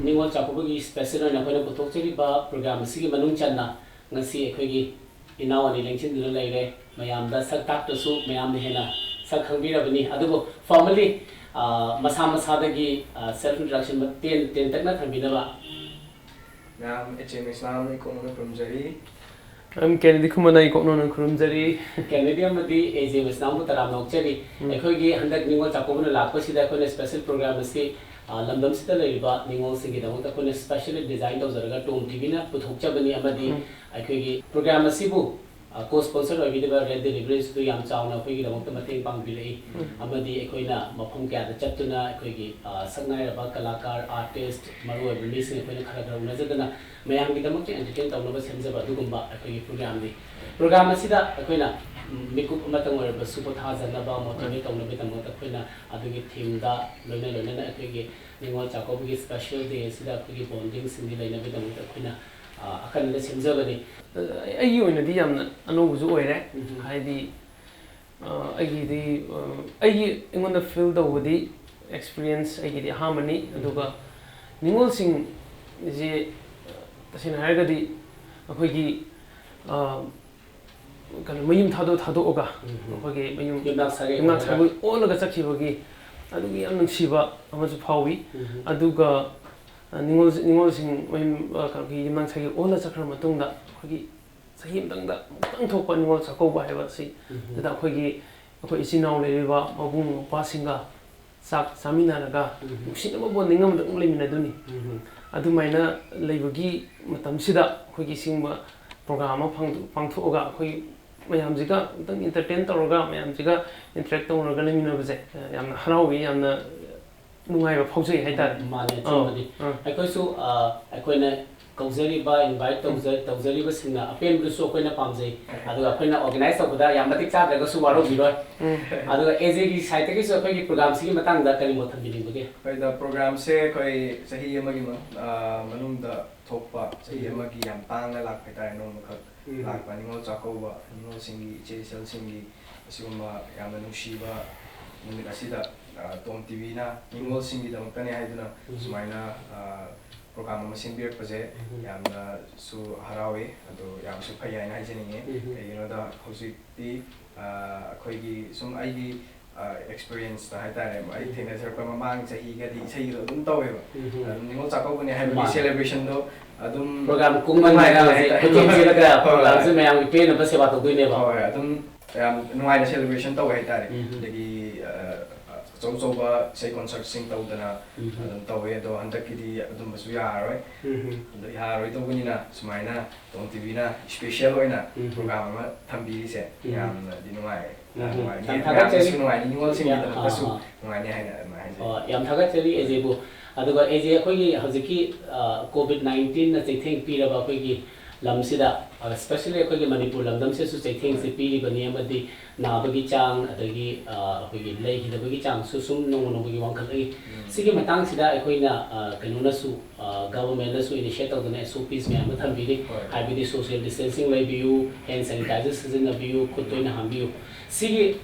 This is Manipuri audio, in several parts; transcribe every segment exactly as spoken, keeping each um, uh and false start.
ꯅꯤꯉꯣꯜ ꯆꯥꯛꯀꯧꯕꯒꯤ ꯁ꯭ꯄꯦꯁꯦꯜ ꯑꯣꯏꯅ ꯑꯩꯈꯣꯏꯅ ꯄꯨꯊꯣꯛꯆꯔꯤꯕ ꯄ꯭ꯔꯣꯒ꯭ꯔꯥꯝ ꯑꯁꯤꯒꯤ ꯃꯅꯨꯡ ꯆꯟꯅ ꯉꯁꯤ ꯑꯩꯈꯣꯏꯒꯤ ꯏꯅꯥꯎ ꯑꯅꯤ ꯂꯦꯡꯁꯤꯟꯗꯨꯅ ꯂꯩꯔꯦ꯫ ꯃꯌꯥꯝꯗ ꯁꯛ ꯇꯥꯛꯇ꯭ꯔꯁꯨ ꯃꯌꯥꯝꯅ ꯍꯦꯟꯅ ꯁꯛ ꯈꯪꯕꯤꯔꯕꯅꯤ꯫ ꯑꯗꯨꯕꯨ ꯐꯣꯔꯃꯦꯜꯂꯤ, ꯑ, ꯃꯁꯥ ꯃꯁꯥꯗꯒꯤ, ꯑ, ꯁꯦꯜꯐ ꯏꯟꯇ꯭ꯔꯣꯗꯛꯁꯟ ꯇꯦꯟ ꯇꯦꯟꯇꯛꯅ ꯊꯝꯕꯤꯅꯕ꯫ ꯃꯌꯥꯝ ꯑꯦꯆꯦ ꯃꯩꯁꯅꯥꯝꯅ ꯏꯀꯣꯛꯅꯅ ꯈꯨꯔꯨꯝꯖꯔꯤ꯫ ꯑꯩ ꯀꯦꯅꯦꯗꯤ ꯈꯨꯃꯟꯅ ꯏꯀꯣꯛꯅꯅ ꯈꯨꯔꯨꯝꯖꯔꯤ꯫ ꯀꯦꯅꯦꯗꯤ ꯑꯃꯗꯤ ꯑꯦꯆꯦ ꯃꯩꯁꯅꯥꯝꯕꯨ ꯇꯔꯥꯝꯅ ꯑꯣꯛꯆꯔꯤ꯫ ꯎꯝ꯫ ꯑꯩꯈꯣꯏꯒꯤ ꯍꯟꯗꯛ ꯅꯤꯉꯣꯜ ꯆꯥꯛꯀꯧꯕꯅ ꯂꯥꯛꯄꯁꯤꯗ ꯑꯩꯈꯣꯏꯅ ꯁ꯭ꯄꯦꯁꯦꯜ ꯄ꯭ꯔꯣꯒ꯭ꯔꯥꯝ ꯑꯁꯤ, ꯑ, ꯂꯝꯗꯝꯁꯤꯗ ꯂꯩꯔꯤꯕ ꯅꯤꯉꯣꯜꯁꯤꯡꯒꯤꯗꯃꯛꯇ ꯑꯩꯈꯣꯏꯅ ꯁ꯭ꯄꯦꯁꯦꯜꯂꯤ ꯗꯤꯖꯥꯏꯟ ꯇꯧꯖꯔꯒ ꯇꯣꯝ ꯇꯤꯚꯤꯅ ꯄꯨꯊꯣꯛꯆꯕꯅꯤ꯫ ꯑꯃꯗꯤ ꯎꯝ꯫ ꯑꯩꯈꯣꯏꯒꯤ ꯄ꯭ꯔꯣꯒ꯭ꯔꯥꯝ ꯑꯁꯤꯕꯨ, ꯑ, ꯀꯣ ꯁ꯭ꯄꯣꯟꯁꯔ ꯑꯣꯏꯕꯤꯔꯤꯕ ꯔꯦꯗ ꯗꯦꯂꯤꯚꯔꯤꯁꯇꯨ ꯌꯥꯝ ꯆꯥꯎꯅ ꯑꯩꯈꯣꯏꯒꯤꯗꯃꯛꯇ ꯃꯇꯦꯡ ꯄꯥꯡꯕꯤꯔꯛꯏ꯫ ꯎꯝ꯫ ꯑꯃꯗꯤ ꯑꯩꯈꯣꯏꯅ ꯃꯐꯝ ꯀꯌꯥꯗ ꯆꯠꯇꯨꯅ ꯑꯩꯈꯣꯏꯒꯤ, ꯑ, ꯁꯛꯅꯥꯏꯔꯕ ꯀꯂꯥꯀꯥꯔ, ꯑꯥꯔꯇꯤꯁ, ꯃꯔꯨꯑꯣꯏꯕ ꯃꯤꯁꯤꯡ ꯑꯩꯈꯣꯏꯅ ꯈꯔ ꯈꯔ ꯎꯅꯖꯗꯅ ꯃꯌꯥꯝꯒꯤꯗꯃꯛꯇ ꯑꯦꯟꯇꯔꯇꯦꯟ ꯇꯧꯅꯕ ꯁꯦꯝꯖꯕ ꯑꯗꯨꯒꯨꯝꯕ ꯑꯩꯈꯣꯏꯒꯤ ꯄ꯭ꯔꯣꯒ꯭ꯔꯥꯝꯅꯤ꯫ ꯄ꯭ꯔꯣꯒ꯭ꯔꯥꯝ ꯑꯁꯤꯗ ꯑꯩꯈꯣꯏꯅ, ꯎꯝ, ꯃꯤꯀꯨꯞ ꯑꯃꯇꯪ ꯑꯣꯏꯔꯕꯁꯨ ꯄꯣꯊꯥꯖꯅꯕ, ꯃꯣꯇꯤꯚꯦꯠ ꯇꯧꯅꯕꯒꯤꯗꯃꯛꯇ ꯑꯩꯈꯣꯏꯅ ꯑꯗꯨꯒꯤ ꯊꯤꯝꯗ ꯂꯣꯏꯅ ꯂꯣꯏꯅꯅ ꯑꯩꯈꯣꯏꯒꯤ ꯅꯤꯉꯣꯜ ꯆꯥꯛꯀꯧꯕꯒꯤ ꯁ꯭ꯄꯦꯁꯦꯜ ꯗꯦ ꯑꯁꯤꯗ ꯑꯩꯈꯣꯏꯒꯤ ꯕꯣꯟꯗꯤꯡꯁꯤꯡꯒꯤ ꯂꯩꯅꯕꯒꯤꯗꯃꯛꯇ ꯑꯩꯈꯣꯏꯅ, ꯑ, ꯑꯀꯟꯕ ꯁꯦꯝꯖꯕꯅꯤ꯫ ꯑꯩꯒꯤ ꯑꯣꯏꯅꯗꯤ ꯌꯥꯝꯅ ꯑꯅꯧꯕꯁꯨ ꯑꯣꯏꯔꯦ꯫ ꯎꯝ꯫ ꯍꯥꯏꯗꯤ, ꯑ, ꯑꯩꯒꯤꯗꯤ, ꯑ, ꯑꯩꯒꯤ ꯑꯩꯉꯣꯟꯗ ꯐꯤꯜ ꯇꯧꯕꯗꯤ ꯑꯦꯛꯁꯄꯤꯔꯤꯌꯦꯟꯁ ꯑꯩꯒꯤꯗꯤ ꯑꯍꯥꯟꯕꯅꯤ꯫ ꯎꯝ꯫ ꯑꯗꯨꯒ ꯅꯤꯉꯣꯜꯁꯤꯡꯁꯦ, ꯑ, ꯇꯁꯦꯡꯅ ꯍꯥꯏꯔꯒꯗꯤ ꯑꯩꯈꯣꯏꯒꯤ, ꯑ, ꯀꯩꯅꯣ, ꯃꯌꯨꯝ ꯊꯥꯗꯣꯛ ꯊꯥꯗꯣꯛꯑꯒ ꯎꯝ꯫ ꯑꯩꯈꯣꯏꯒꯤ ꯃꯌꯨꯝ ꯌꯨꯝꯅꯥꯛ ꯁꯥꯒꯩ ꯌꯨꯝꯅꯥꯛ ꯑꯣꯏꯔꯒ꯫ ꯁꯥꯒꯩ ꯑꯣꯜꯂꯒ ꯆꯠꯈꯤꯕꯒꯤ ꯑꯗꯨꯒꯤ ꯌꯥꯝ ꯅꯨꯡꯁꯤꯕ ꯑꯃꯁꯨ ꯐꯥꯎꯏ꯫ ꯎꯝ꯫ ꯑꯗꯨꯒ, ꯑ, ꯅꯤꯉꯣꯜ-, ꯅꯤꯉꯣꯜꯁꯤꯡ ꯃꯌꯨꯝ, ꯑ, ꯀꯩꯅꯣꯒꯤ ꯌꯨꯝꯅꯥꯛ ꯁꯥꯒꯩ ꯑꯣꯜꯂ ꯆꯠꯈ꯭ꯔ ꯃꯇꯨꯡꯗ ꯑꯩꯈꯣꯏꯒꯤ ꯆꯍꯤ ꯑꯃꯇꯪꯗ ꯑꯃꯨꯛꯇꯪ ꯊꯣꯛꯄ ꯅꯤꯉꯣꯜ ꯆꯥꯛꯀꯧꯕ ꯍꯥꯏꯕ ꯑꯁꯤ, ꯎꯝ꯫ ꯑꯗꯨꯗ ꯑꯩꯈꯣꯏꯒꯤ, ꯑꯩꯈꯣꯏ ꯏꯆꯤꯟ ꯏꯅꯥꯎ ꯂꯩꯔꯤꯕ ꯃꯕꯨꯡ ꯃꯧꯄ꯭ꯋꯥꯁꯤꯡꯒ ꯆꯥꯛ ꯆꯥꯃꯤꯟꯅꯔꯒ ꯎꯝ꯫ ꯅꯨꯡꯁꯤꯅꯕ ꯕꯣꯟꯗꯤꯡ ꯑꯃꯗ ꯑꯗꯨꯝ ꯂꯩꯃꯤꯟꯅꯗꯣꯏꯅꯤ꯫ ꯎꯝ꯫ ꯑꯗꯨꯃꯥꯏꯅ ꯂꯩꯕꯒꯤ ꯃꯇꯝꯁꯤꯗ ꯑꯩꯈꯣꯏꯒꯤ ꯁꯤꯒꯨꯝꯕ ꯄ꯭ꯔꯣꯒ꯭ꯔꯥꯝ ꯑꯃ ꯐꯪ-, ꯄꯥꯡꯊꯣꯛꯑꯒ ꯑꯩꯈꯣꯏ ꯃꯌꯥꯝꯁꯤꯒ ꯑꯃꯨꯛꯇꯪ ꯏꯟꯇꯔꯇꯦꯟ ꯇꯧꯔꯒ ꯃꯌꯥꯝꯁꯤꯒ ꯏꯟꯇꯔꯦꯛ ꯇꯧꯅꯔꯒ ꯂꯩꯃꯤꯟꯅꯕꯁꯦ, ꯑ, ꯌꯥꯝꯅ ꯍꯔꯥꯎꯏ, ꯌꯥꯝꯅ ꯅꯨꯡꯉꯥꯏꯕ ꯐꯥꯎꯖꯩ ꯍꯥꯏꯇꯥꯔꯦ꯫ ꯃꯥꯅꯦ, ꯑꯥ, ꯑꯆꯨꯝꯕꯅꯤ꯫ ꯑꯥ꯫ ꯑꯩꯈꯣꯏꯁꯨ, ꯑ, ꯑꯩꯈꯣꯏꯅ ꯀꯧꯖꯔꯤꯕ, ꯏꯟꯚꯥꯏꯠ ꯇꯧꯖ ꯇꯧꯖꯔꯤꯕꯁꯤꯡꯅ ꯑꯄꯦꯟꯕꯗꯨꯁꯨ ꯑꯩꯈꯣꯏꯅ ꯄꯥꯝꯖꯩ꯫ ꯑꯗꯨꯒ ꯑꯩꯈꯣꯏꯅ ꯑꯣꯔꯒꯅꯥꯏꯖ ꯇꯧꯕꯗ ꯌꯥꯝ ꯃꯇꯤꯛ ꯆꯥꯗ꯭ꯔꯒꯁꯨ ꯋꯥꯔꯧꯕꯤꯔꯣꯏ꯫ ꯑꯗꯨꯒ ꯑꯦ ꯖꯦꯒꯤ ꯁꯥꯏꯠꯇꯒꯤꯁꯨ ꯑꯩꯈꯣꯏꯒꯤ ꯄ꯭ꯔꯣꯒ꯭ꯔꯥꯝꯁꯤꯒꯤ ꯃꯇꯥꯡꯗ ꯀꯔꯤ ꯃꯣꯠ ꯊꯝꯕꯤꯅꯤꯡꯕꯒꯦ? ꯑꯩꯈꯣꯏꯗ ꯄ꯭ꯔꯣꯒ꯭ꯔꯥꯝꯁꯦ ꯑꯩꯈꯣꯏ ꯆꯍꯤ ꯑꯃꯒꯤ ꯃ- ꯑ, ꯃꯅꯨꯡꯗ ꯊꯣꯛꯄ, ꯆꯍꯤ ꯎꯝ꯫ ꯑꯃꯒꯤ ꯌꯥꯝ ꯇꯥꯡꯅ ꯂꯥꯛꯄ ꯍꯥꯏꯇꯥꯔꯦ, ꯅꯣꯡꯃꯈꯛ ꯎꯝ꯫ ꯂꯥꯛꯄ ꯅꯤꯉꯣꯜ ꯆꯥꯛꯀꯧꯕ, ꯅꯤꯉꯣꯜꯁꯤꯡꯒꯤ, ꯏꯆꯦ ꯏꯆꯜꯁꯤꯡꯒꯤ ꯑꯁꯤꯒꯨꯝꯕ ꯌꯥꯝꯅ ꯅꯨꯡꯁꯤꯕ ꯅꯨꯃꯤꯠ ꯑꯁꯤꯗ, ꯑ, ꯇꯣꯝ ꯇꯤꯚꯤꯅ ꯅꯤꯉꯣꯜꯁꯤꯡꯒꯤꯗꯃꯛꯇꯅꯤ ꯍꯥꯏꯗꯨꯅ ꯎꯝ꯫ ꯁꯨꯃꯥꯏꯅ, ꯑ, ꯄ꯭ꯔꯣꯒ꯭ꯔꯥꯝ ꯑꯃ ꯁꯤꯟꯕꯤꯔꯛꯄꯁꯦ ꯎꯝ꯫ ꯌꯥꯝꯅꯁꯨ ꯍꯔꯥꯎꯏ, ꯑꯗꯣ ꯌꯥꯝꯁꯨ ꯐꯩ ꯍꯥꯏꯅ ꯍꯥꯏꯖꯅꯤꯡꯉꯤ꯫ ꯎꯝ꯫ ꯀꯩꯒꯤꯅꯣꯗ ꯍꯧꯖꯤꯛꯇꯤ, ꯑ, ꯑꯩꯈꯣꯏꯒꯤ ꯁꯨꯝ ꯑꯩꯒꯤ, ꯑ, ꯑꯦꯛꯁꯄꯤꯔꯤꯌꯦꯟꯁꯇ ꯍꯥꯏꯇꯥꯔꯦ, ꯑꯩ ꯎꯝ꯫ ꯊꯦꯡꯅꯖꯔꯛꯄ ꯃꯃꯥꯡ ꯆꯍꯤꯒꯗꯤ ꯏꯁꯩꯗꯣ ꯑꯗꯨꯝ ꯇꯧꯋꯦꯕ꯫ ꯎꯝ꯫ ꯑꯗꯨꯝ ꯅꯤꯉꯣꯜ ꯆꯥꯛꯀꯧꯕꯅꯤ ꯍꯥꯏꯕꯒꯤ ꯃꯥꯅꯦ꯫ ꯁꯦꯂꯦꯕ꯭ꯔꯦꯁꯟꯗꯣ ꯑꯗꯨꯝ ꯄ꯭ꯔꯣꯒ꯭ꯔꯥꯝ ꯀꯨꯡꯃꯟ ꯅꯨꯡꯉꯥꯏꯕ ꯍꯥꯏꯅ ꯍꯧꯖꯤꯛ ꯍꯥꯏꯇꯥꯔꯦ꯫ ꯈꯨꯗꯣꯡ ꯊꯤꯔꯒ ꯍꯣꯏ꯫ ꯄ꯭ꯔꯣꯒ꯭ꯔꯥꯝꯁꯦ ꯃꯌꯥꯝꯒꯤ ꯄꯦꯟꯅꯕ ꯁꯦꯕꯥ ꯇꯧꯗꯣꯏꯅꯦꯕ꯫ ꯍꯣꯏ, ꯑꯗꯨꯝ ꯌꯥꯝ ꯅꯨꯡꯉꯥꯏꯅ ꯁꯦꯂꯦꯕ꯭ꯔꯦꯁꯟ ꯇꯧꯋꯦ ꯍꯥꯏꯇꯥꯔꯦ꯫ ꯎꯝ꯫ ꯑꯗꯒꯤ, ꯑ, ꯑꯆꯧ ꯑꯆꯧꯕ ꯏꯁꯩ ꯀꯣꯟꯁꯔꯠꯁꯤꯡ ꯇꯧꯗꯅ ꯎꯝ꯫ ꯑꯗꯨꯝ ꯇꯧꯋꯦ꯫ ꯑꯗꯣ ꯍꯟꯗꯛꯀꯤꯗꯤ ꯑꯗꯨꯝꯕꯁꯨ ꯌꯥꯔꯔꯣꯏ꯫ ꯎꯝ꯫ ꯑꯗꯣ ꯌꯥꯔꯔꯣꯏꯗꯧꯕꯅꯤꯅ ꯁꯨꯃꯥꯏꯅ ꯇꯣꯝ ꯇꯤꯚꯤꯅ ꯏꯁꯄꯦꯁꯦꯜ ꯑꯣꯏꯅ ꯎꯝ꯫ ꯄ꯭ꯔꯣꯒ꯭ꯔꯥꯝ ꯑꯃ ꯊꯝꯕꯤꯔꯤꯁꯦ ꯎꯝ꯫ ꯌꯥꯝꯅꯗꯤ ꯅꯨꯡꯉꯥꯏ꯫ ꯎꯝ꯫ ꯅꯨꯡꯉꯥꯏꯅꯤ꯫ ꯌꯥꯝ ꯊꯥꯒꯠꯆꯔꯤ꯫ ꯃꯌꯥꯝꯅꯁꯨ ꯅꯨꯡꯉꯥꯏꯅꯤ, ꯅꯤꯉꯣꯜꯁꯤꯡꯒꯤꯗꯃꯛꯇꯁꯨ ꯌꯥ-, ꯑꯥ, ꯑꯥ꯫ ꯅꯨꯡꯉꯥꯏꯅꯤ ꯍꯥꯏꯅ ꯑꯗꯨꯃꯥꯏꯅ ꯍꯥꯏꯖꯩ꯫ ꯑꯣ, ꯌꯥꯝ ꯊꯥꯒꯠꯆꯔꯤ ꯑꯦ ꯖꯦꯕꯨ꯫ ꯑꯗꯨꯒ ꯑꯦ ꯖꯦ, ꯑꯩꯈꯣꯏꯒꯤ ꯍꯧꯖꯤꯛꯀꯤ, ꯑ, ꯀꯣꯚꯤꯗ ꯅꯥꯏꯟꯇꯤꯟꯅ ꯆꯩꯊꯦꯡ ꯄꯤꯔꯕ ꯑꯩꯈꯣꯏꯒꯤ ꯂꯝꯁꯤꯗ, ꯑ, especially ꯑꯩꯈꯣꯏꯒꯤ ꯃꯅꯤꯄꯨꯔ ꯂꯝꯗꯝꯁꯤꯗꯁꯨ ꯆꯩꯊꯦꯡꯁꯦ ꯄꯤꯔꯤꯕꯅꯤ, ꯑꯃꯗꯤ ꯅꯥꯕꯒꯤ ꯆꯥꯡ, ꯑꯗꯒꯤ, ꯑ, ꯑꯩꯈꯣꯏꯒꯤ ꯂꯩꯈꯤꯗꯕꯒꯤ ꯆꯥꯡꯁꯨ ꯁꯨꯝ ꯅꯣꯡꯃ ꯅꯣꯡꯃꯒꯤ ꯋꯥꯡꯈꯠꯂꯛꯏ꯫ ꯎꯝ꯫ ꯁꯤꯒꯤ ꯃꯇꯥꯡꯁꯤꯗ ꯑꯩꯈꯣꯏꯅ, ꯑ, ꯀꯩꯅꯣꯅꯁꯨ, ꯑ, ꯒꯚꯔꯟꯃꯦꯟꯠꯅꯁꯨ ꯏꯅꯤꯁꯤꯌꯦꯠ ꯇꯧꯗꯅ ꯑꯦꯁ ꯑꯣ ꯄꯤꯁ ꯃꯌꯥꯝ ꯑꯃ ꯊꯝꯕꯤꯔꯤ꯫ ꯍꯣꯏ꯫ ꯍꯥꯏꯕꯗꯤ social distancing ꯂꯩꯕꯤꯌꯨ, ꯍꯦꯟ ꯁꯦꯅꯤꯇꯥꯏꯖꯔ ꯁꯤꯖꯤꯟꯅꯕꯤꯌꯨ, ꯈꯨꯠ ꯇꯣꯏꯅ ꯍꯥꯝꯕꯤꯌꯨ꯫ ꯁꯤꯒꯤ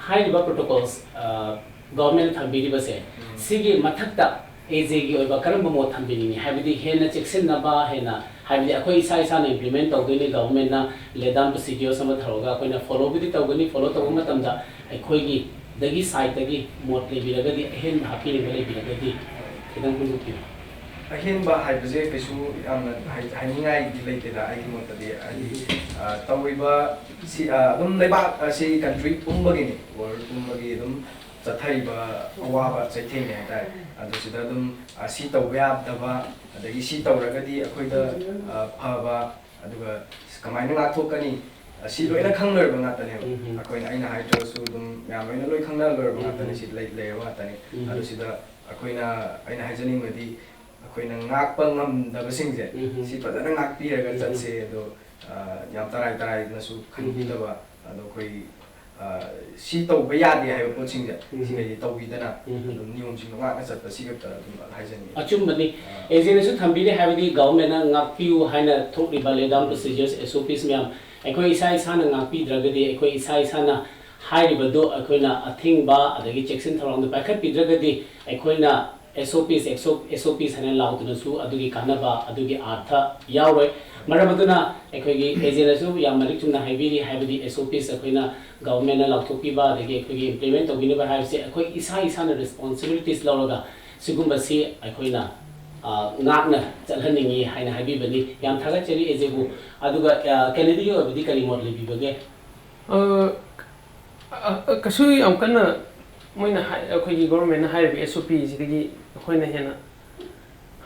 ꯍꯥꯏꯔꯤꯕ ꯄ꯭ꯔꯣꯇꯣꯀꯣꯜꯁ, ꯑ, ꯒꯚꯔꯟꯃꯦꯟꯠꯅ ꯊꯝꯕꯤꯔꯤꯕꯁꯦ, ꯎꯝ꯫ ꯁꯤꯒꯤ ꯃꯊꯛꯇ ꯑꯦ ꯖꯦꯒꯤ ꯑꯣꯏꯕ ꯀꯔꯝꯕ ꯃꯣꯠ ꯊꯝꯕꯤꯅꯤꯡꯉꯤ? ꯍꯥꯏꯕꯗꯤ ꯍꯦꯟꯅ ꯆꯦꯛꯁꯤꯟꯅꯕ, ꯍꯦꯟꯅ, ꯍꯥꯏꯕꯗꯤ ꯑꯩꯈꯣꯏ ꯏꯁꯥ ꯏꯁꯥꯅ ꯏꯝꯄ꯭ꯂꯤꯃꯦꯟꯠ ꯇꯧꯗꯣꯏꯅꯤ, ꯒꯚꯔꯟꯃꯦꯟꯠꯅ laid down procedures ꯑꯃ ꯇꯧꯔꯒ ꯑꯩꯈꯣꯏꯅ ꯐꯣꯂꯣꯕꯨꯗꯤ ꯇꯧꯒꯅꯤ, ꯐꯣꯂꯣ ꯇꯧꯕ ꯃꯇꯝꯗ ꯑꯩꯈꯣꯏꯒꯤ ꯗꯒꯤ ꯁꯥꯏꯠꯇꯒꯤ ꯃꯣꯠ ꯂꯩꯕꯤꯔꯒꯗꯤ, ꯑꯍꯦꯟꯕ ꯍꯥꯞꯄꯤꯅꯤꯡꯕ ꯂꯩꯕꯤꯔꯒꯗꯤ ꯈꯤꯇꯪ ꯐꯣꯡꯗꯣꯛꯄꯤꯌꯨ꯫ ꯑꯍꯦꯟꯕ ꯍꯥꯏꯕꯁꯦ ꯀꯩꯁꯨ ꯌꯥꯝꯅ ꯍꯥꯏ-, ꯍꯥꯏꯅꯤꯡꯉꯥꯏꯗꯤ ꯂꯩꯇꯦꯗ, ꯑꯩꯒꯤ ꯃꯣꯠꯇꯗꯤ꯫ ꯍꯥꯏꯗꯤ, ꯎꯝ꯫ ꯑ, ꯇꯧꯔꯤꯕ ꯁꯤ, ꯑ, ꯑꯗꯨꯝ ꯂꯩꯕꯥꯛ ꯑꯁꯤ ꯀꯟꯇ꯭ꯔꯤ ꯄꯨꯝꯕꯒꯤꯅꯤ, ꯋꯥꯔꯜ ꯄꯨꯝꯕꯒꯤ ꯑꯗꯨꯝ ꯆꯠꯊꯔꯤꯕ ꯑꯋꯥꯕ ꯆꯩꯊꯦꯡꯅꯦ ꯍꯥꯏꯇꯥꯔꯦ꯫ ꯑꯗꯨ ꯁꯤꯗ ꯑꯗꯨꯝ, ꯑ, ꯁꯤ ꯇꯧꯕ ꯌꯥꯗꯕ, ꯑꯗꯒꯤ ꯁꯤ ꯇꯧꯔꯒꯗꯤ ꯑꯩꯈꯣꯏꯗ, ꯑ, ꯐꯕ, ꯑꯗꯨꯒ ꯀꯃꯥꯏꯅ ꯉꯥꯛꯊꯣꯛꯀꯅꯤ, ꯑꯁꯤ ꯂꯣꯏꯅ ꯈꯪ ꯂꯣꯏꯔꯕ ꯉꯥꯛꯇꯅꯦꯕ꯫ ꯎꯝ꯫ ꯑꯩꯈꯣꯏꯅ, ꯑꯩꯅ ꯍꯥꯏꯗ꯭ꯔꯒꯁꯨ ꯑꯗꯨꯝ ꯃꯌꯥꯝ ꯂꯣꯏꯅ ꯂꯣꯏ ꯈꯪꯅ ꯂꯣꯏꯔꯕ ꯎꯝ꯫ ꯉꯥꯛꯇꯅꯤ, ꯁꯤ ꯂꯩ-, ꯂꯩꯔꯕ ꯉꯥꯛꯇꯅꯤ꯫ ꯎꯝ꯫ ꯑꯗꯨ ꯁꯤꯗ ꯑꯩꯈꯣꯏꯅ, ꯑꯩꯅ ꯍꯥꯏꯖꯅꯤꯡꯕꯗꯤ, ꯑꯩꯈꯣꯏꯅ ꯉꯥꯛꯄ ꯉꯝꯗꯕꯁꯤꯡꯁꯦ, ꯎꯝ꯫ ꯁꯤ ꯐꯖꯅ ꯉꯥꯛꯄꯤꯔꯒ ꯎꯝ꯫ ꯆꯠꯁꯦ꯫ ꯑꯗꯣ, ꯑ, ꯌꯥꯝ ꯇꯔꯥꯏ ꯇꯔꯥꯏꯅꯁꯨ ꯈꯟꯕꯤꯗꯕ, ꯑꯗꯣ ꯑꯩꯈꯣꯏ, ꯑ, ꯁꯤ ꯇꯧꯕ ꯌꯥꯗꯦ ꯍꯥꯏꯕ ꯄꯣꯠꯁꯤꯡꯁꯦ, ꯎꯝ꯫ ꯁꯤꯈꯩꯗꯤ ꯇꯧꯕꯤꯗꯅ, ꯎꯝ꯫ ꯑꯗꯨꯝ ꯅꯤꯌꯣꯝꯁꯤꯡꯗꯣ ꯉꯥꯛꯅ ꯆꯠꯄ, ꯁꯤ ꯈꯛꯇ ꯑꯗꯨꯝ ꯍꯥꯏꯖꯅꯤꯡꯉꯤ꯫ ꯑꯆꯨꯝꯕꯅꯤ꯫ ꯑ꯫ ꯑꯦꯖꯦꯅꯁꯨ ꯊꯝꯕꯤꯔꯦ, ꯍꯥꯏꯕꯗꯤ ꯒꯚꯔꯟꯃꯦꯟꯠꯅ ꯉꯥꯛꯄꯤꯌꯨ ꯍꯥꯏꯅ ꯊꯣꯛꯂꯤꯕ ꯂꯦ ꯗꯥꯝ ꯄ꯭ꯔꯣꯁꯤꯖꯔꯁ, ꯑꯦꯁ ꯑꯣ ꯄꯤꯁ ꯃꯌꯥꯝ ꯑꯩꯈꯣꯏ ꯏꯁꯥ ꯏꯁꯥꯅ ꯉꯥꯛꯄꯤꯗ꯭ꯔꯒꯗꯤ, ꯑꯩꯈꯣꯏ ꯏꯁꯥ ꯏꯁꯥꯅ ꯍꯥꯏꯔꯤꯕꯗꯨ ꯑꯩꯈꯣꯏꯅ ꯑꯊꯤꯡꯕ ꯑꯗꯒꯤ ꯆꯦꯛꯁꯤꯟ ꯊꯧꯔꯥꯡꯗꯣ ꯄꯥꯏꯈꯠꯄꯤꯗ꯭ꯔꯒꯗꯤ, ꯑꯩꯈꯣꯏꯅ ꯑꯦꯁ ꯑꯣ ꯄꯤꯁ, ꯑꯦꯁ ꯑꯣ, ꯑꯦꯁ ꯑꯣ ꯄꯤꯁ ꯍꯥꯏꯅ ꯂꯥꯎꯗꯨꯅꯁꯨ ꯑꯗꯨꯒꯤ ꯀꯥꯟꯅꯕ, ꯑꯗꯨꯒꯤ ꯑꯥꯔꯊ ꯌꯥꯎꯔꯣꯏ꯫ ꯃꯔꯝ ꯑꯗꯨꯅ ꯑꯩꯈꯣꯏꯒꯤ ꯑꯦꯖꯦꯟꯅꯁꯨ ꯌꯥꯝ ꯃꯔꯤꯛ ꯆꯨꯝꯅ ꯍꯥꯏꯕꯤꯔꯤ, ꯍꯥꯏꯕꯗꯤ ꯑꯦꯁ ꯑꯣ ꯄꯤꯁ ꯑꯩꯈꯣꯏꯅ ꯒꯚꯔꯟꯃꯦꯟꯠꯅ ꯂꯥꯎꯊꯣꯛꯄꯤꯕ, ꯑꯗꯒꯤ ꯑꯩꯈꯣꯏꯒꯤ ꯏꯝꯄ꯭ꯂꯤꯃꯦꯟꯠ ꯇꯧꯕꯤꯅꯕ ꯍꯥꯏꯕꯁꯤ ꯑꯩꯈꯣꯏ ꯏꯁꯥ ꯏꯁꯥꯅ ꯔꯦꯁꯄꯣꯟꯁꯤꯕꯤꯂꯤꯇꯤꯁ ꯂꯧꯔꯒ ꯁꯤꯒꯨꯝꯕꯁꯤ ꯑꯩꯈꯣꯏꯅ, ꯑ, ꯉꯥꯛꯅ ꯆꯠꯍꯟꯅꯤꯡꯉꯤ ꯍꯥꯏꯅ ꯍꯥꯏꯕꯤꯕꯅꯤ꯫ ꯌꯥꯝ ꯊꯥꯒꯠꯆꯔꯤ ꯑꯦꯖꯦꯕꯨ꯫ ꯑꯗꯨꯒ, ꯑ, ꯀꯦꯅꯦꯗꯤꯒꯤ ꯑꯣꯏꯕꯗꯤ ꯀꯔꯤ ꯃꯣꯠ ꯂꯩꯕꯤꯕꯒꯦ? ꯑ, ꯑ, ꯑ, ꯀꯩꯁꯨ ꯌꯥꯝ ꯀꯟꯅ ꯃꯣꯏꯅ ꯍꯥꯏ-, ꯑꯩꯈꯣꯏꯒꯤ ꯒꯣꯚꯔꯟꯃꯦꯟꯠꯅ ꯍꯥꯏꯔꯤꯕ ꯑꯦꯁ ꯑꯣ ꯄꯤꯁꯤꯗꯒꯤ ꯑꯩꯈꯣꯏꯅ ꯍꯦꯟꯅ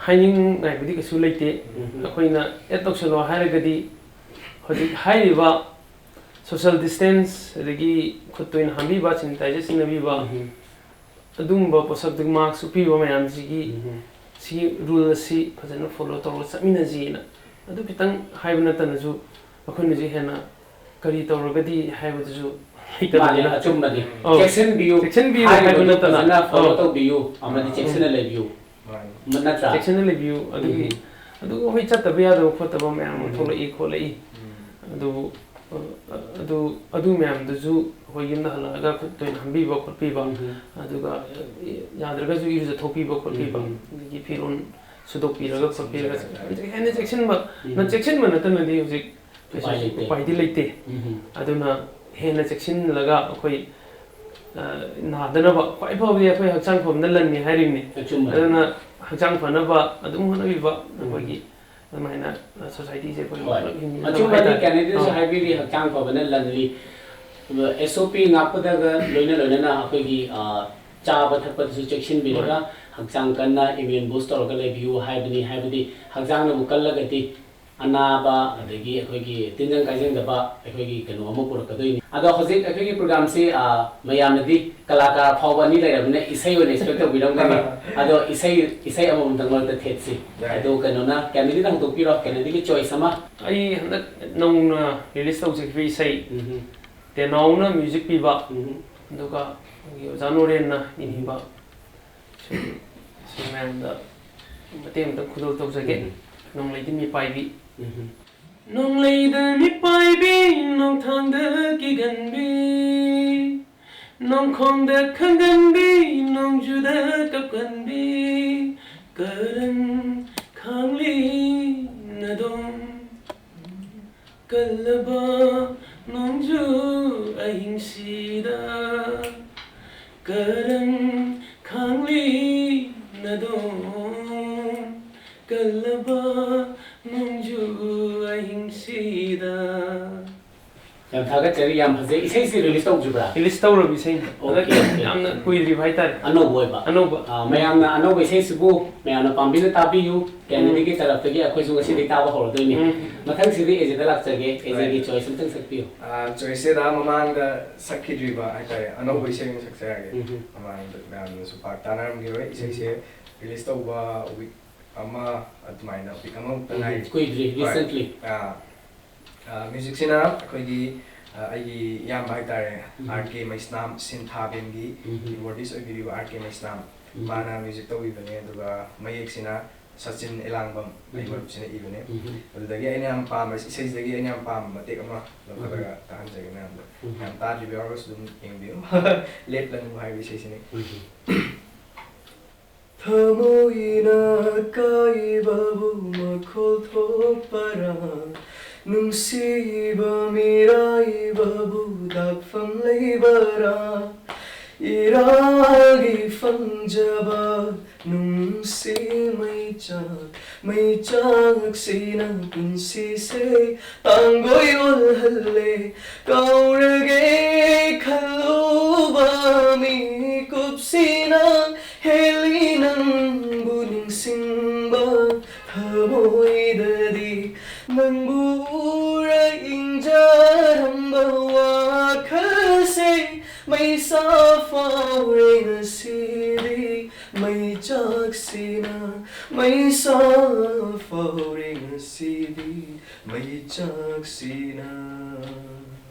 ꯍꯥꯏꯅꯤꯡꯉꯥꯏꯕꯨꯗꯤ ꯀꯩꯁꯨ ꯂꯩꯇꯦ꯫ ꯎꯝ꯫ ꯑꯩꯈꯣꯏꯅ ꯑꯦꯗ ꯇꯧꯁꯜꯂꯣ ꯍꯥꯏꯔꯒꯗꯤ ꯍꯧꯖꯤꯛ ꯍꯥꯏꯔꯤꯕ ꯁꯣꯁꯦꯜ ꯗꯤꯁꯇꯦꯟꯁ, ꯑꯗꯒꯤ ꯈꯨꯠ ꯇꯣꯏꯅ ꯍꯥꯝꯕꯤꯕ, ꯁꯦꯅꯤꯇꯥꯏꯖꯔ ꯁꯤꯖꯤꯟꯅꯕꯤꯕ, ꯎꯝ꯫ ꯑꯗꯨꯒꯨꯝꯕ ꯄꯣꯠꯁꯛꯇꯨ ꯃꯥꯛꯁ ꯎꯞꯄꯤꯕ ꯃꯌꯥꯝꯁꯤꯒꯤ ꯎꯝ꯫ ꯁꯤꯒꯤ ꯔꯨꯜ ꯑꯁꯤ ꯐꯖꯅ ꯐꯣꯂꯣ ꯇꯧꯔꯒ ꯆꯠꯃꯤꯟꯅꯁꯤꯅ꯫ ꯑꯗꯨ ꯈꯤꯇꯪ ꯍꯥꯏꯕ ꯅꯠꯇꯅꯁꯨ ꯑꯩꯈꯣꯏꯅꯁꯨ ꯍꯦꯟꯅ ꯀꯔꯤ ꯇꯧꯔꯒꯗꯤ ꯍꯥꯏꯕꯗꯨꯁꯨ ꯃꯥꯅꯦ, ꯂꯩꯇꯕꯅꯤꯅ꯫ ꯑꯆꯨꯝꯕꯅꯤ꯫ ꯑꯧ꯫ ꯆꯦꯛꯁꯤꯟꯕꯤꯌꯨ ꯆꯦꯛꯁꯤꯟꯕꯤꯌꯨ ꯍꯥꯏꯕꯗꯨ ꯍꯥꯏꯕ ꯅꯠꯇꯅ꯫ ꯐꯖꯅ ꯐꯣꯂꯣ ꯑꯧ꯫ ꯇꯧꯕꯤꯌꯨ ꯑꯃꯗꯤ ꯎꯝ꯫ ꯆꯦꯛꯁꯤꯟꯅ ꯂꯩꯕꯤꯌꯨ꯫ ꯃꯥꯅꯤ꯫ ꯅꯠꯇ꯭ꯔꯥ? ꯆꯦꯛꯁꯤꯟꯅ ꯂꯩꯕꯤꯌꯨ꯫ ꯑꯗꯨꯒꯤ, ꯎꯝ꯫ ꯑꯗꯨꯒ ꯍꯣꯏ, ꯆꯠꯇꯕ ꯌꯥꯗꯕ ꯈꯣꯠꯇꯕ ꯃꯌꯥꯝ ꯑꯃ ꯎꯝ꯫ ꯊꯣꯛꯂꯛꯏ ꯈꯣꯠꯂꯛꯏ꯫ ꯎꯝ꯫ ꯑꯗꯨꯕꯨ, ꯑ, ꯑꯗꯨ, ꯑꯗꯨ ꯃꯌꯥꯝꯗꯨꯁꯨ ꯑꯩꯈꯣꯏ ꯌꯨꯝꯗ ꯍꯜꯂꯛꯑꯒ ꯈꯨꯠ ꯇꯣꯏꯅ ꯍꯥꯝꯕꯤꯕ ꯈꯣꯠꯄꯤꯕ, ꯎꯝ꯫ ꯑꯗꯨꯒ, ꯑ, ꯌꯥꯗ꯭ꯔꯒꯁꯨ ꯏꯔꯨꯖꯊꯣꯛꯄꯤꯕ ꯈꯣꯠꯄꯤꯕ, ꯎꯝ꯫ ꯑꯗꯒꯤ ꯐꯤꯔꯣꯟ ꯁꯨꯗꯣꯛꯄꯤꯔꯒ ꯈꯣꯠꯄꯤꯔꯒ, ꯆꯦꯛꯁꯤꯟꯖꯔꯒ꯫ ꯍꯦꯟꯅ ꯆꯦꯛꯁꯤꯟꯕ, ꯎꯝ꯫ ꯅ ꯆꯦꯛꯁꯤꯟꯕ ꯅꯠꯇꯅꯗꯤ ꯍꯧꯖꯤꯛ ꯎꯄꯥꯏ ꯀꯩꯁꯨ ꯂꯩꯇꯦ꯫ ꯎꯄꯥꯏꯗꯤ ꯂꯩꯇꯦ꯫ ꯎꯝ꯫ ꯑꯗꯨꯅ ꯍꯦꯟꯅ ꯆꯦꯛꯁꯤꯜꯂꯒ ꯑꯩꯈꯣꯏ, ꯑ, ꯅꯥꯗꯅꯕ ꯈ꯭ꯋꯥꯏ ꯐꯕꯗꯤ ꯑꯩꯈꯣꯏ ꯍꯛꯆꯥꯡ ꯐꯕꯅ ꯂꯟꯅꯤ ꯍꯥꯏꯔꯤꯕꯅꯤ꯫ ꯑꯆꯨꯝꯕꯅꯤ꯫ ꯑꯗꯨꯅ ꯍꯛꯆꯥꯡ ꯐꯅꯕ ꯑꯗꯨꯝ ꯍꯣꯠꯅꯕꯤꯕ ꯎꯝ꯫ ꯑꯩꯈꯣꯏꯒꯤ ꯑꯗꯨꯃꯥꯏꯅ, ꯑ, ꯁꯣꯁꯥꯏꯇꯤꯁꯦ ꯑꯩꯈꯣꯏ ꯍꯣꯏ꯫ ꯄꯨꯂꯞ ꯍꯤꯡꯃꯤꯟꯅꯕ ꯑꯆꯨꯝꯕꯅꯤ, ꯍꯥꯏꯇꯥꯔꯦ꯫ ꯀꯦꯅꯦꯗꯤꯁꯨ ꯑꯥ꯫ ꯍꯥꯏꯕꯤꯔꯤ, ꯍꯛꯆꯥꯡ ꯐꯕꯅ ꯂꯟꯅꯤ꯫ ꯑꯦꯁ ꯑꯣ ꯄꯤ ꯉꯥꯛꯄꯗꯒ ꯂꯣꯏꯅ ꯂꯣꯏꯅꯅ ꯑꯩꯈꯣꯏꯒꯤ, ꯑ, ꯆꯥꯕ ꯊꯛꯄꯗꯁꯨ ꯆꯦꯛꯁꯤꯟꯕꯤꯔꯒ ꯍꯣꯏ꯫ ꯍꯛꯆꯥꯡ ꯀꯟꯅ ꯏꯃ꯭ꯌꯨꯟ ꯕꯨꯁ ꯇꯧꯔꯒ ꯂꯩꯕꯤꯌꯨ ꯍꯥꯏꯕꯅꯤ꯫ ꯍꯥꯏꯕꯗꯤ ꯍꯛꯆꯥꯡꯅꯕꯨ ꯀꯜꯂꯒꯗꯤ ꯑꯅꯥꯕ, ꯑꯗꯒꯤ ꯑꯩꯈꯣꯏꯒꯤ ꯇꯤꯟꯖꯪ ꯀꯥꯏꯖꯪꯗꯕ ꯑꯩꯈꯣꯏꯒꯤ ꯀꯩꯅꯣ ꯑꯃ ꯄꯨꯔꯛꯀꯗꯣꯏꯅꯤ꯫ ꯑꯗꯣ ꯍꯧꯖꯤꯛ ꯑꯩꯈꯣꯏꯒꯤ programꯁꯤ, ꯑ, ꯃꯌꯥꯝꯅꯗꯤ ꯀꯂꯥꯀꯥꯔ ꯐꯥꯎꯕ ꯑꯅꯤ ꯂꯩꯔꯕꯅꯤꯅ ꯏꯁꯩ ꯑꯣꯏꯅ expect ꯇꯧꯕꯤꯔꯝꯒꯅꯤ꯫ ꯑꯗꯣ ꯏꯁꯩ, ꯏꯁꯩ ꯑꯃꯃꯝꯇꯪ ꯃꯔꯛꯇ ꯊꯦꯠꯁꯤ꯫ ꯌꯥꯏ꯫ ꯑꯗꯣ ꯀꯩꯅꯣꯅ, ꯀꯦꯅꯦꯗꯤꯅ ꯍꯧꯗꯣꯛꯄꯤꯔꯣ, ꯀꯦꯅꯦꯗꯤꯒꯤ choice ꯑꯃ꯫ ꯑꯩ ꯍꯟꯗꯛ ꯅꯧꯅ release ꯇꯧꯖꯈꯤꯕ ꯏꯁꯩ, ꯎꯝꯍꯨꯝ꯫ ꯇꯦꯅꯥꯎꯅ music ꯄꯤꯕ, ꯎꯝꯍꯨꯝ꯫ ꯑꯗꯨꯒ ꯑꯩꯈꯣꯏꯒꯤ ꯑꯣꯖꯥ ꯅꯣꯔꯦꯟꯅ ꯏꯕ, ꯁꯤ, ꯁꯤ ꯃꯌꯥꯝꯗ ꯃꯇꯦꯛ ꯑꯃꯇꯪ ꯈꯨꯗꯣꯜ ꯇꯧꯖꯒꯦ꯫ ꯎꯝ꯫ ꯅꯣꯡꯂꯩꯗꯤ ꯃꯤꯄꯥꯏꯕꯤ꯫ ꯎꯝ꯫ ꯅꯣꯡꯂꯩꯗ ꯃꯤꯄꯥꯏꯕꯤ, ꯅꯣꯡꯊꯥꯡꯗ ꯀꯤꯒꯟꯕꯤ, ꯅꯣꯡꯈꯣꯡꯗ ꯈꯪꯒꯟꯕꯤ, ꯅꯣꯡꯖꯨꯗ ꯀꯞꯀꯟꯕꯤ, ꯀꯔꯟ ꯈꯥꯡꯂꯤ ꯅꯗꯣꯝ꯫ ꯀꯜꯂꯕ ꯅꯣꯡꯖꯨ ꯑꯍꯤꯡꯁꯤꯗ, ꯀꯔꯟ ꯈꯥꯡꯂꯤ ꯅꯗꯣꯝ꯫ ꯀꯜꯂꯕ ꯅꯣꯡꯖꯨ ꯑꯍꯤꯡꯁꯤꯗ꯫ ꯌꯥꯝ ꯊꯥꯒꯠꯆꯔꯤ, ꯌꯥꯝ ꯐꯖꯩ꯫ ꯏꯁꯩꯁꯤ release ꯇꯧꯗ꯭ꯔꯤꯕ꯭ꯔꯥ? Release ꯇꯧꯔꯕ ꯏꯁꯩꯅꯤ꯫ Okay, ꯍꯟꯗꯛ okay꯫ ꯌꯥꯝꯅ ꯀꯨꯏꯗ꯭ꯔꯤꯕ ꯍꯥꯏꯇꯥꯔꯦ꯫ ꯑꯅꯧꯕ ꯑꯣꯏꯕ? ꯑꯅꯧꯕ꯫ ꯑꯥ, ꯃꯌꯥꯝꯅ ꯑꯅꯧꯕ ꯏꯁꯩꯁꯤꯕꯨ ꯃꯌꯥꯝꯅ ꯄꯥꯝꯕꯤꯅ ꯇꯥꯕꯤꯌꯨ꯫ ꯀꯦꯅꯦꯗꯤꯒꯤ ꯎꯝ꯫ ꯇꯔꯞꯇꯒꯤ ꯑꯩꯈꯣꯏꯁꯨ ꯉꯁꯤꯗꯤ ꯇꯥꯕ ꯍꯧꯔꯗꯣꯏꯅꯤ꯫ ꯎꯝ꯫ ꯃꯊꯪꯁꯤꯗꯤ ꯑꯦꯖꯦꯗ ꯂꯥꯛꯆꯒꯦ꯫ ꯑꯦꯖꯦꯒꯤ ꯍꯣꯏ꯫ Choice ꯑꯝꯇꯪ ꯁꯛꯄꯤꯌꯨ꯫ ꯑꯥ, choiceꯁꯤꯗ ꯃꯃꯥꯡꯗ ꯁꯛꯈꯤꯗ꯭ꯔꯤꯕ ꯍꯥꯏꯇꯥꯔꯦ, ꯑꯅꯧꯕ ꯎꯝ꯫ ꯏꯁꯩ ꯑꯣꯏꯅ ꯁꯛꯆꯔꯛꯑꯒꯦ꯫ ꯎꯝ꯫ ꯃꯃꯥꯡꯗ ꯃꯌꯥꯝꯅꯁꯨ ꯄꯥꯛ ꯇꯥꯅꯔꯝꯈꯤꯔꯣꯏ꯫ ꯏꯁꯩꯁꯦ ꯎꯝ꯫ Release ꯇꯧꯕ week ꯑꯃ ꯑꯗꯨꯃꯥꯏꯅ, week ꯑꯃꯃꯨꯛꯇ ꯎꯝ, ꯉꯥꯏꯔꯤ꯫ ꯀꯨꯏꯗ꯭ꯔꯤ, ꯍꯣꯏ꯫ Recently꯫ ꯑꯥ, ꯑꯥ, musicꯁꯤꯅ ꯑꯩꯈꯣꯏꯒꯤ, ꯑꯥ, ꯑꯩꯒꯤ ꯏꯌꯥꯝꯕ ꯍꯥꯏꯇꯥꯔꯦ, ꯎꯝ꯫ R K ꯃꯩꯁꯅꯥꯝ, ꯁꯤꯟꯊꯥꯕꯦꯟꯒꯤ ꯎꯝ꯫ Keyboardist ꯑꯣꯏꯕꯤꯔꯤꯕ R K ꯃꯩꯁꯅꯥꯝ, ꯎꯝ꯫ ꯃꯥꯅ music ꯇꯧꯕꯤꯕꯅꯦ꯫ ꯑꯗꯨꯒ ꯃꯌꯦꯛꯁꯤꯅ ꯁꯆꯤꯟ ꯏꯂꯥꯡꯕꯝ, ꯑꯩ ꯎꯝ꯫ ꯃꯔꯨꯞꯁꯤꯅ ꯏꯕꯅꯦ꯫ ꯎꯝ꯫ ꯑꯗꯨꯗꯒꯤ ꯑꯩꯅ ꯌꯥꯝ ꯄꯥꯝꯕ, ꯏꯁꯩꯁꯤꯗꯒꯤ ꯑꯩꯅ ꯌꯥꯝ ꯄꯥꯝꯕ ꯃꯇꯦꯛ ꯑꯃ ꯂꯧꯈꯠꯂꯒ ꯎꯝ꯫ ꯇꯥꯍꯟꯖꯒꯦ ꯃꯌꯥꯝꯗ꯫ ꯎꯝ꯫ ꯌꯥꯝ ꯇꯥꯗ꯭ꯔꯤꯕ ꯌꯥꯎꯔꯒꯁꯨ ꯑꯗꯨꯝ ꯌꯦꯡꯕꯤꯌꯨ꯫ ꯂꯦꯞꯂꯅꯨ ꯍꯥꯏꯕ ꯏꯁꯩꯁꯤꯅꯤ꯫ ꯎꯝ꯫ ꯊꯃꯣꯏꯅ ꯀꯥꯏꯕꯕꯨ ꯃꯈꯣꯜ ꯊꯣꯛꯄꯔꯥ? ꯅꯨꯡꯁꯤꯕ ꯃꯤꯔꯥꯏꯕꯕꯨ ꯗꯥꯛꯐꯝ ꯂꯩꯕꯔꯥ? ꯏꯔꯥꯜꯒꯤ ꯐꯪꯖꯕ ꯅꯨꯡꯁꯤ ꯃꯩꯆꯥꯛ, ꯃꯩꯆꯥꯛꯁꯤꯅ ꯄꯨꯟꯁꯤꯁꯦ ꯇꯥꯡꯒꯣꯏ ꯑꯣꯜꯍꯜꯂꯦ꯫ ꯀꯥꯎꯔꯒꯦ ꯈꯜꯂꯨꯕ ꯃꯤꯀꯨꯞꯁꯤꯅ ꯍꯦꯜꯂꯤ ꯅꯪꯕꯨ ꯅꯤꯡꯁꯤꯡꯕ꯫ ꯊꯃꯣꯏꯗꯗꯤ ꯃꯩꯁꯥ ꯐꯥꯎꯔꯦ ꯉꯁꯤꯗꯤ ꯃꯩꯆꯥꯛꯁꯤꯅ꯫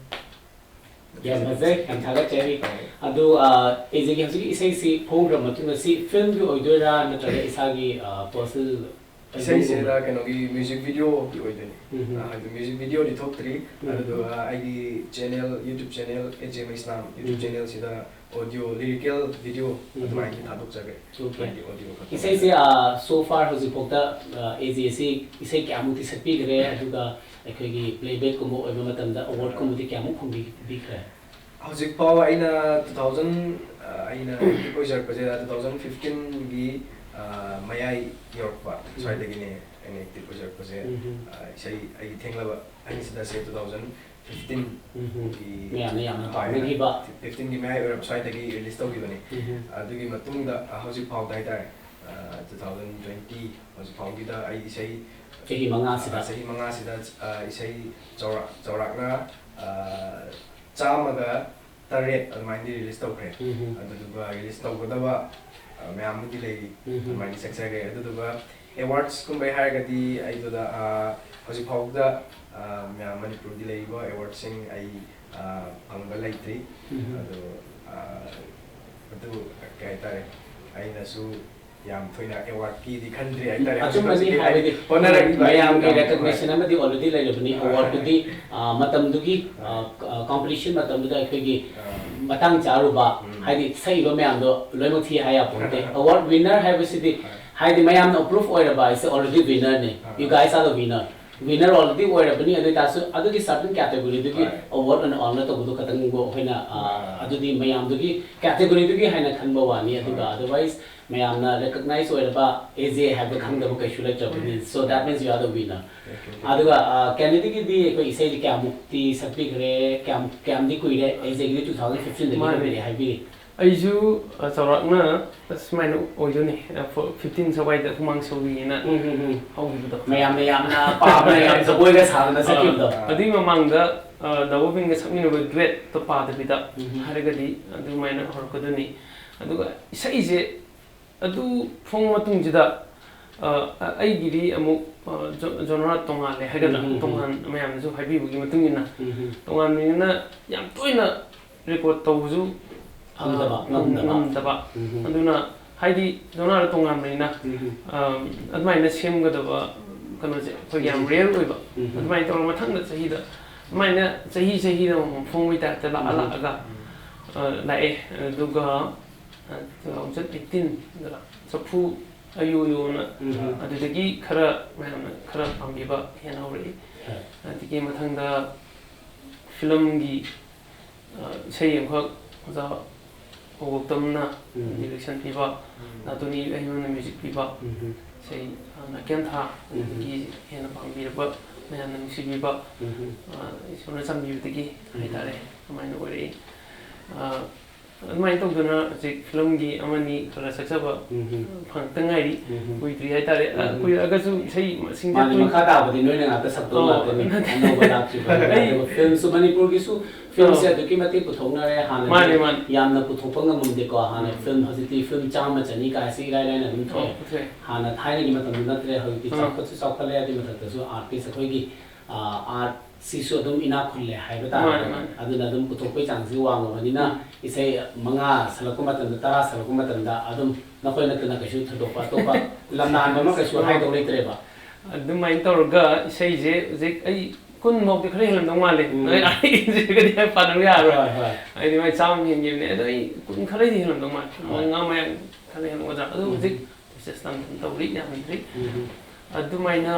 ꯌꯥꯝ ꯐꯖꯩ, ꯌꯥꯝ ꯊꯥꯒꯠꯆꯔꯤ꯫ ꯑꯗꯨ ꯑꯦꯖꯦꯒꯤ ꯍꯧꯖꯤꯛꯀꯤ ꯏꯁꯩꯁꯤ ꯐꯣꯡꯈ꯭ꯔ ꯃꯇꯨꯡꯗ ꯁꯤ ꯐꯤꯂꯝꯒꯤ ꯑꯣꯏꯗꯣꯏꯔꯥ ꯅꯠꯇ꯭ꯔꯒ ꯏꯁꯥꯒꯤ personal? ꯏꯁꯩꯁꯤꯗ ꯀꯩꯅꯣꯒꯤ ꯃ꯭ꯌꯨꯖꯤꯛ ꯚꯤꯗꯤꯑꯣꯒꯤ ꯑꯣꯏꯗꯣꯏꯅꯤ꯫ ꯑꯗꯨ ꯃ꯭ꯌꯨꯖꯤꯛ ꯚꯤꯗꯤꯑꯣꯗꯤ ꯊꯣꯛꯇ꯭ꯔꯤ꯫ ꯑꯗꯨꯗꯨꯒ ꯑꯩꯒꯤ ꯆꯦꯅꯦꯜ, ꯌꯨꯇ꯭ꯌꯨꯕ ꯆꯦꯅꯦꯜ ꯑꯦ ꯖꯦ ꯃꯩꯁꯅꯥꯝ ꯌꯨꯇ꯭ꯌꯨꯕ ꯆꯦꯅꯦꯜꯁꯤꯗ ꯑꯣꯗꯤꯑꯣ, ꯂꯤꯔꯤꯀꯦꯜ ꯚꯤꯗꯤꯑꯣ ꯑꯗꯨꯃꯥꯏꯅꯗꯤ ꯊꯥꯗꯣꯛꯆꯒꯦ꯫ Okay. ꯍꯥꯏꯗꯤ ꯑꯣꯗꯤꯑꯣ ꯈꯛꯇ꯫ ꯏꯁꯩꯁꯦ so far ꯍꯧꯖꯤꯛꯐꯥꯎꯗ ꯑꯦꯖꯦꯁꯤ ꯏꯁꯩ ꯀꯌꯥꯃꯨꯛꯇꯤ ꯁꯛꯄꯤꯈ꯭ꯔꯦ, ꯑꯗꯨꯒ ꯑꯩꯈꯣꯏꯒꯤ playbackꯀꯨꯝꯕ ꯑꯣꯏꯕ ꯃꯇꯝꯗ awardꯀꯨꯝꯕꯗꯤ ꯀꯌꯥꯃꯨꯛ ꯐꯪꯕꯤꯈ꯭ꯔꯦ? ꯍꯧꯖꯤꯛꯐꯥꯎ ꯑꯩꯅ ꯇꯨ ꯊꯥꯎꯖꯟ, ꯑꯩꯅ ꯑꯦꯛꯇꯤꯚ ꯑꯣꯏꯖꯔꯛꯄꯁꯦ ꯇꯨ ꯊꯥꯎꯖꯟ ꯐꯤꯐꯇꯤꯟꯒꯤ ꯃꯌꯥꯏ ꯌꯧꯔꯛꯄ ꯁ꯭ꯋꯥꯏꯗꯒꯤꯅꯦ ꯑꯩꯅ ꯑꯦꯛꯇꯤꯚ ꯑꯣꯏꯖꯔꯛꯄꯁꯦ꯫ ꯏꯁꯩ ꯑꯩꯒꯤ ꯊꯦꯡꯂꯕ ꯑꯍꯤꯡꯁꯤꯗꯁꯦ ꯇꯨ ꯊꯥꯎꯖꯟ ꯐꯤꯐꯇꯤꯟ ꯃꯌꯥꯝꯅ ꯌꯥꯝꯅ ꯄꯥꯝꯅꯈꯤꯕ꯫ ꯐꯤꯐꯇꯤꯟꯒꯤ ꯃꯌꯥꯏ ꯑꯣꯏꯔꯞ ꯁ꯭ꯋꯥꯏꯗꯒꯤ ꯔꯤꯂꯤꯁ ꯇꯧꯈꯤꯕꯅꯤ꯫ ꯑꯗꯨꯒꯤ ꯃꯇꯨꯡꯗ ꯍꯧꯖꯤꯛ ꯐꯥꯎꯗ ꯍꯥꯏꯇꯥꯔꯦ, ꯇꯨ ꯊꯥꯎꯖꯟ ꯇ꯭ꯋꯦꯟꯇꯤ ꯍꯧꯖꯤꯛ ꯐꯥꯎꯒꯤꯗ ꯑꯩ ꯏꯁꯩ ꯆꯍꯤ ꯃꯉꯥꯁꯤꯗ꯫ ꯆꯍꯤ ꯃꯉꯥꯁꯤꯗ ꯏꯁꯩ ꯆꯥꯎꯔꯥꯛ ꯆꯥꯎꯔꯥꯛꯅ ꯆꯥꯝꯃꯒ ꯇꯔꯦꯠ ꯑꯗꯨꯃꯥꯏꯅꯗꯤ ꯔꯤꯂꯤꯁ ꯇꯧꯈ꯭ꯔꯦ꯫ ꯑꯗꯨꯗꯨꯒ ꯔꯤꯂꯤꯁ ꯇꯧꯒꯗꯕ ꯃꯌꯥꯝ ꯑꯃꯗꯤ ꯂꯩꯔꯤ꯫ ꯑꯗꯨꯃꯥꯏꯅ ꯆꯠꯆꯈ꯭ꯔꯦ꯫ ꯑꯗꯨꯗꯨꯒ ꯑꯦꯋꯥꯔꯗꯁꯀꯨꯝꯕꯩ ꯍꯥꯏꯔꯒꯗꯤ ꯑꯩꯗꯨꯗ ꯍꯧꯖꯤꯛ ꯐꯥꯎꯕꯗ ꯃꯌꯥꯝ ꯃꯅꯤꯄꯨꯔꯒꯤ ꯂꯩꯔꯤꯕ ꯑꯦꯋꯥꯔꯗꯁꯤꯡ ꯑꯩ ꯐꯪꯕ ꯂꯩꯇ꯭ꯔꯤ꯫ ꯑꯗꯣ ꯑꯗꯨ ꯀꯩ ꯍꯥꯏꯇꯥꯔꯦ, ꯑꯩꯅꯁꯨ ꯌꯥꯝ ꯊꯣꯏꯅ ꯑꯦꯋꯥꯔꯗꯀꯤꯗꯤ ꯈꯟꯗ꯭ꯔꯤ ꯍꯥꯏꯇꯥꯔꯦ꯫ ꯑꯆꯨꯝꯕꯅꯤ, ꯍꯧꯖꯤꯛ ꯍꯥꯏꯕꯗꯤ ꯍꯣꯠꯅꯔꯛꯏꯕ ꯃꯌꯥꯝꯒꯤ ꯍꯥꯏꯗꯤ recognition ꯑꯃꯗꯤ already ꯂꯩꯔꯕꯅꯤ꯫ Awardꯇꯨꯗꯤ ꯃꯇꯝꯗꯨꯒꯤ competition ꯃꯇꯝꯗꯨꯗ ꯑꯩꯈꯣꯏꯒꯤ ꯃꯇꯥꯡ ꯆꯥꯔꯨꯕ, ꯍꯥꯏꯗꯤ ꯁꯛꯏꯕ ꯃꯌꯥꯝꯗꯣ ꯂꯣꯏꯅꯃꯛ ꯊꯤ ꯍꯥꯏ ꯌꯥꯄꯣꯟꯇꯦ꯫ Award winner ꯍꯥꯏꯕꯁꯤꯗꯤ ꯍꯥꯏꯗꯤ ꯃꯌꯥꯝꯅ approve ꯑꯣꯏꯔꯕ ꯍꯥꯏꯁꯦ already winnerꯅꯦ꯫ You guys are the winner꯫ Winner already ꯑꯣꯏꯔꯕꯅꯤ꯫ ꯑꯗꯨ ꯑꯣꯏꯇꯥꯔꯁꯨ ꯑꯗꯨꯒꯤ certain categoryꯗꯨꯒꯤ award ꯑꯣꯏꯅ honor ꯇꯧꯕꯗꯣ ꯈꯛꯇꯪꯕꯨ ꯑꯩꯈꯣꯏꯅ ꯑꯗꯨꯗꯤ ꯃꯌꯥꯝꯗꯨꯒꯤ categoryꯗꯨꯒꯤ ꯍꯥꯏꯅ ꯈꯟꯕ ꯋꯥꯅꯤ꯫ ꯑꯗꯨꯒ otherwise ꯃꯌꯥꯝꯅ recognize ꯑꯣꯏꯔꯕ ꯑꯦꯖꯦ ꯍꯥꯏꯕꯗꯣ ꯈꯪꯗꯕ ꯀꯩꯁꯨ ꯂꯩꯇ꯭ꯔꯕꯅꯤ꯫ So that means you are the winner꯫ ꯑꯗꯨꯒ ꯀꯦꯟꯗꯤꯗꯒꯤꯗꯤ ꯑꯩꯈꯣꯏ ꯏꯁꯩꯗꯤ ꯀꯌꯥꯃꯨꯛꯇꯤ ꯁꯛꯄꯤꯈ꯭ꯔꯦ, ꯀꯌꯥꯝ ꯀꯌꯥꯝꯗꯤ ꯀꯨꯏꯔꯦ? ꯑꯦꯖꯦꯒꯤꯗꯤ ꯇꯨ ꯊꯥꯎꯖꯟ ꯐꯤꯐꯇꯤꯟꯗꯒꯤ ꯃꯥꯅꯦ꯫ ꯍꯧꯕꯤꯔꯦ ꯍꯥꯏꯕꯤꯔꯤ꯫ ꯑꯩꯁꯨ ꯆꯥꯎꯔꯥꯛꯅ ꯁꯨꯃꯥꯏꯅ ꯑꯣꯏꯗꯣꯏꯅꯤ, ꯐꯤꯐꯇꯤꯟ ꯁ꯭ꯋꯥꯏꯗ ꯍꯨꯃꯥꯡ ꯁꯧꯔꯤꯅ ꯍꯧꯈꯤꯕꯗꯣ꯫ ꯃꯌꯥꯝꯅ ꯌꯥꯝꯅ ꯄꯥꯝꯅ ꯌꯥꯝ ꯖꯒꯣꯏꯒ ꯁꯥꯗꯅ ꯁꯛꯈꯤꯕꯗꯣ꯫ ꯑꯗꯨꯒꯤ ꯃꯃꯥꯡꯗ ꯗꯥꯕꯣꯕꯤꯟꯒ ꯁꯛꯃꯤꯟꯅꯕ ꯗꯨꯋꯦꯠꯇꯣ ꯄꯥꯗꯕꯤꯗ ꯍꯥꯏꯔꯒꯗꯤ ꯑꯗꯨꯃꯥꯏꯅ ꯍꯧꯔꯛꯀꯗꯣꯏꯅꯤ꯫ ꯑꯗꯨꯒ ꯏꯁꯩꯁꯦ ꯑꯗꯨ ꯐꯣꯡ ꯃꯇꯨꯡꯁꯤꯗ ꯑ, ꯑ, ꯑꯩꯒꯤꯗꯤ ꯑꯃꯨꯛ, ꯑ, ꯖꯣ-, ꯖꯣꯅꯔꯥ ꯇꯣꯉꯥꯜꯂꯦ ꯍꯥꯏꯒꯗ꯭ꯔꯥ? ꯎꯝ, ꯎꯝ, ꯎꯝ꯫ ꯇꯣꯉꯥꯟ-, ꯃꯌꯥꯝꯅꯁꯨ ꯍꯥꯏꯕꯤꯕꯒꯤ ꯃꯇꯨꯡ ꯏꯟꯅ ꯎꯝ, ꯎꯝ꯫ ꯇꯣꯉꯥꯟꯕꯅꯤꯅ ꯌꯥꯝ ꯇꯣꯏꯅ ꯔꯦꯀꯣꯔꯗ ꯇꯧꯕꯁꯨ, ꯑ, ꯉꯝꯗꯕ, ꯉꯝ-, ꯉꯝꯗꯕ꯫ ꯉꯝꯗꯕ꯫ ꯎꯝ, ꯎꯝ꯫ ꯑꯗꯨꯅ ꯍꯥꯏꯗꯤ ꯖꯣꯅꯔꯥ ꯇꯣꯉꯥꯟꯕꯅꯤꯅ, ꯎꯝ, ꯎꯝ꯫ ꯑ, ꯑꯗꯨꯃꯥꯏꯅ ꯁꯦꯝꯒꯗꯕ ꯀꯩꯅꯣꯁꯦ ꯑꯩꯈꯣꯏꯒꯤ ꯌꯥꯝ ꯎꯝ꯫ ꯔꯦꯌꯔ ꯑꯣꯏꯕ꯫ ꯎꯝ, ꯎꯝ꯫ ꯑꯗꯨꯃꯥꯏꯅ ꯇꯧꯔꯒ ꯃꯊꯪꯗ ꯆꯍꯤꯗ ꯑꯗꯨꯃꯥꯏꯅ ꯆꯍꯤ ꯆꯍꯤꯗ ꯑꯃꯨꯛ ꯐꯣꯡꯕꯒꯤ ꯇꯥꯏꯞꯇ ꯂꯥꯛꯑ ꯎꯝ꯫ ꯂꯥꯛꯑꯒ, ꯎꯝ꯫ ꯑ, ꯂꯥꯛꯑꯦ꯫ ꯑꯗꯨꯒ, ꯑ, two thousand eighteen ꯗꯔ ꯆꯐꯨ ꯑꯌꯨꯌꯨꯅ ꯎꯝ꯫ ꯑꯗꯨꯗꯒꯤ ꯈꯔ ꯃꯌꯥꯝꯅ ꯈꯔ ꯄꯥꯝꯕꯤꯕ ꯍꯦꯟꯅ ꯍꯧꯔꯛꯏ꯫ ꯍꯣꯏ꯫ ꯑꯗꯒꯤ ꯃꯊꯪꯗ ꯐꯤꯂꯝꯒꯤ, ꯑ, ꯏꯁꯩ ꯑꯃꯈꯛ ꯑꯣꯖꯥ ꯒꯧꯇꯝꯅ ꯎꯝ꯫ ꯗꯤꯔꯦꯛꯁꯟ ꯄꯤꯕ, ꯎꯝ꯫ ꯅꯥꯇꯣꯅꯤ ꯑꯩꯉꯣꯟꯗ ꯃ꯭ꯌꯨꯖꯤꯛ ꯄꯤꯕ ꯎꯝ꯫ ꯏꯁꯩ, ꯑ, ꯅꯥꯀꯦꯟꯊꯥ ꯎꯝ꯫ ꯑꯗꯒꯤ ꯍꯦꯟꯅ ꯄꯥꯝꯕꯤꯔꯕ ꯃꯌꯥꯝꯅ ꯅꯨꯡꯁꯤꯕꯤꯕ, ꯎꯝ꯫ ꯑ, ꯏꯁꯣꯔꯅ ꯆꯥꯟꯕꯤꯕꯗꯒꯤ ꯎꯝ꯫ ꯍꯥꯏꯇꯥꯔꯦ, ꯑꯗꯨꯃꯥꯏꯅ ꯑꯣꯏꯔꯛꯏ꯫ ꯑ, ꯑꯗꯨꯃꯥꯏꯅ ꯇꯧꯗꯅ ꯍꯧꯖꯤꯛ ꯐꯤꯂꯝꯒꯤ ꯑꯃꯅꯤ ꯈꯔ ꯁꯛꯆꯕ ꯎꯝ꯫ ꯐꯪꯉꯛꯇ ꯉꯥꯏꯔꯤ꯫ ꯎꯝ꯫ ꯀꯨꯏꯗ꯭ꯔꯤ ꯍꯥꯏꯇꯥꯔꯦ꯫ ꯑ, ꯎꯝ꯫ ꯀꯨꯏꯔꯛꯑꯒꯁꯨ ꯏꯁꯩ ꯃꯁꯤꯡꯁꯦ ꯃꯥꯅꯤ, ꯀꯨꯏ- ꯃꯈꯥ ꯇꯥꯕꯗꯤ ꯅꯣꯏꯅ ꯉꯥꯛꯇ ꯁꯛꯇꯧ ꯑꯣ, ꯉꯥꯛꯇꯅꯤ꯫ ꯅꯠꯇꯦ꯫ ꯑꯅꯧꯕ ꯂꯥꯛꯈꯤꯕ ꯑꯩ ꯑꯗꯨꯒ ꯐꯤꯂꯝꯁꯨ ꯃꯅꯤꯄꯨꯔꯒꯤꯁꯨ ꯐꯤꯂꯝꯁꯦ ꯑꯣ꯫ ꯑꯗꯨꯛꯀꯤ ꯃꯇꯤꯛ ꯄꯨꯊꯣꯛꯅꯔꯦ꯫ ꯍꯥꯟꯅꯗꯤ ꯃꯥꯅꯦ, ꯃꯥꯅꯦ꯫ ꯌꯥꯝꯅ ꯄꯨꯊꯣꯛꯄ ꯉꯝꯃꯝꯗꯦꯀꯣ꯫ ꯍꯥꯟꯅ ꯎꯝ꯫ ꯐꯤꯂꯝ, ꯍꯧꯖꯤꯛꯇꯤ ꯐꯤꯂꯝ ꯆꯥꯝꯃ ꯆꯅꯤ ꯀꯥꯏꯁꯤ ꯏꯔꯥꯏ ꯂꯥꯏꯅ ꯑꯗꯨꯝ ꯊꯣꯛꯑꯦ꯫ ꯑꯣ, ꯊꯣꯛꯑꯦ꯫ ꯍꯥꯟꯅ ꯊꯥꯏꯅꯒꯤ ꯃꯇꯝꯗꯨ ꯅꯠꯇ꯭ꯔꯦ꯫ ꯍꯧꯖꯤꯛꯇꯤ ꯑꯥ꯫ ꯆꯥꯎꯈꯠꯁꯨ ꯆꯥꯎꯈꯠꯂꯦ꯫ ꯑꯗꯨꯒꯤ ꯃꯊꯛꯇꯁꯨ ꯑꯥꯔꯇꯤꯁ ꯑꯩꯈꯣꯏꯒꯤ, ꯑꯥ, ꯑꯥꯔꯠꯁꯤꯁꯨ ꯑꯗꯨꯝ ꯏꯅꯥꯛ ꯈꯨꯜꯂꯦ ꯍꯥꯏꯕ ꯇꯥꯔꯦ꯫ ꯃꯥꯅꯦ, ꯃꯥꯅꯦ꯫ ꯑꯗꯨꯅ ꯑꯗꯨꯝ ꯄꯨꯊꯣꯛꯄꯒꯤ ꯆꯥꯡꯁꯤ ꯋꯥꯡꯉꯕꯅꯤꯅ ꯎꯝ꯫ ꯏꯁꯩ ꯃꯉꯥ ꯁꯛꯂꯛꯄ ꯃꯇꯝꯗ, ꯇꯔꯥ ꯁꯛꯂꯛꯄ ꯃꯇꯝꯗ ꯑꯗꯨꯝ ꯅꯈꯣꯏ ꯅꯠꯇꯅ ꯀꯩꯁꯨ ꯊꯣꯏꯗꯣꯛꯄ ꯑꯇꯣꯞꯄ ꯂꯝꯅꯥꯟꯕ ꯑꯃ ꯀꯩꯁꯨ ꯑꯥ꯫ ꯍꯥꯏꯗꯧ ꯂꯩꯇ꯭ꯔꯦꯕ꯫ ꯑꯗꯨꯃꯥꯏꯅ ꯇꯧꯔꯒ ꯏꯁꯩꯁꯦ ꯍꯧꯖꯤꯛ ꯑꯩ ꯀꯨꯟ ꯐꯥꯎꯗꯤ ꯈꯔ ꯍꯦꯜꯂꯝꯗꯧ ꯃꯥꯜꯂꯦ꯫ ꯎꯝ꯫ ꯑꯩ ꯑꯩꯁꯦꯒꯗꯤ ꯍꯥꯏ ꯄꯥꯟꯅꯕ ꯌꯥꯔꯣꯏ꯫ ꯍꯣꯏ, ꯍꯣꯏ꯫ ꯑꯩꯗꯤ ꯃꯥꯏ ꯆꯥꯝꯃ ꯍꯦꯟꯈꯤꯕꯅꯦ꯫ ꯑꯗꯣ ꯑꯩ ꯀꯨꯟ ꯈꯔꯗꯤ ꯍꯦꯜꯂꯝꯗꯧ ꯃꯥꯜꯂꯦ꯫ ꯍꯣꯏ꯫ ꯃꯉꯥ ꯃꯌꯥ ꯈꯔ ꯍꯦꯜꯂꯝꯒꯗ꯭ꯔꯥ꯫ ꯑꯗꯣ ꯎꯝ꯫ ꯍꯧꯖꯤꯛ ꯄ꯭ꯔꯣꯁꯦꯁ ꯇꯧꯔꯤ, ꯌꯥꯝꯗ꯭ꯔꯤ꯫ ꯎꯝ꯫ ꯑꯗꯨꯃꯥꯏꯅ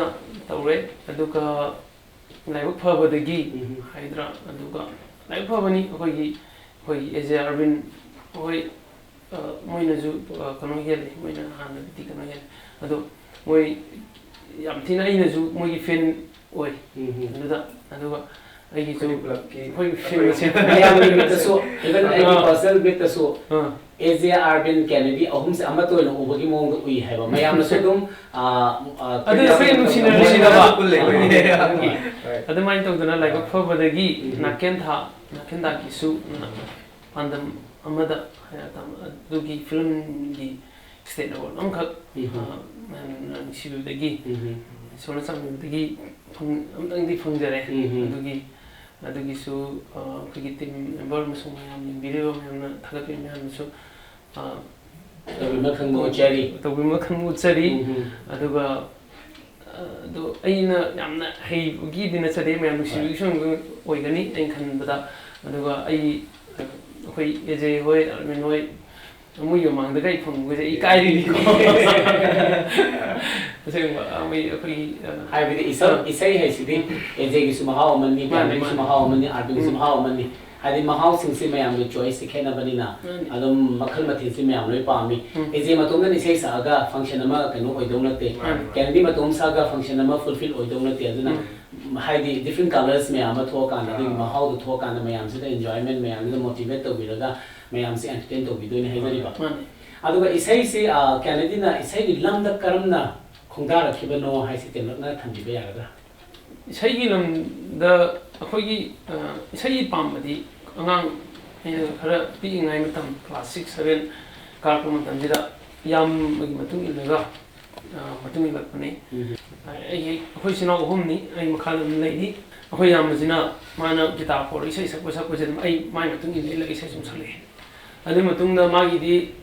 ꯇꯧꯔꯦ꯫ ꯑꯗꯨꯒ ꯂꯥꯏꯕꯛ ꯐꯕꯗꯒꯤ ꯎꯝ꯫ ꯍꯥꯏꯗ꯭ꯔꯥ, ꯑꯗꯨꯒ ꯂꯥꯏꯕꯛ ꯐꯕꯅꯤ ꯑꯩꯈꯣꯏꯒꯤ, ꯑꯩꯈꯣꯏꯒꯤ ꯑꯦ ꯖꯦ ꯑꯥꯔꯕꯤꯟ ꯍꯣꯏ, ꯑ, ꯃꯣꯏꯅꯁꯨ, ꯑ, ꯀꯩꯅꯣ ꯍꯦꯜꯂꯤ, ꯃꯣꯏꯅ ꯍꯥꯟꯅꯗꯤ ꯀꯩꯅꯣ ꯍꯦꯜꯂꯤ꯫ ꯑꯗꯣ ꯃꯣꯏ ꯌꯥꯝ ꯊꯤꯅ, ꯑꯩꯅꯁꯨ ꯃꯣꯏꯒꯤ ꯐꯦꯟ ꯑꯣꯏ꯫ ꯎꯝ꯫ ꯑꯗꯨꯗ, ꯑꯗꯨꯒ ꯑꯩꯒꯤꯁꯨ ꯑꯩꯈꯣꯏ ꯄꯨꯂꯞꯀꯤ ꯑꯩꯈꯣꯏ ꯐꯦꯟ ꯃꯁꯦꯟ ꯃꯌꯥꯝꯒꯤ ꯃꯤꯠꯇꯁꯨ, even ꯑꯩꯒꯤ ꯑꯥ꯫ ꯄꯔꯁꯅꯦꯜ ꯃꯤꯠꯇꯁꯨ ꯑꯥ꯫ ꯑꯦ ꯖꯦ ꯑꯥꯔꯕꯤꯟ ꯀꯦꯅꯦꯗꯤ ꯑꯍꯨꯝꯁꯦ ꯑꯃꯠꯇ ꯑꯣꯏꯅ ꯎꯕꯒꯤ ꯃꯑꯣꯡꯗ ꯎꯏ ꯍꯥꯏꯕ꯫ ꯃꯌꯥꯝꯅꯁꯨ ꯑꯗꯨꯝ, ꯑꯥ, ꯑꯥ, ꯑꯗꯨ ꯑꯩꯈꯣꯏ ꯅꯨꯡꯁꯤꯅꯕ ꯅꯨꯡꯁꯤꯅꯕ꯫ ꯄꯨꯜꯂꯦ ꯑꯩꯈꯣꯏꯒꯤ꯫ ꯍꯣꯏ꯫ ꯑꯗꯨꯃꯥꯏꯅ ꯇꯧꯗꯅ ꯂꯥꯏꯕꯛ ꯐꯕꯗꯒꯤ ꯎꯝ꯫ ꯅꯥꯀꯦꯟꯊꯥ, ꯅꯥꯀꯦꯟꯊꯥꯒꯤꯁꯨ ꯄꯥꯟꯗꯝ ꯑꯃꯗ ꯍꯥꯏꯔ ꯇꯥꯕ ꯑꯗꯨꯒꯤ ꯐꯤꯂꯝꯒꯤ ꯁ꯭ꯇꯦꯠ ꯑꯦꯋꯥꯔꯗ ꯑꯃꯈꯛ, ꯎꯝ꯫ ꯑ, ꯃꯌꯥꯝꯅ ꯅꯨꯡꯁꯤꯕꯤꯕꯗꯒꯤ, ꯎꯝ꯫ ꯏꯁꯣꯔꯅ ꯆꯥꯟꯕꯤꯕꯗꯒꯤ ꯐꯪ-, ꯑꯃꯇꯪꯗꯤ ꯐꯪꯖꯔꯦ꯫ ꯎꯝ꯫ ꯑꯗꯨꯒꯤ, ꯑꯗꯨꯒꯤꯁꯨ, ꯑ, ꯑꯩꯈꯣꯏꯒꯤ ꯇꯤꯝ ꯃꯦꯝꯕꯔ ꯑꯃꯁꯨꯡ ꯃꯌꯥꯝ ꯌꯦꯡꯕꯤꯔꯤꯕ ꯃꯌꯥꯝꯅ ꯊꯥꯒꯠꯄꯤꯕ ꯃꯌꯥꯝꯅꯁꯨ, ꯑ, ꯇꯧꯕꯤꯃꯜ ꯈꯪꯕ ꯎꯠꯆꯔꯤ꯫ ꯇꯧꯕꯤꯃꯜ ꯈꯪꯕ ꯎꯠꯆꯔꯤ꯫ ꯎꯝ꯫ ꯑꯗꯨꯒ, ꯑ, ꯑꯗꯣ ꯑꯩꯅ ꯌꯥꯝꯅ ꯍꯩꯕꯒꯤꯗꯤ ꯅꯠꯆꯗꯦ, ꯃꯌꯥꯝ ꯅꯨꯡꯁꯤꯕꯒꯤꯁꯨ ꯑꯣꯏꯒꯅꯤ ꯑꯩꯅ ꯈꯟꯕꯗ꯫ ꯑꯗꯨꯒ ꯑꯩ, ꯑꯩꯈꯣꯏ ꯑꯦꯖꯦ ꯍꯣꯏ, ꯑꯔꯃꯤꯟ ꯍꯣꯏ, ꯃꯣꯏꯒꯤ ꯃꯃꯥꯡꯗꯒ ꯑꯩ ꯐꯪꯕꯁꯦ ꯑꯩ ꯏꯀꯥꯏꯔꯤꯅꯤꯀꯣ꯫ ꯑꯁꯦꯡꯕ, ꯑ, ꯃꯣꯏ ꯑꯩꯈꯣꯏꯒꯤ, ꯑ, ꯍꯥꯏꯕꯗꯤ ꯏꯁꯩ, ꯑ꯫ ꯏꯁꯩ ꯍꯥꯏꯁꯤꯗꯤ ꯑꯦꯖꯦꯒꯤꯁꯨ ꯃꯍꯥꯎ ꯑꯃꯅꯤ, ꯃꯥꯅꯦ, ꯒ꯭ꯌꯥꯅꯤꯒꯤꯁꯨ ꯃꯥꯅꯦ꯫ ꯃꯍꯥꯎ ꯑꯃꯅꯤ, ꯑꯥꯔꯕꯤꯟꯒꯤꯁꯨ ꯎꯝ꯫ ꯃꯍꯥꯎ ꯑꯃꯅꯤ꯫ ꯍꯥꯏꯗꯤ ꯃꯍꯥꯎꯁꯤꯡꯁꯤ ꯃꯌꯥꯝꯒꯤ ꯆꯣꯏꯁꯁꯤ ꯈꯦꯠꯅꯕꯅꯤꯅ ꯃꯥꯅꯦ꯫ ꯑꯗꯨꯝ ꯃꯈꯜ ꯃꯊꯦꯜꯁꯤ ꯃꯌꯥꯝ ꯂꯣꯏ ꯄꯥꯝꯃꯤ꯫ ꯎꯝ꯫ ꯑꯦꯖꯦ ꯃꯇꯣꯝꯗꯅ ꯏꯁꯩ ꯁꯛꯑꯒ ꯐꯪꯁꯟ ꯑꯃ ꯀꯩꯅꯣ ꯑꯣꯏꯗꯧ ꯅꯠꯇꯦ꯫ ꯃꯥꯅꯦ, ꯃꯥꯅꯦ꯫ ꯒ꯭ꯌꯥꯅꯤ ꯃꯇꯣꯝ ꯁꯛꯑꯒ ꯐꯪꯁꯟ ꯑꯃ ꯐꯨꯜꯐꯤꯜ ꯑꯣꯏꯗꯧ ꯅꯠꯇꯦ꯫ ꯑꯗꯨꯅ ꯎꯝ꯫ ꯍꯥꯏꯗꯤ ꯗꯤꯐ꯭ꯔꯦꯟ ꯀꯂꯔꯁ ꯃꯌꯥꯝ ꯑꯃ ꯊꯣꯛꯑꯀꯥꯟꯗ, ꯑꯗꯨꯒꯤ ꯑꯥ꯫ ꯃꯍꯥꯎꯗꯣ ꯊꯣꯛꯑꯀꯥꯟꯗ ꯃꯌꯥꯝꯁꯤꯗ ꯑꯦꯟꯖꯣꯏꯃꯦꯟ ꯃꯌꯥꯝꯁꯤꯗ ꯃꯣꯇꯤꯚꯦꯠ ꯇꯧꯕꯤꯔꯒ ꯃꯌꯥꯝꯁꯦ ꯑꯦꯟꯇꯔꯇꯦꯟ ꯇꯧꯕꯤꯗꯣꯏꯅꯦ ꯍꯥꯏꯖꯔꯤꯕ꯫ ꯃꯥꯅꯦ꯫ ꯑꯗꯨꯒ ꯏꯁꯩꯁꯤ, ꯑ, ꯀꯦꯅꯦꯗꯤꯅ ꯏꯁꯩꯒꯤ ꯂꯝꯗ ꯀꯔꯝꯅ ꯈꯣꯡꯗꯥꯔꯛꯈꯤꯕꯅꯣ ꯍꯥꯏꯁꯤ ꯇꯦꯟꯂꯞꯅ ꯊꯝꯕꯤꯕ ꯌꯥꯒꯗ꯭ꯔꯥ? ꯏꯁꯩꯒꯤ ꯂꯝꯗ ꯑꯩꯈꯣꯏꯒꯤ, ꯑ, ꯏꯁꯩꯒꯤ ꯄꯥꯝꯕꯗꯤ ꯑꯉꯥꯡ ꯑꯩꯅ ꯈꯔ ꯄꯤꯛꯏꯉꯩ ꯃꯇꯝ, ꯀ꯭ꯂꯥꯁ ꯁꯤꯛꯁ, ꯁꯚꯦꯟ ꯀꯥꯔꯛꯄ ꯃꯇꯝꯁꯤꯗ ꯏꯌꯥꯝꯕꯒꯤ ꯃꯇꯨꯡ ꯏꯜꯂꯒ, ꯑ, ꯃꯇꯨꯡ ꯏꯜꯂꯛꯄꯅꯤ꯫ ꯎꯝ꯫ ꯑꯩꯒꯤ, ꯑꯩꯈꯣꯏ ꯏꯆꯤꯟ ꯏꯅꯥꯎ ꯑꯍꯨꯝꯅꯤ, ꯑꯩ ꯃꯈꯥꯗ ꯑꯗꯨꯝ ꯂꯩꯔꯤ꯫ ꯑꯩꯈꯣꯏ ꯏꯌꯥꯝꯕꯁꯤꯅ ꯃꯥꯅ ꯒꯤꯇꯥꯔ ꯄꯣꯔꯒ ꯏꯁꯩ ꯁꯛꯄ ꯁꯛꯄꯁꯦ ꯑꯗꯨꯝ ꯑꯩ ꯃꯥꯏ ꯃꯇꯨꯡ ꯏꯜꯂ ꯏꯜꯂꯒ ꯏꯁꯩ ꯁꯨꯝ ꯁꯛꯂꯛꯑꯦ꯫ ꯑꯗꯨꯒꯤ ꯃꯇꯨꯡꯗ ꯃꯥꯒꯤꯗꯤ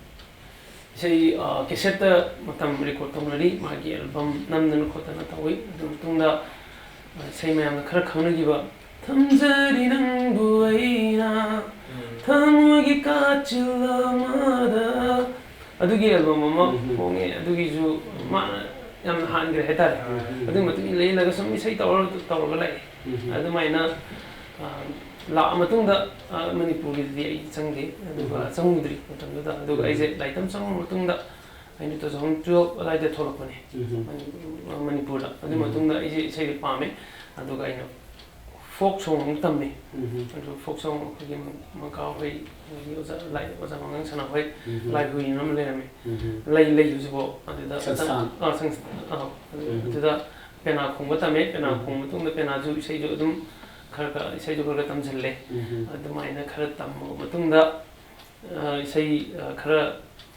ꯏꯁꯩ, ꯑ, ꯀꯦꯁꯦꯠꯇ ꯃꯇꯝ ꯔꯦꯀꯣꯔꯗ ꯇꯧꯅꯔꯤ, ꯃꯥꯒꯤ ꯑꯦꯜꯕꯝ ꯅꯝꯗꯅ ꯈꯣꯠꯇꯅ ꯇꯧꯏ꯫ ꯑꯗꯨ ꯃꯇꯨꯡꯗ, ꯑ, ꯏꯁꯩ ꯃꯌꯥꯝꯅ ꯈꯔ ꯈꯪꯅꯈꯤꯕ "ꯊꯝꯖꯔꯤ ꯅꯪꯕꯨ ꯑꯩꯅ ꯎꯝ꯫ ꯊꯃꯣꯏꯒꯤ ꯀꯥꯆꯤꯜ ꯑꯃꯗ", ꯑꯗꯨꯒꯤ ꯑꯦꯜꯕꯝ ꯑꯃ ꯎꯝ꯫ ꯐꯣꯡꯉꯦ꯫ ꯑꯗꯨꯒꯤꯁꯨ ꯃꯥꯅ ꯌꯥꯝꯅ ꯍꯥꯟꯈ꯭ꯔꯦ ꯍꯥꯏꯇꯥꯔꯦ꯫ ꯎꯝ꯫ ꯑꯗꯨꯒꯤ ꯃꯇꯨꯡ ꯏꯜꯂ ꯏꯜꯂꯒ ꯁꯨꯝ ꯏꯁꯩ ꯇꯧꯔ, ꯇꯧꯔꯒ ꯂꯥꯛꯑꯦ꯫ ꯎꯝ꯫ ꯑꯗꯨꯃꯥꯏꯅ, ꯑ, ꯂꯥꯛꯑ ꯃꯇꯨꯡꯗ, ꯑ, ꯃꯅꯤꯄꯨꯔꯒꯤꯗꯗꯤ ꯑꯩ ꯆꯪꯗꯦ, ꯑꯗꯨꯒ ꯎꯝ꯫ ꯆꯪꯉꯨꯗ꯭ꯔꯤ ꯃꯇꯝꯗꯨꯗ꯫ ꯑꯗꯨꯒ ꯎꯝ꯫ ꯑꯩꯁꯦ ꯂꯥꯏꯔꯤꯛ ꯇꯝ ꯆꯪꯉ ꯃꯇꯨꯡꯗ ꯑꯩꯅ two thousand twelve ꯑꯗꯨꯋꯥꯏꯗ ꯊꯣꯛꯂꯛꯄꯅꯦ, ꯎꯝ꯫ ꯃꯅꯤ-, ꯃꯅꯤꯄꯨꯔꯗ꯫ ꯑꯗꯨꯒꯤ ꯎꯝ꯫ ꯃꯇꯨꯡꯗ ꯑꯩꯁꯦ ꯏꯁꯩꯗꯤ ꯄꯥꯝꯃꯦ, ꯑꯗꯨꯒ ꯑꯩꯅ ꯐꯣꯛ ꯁꯣꯡ ꯑꯃꯨꯛ ꯇꯝꯃꯦ꯫ ꯎꯝ꯫ ꯑꯗꯨ ꯐꯣꯛ ꯁꯣꯡ ꯑꯩꯈꯣꯏꯒꯤ ꯃꯀꯥ ꯍꯣꯏ, ꯑꯗꯒꯤ ꯑꯣꯖꯥ ꯂꯥꯏ-, ꯑꯣꯖꯥ ꯃꯉꯥꯡ ꯁꯅꯥ ꯍꯣꯏ, ꯎꯝ꯫ ꯂꯥꯏ ꯍꯨꯏꯅ ꯑꯃ ꯂꯩꯔꯝꯃꯦ꯫ ꯎꯝ꯫ ꯂꯩ, ꯂꯩ ꯍꯧꯖꯤꯛꯐꯥꯎ ꯑꯗꯨꯗ ꯁꯪꯁꯊꯥꯟ꯫ ꯑꯥ, ꯁꯪꯁ-, ꯑꯥ, ꯑꯗꯨ-, ꯎꯝ꯫ ꯑꯗꯨꯗ ꯄꯦꯅꯥ ꯈꯣꯡꯕ ꯇꯝꯃꯦ꯫ ꯄꯦꯅꯥ ꯎꯝ꯫ ꯈꯣꯡꯕ ꯃꯇꯨꯡꯗ ꯄꯦꯅꯥꯁꯨ, ꯏꯁꯩꯁꯨ ꯑꯗꯨꯝ ꯈꯔ ꯈꯔ, ꯏꯁꯩꯁꯨ ꯈꯔ ꯈꯔ ꯇꯝꯁꯤꯜꯂꯦ꯫ ꯎꯝ꯫ ꯑꯗꯨꯃꯥꯏꯅ ꯈꯔ ꯇꯝꯃꯕ ꯃꯇꯨꯡꯗ, ꯑ, ꯏꯁꯩ, ꯑ, ꯈꯔ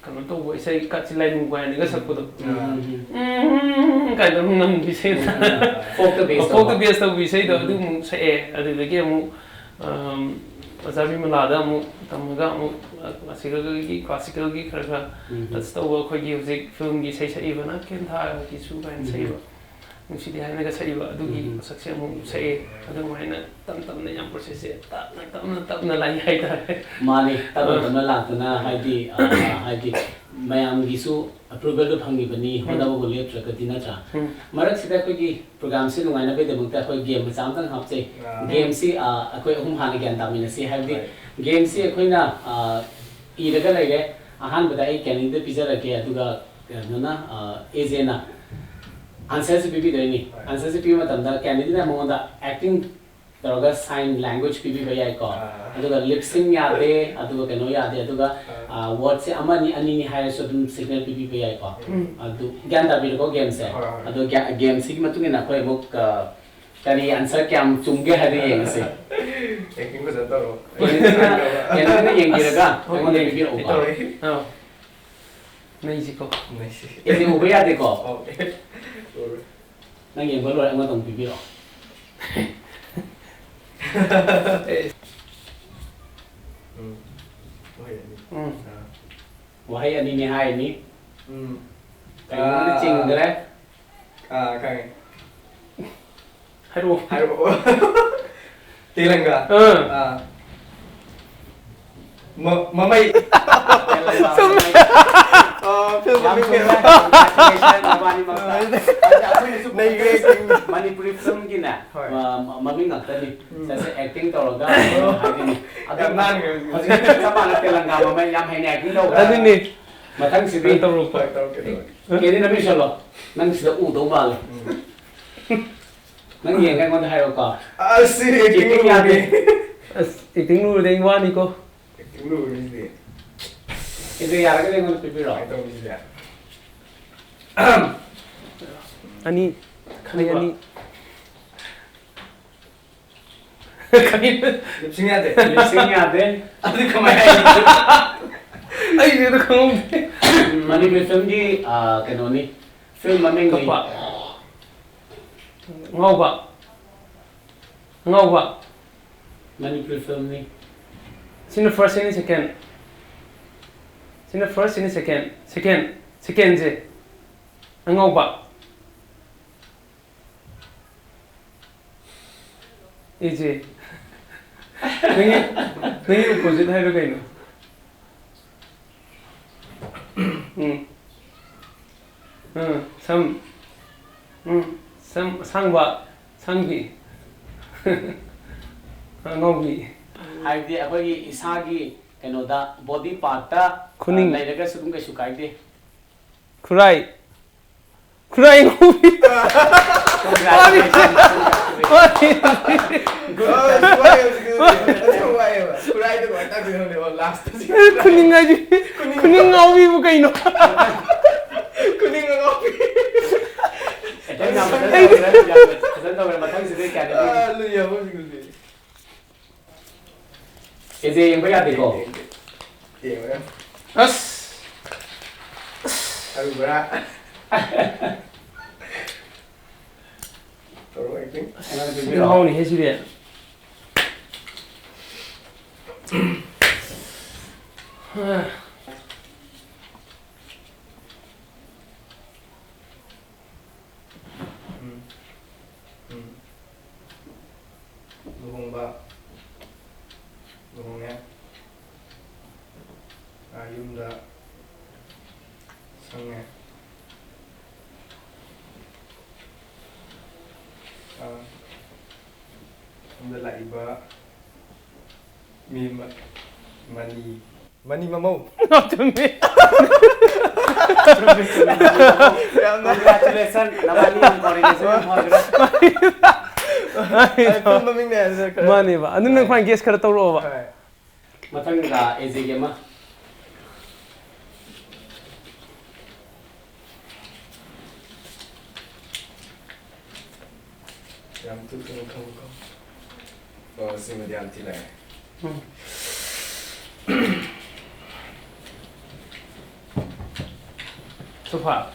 ꯀꯩꯅꯣ ꯇꯧꯕ ꯏꯁꯩ ꯀꯥꯆꯤꯟ ꯂꯥꯏꯅꯨ ꯀꯥꯏꯅꯒ ꯁꯛꯄꯗꯣ꯫ ꯎꯝ. ꯎꯝ ꯀꯥꯏꯅ ꯑꯗꯨꯝ ꯉꯪꯕ ꯏꯁꯩꯗꯣ꯫ Folk ꯇ base Folk ꯇ ꯇꯧꯕ. Base ꯇꯧꯕ ꯏꯁꯩꯗꯣ ꯑꯗꯨ ꯎꯝ. ꯑꯃꯨꯛ ꯁꯛꯑꯦ꯫ ꯑꯗꯨꯗꯒꯤ ꯑꯃꯨꯛ ꯑꯝ, ꯑꯣꯖꯥ ꯕꯤꯃꯂꯥꯗ ꯑꯃꯨꯛ ꯇꯝꯃꯒ ꯑꯃꯨꯛ classical ꯒꯤ classical ꯒꯤ ꯈꯔ ꯈꯔ ꯎꯝ. touch ꯇꯧꯕ ꯑꯩꯈꯣꯏꯒꯤ ꯍꯧꯖꯤꯛ film ꯒꯤ ꯏꯁꯩ ꯁꯛꯏꯕ ꯅꯥꯀꯦꯟꯊꯥꯒꯤꯁꯨ ꯀꯥꯏꯅ ꯎꯝ. ꯁꯛꯏꯕ꯫ ꯅꯨꯡꯁꯤꯗꯦ ꯍꯥꯏꯅꯒ ꯁꯛꯏꯕ ꯑꯗꯨꯒꯤ ꯎꯝ. ꯃꯁꯛꯁꯦ ꯑꯃꯨꯛ ꯁꯛꯑꯦ꯫ ꯑꯗꯨꯃꯥꯏꯅ ꯇꯞ ꯇꯞꯅ ꯌꯥꯝ process ꯁꯦ ꯇꯞꯅ ꯇꯞꯅ ꯇꯞꯅ ꯂꯥꯛꯏ ꯍꯥꯏꯇꯥꯔꯦ꯫ ꯃꯥꯅꯤ, ꯇꯞꯅ ꯑꯥ. ꯇꯞꯅ ꯂꯥꯛꯇꯨꯅ ꯍꯥꯏꯗꯤ ꯑ, ꯍꯥꯏꯗꯤ ꯃꯌꯥꯝꯒꯤꯁꯨ approval ꯗꯣ ꯐꯪꯉꯤꯕꯅꯤ, ꯎꯝ. ꯍꯣꯠꯅꯕꯕꯨ ꯂꯦꯞꯇ꯭ꯔꯒꯗꯤ, ꯅꯠꯇ꯭ꯔꯥ? ꯎꯝ. ꯃꯔꯛꯁꯤꯗ ꯑꯩꯈꯣꯏꯒꯤ program ꯁꯤ ꯅꯨꯡꯉꯥꯏꯅꯕꯒꯤꯗꯃꯛꯇ ꯑꯩꯈꯣꯏ game ꯃꯆꯥ ꯑꯃꯇꯪ ꯍꯥꯞꯆꯩ꯫ ꯑꯥ. Game ꯁꯤ ꯑ, ꯑꯩꯈꯣꯏ ꯑꯍꯨꯝ ꯍꯥꯟꯅ ꯒ꯭ꯌꯥꯟ ꯇꯥꯃꯤꯟꯅꯁꯤ, ꯍꯥꯏꯕꯗꯤ ꯍꯣꯏ. Game ꯁꯤ ꯑꯩꯈꯣꯏꯅ ꯑ, ꯏꯔꯒ ꯂꯩꯔꯦ꯫ ꯑꯍꯥꯟꯕꯗ ꯑꯩ ꯀꯦꯟꯗꯤꯗ ꯄꯤꯖꯔꯛꯀꯦ, ꯑꯗꯨꯒ ꯀꯩꯅꯣꯅ, ꯑ, ꯑꯦꯖꯦꯅ answer ꯁꯤ ꯄꯤꯕꯤꯗꯣꯏꯅꯤ꯫ ꯍꯣꯏ. Answer ꯁꯤ ꯄꯤꯕ ꯃꯇꯝꯗ ꯀꯦꯟꯗꯤꯗꯅ ꯃꯉꯣꯟꯗ acting ꯇꯧꯔꯒ sign language ꯄꯤꯕꯤꯕ ꯌꯥꯏꯀꯣ꯫ ꯑꯥ. ꯑꯗꯨꯒ lip sync ꯌꯥꯗꯦ, ꯑꯗꯨꯒ ꯀꯩꯅꯣ ꯌꯥꯗꯦ, ꯑꯗꯨꯒ ꯑꯥ. word ꯁꯦ ꯑꯃꯅꯤ ꯑꯅꯤꯅꯤ ꯍꯥꯏꯔꯁꯨ ꯑꯗꯨꯝ signal ꯄꯤꯕꯤꯕ ꯌꯥꯏꯀꯣ꯫ ꯎꯝ. ꯑꯗꯨ ꯒ꯭ꯌꯥꯟ ꯇꯥꯕꯤꯔꯦꯀꯣ game ꯁꯦ? ꯍꯣꯏ, ꯍꯣꯏ. ꯑꯗꯣ ꯒ꯭ꯌꯥ-, game ꯁꯤꯒꯤ ꯃꯇꯨꯡ ꯏꯟꯅ ꯑꯩꯈꯣꯏ ꯑꯃꯨꯛ, ꯑ, ꯀꯔꯤ answer ꯀꯌꯥꯝ ꯆꯨꯝꯒꯦ ꯍꯥꯏꯗꯣ ꯌꯦꯡꯉꯁꯤ꯫ Acting ꯐꯖꯅ ꯇꯧꯔꯣ꯫ ꯀꯦꯟꯗꯤꯗꯅ, ꯀꯦꯟꯗꯤꯗꯅ ꯌꯦꯡꯕꯤꯔꯒ ꯑꯁ, ꯑꯩꯉꯣꯟꯗ ꯍꯣꯏ. ꯄꯤꯕꯤꯔꯛꯎꯀꯣ꯫ ꯇꯧꯔꯛꯑꯦ꯫ ꯑꯥ. ꯅꯩꯁꯤꯀꯣ꯫ ꯅꯩꯁꯤ. ꯑꯦꯖꯦ ꯎꯕ ꯌꯥꯗꯦꯀꯣ? Okay. ꯎꯔꯣꯏ. ꯅꯪ ꯌꯦꯡꯕ ꯂꯣꯏꯔ ꯑꯩꯉꯣꯟꯗ ꯑꯃꯨꯛ ꯄꯤꯕꯤꯔꯛꯑꯣ꯫ ꯎꯝ. ꯍꯣꯏ, ꯑꯗꯨꯗꯤ. ꯎꯝ. ꯑꯥ. ꯋꯥꯍꯩ ꯑꯅꯤꯅꯤ ꯍꯥꯏꯔꯤꯅꯤ꯫ ꯎꯝ. ꯀꯩꯅꯣꯅ ꯑꯥ. ꯆꯤꯡꯈ꯭ꯔꯦ꯫ ꯑꯥ, ꯈꯪꯉꯦ. ꯍꯥꯏꯔꯛꯑꯣ꯫ ꯍꯥꯏꯔꯛꯑꯣ. ꯇꯦꯂꯪꯒꯥ. ꯑꯥ. ꯑꯥ. ꯃ-, ꯃꯃꯩ. ꯆꯨꯝꯃꯦ꯫ ꯑꯥ, film ꯌꯥꯝ ꯃꯃꯤꯡꯅꯦ. ꯆꯨꯝꯃꯦ꯫ Congratulations ꯅꯕꯥꯅꯤꯃꯛꯇ꯫ ꯑꯗ ꯑꯩꯈꯣꯏꯅꯁꯨ ꯅꯩꯔꯦ. Manipuri film ꯒꯤꯅꯦ, ꯍꯣꯏ. ꯑ, ꯃ-, ꯃꯃꯤꯡ ꯉꯥꯛꯇꯅꯤ꯫ ꯎꯝ. ꯆꯠꯁꯦ acting ꯇꯧꯔꯒ ꯀꯩꯅꯣ ꯍꯥꯏꯗꯣꯏꯅꯤ꯫ ꯑꯗꯨ ꯌꯥꯝ ꯅꯥꯟꯈ꯭ꯔꯦ꯫ ꯍꯧꯖꯤꯛꯇꯤ ꯆꯞ ꯃꯥꯟꯅ ꯇꯦꯂꯪꯒꯥ ꯃꯃꯩ ꯌꯥꯝ ꯍꯩꯅ acting ꯇꯧꯕ꯫ ꯑꯗꯨꯅꯤ꯫ ꯃꯊꯪꯁꯤꯗꯤ ꯀꯩꯅꯣ ꯇꯧꯔꯣ꯫ ꯍꯣꯏ, ꯇꯧꯔꯛꯀꯦ, ꯇꯧꯔꯛꯀꯦ. ꯀꯦꯟꯗꯤ ꯅꯃꯤꯡ ꯁꯣꯜꯂꯣ꯫ ꯅꯪ ꯁꯤꯗ ꯎꯗꯧ ꯃꯥꯜꯂꯦ꯫ ꯎꯝ. ꯅꯪ ꯌꯦꯡꯉꯒ ꯑꯩꯉꯣꯟꯗ ꯍꯥꯏꯔꯛꯑꯣꯀꯣ꯫ ꯑꯁꯤ acting Acting ꯌꯥꯗꯦ꯫ ꯑꯁ, acting ꯂꯨꯔꯗꯤ ꯑꯩ ꯋꯥꯅꯤꯀꯣ꯫ Acting ꯂꯨꯔꯤꯁꯤꯗꯤ. ꯑꯗꯨ ꯌꯥꯔꯒꯗꯤ ꯑꯩꯉꯣꯟꯗ ꯄꯤꯕꯤꯔꯣ꯫ ꯀꯃꯥꯏꯅ ꯇꯧꯔꯤꯁꯤꯗꯤ? ꯑꯅꯤ꯫ ꯑꯩ ꯑꯅꯤ꯫ Lip sync ꯌꯥꯗꯦ. Lip sync ꯌꯥꯗꯦ꯫ ꯑꯗꯨ ꯀꯃꯥꯏꯅ ꯍꯥꯏꯅꯤ? ꯑꯩꯗꯤ ꯑꯗꯨ ꯈꯪꯍꯧꯗꯦ꯫ ꯃꯅꯤꯄꯨꯔꯤ ꯐꯤꯂꯝꯒꯤ, ꯑ, ꯀꯩꯅꯣꯅꯤ꯫ ꯐꯤꯂꯝ ꯃꯃꯤꯡꯗꯤ ꯀꯞꯄ꯫ ꯉꯥꯎꯕ꯫ ꯉꯥꯎꯕ꯫ ꯃꯅꯤꯄꯨꯔꯤ ꯐꯤꯂꯝꯅꯤ꯫ ꯁꯤꯅ first, ꯁꯤꯅ second꯫ ꯁꯤꯅ first, ꯁꯤꯅ second꯫ Second꯫ Secondꯁꯦ ꯑꯉꯥꯎꯕ꯫ ꯑꯩꯁꯦ ꯅꯪꯒꯤ, ꯅꯪꯒꯤ opposite ꯍꯥꯏꯔꯣ ꯀꯩꯅꯣ? ꯎꯝ꯫ ꯎꯝ, ꯁꯝ꯫ ꯎꯝ, ꯁꯝ ꯑꯁꯥꯡꯕ, ꯁꯝꯒꯤ꯫ ꯑꯉꯥꯎꯕꯤ꯫ ꯍꯥꯏꯕꯗꯤ ꯑꯩꯈꯣꯏꯒꯤ ꯏꯁꯥꯒꯤ ꯀꯩꯅꯣꯗ, body partꯇ, ꯈꯨꯅꯤꯡ꯫ ꯑ, ꯂꯩꯔꯒꯁꯨ ꯑꯗꯨꯝ ꯀꯩꯁꯨ ꯀꯥꯏꯗꯦ꯫ ꯈꯨꯔꯥꯏ꯫ ꯈꯨꯔꯥꯏ ꯉꯥꯎꯕꯤ꯫ Congratulations꯫ ꯃꯥꯅꯤ꯫ ꯑꯁ, ꯋꯥꯏꯌꯦꯕ ꯍꯧꯖꯤꯛꯀꯤꯗꯨꯗꯤ꯫ ꯑꯁ, ꯋꯥꯏꯌꯦꯕ꯫ ꯈꯨꯔꯥꯏꯗꯣ ꯀꯃꯥꯏꯅ ꯇꯥꯛꯇꯣꯏꯅꯣ ꯈꯪꯗꯦꯕ, lastꯇ꯫ ꯈꯨꯅꯤꯡ ꯍꯥꯏꯁꯤ꯫ ꯈꯨꯅꯤꯡ꯫ ꯈꯨꯅꯤꯡ ꯉꯥꯎꯕꯤꯕꯨ ꯀꯩꯅꯣ? ꯈꯨꯅꯤꯡ ꯑꯉꯥꯎꯕꯤ꯫ ꯑꯦꯇꯦꯝ ꯌꯥꯝ ꯐꯖꯅ ꯇꯧꯈ꯭ꯔꯦ, ꯌꯥꯝ ꯐꯖꯅ ꯇꯧꯈ꯭ꯔꯦ꯫ ꯃꯊꯪꯁꯤꯗꯤ ꯀꯌꯥꯗꯤ ꯄꯤꯅꯤ? ꯑꯥ, ꯂꯨꯏ ꯍꯥꯏꯕ ꯍꯧꯖꯤꯛꯀꯤꯗꯨꯗꯤ꯫ ꯑꯦꯖꯦ ꯌꯦꯡꯕ ꯌꯥꯗꯦꯀꯣ? ꯌꯦꯡꯕ ꯌꯥꯗꯦ꯫ ꯑꯁ! ꯑꯔꯨꯕ꯭ꯔꯥ? ꯇꯧꯔꯣ acting꯫ ꯑꯁ, ꯁꯤꯗꯤ ꯍꯥꯎꯅꯤꯍꯦ, ꯁꯤꯗꯤ꯫ ꯎꯝ꯫ ꯎꯝ꯫ ꯂꯨꯍꯣꯡꯕ꯫ ꯂꯨꯍꯣꯡꯉꯦ꯫ ꯑꯥ, ꯌꯨꯝꯗ ꯁꯪꯉꯦ꯫ ꯑꯥ, ꯁꯣꯝꯗ ꯂꯥꯛꯏꯕ ꯃꯤ ꯑꯃ, ꯃꯅꯤ꯫ ꯃꯅꯤ ꯃꯃꯧ꯫ ꯆꯨꯝꯃꯤ꯫ ꯌꯥꯝꯅ Congratulations, ꯅꯕꯥꯅꯤ ꯌꯥꯝ coordination ꯌꯥꯝ ꯐꯈ꯭ꯔꯦ꯫ ꯑꯩ ꯐꯤꯂꯝ ꯃꯃꯤꯡꯅꯦ ꯍꯥꯏꯗꯨꯅ ꯈꯔ ꯃꯥꯅꯦꯕ꯫ ꯑꯗꯨ ꯅꯪ ꯍꯣꯏ꯫ ꯈ꯭ꯋꯥꯏ guess ꯈꯔ ꯇꯧꯔꯛꯑꯣꯕ꯫ ꯍꯣꯏ꯫ ꯃꯊꯪꯗ ꯑꯦꯖꯦꯒꯤ ꯑꯃ꯫ ꯌꯥꯝ ꯊꯨ ꯊꯨꯅ ꯈꯪꯉꯨꯀꯣ꯫ ꯑꯣ, ꯁꯤꯃꯗꯤ ꯌꯥꯝ ꯊꯤ ꯂꯥꯏ꯫ ꯎꯝ꯫ ꯁꯣꯐꯥ꯫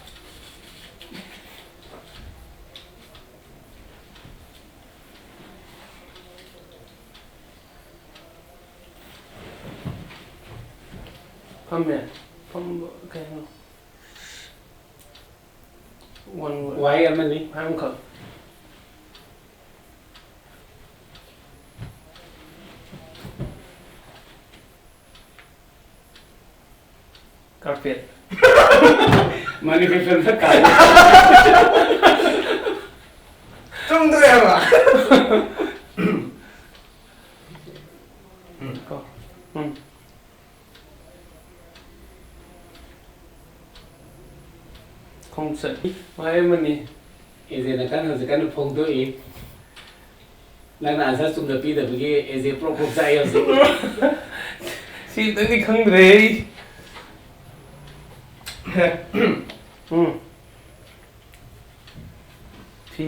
ꯐꯝꯃꯦ꯫ ꯐꯝꯕ ꯀꯩꯅꯣ? One word. ꯋꯥꯍꯩ ꯑꯃꯅꯤ꯫ ꯋꯥꯍꯩ ꯑꯃꯈꯛ꯫ Carpet꯫ ꯃꯅꯤꯄꯨꯔꯤ ꯐꯤꯂꯝꯗ ꯀꯥꯔꯄꯦꯠ꯫ ꯆꯨꯝꯗꯣꯔꯦ ꯍꯥꯏꯕ꯫ ꯎꯝ, ꯀꯣ꯫ ꯎꯝ꯫ ꯈꯣꯡꯆꯠ꯫ ꯋꯥꯍꯩ ꯑꯃꯅꯤ꯫ ꯑꯦꯖꯦꯅ ꯀꯟꯅ, ꯍꯧꯖꯤꯛ ꯀꯟꯅ ꯐꯣꯡꯗꯣꯛꯏ꯫ ꯅꯪꯅ answer ꯆꯨꯝꯅ ꯄꯤꯗꯕꯒꯤ ꯑꯦꯖꯦ ꯄ꯭ꯔꯣꯛ ꯄ꯭ꯔꯣꯛ ꯆꯥꯛꯑꯦ ꯍꯧꯖꯤꯛ꯫ ꯁꯤ ꯈꯤꯇꯪꯗꯤ ꯈꯪꯗ꯭ꯔꯦ ꯑꯩ꯫ ꯎꯝ꯫ ꯐꯤ꯫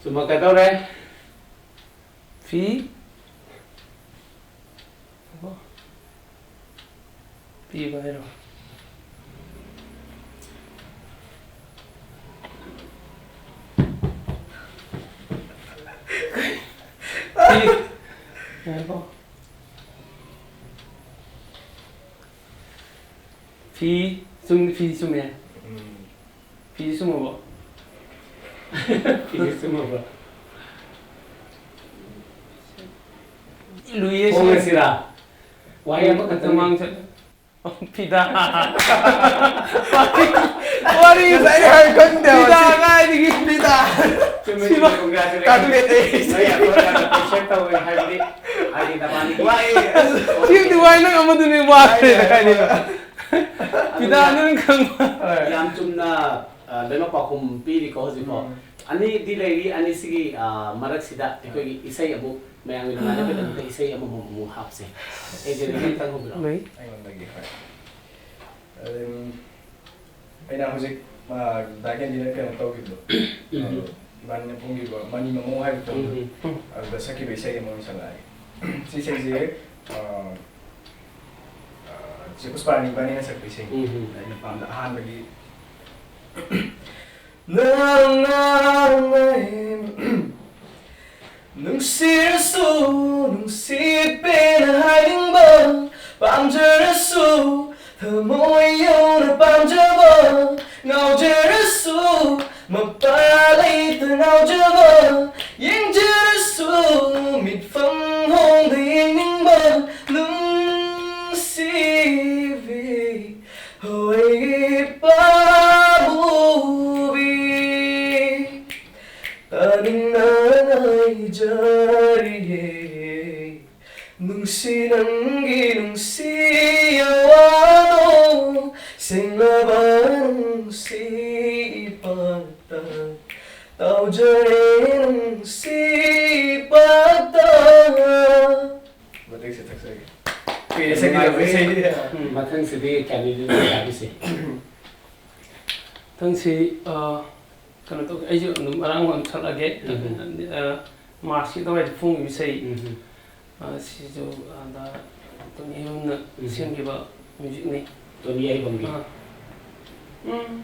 ꯆꯨꯝꯃꯛꯀꯗꯧꯔꯦ꯫ ꯐꯤ꯫ ꯄꯤꯕ ꯍꯥꯏꯔꯣ? ꯐꯤ꯫ ꯉꯥꯏꯈꯣ꯫ ꯐꯤ꯫ ꯆꯨꯝ-, ꯐꯤ ꯆꯨꯝꯃꯦ꯫ ꯎꯝ꯫ ꯐꯤ ꯁꯨꯝꯃꯕꯣ? ꯐꯤ ꯁꯨꯝꯃꯕꯣ? ꯂꯨꯏꯌꯦ ꯁꯤ꯫ ꯍꯣꯡꯉꯁꯤꯔꯥ? ꯋꯥꯍꯩ ꯑꯃꯈꯛꯇꯪ꯫ ꯃꯃꯥꯡ ꯆꯠ-, ꯐꯤꯗꯥ꯫ ꯋꯥꯔꯤ, ꯉꯁꯥꯏ ꯍꯥꯏ ꯈꯪꯗꯦ ꯍꯥꯏꯕ ꯐꯤꯗꯥ ꯁꯤ꯫ ꯀꯥꯏꯗꯒꯤ? ꯐꯤꯗꯥ꯫ ꯆꯨꯝꯃꯦ, ꯁꯤꯃ ꯆꯨꯝꯃꯦ, congratulations꯫ ꯀꯥꯡꯂꯦꯟ ꯑꯩ꯫ ꯅꯣꯏ ꯑꯩꯈꯣꯏ ꯀꯥꯟꯗ appreciate ꯇꯧꯋꯦ ꯍꯥꯏꯕꯗꯤ, ꯍꯥꯏꯗꯤ ꯅꯕꯥꯅꯤ ꯋꯥꯏ꯫ ꯁꯤꯗꯤ ꯋꯥꯏ, ꯅꯪ ꯑꯃꯗꯨꯅꯦ ꯋꯥꯔꯦ ꯍꯥꯏꯅꯦꯕ꯫ ꯐꯤꯗꯥ ꯅꯪ ꯈꯪꯕ꯫ ꯍꯣꯏ꯫ ꯌꯥꯝ ꯆꯨꯝꯅ ꯑ, ꯂꯣꯏꯅꯃꯛ ꯄꯥꯎꯈꯨꯝ ꯄꯤꯔꯤꯀꯣ ꯍꯧꯖꯤꯛꯐꯥꯎ꯫ ꯎꯝ꯫ ꯑꯅꯤꯗꯤ ꯂꯩꯔꯤ, ꯑꯅꯤꯁꯤꯒꯤ, ꯑ, ꯃꯔꯛꯁꯤꯗ ꯑꯩꯈꯣꯏꯒꯤ ꯏꯁꯩ ꯑꯃꯨꯛ ꯃꯌꯥꯝꯒꯤ ꯅꯨꯡꯉꯥꯏꯅꯕꯒꯤꯗꯃꯛꯇ ꯏꯁꯩ ꯑꯃꯃꯝ ꯑꯃꯨꯛ ꯍꯥꯞꯁꯦ꯫ ꯑꯦꯖꯦꯅ ꯈꯤꯇꯪ ꯍꯧꯕꯤꯔꯛꯑꯣ꯫ ꯂꯩ꯫ ꯑꯩꯉꯣꯟꯗꯒꯤ, ꯍꯣꯏ꯫ ꯑꯗꯨꯝ, ꯑꯩꯅ ꯍꯧꯖꯤꯛ, ꯑ, ꯗꯥ ꯀꯦꯟꯗꯤꯅ ꯀꯩꯅꯣ ꯇꯧꯈꯤꯕꯗꯣ, ꯎꯝ꯫ ꯑ, ꯏꯕꯥꯅꯤꯅ ꯐꯣꯡꯈꯤꯕ ꯃꯅꯤ ꯃꯃꯧ ꯍꯥꯏꯕ ꯐꯣꯡꯗꯣ, ꯎꯝ꯫ ꯑꯗꯨꯗ ꯁꯛꯈꯤꯕ ꯏꯁꯩ ꯑꯃ ꯑꯣꯏꯅ ꯁꯛꯂꯛꯑꯒꯦ꯫ ꯁꯤ ꯏꯁꯩꯁꯦ, ꯑ, ꯑ, ꯁꯤ ꯄꯨꯁꯄꯥꯔꯥꯅꯤ ꯏꯕꯥꯅꯤꯅ ꯁꯛꯄ ꯏꯁꯩ꯫ ꯎꯝ, ꯎꯝ꯫ ꯑꯩꯅ ꯄꯥꯝꯕ ꯑꯍꯥꯟꯕꯒꯤ꯫ ꯅꯪꯅ ꯑꯩ ꯅꯨꯡꯁꯤꯔꯁꯨ, ꯅꯨꯡꯁꯤꯠ ꯄꯦꯟꯅ ꯍꯥꯏꯅꯤꯡꯕ, ꯄꯥꯝꯖꯔꯁꯨ ꯊꯃꯣꯏ ꯌꯧꯅ ꯄꯥꯝꯖꯕ, ꯉꯥꯎꯖꯔꯁꯨ ꯃꯄꯥ ꯂꯩꯇ ꯉꯥꯎꯖꯕ, ꯌꯦꯡꯖꯔꯁꯨ ꯃꯤꯠꯐꯝ ꯍꯣꯡꯗ ꯌꯦꯡꯅꯤꯡꯕ, ꯅꯨꯡꯁꯤꯕꯤ, ꯍꯣꯏ ꯄꯥꯝꯃꯨꯕꯤ, ꯇꯥꯅꯤꯡꯅ ꯉꯥꯏꯖꯔꯤꯌꯦ꯫ ꯅꯨꯡꯁꯤ ꯅꯪꯒꯤ ꯅꯨꯡꯁꯤ ꯑꯋꯥꯗꯣ, ꯁꯦꯡꯂꯕ ꯅꯨꯡꯁꯤ ꯏꯄꯥꯛꯇ, ꯇꯥꯎꯖꯔꯦ ꯅꯨꯡꯁꯤ ꯏꯄꯥꯛꯇ꯫ ꯃꯇꯦꯛꯁꯦ ꯊꯛꯆꯒꯦ꯫ ꯀꯨꯏꯔꯦ ꯁꯛꯈꯤꯗꯕ ꯏꯁꯩꯗꯤ꯫ ꯎꯝ, ꯃꯊꯪꯁꯤꯗꯤ ꯀꯌꯥꯅꯤꯗꯨꯅ ꯌꯥꯔꯤꯁꯦ? ꯃꯊꯪꯁꯤ, ꯑ, ꯀꯩꯅꯣ ꯇꯧꯒꯦ, ꯑꯩꯁꯨ ꯑꯗꯨꯝ ꯑꯔꯥꯡꯕ ꯑꯃ ꯁꯛꯂꯛꯑꯒꯦ꯫ ꯎꯝ꯫ ꯑ, ꯃꯥꯔꯁꯀꯤ ꯑꯗꯨꯋꯥꯏꯗ ꯐꯣꯡꯈꯤꯕ ꯏꯁꯩ꯫ ꯎꯝ꯫ ꯑ, ꯁꯤꯁꯨ ꯑꯗ ꯇꯣꯅꯤ ꯌꯥꯏꯕꯝꯅ ꯎꯝ꯫ ꯁꯦꯝꯈꯤꯕ ꯃ꯭ꯌꯨꯖꯤꯛꯅꯤ꯫ ꯇꯣꯅꯤ ꯌꯥꯏꯕꯝꯒꯤ꯫ ꯑ꯫ ꯎꯝ꯫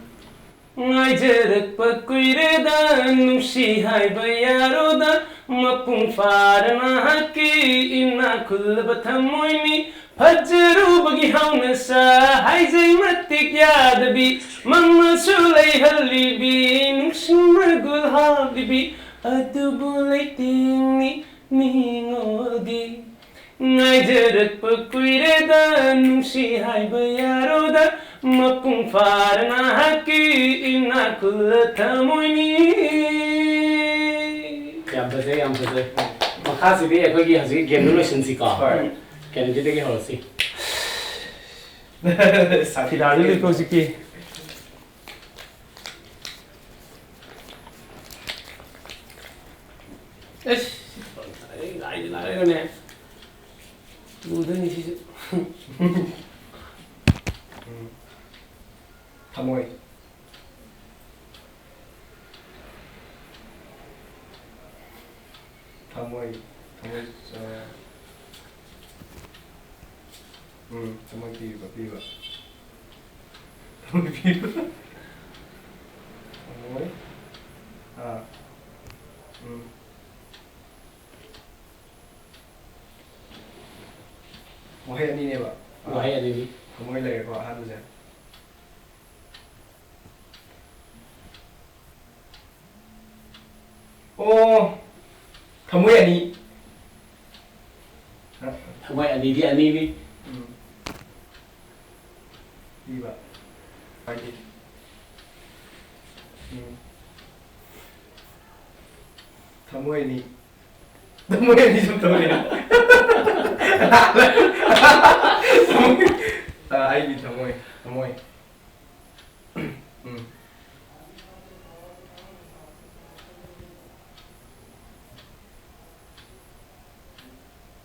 ꯉꯥꯏꯖꯔꯛꯄ ꯀꯨꯏꯔꯦꯗ, ꯅꯨꯡꯁꯤ ꯍꯥꯏꯕ ꯌꯥꯔꯣꯗ, ꯃꯄꯨꯡ ꯐꯥꯔ ꯅꯍꯥꯛꯀꯤ ꯏꯅꯥꯛ ꯈꯨꯜꯂꯕ ꯊꯃꯣꯏꯅꯤ꯫ ꯐꯖꯔꯨꯕꯒꯤ ꯍꯧꯅꯁꯥ ꯍꯥꯏꯖꯩ ꯃꯇꯤꯛ ꯌꯥꯗꯕꯤ, ꯃꯪꯂꯁꯨ ꯂꯩꯍꯜꯂꯤꯕꯤ, ꯅꯨꯡꯁꯤꯠ ꯃꯒꯨꯜ ꯍꯥꯞꯂꯤꯕꯤ, ꯑꯗꯨꯕꯨ ꯂꯩꯇꯦꯡꯅꯤ ꯅꯤꯡꯉꯣꯜꯒꯤ꯫ ꯉꯥꯏꯖꯔꯛꯄ ꯀꯨꯏꯔꯦꯗ, ꯅꯨꯡꯁꯤ ꯍꯥꯏꯕ ꯌꯥꯔꯣꯗ, ꯃꯄꯨꯡ ꯐꯥꯔ ꯅꯍꯥꯛꯀꯤ ꯏꯅꯥꯛ ꯈꯨꯜꯂ ꯊꯃꯣꯏꯅꯤ꯫ ꯌꯥꯝ ꯐꯖꯩ, ꯌꯥꯝ ꯐꯖꯩ꯫ ꯃꯈꯥꯁꯤꯗꯤ ꯑꯩꯈꯣꯏꯒꯤ ꯍꯧꯖꯤꯛ ꯒꯦꯝꯗꯨ ꯂꯣꯏꯁꯤꯟꯁꯤꯀꯣ꯫ ꯍꯣꯏ꯫ ꯀꯩꯅꯣꯒꯤꯗꯒꯤ ꯍꯧꯔꯁꯤ꯫ ꯐꯤꯗꯥꯗꯨ ꯂꯩꯀꯣ ꯍꯧꯖꯤꯛꯀꯤ꯫ ꯑꯁ, ꯑꯩ ꯉꯥꯏꯗꯤ ꯉꯥꯏꯔꯒꯅꯦ꯫ ꯂꯨꯗꯣꯏꯅꯤ ꯁꯤꯁꯨ꯫ ꯎꯝ꯫ ꯊꯃꯣꯏ꯫ ꯊꯃꯣꯏ꯫ ꯊꯃꯣꯏ, ꯑ, ꯎꯝ, ꯊꯃꯣꯏ ꯄꯤꯕ, ꯄꯤꯕ꯫ ꯊꯃꯣꯏ ꯄꯤꯕ꯫ ꯊꯃꯣꯏ꯫ ꯑꯥ꯫ ꯎꯝ꯫ ꯋꯥꯍꯩ ꯑꯅꯤꯅꯦꯕ꯫ ꯑꯥ꯫ ꯋꯥꯍꯩ ꯑꯅꯤꯅꯤ꯫ ꯊꯃꯣꯏ ꯂꯩꯔꯦꯀꯣ, ꯑꯍꯥꯟꯕꯁꯦ꯫ ꯑꯣ, ꯊꯃꯣꯏ ꯑꯅꯤ꯫ ꯊꯃꯣꯏ ꯑꯅꯤꯗꯤ ꯑꯅꯤꯅꯤ꯫ ꯎꯝ꯫ ꯄꯤꯕ꯫ ꯍꯥꯏꯗꯤ꯫ ꯎꯝ꯫ ꯊꯃꯣꯏ ꯑꯅꯤ꯫ ꯊꯃꯣꯏ ꯑꯅꯤ ꯁꯨꯝ ꯇꯧꯔꯦ꯫ ꯑꯥ, ꯑꯩꯒꯤ ꯊꯃꯣꯏ, ꯊꯃꯣꯏ꯫ ꯎꯝ꯫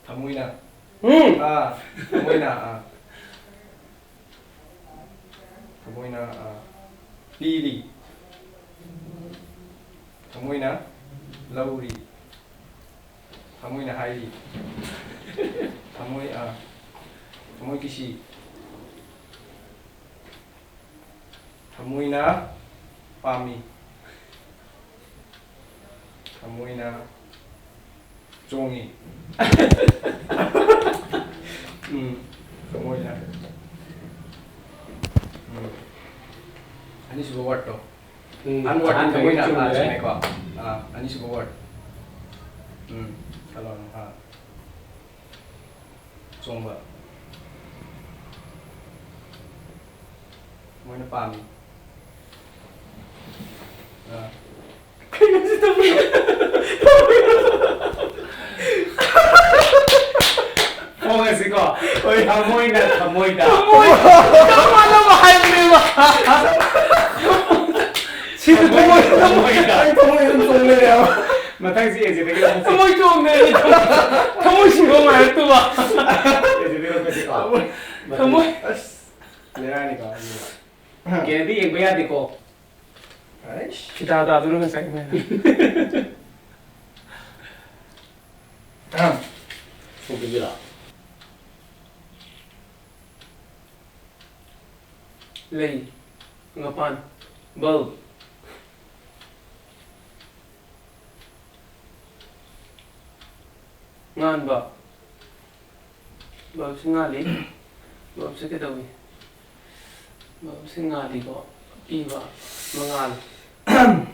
ꯊꯃꯣꯏꯅ꯫ ꯎꯝ꯫ ꯑꯥ, ꯊꯃꯣꯏꯅ, ꯑꯥ꯫ ꯊꯃꯣꯏꯅ, ꯑꯥ, ꯄꯤꯔꯤ꯫ ꯊꯃꯣꯏꯅ ꯂꯧꯔꯤ꯫ ꯊꯃꯣꯏꯅ ꯍꯥꯏꯔꯤ꯫ ꯊꯃꯣꯏ, ꯑꯥ, ꯊꯃꯣꯏ ꯀꯤꯁꯤ꯫ ꯊꯃꯣꯏꯅ ꯄꯥꯝꯃꯤ꯫ ꯊꯃꯣꯏꯅ ꯆꯣꯡꯉꯤ꯫ ꯎꯝ, ꯊꯃꯣꯏꯅ꯫ ꯎꯝ꯫ ꯑꯅꯤꯁꯨꯕ wordꯇꯣ꯫ ꯎꯝ, unword ꯑꯍꯥꯟꯕꯒꯤ ꯊꯃꯣꯏꯅ, ꯑꯥ, ꯆꯨꯝꯗ꯭ꯔꯦ꯫ ꯆꯨꯝꯃꯦꯀꯣ꯫ ꯑꯥ, ꯑꯅꯤꯁꯨꯕ word꯫ ꯎꯝ, ꯈꯜꯂꯣ, ꯑꯥ꯫ ꯆꯣꯡꯕ꯫ ꯃꯣꯏꯅ ꯄꯥꯝꯃꯤ꯫ ꯑꯥ꯫ ꯀꯩꯅꯣ ꯁꯤ ꯇꯧꯕꯤꯌꯨ꯫ ꯐꯣꯡꯉꯁꯤꯀꯣ꯫ ꯍꯣꯏ꯫ ꯊꯃꯣꯏꯅ ꯊꯃꯣꯏꯗ꯫ ꯊꯃꯣꯏ꯫ ꯆꯞ ꯃꯥꯟꯅꯕ ꯍꯥꯏꯕꯅꯦꯕ꯫ ꯁꯤꯗ ꯊꯃꯣꯏ, ꯊꯃꯣꯏꯗ꯫ ꯑꯩ ꯊꯃꯣꯏ ꯑꯗꯨꯝ ꯆꯣꯡ ꯂꯩꯔꯦꯕ꯫ ꯃꯊꯪꯁꯤ ꯑꯦꯖꯦꯗꯒꯤ ꯂꯧꯁꯤ꯫ ꯊꯃꯣꯏ ꯆꯣꯡꯗꯦ ꯑꯩ꯫ ꯊꯃꯣꯏ ꯁꯤꯕ ꯃꯥꯜꯂꯛꯇꯕ꯫ ꯑꯦꯖꯦꯗꯒꯤ ꯂꯧꯁꯤꯀꯣ꯫ ꯊꯃꯣꯏ꯫ ꯑꯁ, ꯕꯦꯔꯥꯅꯤꯀꯣ, ꯑꯗꯨꯗꯤ꯫ ꯀꯦꯅꯗꯤ ꯌꯦꯡꯕ ꯌꯥꯗꯦꯀꯣ꯫ ꯑꯩꯁ꯫ ꯐꯤꯗꯥ ꯇꯥꯗꯣꯏꯔꯣ ꯉꯁꯥꯏ ꯑꯩꯈꯣꯏꯅ? ꯑꯍꯝ꯫ ꯁꯣꯛꯄꯤꯁꯤꯔꯣ? ꯂꯩ꯫ ꯍꯪꯒꯄꯥꯟ꯫ Bulb꯫ ꯉꯥꯟꯕ꯫ Bulbꯁꯤ ꯉꯥꯜꯂꯤ꯫ Bulbꯁꯤ ꯀꯩꯗꯧꯏ? Bulbꯁꯤ ꯉꯥꯜꯂꯤꯀꯣ꯫ ꯄꯤꯕ꯫ ꯃꯉꯥꯜ꯫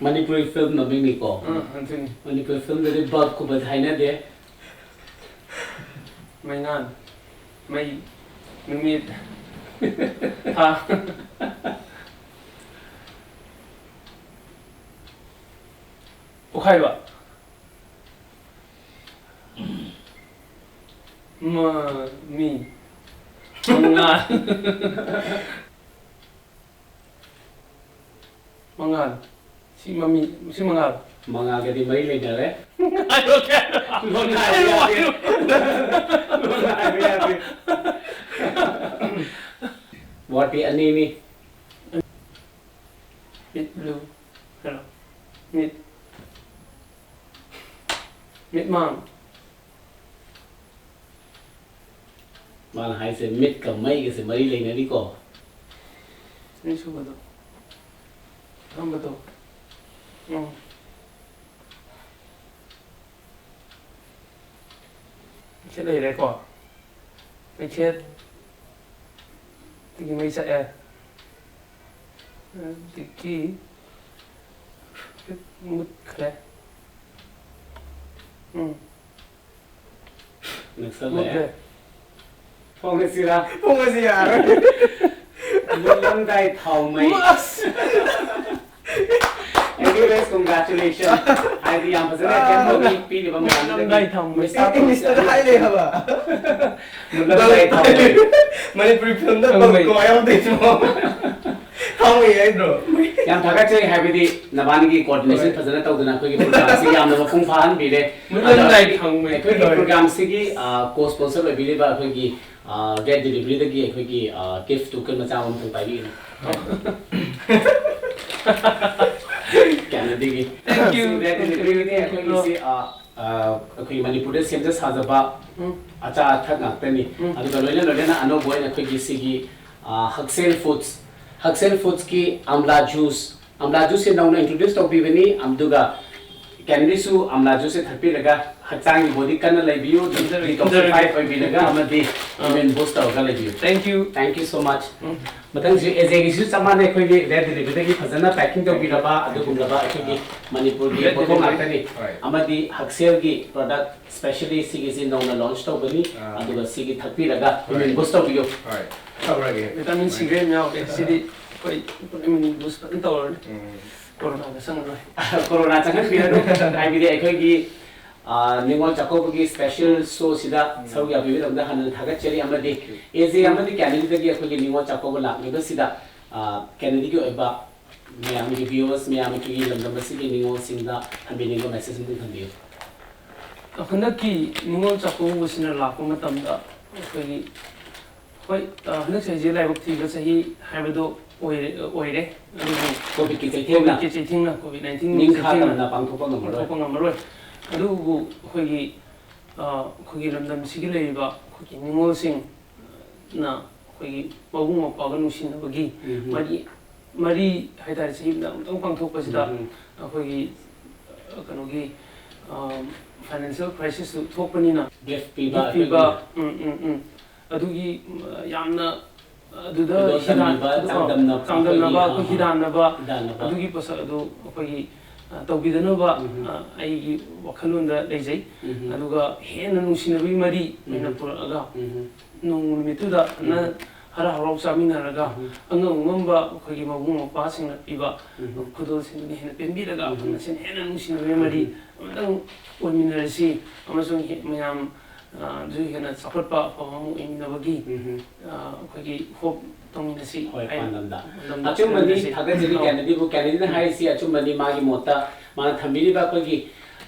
Manipuri film ꯃꯃꯤꯡꯅꯤꯀꯣ꯫ ꯑꯥ, ꯑꯗꯨꯅꯤ꯫ Manipuri filmꯗꯗꯤ bulb ꯀꯨꯝꯕꯗꯤ ꯍꯥꯏꯅꯗꯦ꯫ ꯃꯩꯉꯥꯟ꯫ ꯃꯩ꯫ ꯅꯨꯃꯤꯠ꯫ ꯊꯥ꯫ ꯄꯣꯛꯈꯥꯏꯕ꯫ ꯃ-, ꯃꯤ꯫ ꯃꯉꯥ꯫ ꯃꯉꯥꯜ꯫ ꯁꯤ ꯃꯃꯤ-, ꯁꯤ ꯃꯉꯥꯜ꯫ ꯃꯉꯥꯜꯒꯗꯤ ꯃꯔꯤ ꯂꯩꯅꯔꯦ꯫ ꯍꯥꯏꯔꯣ, ꯀꯩꯅꯣ? ꯂꯣꯟ ꯍꯥꯏꯕ ꯌꯥꯗꯦ꯫ ꯂꯣꯟ ꯍꯥꯏꯕ ꯌꯥꯗꯦ꯫ Wordꯇꯤ ꯑꯅꯤꯅꯤ꯫ ꯃꯤꯠ ꯕ꯭ꯂꯨ꯫ ꯍꯥꯏꯔꯣ꯫ ꯃꯤꯠ꯫ ꯃꯤꯠꯃꯥꯡ꯫ ꯃꯥꯅ ꯍꯥꯏꯁꯦ ꯃꯤꯠꯀ ꯃꯩꯒꯁꯦ ꯃꯔꯤ ꯂꯩꯅꯔꯤꯀꯣ꯫ ꯑꯅꯤꯁꯨꯕꯗꯣ꯫ ꯑꯍꯥꯟꯕꯗꯣ꯫ ꯎꯝ꯫ ꯁꯤ ꯂꯩꯔꯦꯀꯣ꯫ ꯃꯩꯈꯦꯠ꯫ ꯁꯤꯒꯤ ꯃꯩ ꯆꯥꯛꯑꯦ꯫ ꯑꯗꯒꯤ ꯃꯨꯠꯈ꯭ꯔꯦ꯫ ꯎꯝ꯫ ꯅꯛꯁꯜꯂꯛꯑꯦ꯫ ꯃꯨꯠꯈ꯭ꯔꯦ꯫ ꯐꯣꯡꯉꯁꯤꯔꯥ? ꯐꯣꯡꯉꯁꯤ ꯌꯥꯔꯣꯏ꯫ ꯃꯨꯠꯂꯝꯗꯥꯏ ꯊꯥꯎꯃꯩ꯫ ꯑꯁ! Anyways, congratulations. ꯍꯥꯏꯗꯤ ꯌꯥꯝ ꯐꯖꯅ ꯑꯥ꯫ ꯑꯦꯇꯦꯝ ꯇꯧꯕꯤ ꯄꯤꯔꯤꯕ ꯃꯌꯥꯝꯗꯨꯗꯒꯤ꯫ ꯃꯨꯠꯂꯝꯗꯥꯏ ꯊꯥꯎꯃꯩ꯫ ꯃꯤꯁꯇꯔ ꯏꯪꯂꯤꯁꯇ ꯍꯥꯏ ꯂꯩ ꯍꯥꯏꯕ꯫ ꯃꯨꯠꯂꯝꯗꯥꯏ ꯊꯥꯎꯃꯩ꯫ ꯃꯅꯤꯄꯨꯔꯤ ꯐꯤꯂꯝꯗ ꯊꯥꯎꯃꯩ꯫ ꯕꯜꯕ ꯀꯃꯥꯏ ꯌꯥꯎꯗꯣꯏꯅꯣ? ꯊꯥꯎꯃꯩ ꯍꯥꯏꯗ꯭ꯔꯣ? ꯌꯥꯝ ꯊꯥꯒꯠꯆꯔꯤ, ꯍꯥꯏꯕꯗꯤ ꯅꯕꯥꯅꯤꯒꯤ coordination ꯍꯣꯏ꯫ ꯐꯖꯅ ꯇꯧꯗꯅ ꯑꯩꯈꯣꯏꯒꯤ programꯁꯤ ꯌꯥꯝꯅ ꯃꯄꯨꯡ ꯐꯥꯍꯟꯕꯤꯔꯦ꯫ ꯃꯨꯠꯂꯝꯗꯥꯏ ꯑꯗꯣ ꯊꯥꯎꯃꯩ꯫ ꯑꯩꯈꯣꯏꯒꯤ ꯍꯣꯏ꯫ Programꯁꯤꯒꯤ, ꯑ, co-sponsor ꯑꯣꯏꯕꯤꯔꯤꯕ ꯑꯩꯈꯣꯏꯒꯤ, ꯑ, Get Deliveryꯗꯒꯤ ꯑꯩꯈꯣꯏꯒꯤ, ꯑ, gift token ꯃꯆꯥ ꯑꯃꯇꯪ ꯄꯥꯏꯕꯤꯒꯅꯤ꯫ ꯀꯌꯥꯅꯗꯤꯒꯤ꯫ Thank you꯫ Get Deliveryꯗꯤ ꯑꯩꯈꯣꯏꯒꯤꯁꯤ, ꯑ, ꯑ, ꯑꯩꯈꯣꯏꯒꯤ ꯃꯅꯤꯄꯨꯔꯗ ꯁꯦꯝꯖ ꯁꯥꯖꯕ ꯎꯝ꯫ ꯑꯆꯥ ꯑꯊꯛ ꯉꯥꯛꯇꯅꯤ꯫ ꯎꯝ꯫ ꯑꯗꯨꯒ ꯂꯣꯏꯅ ꯂꯣꯏꯅꯅ ꯑꯅꯧꯕ ꯑꯣꯏꯅ ꯑꯩꯈꯣꯏꯒꯤ ꯁꯤꯒꯤ, ꯑ, ꯍꯛꯁꯦꯜ Foods, ꯍꯛꯁꯦꯜ ꯐꯨꯗꯁꯀꯤ ꯑꯝꯂꯥ ꯖꯨꯁ, ꯑꯝꯂꯥ ꯖꯨꯁꯁꯦ ꯅꯧꯅ ꯏꯟꯇ꯭ꯔꯣꯗ꯭ꯌꯨꯁ ꯇꯧꯕꯤꯕꯅꯤ, ꯑꯗꯨꯒ ꯀꯦꯅꯗꯤꯁꯨ ꯑꯝꯂꯥ ꯖꯨꯁꯁꯦ ꯊꯛꯄꯤꯔꯒ ꯍꯛꯆꯥꯡꯒꯤ ꯕꯣꯗꯤ ꯀꯟꯅ ꯂꯩꯕꯤꯌꯨ, ꯊꯝꯖꯔꯒꯦ, ꯗꯤꯇꯣꯛꯁꯤꯐꯥꯏ ꯑꯣꯏꯕꯤꯔꯒ ꯑꯃꯗꯤ ꯏꯃ꯭ꯌꯨꯟ ꯕꯨꯁ ꯇꯧꯔꯒ ꯂꯩꯕꯤꯌꯨ꯫ Thank you. Thank you so much. ꯃꯊꯪꯁꯤ ꯑꯦꯖꯦꯒꯤꯁꯨ ꯆꯞ ꯃꯥꯟꯅꯩ, ꯑꯩꯈꯣꯏꯒꯤ ꯔꯦꯠ ꯗꯤꯂꯤꯚꯔꯤꯗꯒꯤ ꯐꯖꯅ ꯄꯦꯛꯀꯤꯡ ꯇꯧꯕꯤꯔꯕ ꯑꯗꯨꯒꯨꯝꯂꯕ ꯑꯩꯈꯣꯏꯒꯤ ꯃꯅꯤꯄꯨꯔꯒꯤ ꯔꯦꯠ ꯄꯣꯠꯊꯣꯛ ꯗꯤꯂꯤꯚꯔꯤ꯫ ꯉꯥꯛꯇꯅꯤ꯫ ꯍꯣꯏ꯫ ꯑꯃꯗꯤ ꯍꯛꯁꯦꯜꯒꯤ ꯄ꯭ꯔꯗꯛ ꯁ꯭ꯄꯦꯁꯤꯌꯦꯜꯂꯤ ꯁꯤꯒꯤꯁꯤ ꯅꯧꯅ ꯂꯣꯟꯆ ꯇꯧꯕꯅꯤ, ꯑꯥ꯫ ꯑꯗꯨꯒ ꯁꯤꯒꯤ ꯊꯛꯄꯤꯔꯒ ꯍꯣꯏ꯫ ꯏꯃ꯭ꯌꯨꯟ ꯕꯨꯁ ꯇꯧꯕꯤꯌꯨ꯫ ꯍꯣꯏ꯫ ꯊꯛꯑꯔꯣꯏꯒꯦ꯫ ꯚꯤꯇꯥꯃꯤꯟ ꯁꯤꯒ ꯌꯥꯝ ꯌꯥꯎꯔꯦ ꯁꯤꯗꯤ꯫ ꯑꯩꯈꯣꯏ ꯏꯃ꯭ꯌꯨꯟ ꯕꯨꯁ ꯐꯖꯅ ꯇꯧꯔꯅꯤ꯫ ꯎꯝ꯫ ꯀꯣꯔꯣꯅꯥꯒ ꯆꯪꯉꯔꯣꯏ꯫ ꯀꯣꯔꯣꯅꯥ ꯆꯪꯍꯟꯕꯤꯔꯅꯨ, ꯍꯥꯏꯕꯗꯤ ꯑꯩꯈꯣꯏꯒꯤ ꯑꯥ, ꯅꯤꯉꯣꯜ ꯆꯥꯛꯀꯧꯕꯒꯤ ꯁ꯭ꯄꯦꯁꯤꯌꯦꯜ ꯁꯣꯁꯤꯗ ꯁꯔꯨꯛ ꯌꯥꯕꯤꯕꯒꯤꯗꯃꯛꯇ ꯍꯥꯟꯅ ꯊꯥꯒꯠꯆꯔꯤ꯫ ꯑꯃꯗꯤ ꯑꯦꯖꯦ ꯑꯃꯗꯤ ꯀꯦꯅꯗꯤꯗꯒꯤ ꯑꯩꯈꯣꯏꯒꯤ ꯅꯤꯉꯣꯜ ꯆꯥꯛꯀꯧꯕ ꯂꯥꯛꯂꯤꯕꯁꯤꯗ, ꯑꯥ, ꯀꯦꯅꯗꯤꯒꯤ ꯑꯣꯏꯕ ꯃꯌꯥꯝꯒꯤ ꯚꯤꯌꯨꯋꯔꯁ ꯃꯌꯥꯝ ꯑꯩꯈꯣꯏꯒꯤ ꯂꯝꯗꯝ ꯑꯁꯤꯒꯤ ꯅꯤꯉꯣꯜꯁꯤꯡꯗ ꯊꯝꯕꯤꯅꯤꯡꯕ ꯃꯦꯁꯦꯖ ꯑꯃꯇꯪ ꯊꯝꯕꯤꯌꯨ꯫ ꯍꯟꯗꯛꯀꯤ ꯅꯤꯉꯣꯜ ꯆꯥꯛꯀꯧꯕꯁꯤꯅ ꯂꯥꯛꯄ ꯃꯇꯝꯗ ꯑꯩꯈꯣꯏꯒꯤ, ꯍꯣꯏ, ꯑ, ꯍꯟꯗꯛ ꯆꯍꯤꯁꯦ ꯂꯥꯏꯕꯛ ꯊꯤꯕ ꯆꯍꯤ ꯍꯥꯏꯕꯗꯣ ꯑꯣꯏꯔꯦ, ꯑꯣꯏꯔꯦ꯫ ꯑꯗꯨꯕꯨ ꯀꯣꯚꯤꯗꯀꯤ ꯆꯩꯊꯦꯡꯅ ꯀꯣꯚꯤꯗꯀꯤ ꯆꯩꯊꯦꯡꯅ, ꯀꯣꯚꯤꯗ ꯅꯥꯏꯟꯇꯤꯟ ꯅꯤꯡꯈꯥ ꯆꯩꯊꯦꯡꯅ ꯇꯝꯅ ꯄꯥꯡꯊꯣꯛꯄ ꯉꯝꯃꯔꯣꯏ꯫ ꯄꯥꯡꯊꯣꯛꯄ ꯉꯝꯃꯔꯣꯏ꯫ ꯑꯗꯨꯕꯨ ꯑꯩꯈꯣꯏꯒꯤ, ꯑ, ꯑꯩꯈꯣꯏꯒꯤ ꯂꯝꯗꯝꯁꯤꯒꯤ ꯂꯩꯔꯤꯕ ꯑꯩꯈꯣꯏꯒꯤ ꯅꯤꯉꯣꯜꯁꯤꯡꯅ ꯑꯩꯈꯣꯏꯒꯤ ꯃꯕꯨꯡ ꯃꯧꯄ꯭ꯋꯥꯒ ꯅꯨꯡꯁꯤꯅꯕꯒꯤ ꯎꯝ꯫ ꯃꯔꯤ, ꯃꯔꯤ ꯍꯥꯏꯇꯥꯔꯦ, ꯆꯍꯤ ꯑꯃꯗ ꯑꯃꯨꯛꯇꯪ ꯄꯥꯡꯊꯣꯛꯄꯁꯤꯗ ꯎꯝ꯫ ꯑꯩꯈꯣꯏꯒꯤ, ꯑ, ꯀꯩꯅꯣꯒꯤ, ꯑ, ꯐꯥꯏꯅꯥꯟꯁꯤꯌꯦꯜ ꯀ꯭ꯔꯥꯏꯁꯤꯁꯁꯨ ꯊꯣꯛꯄꯅꯤꯅ ꯒꯤꯐ ꯄꯤꯕ ꯒꯤꯐ ꯄꯤꯕ, ꯑꯩꯈꯣꯏꯒꯤ ꯎꯝ, ꯎꯝ, ꯎꯝ꯫ ꯑꯗꯨꯒꯤ, ꯎꯝ, ꯌꯥꯝꯅ ꯑꯗꯨꯗ ꯈꯨꯗꯣꯜ ꯍꯤꯗꯥꯟ-, ꯇꯝꯕꯤꯕ, ꯑꯗꯨ, ꯑ, ꯆꯥꯡꯗꯝꯅ-, ꯆꯥꯡꯗꯝꯅꯕ, ꯑꯩꯈꯣꯏꯒꯤ, ꯑꯩꯈꯣꯏ ꯍꯤꯗꯥꯟꯅꯕ, ꯍꯤꯗꯥꯟꯅꯕ꯫ ꯑꯗꯨꯒꯤ ꯄꯣꯠꯁꯛ ꯑꯗꯨ ꯑꯩꯈꯣꯏꯒꯤ, ꯑ, ꯇꯧꯕꯤꯗꯅꯕ, ꯎꯝ꯫ ꯑ, ꯑꯩꯒꯤ ꯋꯥꯈꯜꯂꯣꯟꯗ ꯂꯩꯖꯩ꯫ ꯎꯝ꯫ ꯑꯗꯨꯒ ꯍꯦꯟꯅ ꯅꯨꯡꯁꯤꯅꯕꯒꯤ ꯃꯔꯤ ꯑꯣꯏꯅ ꯎꯝ꯫ ꯄꯨꯔꯛꯑꯒ ꯎꯝ꯫ ꯅꯣꯡꯃ ꯅꯨꯃꯤꯠꯇꯨꯗ ꯎꯝ꯫ ꯅ-, ꯍꯔꯥꯎ ꯍꯔꯥꯎ ꯆꯥꯃꯤꯟꯅꯔꯒ ꯎꯝ꯫ ꯑꯉꯝ ꯑꯉꯝꯕ ꯑꯩꯈꯣꯏꯒꯤ ꯃꯕꯨꯡ ꯃꯧꯄ꯭ꯋꯥꯁꯤꯡꯅ ꯄꯤꯕ ꯎꯝ꯫ ꯈꯨꯗꯣꯜꯁꯤꯡꯗꯨꯅ ꯍꯦꯟꯅ ꯄꯦꯟꯕꯤꯔꯒ ꯎꯝ꯫ ꯑꯩꯈꯣꯏ ꯃꯁꯦꯟ ꯍꯦꯟꯅ ꯅꯨꯡꯁꯤꯅꯕꯒꯤ ꯃꯔꯤ ꯎꯝ꯫ ꯑꯃꯇꯪ ꯑꯣꯏꯃꯤꯟꯅꯔꯁꯤ ꯑꯃꯁꯨꯡ ꯍꯦ-, ꯃꯌꯥꯝ, ꯑ, ꯁꯨ ꯍꯦꯟꯅ ꯆꯥꯎꯈꯠꯄ ꯑꯐꯕ ꯑꯃ ꯑꯣꯏꯃꯤꯟꯅꯕꯒꯤ, ꯎꯝ꯫ ꯑ, ꯑꯩꯈꯣꯏꯒꯤ ꯍꯣꯞ ꯇꯧꯃꯤꯟꯅꯁꯤ ꯍꯣꯏ, ꯍꯥꯏꯅ ꯄꯥꯟꯗꯝꯗ꯫ ꯄꯥꯟꯗꯝꯗ ꯑꯆꯨꯝꯕꯅꯤ, ꯂꯩꯖꯩ꯫ ꯊꯥꯒꯠꯆꯔꯤ ꯑ, ꯀꯦꯅꯗꯤꯕꯨ꯫ ꯀꯦꯅꯗꯤꯅ ꯍꯥꯏꯔꯤꯁꯤ ꯑꯆꯨꯝꯕꯅꯤ꯫ ꯃꯥꯒꯤ ꯃꯣꯠꯇ ꯃꯥꯅ ꯊꯝꯕꯤꯔꯤꯕ ꯑꯩꯈꯣꯏꯒꯤ,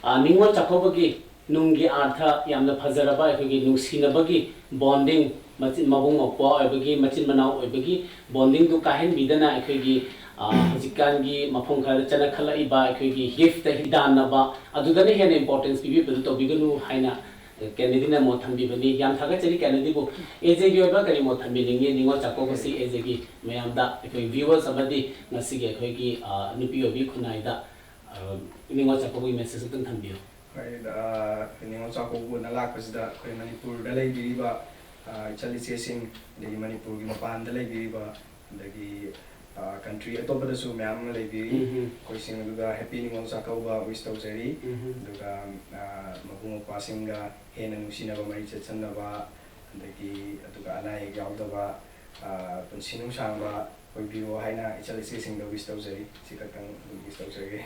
ꯑ, ꯅꯤꯉꯣꯜ ꯆꯥꯛꯀꯧꯕꯒꯤ ꯅꯨꯡꯒꯤ ꯑꯥꯔꯊ, ꯌꯥꯝꯅ ꯐꯖꯔꯕ ꯑꯩꯈꯣꯏꯒꯤ ꯅꯨꯡꯁꯤꯅꯕꯒꯤ ꯕꯣꯟꯗꯤꯡ, ꯃꯆꯤꯟ, ꯃꯕꯨꯡ ꯃꯧꯄ꯭ꯋꯥ ꯑꯣꯏꯕꯒꯤ, ꯃꯆꯤꯟ ꯃꯅꯥꯎ ꯑꯣꯏꯕꯒꯤ ꯕꯣꯟꯗꯤꯡꯗꯨ ꯀꯥꯏꯍꯟꯕꯤꯗꯅ ꯑꯩꯈꯣꯏꯒꯤ, ꯑ, ꯍꯧꯖꯤꯛꯀꯥꯟꯒꯤ ꯃꯐꯝ ꯈꯔꯗ ꯆꯠꯅꯈꯠꯂꯛꯏꯕ ꯑꯩꯈꯣꯏꯒꯤ ꯒꯤꯐꯇ ꯍꯤꯗꯥꯟꯅꯕ, ꯑꯗꯨꯗꯅ ꯍꯦꯟꯅ ꯏꯝꯄꯣꯔꯇꯦꯟꯁ ꯄꯤꯕꯤꯕꯗꯨ ꯇꯧꯕꯤꯒꯅꯨ ꯍꯥꯏꯅ ꯀꯦꯅꯦꯗꯤꯅ ꯃꯣꯠ ꯊꯝꯕꯤꯕꯅꯤ꯫ ꯌꯥꯝ ꯊꯥꯒꯠꯆꯔꯤ ꯀꯦꯅꯦꯗꯤꯕꯨ꯫ ꯑꯦꯖꯦꯒꯤ ꯑꯣꯏꯕ ꯀꯔꯤ ꯃꯣꯠ ꯊꯝꯕꯤꯅꯤꯡꯉꯤ ꯅꯤꯉꯣꯜ ꯆꯥꯛꯀꯧꯕꯁꯤ? ꯑꯦꯖꯦꯒꯤ ꯃꯌꯥꯝꯗ, ꯑꯩꯈꯣꯏ viewers ꯑꯃꯗꯤ ꯉꯁꯤꯒꯤ ꯑꯩꯈꯣꯏꯒꯤ, ꯑ, ꯅꯨꯄꯤ ꯑꯣꯏꯕꯤ ꯈꯨꯟꯅꯥꯏꯗ, ꯑ, ꯅꯤꯉꯣꯜ ꯆꯥꯛꯀꯧꯕꯒꯤ message ꯑꯝꯇꯪ ꯊꯝꯕꯤꯌꯨ꯫ ꯍꯣꯏ, ꯑ, ꯅꯤꯉꯣꯜ ꯆꯥꯛꯀꯧꯕꯅ ꯂꯥꯛꯄꯁꯤꯗ ꯑꯩꯈꯣꯏ ꯃꯅꯤꯄꯨꯔꯗ ꯂꯩꯕꯤꯔꯤꯕ, ꯑ, ꯏꯆꯜ ꯏꯆꯦꯁꯤꯡ, ꯑꯗꯒꯤ ꯃꯅꯤꯄꯨꯔꯒꯤ ꯃꯄꯥꯟꯗ ꯂꯩꯕꯤꯔꯤꯕ, ꯑꯗꯒꯤ, ꯑ, country ꯑꯇꯣꯞꯄꯗꯁꯨ ꯃꯌꯥꯝ ꯑꯃ ꯂꯩꯕꯤꯔꯤ꯫ ꯎꯝ꯫ ꯑꯩꯈꯣꯏꯁꯤꯡ ꯑꯗꯨꯗ happy ꯅꯤꯉꯣꯜ ꯆꯥꯛꯀꯧꯕ wish ꯇꯧꯖꯔꯤ꯫ ꯎꯝ꯫ ꯑꯗꯨꯒ, ꯑ, ꯃꯕꯨꯡ ꯃꯧꯄ꯭ꯋꯥꯁꯤꯡꯒ ꯍꯦꯟꯅ ꯅꯨꯡꯁꯤꯅꯕ, ꯃꯔꯤ ꯆꯦꯠꯁꯟꯅꯕ, ꯑꯗꯒꯤ, ꯑꯗꯨꯒ ꯑꯅꯥ ꯑꯌꯦꯛ ꯌꯥꯎꯗꯕ, ꯑ, ꯄꯨꯟꯁꯤ ꯅꯨꯡꯁꯥꯡꯕ ꯑꯣꯏꯕꯤꯔꯣ ꯍꯥꯏꯅ ꯏꯆꯜ ꯏꯆꯦꯁꯤꯡꯗ wish ꯇꯧꯖꯔꯤ꯫ ꯁꯤ ꯈꯛꯇꯪ ꯑꯗꯨꯝ wish ꯇꯧꯖꯒꯦ꯫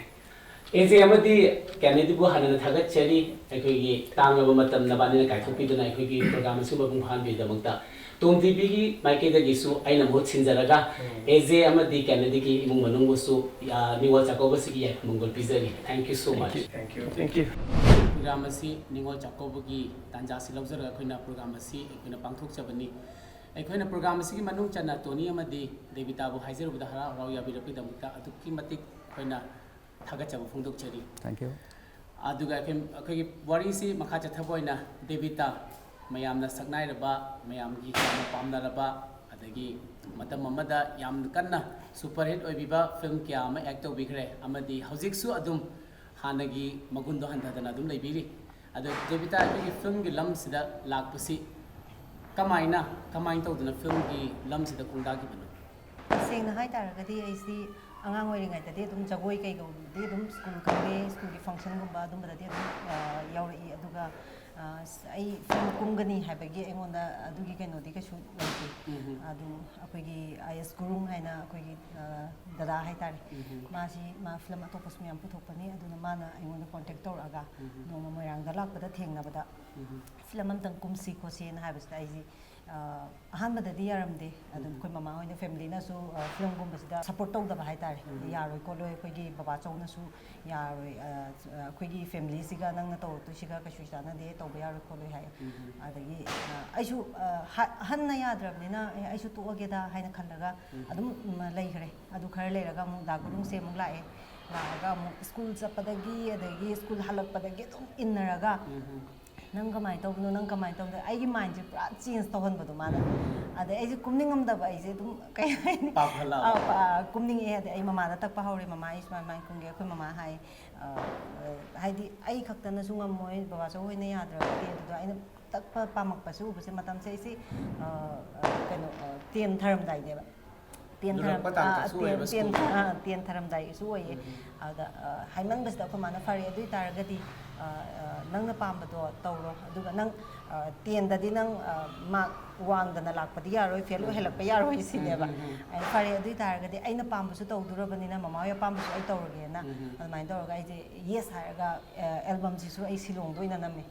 ꯑꯦꯖꯦ ꯑꯃꯗꯤ ꯀꯦꯅꯦꯗꯤꯕꯨ ꯍꯥꯟꯅꯅ ꯊꯥꯒꯠꯆꯔꯤ꯫ ꯑꯩꯈꯣꯏꯒꯤ ꯇꯥꯡꯂꯕ ꯃꯇꯝ ꯅꯕꯥꯅꯤꯅ ꯀꯥꯏꯊꯣꯛꯄꯤꯗꯨꯅ ꯑꯩꯈꯣꯏꯒꯤ program ꯑꯁꯤ ꯃꯄꯨꯡ ꯐꯥꯍꯟꯕꯒꯤꯗꯃꯛꯇ꯫ ꯇꯣꯝ ꯇꯤꯚꯤꯒꯤ ꯃꯥꯏꯀꯩꯗꯒꯤꯁꯨ ꯑꯩꯅ ꯃꯍꯨꯠ ꯁꯤꯟꯖꯔꯒ ꯎꯝ꯫ ꯑꯦꯖꯦ ꯑꯃꯗꯤ ꯀꯦꯅꯦꯗꯤꯒꯤ ꯏꯃꯨꯡ ꯃꯅꯨꯡꯕꯨꯁꯨ, ꯑ, ꯅꯤꯉꯣꯜ ꯆꯥꯛꯀꯧꯕꯁꯤꯒꯤ ꯌꯥꯏꯐ ꯃꯪꯒꯣꯜ ꯄꯤꯖꯔꯤ꯫ Thank you so much꯫ Thank you꯫ Thank you꯫ Program ꯑꯁꯤ ꯅꯤꯉꯣꯜ ꯆꯥꯛꯀꯧꯕꯒꯤ ꯇꯥꯟꯖꯥ ꯑꯁꯤ ꯂꯧꯖꯔꯒ ꯑꯩꯈꯣꯏꯅ program ꯑꯁꯤ ꯑꯩꯈꯣꯏꯅ ꯄꯥꯡꯊꯣꯛꯆꯕꯅꯤ꯫ ꯑꯩꯈꯣꯏꯅ program ꯑꯁꯤꯒꯤ ꯃꯅꯨꯡ ꯆꯟꯅ ꯇꯣꯅꯤ ꯑꯃꯗꯤ ꯗꯦꯕꯤꯇꯥꯕꯨ ꯍꯥꯏꯖꯔꯨꯕꯗ ꯍꯔꯥꯎ ꯍꯔꯥꯎ ꯌꯥꯕꯤꯔꯛꯄꯒꯤꯗꯃꯛꯇ ꯑꯗꯨꯛꯀꯤ ꯃꯇꯤꯛ ꯑꯩꯈꯣꯏꯅ ꯊꯥꯒꯠꯆꯕ ꯐꯣꯡꯗꯣꯛꯆꯔꯤ꯫ Thank you꯫ ꯑꯗꯨꯒ ꯑꯩꯈꯣꯏ, ꯑꯩꯈꯣꯏꯒꯤ ꯋꯥꯔꯤꯁꯤ ꯃꯈꯥ ꯆꯠꯊꯕ ꯑꯣꯏꯅ ꯗꯦꯕꯤꯇꯥ, ꯃꯌꯥꯝꯅ ꯁꯛꯅꯥꯏꯔꯕ, ꯃꯌꯥꯝꯒꯤ ꯌꯥꯝꯅ ꯄꯥꯝꯅꯔꯕ, ꯑꯗꯒꯤ ꯃꯇꯝ ꯑꯃꯗ ꯌꯥꯝ ꯀꯟꯅ super hit ꯑꯣꯏꯕꯤꯕ film ꯀꯌꯥ ꯑꯃ act ꯇꯧꯕꯤꯈ꯭ꯔꯦ, ꯑꯃꯗꯤ ꯍꯧꯖꯤꯛꯁꯨ ꯑꯗꯨꯝ ꯍꯥꯟꯅꯒꯤ ꯃꯒꯨꯟꯗꯣ ꯍꯟꯊꯗꯅ ꯑꯗꯨꯝ ꯂꯩꯕꯤꯔꯤ꯫ ꯑꯗꯣ ꯗꯦꯕꯤꯇꯥ, ꯑꯩꯈꯣꯏꯒꯤ filmꯒꯤ ꯂꯝꯁꯤꯗ ꯂꯥꯛꯄꯁꯤ ꯀꯃꯥꯏꯅ, ꯀꯃꯥꯏꯅ ꯇꯧꯗꯅ filmꯒꯤ ꯂꯝꯁꯤꯗ ꯈꯣꯡꯗꯥꯈꯤꯕꯅꯣ? ꯇꯁꯦꯡꯅ ꯍꯥꯏ ꯇꯥꯔꯒꯗꯤ ꯑꯩꯁꯤ ꯑꯉꯥꯡ ꯑꯣꯏꯔꯤꯉꯩꯗꯗꯤ ꯑꯗꯨꯝ ꯖꯒꯣꯏ ꯀꯩꯒꯨꯝꯕꯗꯤ ꯑꯗꯨꯝ school ꯈꯪꯗꯦ, schoolꯒꯤ functionꯒꯨꯝꯕ ꯑꯗꯨꯝꯕꯗꯗꯤ ꯑꯗꯨꯝ, ꯑ, ꯌꯥꯎꯔꯛꯏ꯫ ꯑꯗꯨꯒ, ꯑ, ꯑꯩ film ꯀꯨꯝꯒꯅꯤ ꯍꯥꯏꯕꯒꯤ ꯑꯩꯉꯣꯟꯗ ꯑꯗꯨꯒꯤ ꯀꯩꯅꯣꯗꯤ ꯀꯩꯁꯨ ꯂꯩꯇꯦ꯫ ꯎꯝ꯫ ꯑꯗꯨ ꯑꯩꯈꯣꯏꯒꯤ ꯑꯥꯏ ꯑꯦꯁ ꯒꯨꯔꯨꯡ ꯍꯥꯏꯅ ꯑꯩꯈꯣꯏꯒꯤ, ꯑ, ꯗꯗꯥ ꯍꯥꯏꯇꯥꯔꯦ꯫ ꯎꯝ꯫ ꯃꯥꯁꯤ, ꯃꯥ film ꯑꯇꯣꯞꯄꯁꯨ ꯃꯌꯥꯝ ꯄꯨꯊꯣꯛꯄꯅꯤ꯫ ꯑꯗꯨꯅ ꯃꯥꯅ ꯑꯩꯉꯣꯟꯗ contact ꯇꯧꯔꯛꯑꯒ ꯎꯝ꯫ ꯅꯣꯡꯃ ꯃꯣꯏꯔꯥꯡꯗ ꯂꯥꯛꯄꯗ ꯊꯦꯡꯅꯕꯗ ꯎꯝ꯫ Film ꯑꯝꯇꯪ ꯀꯨꯝꯁꯤ ꯈꯣꯠꯁꯤꯅ ꯍꯥꯏꯕꯁꯤꯗ ꯑꯩꯁꯤ, ꯑ, ꯑꯍꯥꯟꯕꯗꯗꯤ ꯌꯥꯔꯝꯗꯦ꯫ ꯑꯗꯨꯝ ꯎꯝ꯫ ꯑꯩꯈꯣꯏ ꯃꯃꯥ ꯍꯣꯏꯅ, familyꯅꯁꯨ, ꯑ, filmꯒꯨꯝꯕꯁꯤꯗ support ꯇꯧꯗꯕ ꯍꯥꯏꯇꯥꯔꯦ꯫ ꯎꯝ꯫ ꯌꯥꯔꯣꯏ ꯈꯣꯠꯂꯣꯏ, ꯑꯩꯈꯣꯏꯒꯤ ꯕꯕꯥ ꯆꯧꯅꯁꯨ ꯌꯥꯔꯣꯏ, ꯑ, ꯑꯩꯈꯣꯏꯒꯤ familyꯁꯤꯒ ꯅꯪꯅ ꯇꯧꯔꯛꯇꯣꯏꯁꯤꯒ ꯀꯩꯁꯨ ꯆꯥꯟꯅꯗꯦ, ꯇꯧꯕ ꯌꯥꯔꯣꯏ ꯈꯣꯠꯂꯣꯏ ꯍꯥꯏ꯫ ꯎꯝ꯫ ꯑꯗꯒꯤ, ꯑ, ꯑꯩꯁꯨ, ꯑ, ꯍ-, ꯑꯍꯟꯅ ꯌꯥꯗ꯭ꯔꯕꯅꯤꯅ, "ꯑꯦ, ꯑꯩꯁꯨ ꯇꯣꯛꯑꯒꯦꯗ" ꯍꯥꯏꯅ ꯈꯜꯂꯒ ꯎꯝ꯫ ꯑꯗꯨꯝ, ꯎꯝ, ꯂꯩꯈ꯭ꯔꯦ꯫ ꯑꯗꯨ ꯈꯔ ꯂꯩꯔꯒ ꯑꯃꯨꯛ ꯗꯥ ꯒꯨꯔꯨꯡꯁꯦ ꯑꯃꯨꯛ ꯂꯥꯛꯑꯦ꯫ ꯂꯥꯛꯑꯒ ꯑꯃꯨꯛ school ꯆꯠꯄꯗꯒꯤ, ꯑꯗꯒꯤ school ꯍꯜꯂꯛꯄꯗꯒꯤ ꯑꯗꯨꯝ ꯏꯟꯅꯔꯒ ꯎꯝ꯫ "ꯅꯪ ꯀꯃꯥꯏꯅ ꯇꯧꯕꯅꯣ, ꯅꯪ ꯀꯃꯥꯏꯅ ꯇꯧꯕꯅꯣ?" ꯑꯩꯒꯤ ꯃꯥꯏꯟꯁꯦ ꯄꯨꯔꯥ ꯆꯦꯟꯖ ꯇꯧꯍꯟꯕꯗꯣ ꯃꯥꯅ꯫ ꯑꯗꯩ ꯑꯩꯁꯦ ꯀꯨꯝꯅꯤꯡꯉꯝꯗꯕ, ꯑꯩꯁꯦ ꯑꯗꯨꯝ ꯀꯩ ꯍꯥꯏꯅꯤ? ꯄꯥꯈꯠꯂꯛꯑꯕ? ꯑꯥ, ꯄꯥ-, ꯀꯨꯝꯅꯤꯡꯉꯛꯑꯦ꯫ ꯑꯗꯩ ꯑꯩ ꯃꯃꯥꯗ ꯇꯛꯄ ꯍꯧꯔꯦ, "ꯃꯃꯥ, ꯑꯩ ꯁꯨꯃꯥꯏ ꯁꯨꯃꯥꯏꯅ ꯀꯨꯝꯒꯦ", ꯑꯩꯈꯣꯏ ꯃꯃꯥ ꯍꯥꯏ꯫ ꯑꯥ, ꯍꯥꯏꯗꯤ ꯑꯩ ꯈꯛꯇꯅꯁꯨ ꯉꯝꯃꯣꯏ, ꯕꯕꯥꯆꯧ ꯍꯣꯏꯅ ꯌꯥꯗ꯭ꯔꯒꯗꯤ꯫ ꯑꯗꯨꯗ ꯑꯩꯅ ꯇꯛꯄ ꯄꯥꯝꯃꯛꯄꯁꯦ ꯎꯕꯁꯦ, ꯃꯇꯝꯁꯦ ꯑꯩꯁꯦ, ꯑꯥ, ꯑꯥ, ꯀꯩꯅꯣ, ꯑꯥ, ꯇꯦꯟ ꯊꯥꯔꯝꯗꯥꯏꯅꯦꯕ꯫ ꯇꯦꯟ ꯊꯥꯔꯝ-, ꯂꯨꯔꯛꯄ ꯇꯥꯡꯀꯛꯁꯨ ꯑꯥ, ꯇꯦꯟ, ꯑꯣꯏꯌꯦꯕ ꯇꯦꯟ, ꯁ꯭ꯀꯨꯜꯒꯤ꯫ ꯑꯥ, ꯇꯦꯟ ꯊꯥꯔꯝꯗꯥꯏꯒꯤꯁꯨ ꯑꯣꯏꯌꯦ꯫ ꯑꯗ, ꯑꯥ, ꯍꯥꯏꯃꯟꯕꯁꯤꯗ ꯑꯩꯈꯣꯏ ꯃꯥꯅ, "ꯐꯔꯦ, ꯑꯗꯨ ꯑꯣꯏꯇꯥꯔꯒꯗꯤ, ꯑꯥ, ꯑꯥ, ꯅꯪꯅ ꯄꯥꯝꯕꯗꯣ ꯇꯧꯔꯣ, ꯑꯗꯨꯒ ꯅꯪ, ꯑꯥ, ꯇꯦꯟꯗꯗꯤ ꯅꯪ, ꯑꯥ, ꯃꯥꯔꯛ ꯋꯥꯡꯗꯅ ꯂꯥꯛꯄꯗꯤ ꯌꯥꯔꯣꯏ, ꯐꯦꯜ ꯑꯣꯏꯍꯜꯂꯛꯄ ꯌꯥꯔꯣꯏ", ꯁꯤꯅꯦꯕ꯫ ꯑꯩ, "ꯐꯔꯦ, ꯑꯗꯨ ꯑꯣꯏꯇꯥꯔꯒꯗꯤ ꯑꯩꯅ ꯄꯥꯝꯕꯁꯨ ꯇꯧꯗꯣꯔꯕꯅꯤꯅ ꯃꯃꯥ ꯍꯣꯏ ꯑꯄꯥꯝꯕꯁꯨ ꯑꯩ ꯇꯧꯔꯒꯦꯅ", ꯑꯗꯨꯃꯥꯏꯅ ꯇꯧꯔꯒ ꯑꯩꯁꯦ ꯌꯦꯁ ꯍꯥꯏꯔꯒ, ꯑꯥ, ꯑꯦꯜꯕꯝꯁꯤꯁꯨ ꯑꯩ ꯁꯤꯂꯣꯡꯗ ꯑꯣꯏꯅ ꯅꯝꯃꯦ꯫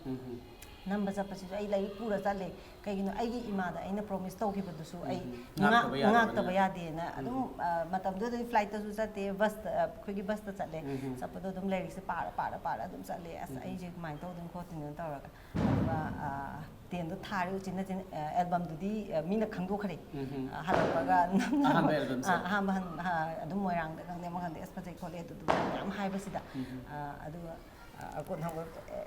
ꯅꯝꯕ ꯆꯠꯄꯁꯤꯁꯨ ꯑꯩ ꯂꯥꯏꯔꯤꯛ ꯄꯨꯔ ꯆꯠꯂꯦ꯫ ꯀꯩꯒꯤꯅꯣ, ꯑꯩꯒꯤ ꯏꯃꯥꯗ ꯑꯩꯅ ꯄ꯭ꯔꯣꯃꯤꯁ ꯇꯧꯈꯤꯕꯗꯨꯁꯨ ꯑꯩ ꯉꯥꯛ-, ꯉꯥꯛꯇꯕ ꯌꯥꯗꯕꯅꯤꯅ꯫ ꯉꯥꯛꯇꯕ ꯌꯥꯗꯦꯅ꯫ ꯑꯗꯨꯝ, ꯑ, ꯃꯇꯝꯗꯨꯗꯗꯤ ꯐ꯭ꯂꯥꯏꯠꯇꯁꯨ ꯆꯠꯇꯦ, ꯕꯁꯇ, ꯑ, ꯑꯩꯈꯣꯏꯒꯤ ꯕꯁꯇ ꯆꯠꯂꯦ꯫ ꯆꯠꯄꯗꯣ ꯑꯗꯨꯝ ꯂꯥꯏꯔꯤꯛꯁꯦ ꯄꯥꯔ, ꯄꯥꯔ, ꯄꯥꯔ ꯑꯗꯨꯝ ꯆꯠꯂꯦ꯫ "ꯑꯁ, ꯑꯩꯁꯦ ꯀꯃꯥꯏꯅ ꯇꯧꯗꯣꯏꯅꯣ ꯈꯣꯠꯇꯣꯏꯅꯣ?" ꯇꯧꯔꯒ꯫ ꯑꯗꯨꯒ, ꯑ, ꯇꯦꯟꯗꯣ ꯊꯥꯔꯦ, ꯎꯆꯤꯟ ꯅꯥꯆꯤꯟ, ꯑ, ꯑꯦꯜꯕꯝꯗꯨꯗꯤ, ꯑ, ꯃꯤꯅ ꯈꯪꯗꯣꯛꯈ꯭ꯔꯦ꯫ ꯑ, ꯍꯜꯂꯛꯄꯒ ꯅꯝꯅꯕ-, ꯑꯍꯥꯟꯕ ꯑꯦꯜꯕꯝꯁꯦ? ꯑ, ꯑꯍꯥꯟꯕ ꯍꯟ-, ꯑ, ꯑꯗꯨꯝ ꯃꯣꯏꯔꯥꯡꯗ ꯈꯪꯗꯦ, ꯑꯃ ꯈꯪꯗꯦ, "ꯑꯁ, ꯐꯖꯩ ꯈꯣꯠꯂꯦ" ꯑꯗꯨ, ꯑꯗꯨ ꯃꯌꯥꯝ ꯍꯥꯏꯕꯁꯤꯗ꯫ ꯑ, ꯑꯗꯨꯒ ꯑ, ꯑꯀꯣꯟ ꯍꯧꯕ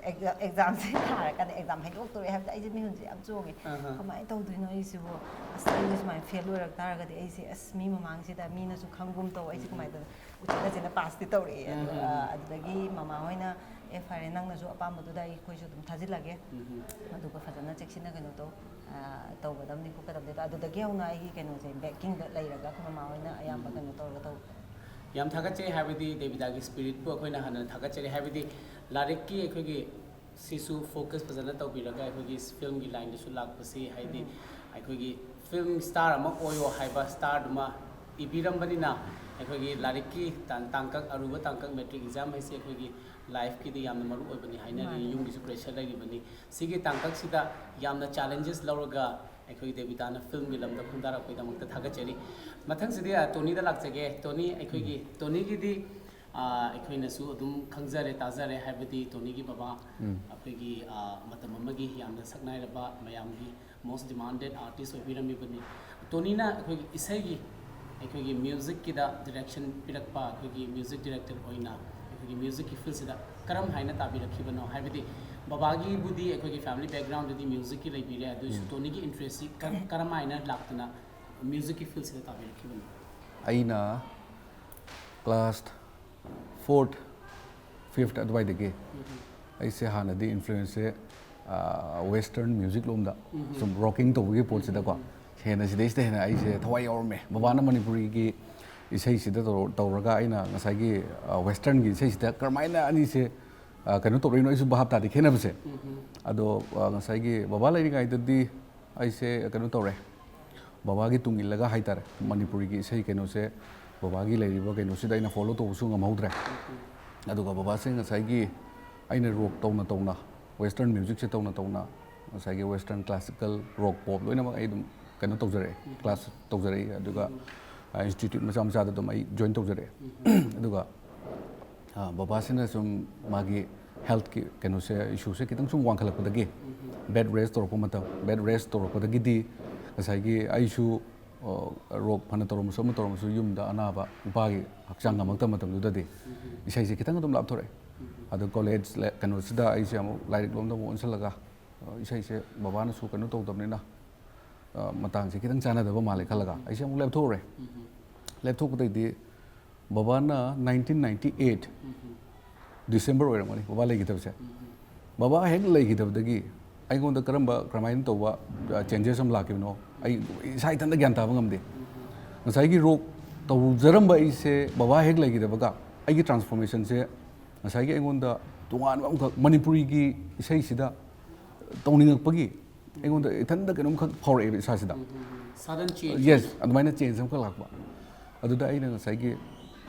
ꯑꯦꯛꯖꯥ-, ꯑꯦꯛꯖꯥꯝꯁꯦ ꯊꯥꯔꯀꯥꯟꯗ, ꯑꯦꯛꯖꯥꯝ ꯍꯥꯏꯗꯣꯛꯇꯣꯔꯦ ꯍꯥꯏꯕꯗ ꯑꯩꯁꯦ ꯃꯤꯍꯨꯟꯁꯦ ꯌꯥꯝ ꯆꯣꯡꯉꯦ꯫ "ꯀꯃꯥꯏꯅ ꯇꯧꯗꯣꯏꯅꯣ ꯑꯩꯁꯤꯕꯨ? ꯑꯁ, ꯑꯩꯁꯦ ꯁꯨꯃꯥꯏꯅ ꯐꯦꯜ ꯑꯣꯏꯔꯛ ꯇꯥꯔꯒꯗꯤ ꯑꯩꯁꯦ, ꯑꯁ, ꯃꯤ ꯃꯃꯥꯡꯁꯤꯗ ꯃꯤꯅꯁꯨ ꯈꯪꯒꯨꯝ ꯇꯧ, ꯑꯩꯁꯦ ꯀꯃꯥꯏꯅ ꯇꯧꯗꯣꯏꯅꯣ?" ꯎꯆꯤꯟ ꯅꯥꯆꯤꯟꯅ ꯄꯥꯁꯇꯤ ꯇꯧꯔꯛꯑꯦ꯫ ꯑꯗꯨ, ꯑ, ꯑꯗꯨꯗꯒꯤ ꯃꯃꯥ ꯍꯣꯏꯅ, "ꯑꯦ, ꯐꯔꯦ, ꯅꯪꯅꯁꯨ ꯑꯄꯥꯝꯕꯗꯨꯗ ꯑꯩꯈꯣꯏꯁꯨ ꯑꯗꯨꯝ ꯊꯥꯖꯤꯜꯂꯒꯦ꯫ ꯑꯗꯨꯒ ꯐꯖꯅ ꯆꯦꯛꯁꯤꯟꯅ ꯀꯩꯅꯣ ꯇꯧ, ꯑ, ꯇꯧꯒꯗꯕꯅꯤ ꯈꯣꯠꯀꯗꯕꯅꯤ"꯫ ꯑꯗꯨꯗꯒꯤ ꯍꯧꯅ ꯑꯩꯒꯤ ꯀꯩꯅꯣꯁꯦ, ꯕꯦꯀꯤꯡꯗ ꯂꯩꯔꯒ ꯑꯩꯈꯣꯏ ꯃꯃꯥ ꯍꯣꯏꯅ ꯑꯌꯥꯝꯕ ꯀꯩꯅꯣ ꯇꯧꯔꯒ ꯇꯧ꯫ ꯌꯥꯝ ꯊꯥꯒꯠꯆꯩ, ꯍꯥꯏꯕꯗꯤ ꯗꯦꯕꯤꯇꯥꯒꯤ ꯁ꯭ꯄꯤꯔꯤꯠꯄꯨ ꯑꯩꯈꯣꯏꯅ ꯍꯥꯟꯅ ꯊꯥꯒꯠꯆꯔꯤ, ꯍꯥꯏꯕꯗꯤ ꯂꯥꯏꯔꯤꯛꯀꯤ ꯑꯩꯈꯣꯏꯒꯤ ꯁꯤꯁꯨ ꯐꯣꯀꯁ ꯐꯖꯅ ꯇꯧꯕꯤꯔꯒ ꯑꯩꯈꯣꯏꯒꯤ ꯐꯤꯜꯝꯒꯤ ꯂꯥꯏꯟꯗꯁꯨ ꯂꯥꯛꯄꯁꯤ, ꯍꯥꯏꯗꯤ ꯑꯩꯈꯣꯏꯒꯤ ꯐꯤꯜꯝ ꯁ꯭ꯇꯥꯔ ꯑꯃ ꯑꯣꯏꯌꯣ ꯍꯥꯏꯕ ꯁ꯭ꯇꯥꯔꯗꯨꯃ ꯏꯕꯤꯔꯝꯕꯅꯤꯅ, ꯑꯩꯈꯣꯏꯒꯤ ꯂꯥꯏꯔꯤꯛꯀꯤ ꯇꯥꯡ-, ꯇꯥꯡꯀꯛ, ꯑꯔꯨꯕ ꯇꯥꯡꯀꯛ, ꯃꯦꯇ꯭ꯔꯤꯛ ꯑꯦꯛꯖꯥꯝ ꯍꯥꯏꯁꯤ ꯑꯩꯈꯣꯏꯒꯤ ꯂꯥꯏꯐꯀꯤꯗꯤ ꯌꯥꯝꯅ ꯃꯔꯨ ꯑꯣꯏꯕꯅꯤ ꯍꯥꯏꯅꯔꯤ꯫ ꯃꯥꯅꯤ꯫ ꯌꯨꯝꯒꯤꯁꯨ ꯄ꯭ꯔꯦꯁꯔ ꯂꯩꯔꯤꯕꯅꯤ꯫ ꯁꯤꯒꯤ ꯇꯥꯡꯀꯛꯁꯤꯗ ꯌꯥꯝꯅ ꯆꯦꯂꯦꯟꯖꯦꯁ ꯂꯧꯔꯒ ꯑꯩꯈꯣꯏ ꯗꯦꯕꯤꯇꯥꯅ ꯐꯤꯜꯝꯒꯤ ꯂꯝꯗ ꯈꯣꯡꯗꯥꯔꯛꯄꯒꯤꯗꯃꯛꯇ ꯊꯥꯒꯠꯆꯔꯤ꯫ ꯃꯊꯪꯁꯤꯗꯤ, ꯑ, ꯇꯣꯅꯤꯗ ꯂꯥꯛꯆꯒꯦ꯫ ꯇꯣꯅꯤ, ꯑꯩꯈꯣꯏꯒꯤ, ꯇꯣꯅꯤꯒꯤꯗꯤ, ꯑ, ꯑꯩꯈꯣꯏꯅꯁꯨ ꯑꯗꯨꯝ ꯈꯪꯖꯔꯦ, ꯇꯥꯖꯔꯦ, ꯍꯥꯏꯕꯗꯤ ꯇꯣꯅꯤꯒꯤ ꯕꯕꯥ ꯑꯩꯈꯣꯏꯒꯤ, ꯑ, ꯃꯇꯝ ꯑꯃꯒꯤ ꯌꯥꯝꯅ ꯁꯛꯅꯥꯏꯔꯕ, ꯃꯌꯥꯝꯒꯤ most demanded artist ꯑꯣꯏꯕꯤꯔꯝꯃꯤꯕꯅꯤ꯫ ꯇꯣꯅꯤꯅ ꯑꯩꯈꯣꯏꯒꯤ ꯏꯁꯩꯒꯤ, ꯑꯩꯈꯣꯏꯒꯤ ꯃ꯭ꯌꯨꯖꯤꯛꯀꯤꯗ ꯗꯤꯔꯦꯛꯁꯟ ꯄꯤꯔꯛꯄ, ꯑꯩꯈꯣꯏꯒꯤ ꯃ꯭ꯌꯨꯖꯤꯛ ꯗꯤꯔꯦꯛꯇꯔ ꯑꯣꯏꯅ ꯑꯩꯈꯣꯏꯒꯤ ꯃ꯭ꯌꯨꯖꯤꯛꯀꯤ ꯐꯤꯜꯁꯤꯗ ꯀꯔꯝ ꯍꯥꯏꯅ ꯇꯥꯕꯤꯔꯛꯈꯤꯕꯅꯣ? ꯍꯥꯏꯕꯗꯤ ꯕꯕꯥꯒꯤꯕꯨꯗꯤ ꯑꯩꯈꯣꯏꯒꯤ family background ꯗꯗꯤ music ꯀꯤ ꯂꯩꯕꯤꯔꯦ, ꯑꯗꯨꯏꯁꯨ ꯎꯝ꯫ ꯇꯣꯅꯤꯒꯤ interest ꯁꯤ ꯀ-, ꯀꯔꯝꯍꯥꯏꯅ ꯂꯥꯛꯇꯅ music ꯀꯤ field ꯁꯤꯗ ꯇꯥꯕꯤꯔꯛꯈꯤꯕꯅꯣ? ꯑꯩꯅ class fourth fifth ꯑꯗꯨꯋꯥꯏꯗꯒꯤ ꯑꯩꯁꯦ ꯍꯥꯟꯅꯗꯤ influence ꯁꯦ western music ꯂꯣꯝꯗ ꯁꯨꯝ rocking ꯇꯧꯕꯒꯤ ꯄꯣꯠꯁꯤꯗꯀꯣ ꯍꯦꯟꯅ ꯁꯤꯗꯩꯁꯤꯗ ꯍꯦꯟꯅ ꯑꯩꯁꯦ ꯊꯋꯥꯏ ꯌꯥꯎꯔꯝꯃꯦ꯫ ꯕꯕꯥꯅ ꯃꯅꯤꯄꯨꯔꯤꯒꯤ ꯏꯁꯩꯁꯤꯗ ꯇꯧꯔ-, ꯇꯧꯔꯒ ꯑꯩꯅ ꯉꯁꯥꯏꯒꯤ western ꯒꯤ ꯏꯁꯩꯁꯤꯗ ꯀꯔꯝꯍꯥꯏꯅ ꯑꯅꯤꯁꯦ ꯑ, ꯀꯩꯅꯣ ꯇꯧꯔꯛꯏꯅꯣ ꯑꯩꯁꯨ ꯚꯥꯞ ꯇꯥꯗꯦ ꯈꯦꯠꯅꯕꯁꯦ꯫ ꯑꯗꯣ ꯑ, ꯉꯁꯥꯏꯒꯤ ꯕꯕꯥ ꯂꯩꯔꯤꯉꯩꯗꯗꯤ ꯑꯩꯁꯦ ꯀꯩꯅꯣ ꯇꯧꯔꯦ, ꯕꯕꯥꯒꯤ ꯇꯨꯡ ꯏꯜꯂꯒ ꯍꯥꯏꯇꯥꯔꯦ, ꯃꯅꯤꯄꯨꯔꯤꯒꯤ ꯏꯁꯩ ꯀꯩꯅꯣꯁꯦ ꯕꯕꯥꯒꯤ ꯂꯩꯔꯤꯕ ꯀꯩꯅꯣꯁꯤꯗ ꯑꯩꯅ follow ꯇꯧꯕꯁꯨ ꯉꯝꯍꯧꯗ꯭ꯔꯦ꯫ ꯑꯗꯨꯒ ꯕꯕꯥꯁꯦ ꯉꯁꯥꯏꯒꯤ ꯑꯩꯅ rock ꯇꯧꯅ ꯇꯧꯅ, western music ꯁꯦ ꯇꯧꯅ ꯇꯧꯅ, ꯉꯁꯥꯏꯒꯤ western classical rock pop ꯂꯣꯏꯅꯃꯛ ꯑꯩ ꯑꯗꯨꯝ ꯀꯩꯅꯣ ꯇꯧꯖꯔꯛꯑꯦ, class ꯇꯧꯖꯔꯛꯏ꯫ ꯑꯗꯨꯒ institute ꯃꯆꯥ ꯃꯆꯥꯗ ꯑꯗꯨꯝ ꯑꯩ join ꯇꯧꯖꯔꯛꯑꯦ꯫ ꯑꯗꯨꯒ ꯑ, ꯕꯕꯥꯁꯤꯅ ꯁꯨꯝ ꯃꯥꯒꯤ health ꯀꯤ ꯀꯩꯅꯣꯁꯦ, issue ꯁꯦ ꯈꯤꯇꯪ ꯁꯨꯝ ꯋꯥꯡꯈꯠꯂꯛꯄꯗꯒꯤ, bed rest ꯇꯧꯔꯛꯄ ꯃꯇꯝ, bed rest ꯇꯧꯔꯛꯄꯗꯒꯤꯗꯤ ꯉꯁꯥꯏꯒꯤ ꯑꯩꯁꯨ, ꯑ, rock ꯐꯅ ꯇꯧꯔꯝꯃꯁꯨ ꯑꯃ ꯇꯧꯔꯝꯃꯁꯨ ꯌꯨꯝꯗ ꯑꯅꯥꯕ ꯍꯛꯆꯥꯡ ꯉꯝꯃꯛꯇꯕ ꯃꯇꯝꯗꯨꯗꯗꯤ ꯏꯁꯩꯁꯦ ꯈꯤꯇꯪ ꯑꯗꯨꯝ ꯂꯥꯞꯊꯣꯔꯛꯑꯦ꯫ ꯑꯗꯨ college ꯂꯦ-, ꯀꯩꯅꯣꯁꯤꯗ ꯑꯩꯁꯦ ꯑꯃꯨꯛ ꯂꯥꯏꯔꯤꯛ ꯂꯣꯝꯗ ꯑꯃꯨꯛ ꯑꯣꯟꯁꯤꯜꯂꯒ, ꯑ, ꯏꯁꯩꯁꯦ ꯕꯕꯥꯅꯁꯨ ꯀꯩꯅꯣ ꯇꯧꯗꯕꯅꯤꯅ, ꯑ, ꯃꯇꯥꯡꯁꯦ ꯈꯤꯇꯪ ꯆꯥꯟꯅꯗꯕ ꯃꯥꯜꯂꯦ ꯈꯜꯂꯒ ꯑꯩꯁꯦ ꯑꯃꯨꯛ ꯂꯦꯞꯊꯣꯛꯎꯔꯦ꯫ ꯂꯦꯞꯊꯣꯛꯄꯗꯩꯗꯤ ꯕꯕꯥꯅ nineteen ninety eight December ꯑꯣꯏꯔꯝꯒꯅꯤ ꯕꯕꯥ ꯂꯩꯈꯤꯗꯕꯁꯦ꯫ ꯕꯕꯥ ꯍꯦꯛ ꯂꯩꯈꯤꯗꯕꯗꯒꯤ ꯑꯩꯉꯣꯟꯗ ꯀꯔꯝꯕ, ꯀꯔꯝꯍꯥꯏꯅ ꯇꯧꯕ, ꯑ, changes ꯑꯃ ꯂꯥꯛꯈꯤꯕꯅꯣ ꯑꯩ ꯏꯁꯥ ꯏꯊꯟꯇ ꯒ꯭ꯌꯥꯟ ꯇꯥꯕ ꯉꯝꯗꯦ꯫ ꯉꯁꯥꯏꯒꯤ rock ꯇꯧꯖꯔꯝꯕ ꯑꯩꯁꯦ ꯕꯕꯥ ꯍꯦꯛ ꯂꯩꯈꯤꯗꯕꯒ ꯑꯩꯒꯤ transformation ꯁꯦ ꯉꯁꯥꯏꯒꯤ ꯑꯩꯉꯣꯟꯗ ꯇꯣꯉꯥꯟꯕ ꯑꯃꯈꯛ ꯃꯅꯤꯄꯨꯔꯤꯒꯤ ꯏꯁꯩꯁꯤꯗ ꯇꯧꯅꯤꯡꯉꯛꯄꯒꯤ ꯑꯩꯉꯣꯟꯗ ꯏꯊꯟꯇ ꯀꯩꯅꯣꯝꯈꯛ ꯐꯥꯎꯔꯛꯑꯦꯕ ꯏꯁꯥꯁꯤꯗ꯫ Sudden change. Yes, ꯑꯗꯨꯃꯥꯏꯅ change ꯑꯃꯈꯛ ꯂꯥꯛꯄ꯫ ꯑꯗꯨꯗ ꯑꯩꯅ ꯉꯁꯥꯏꯒꯤ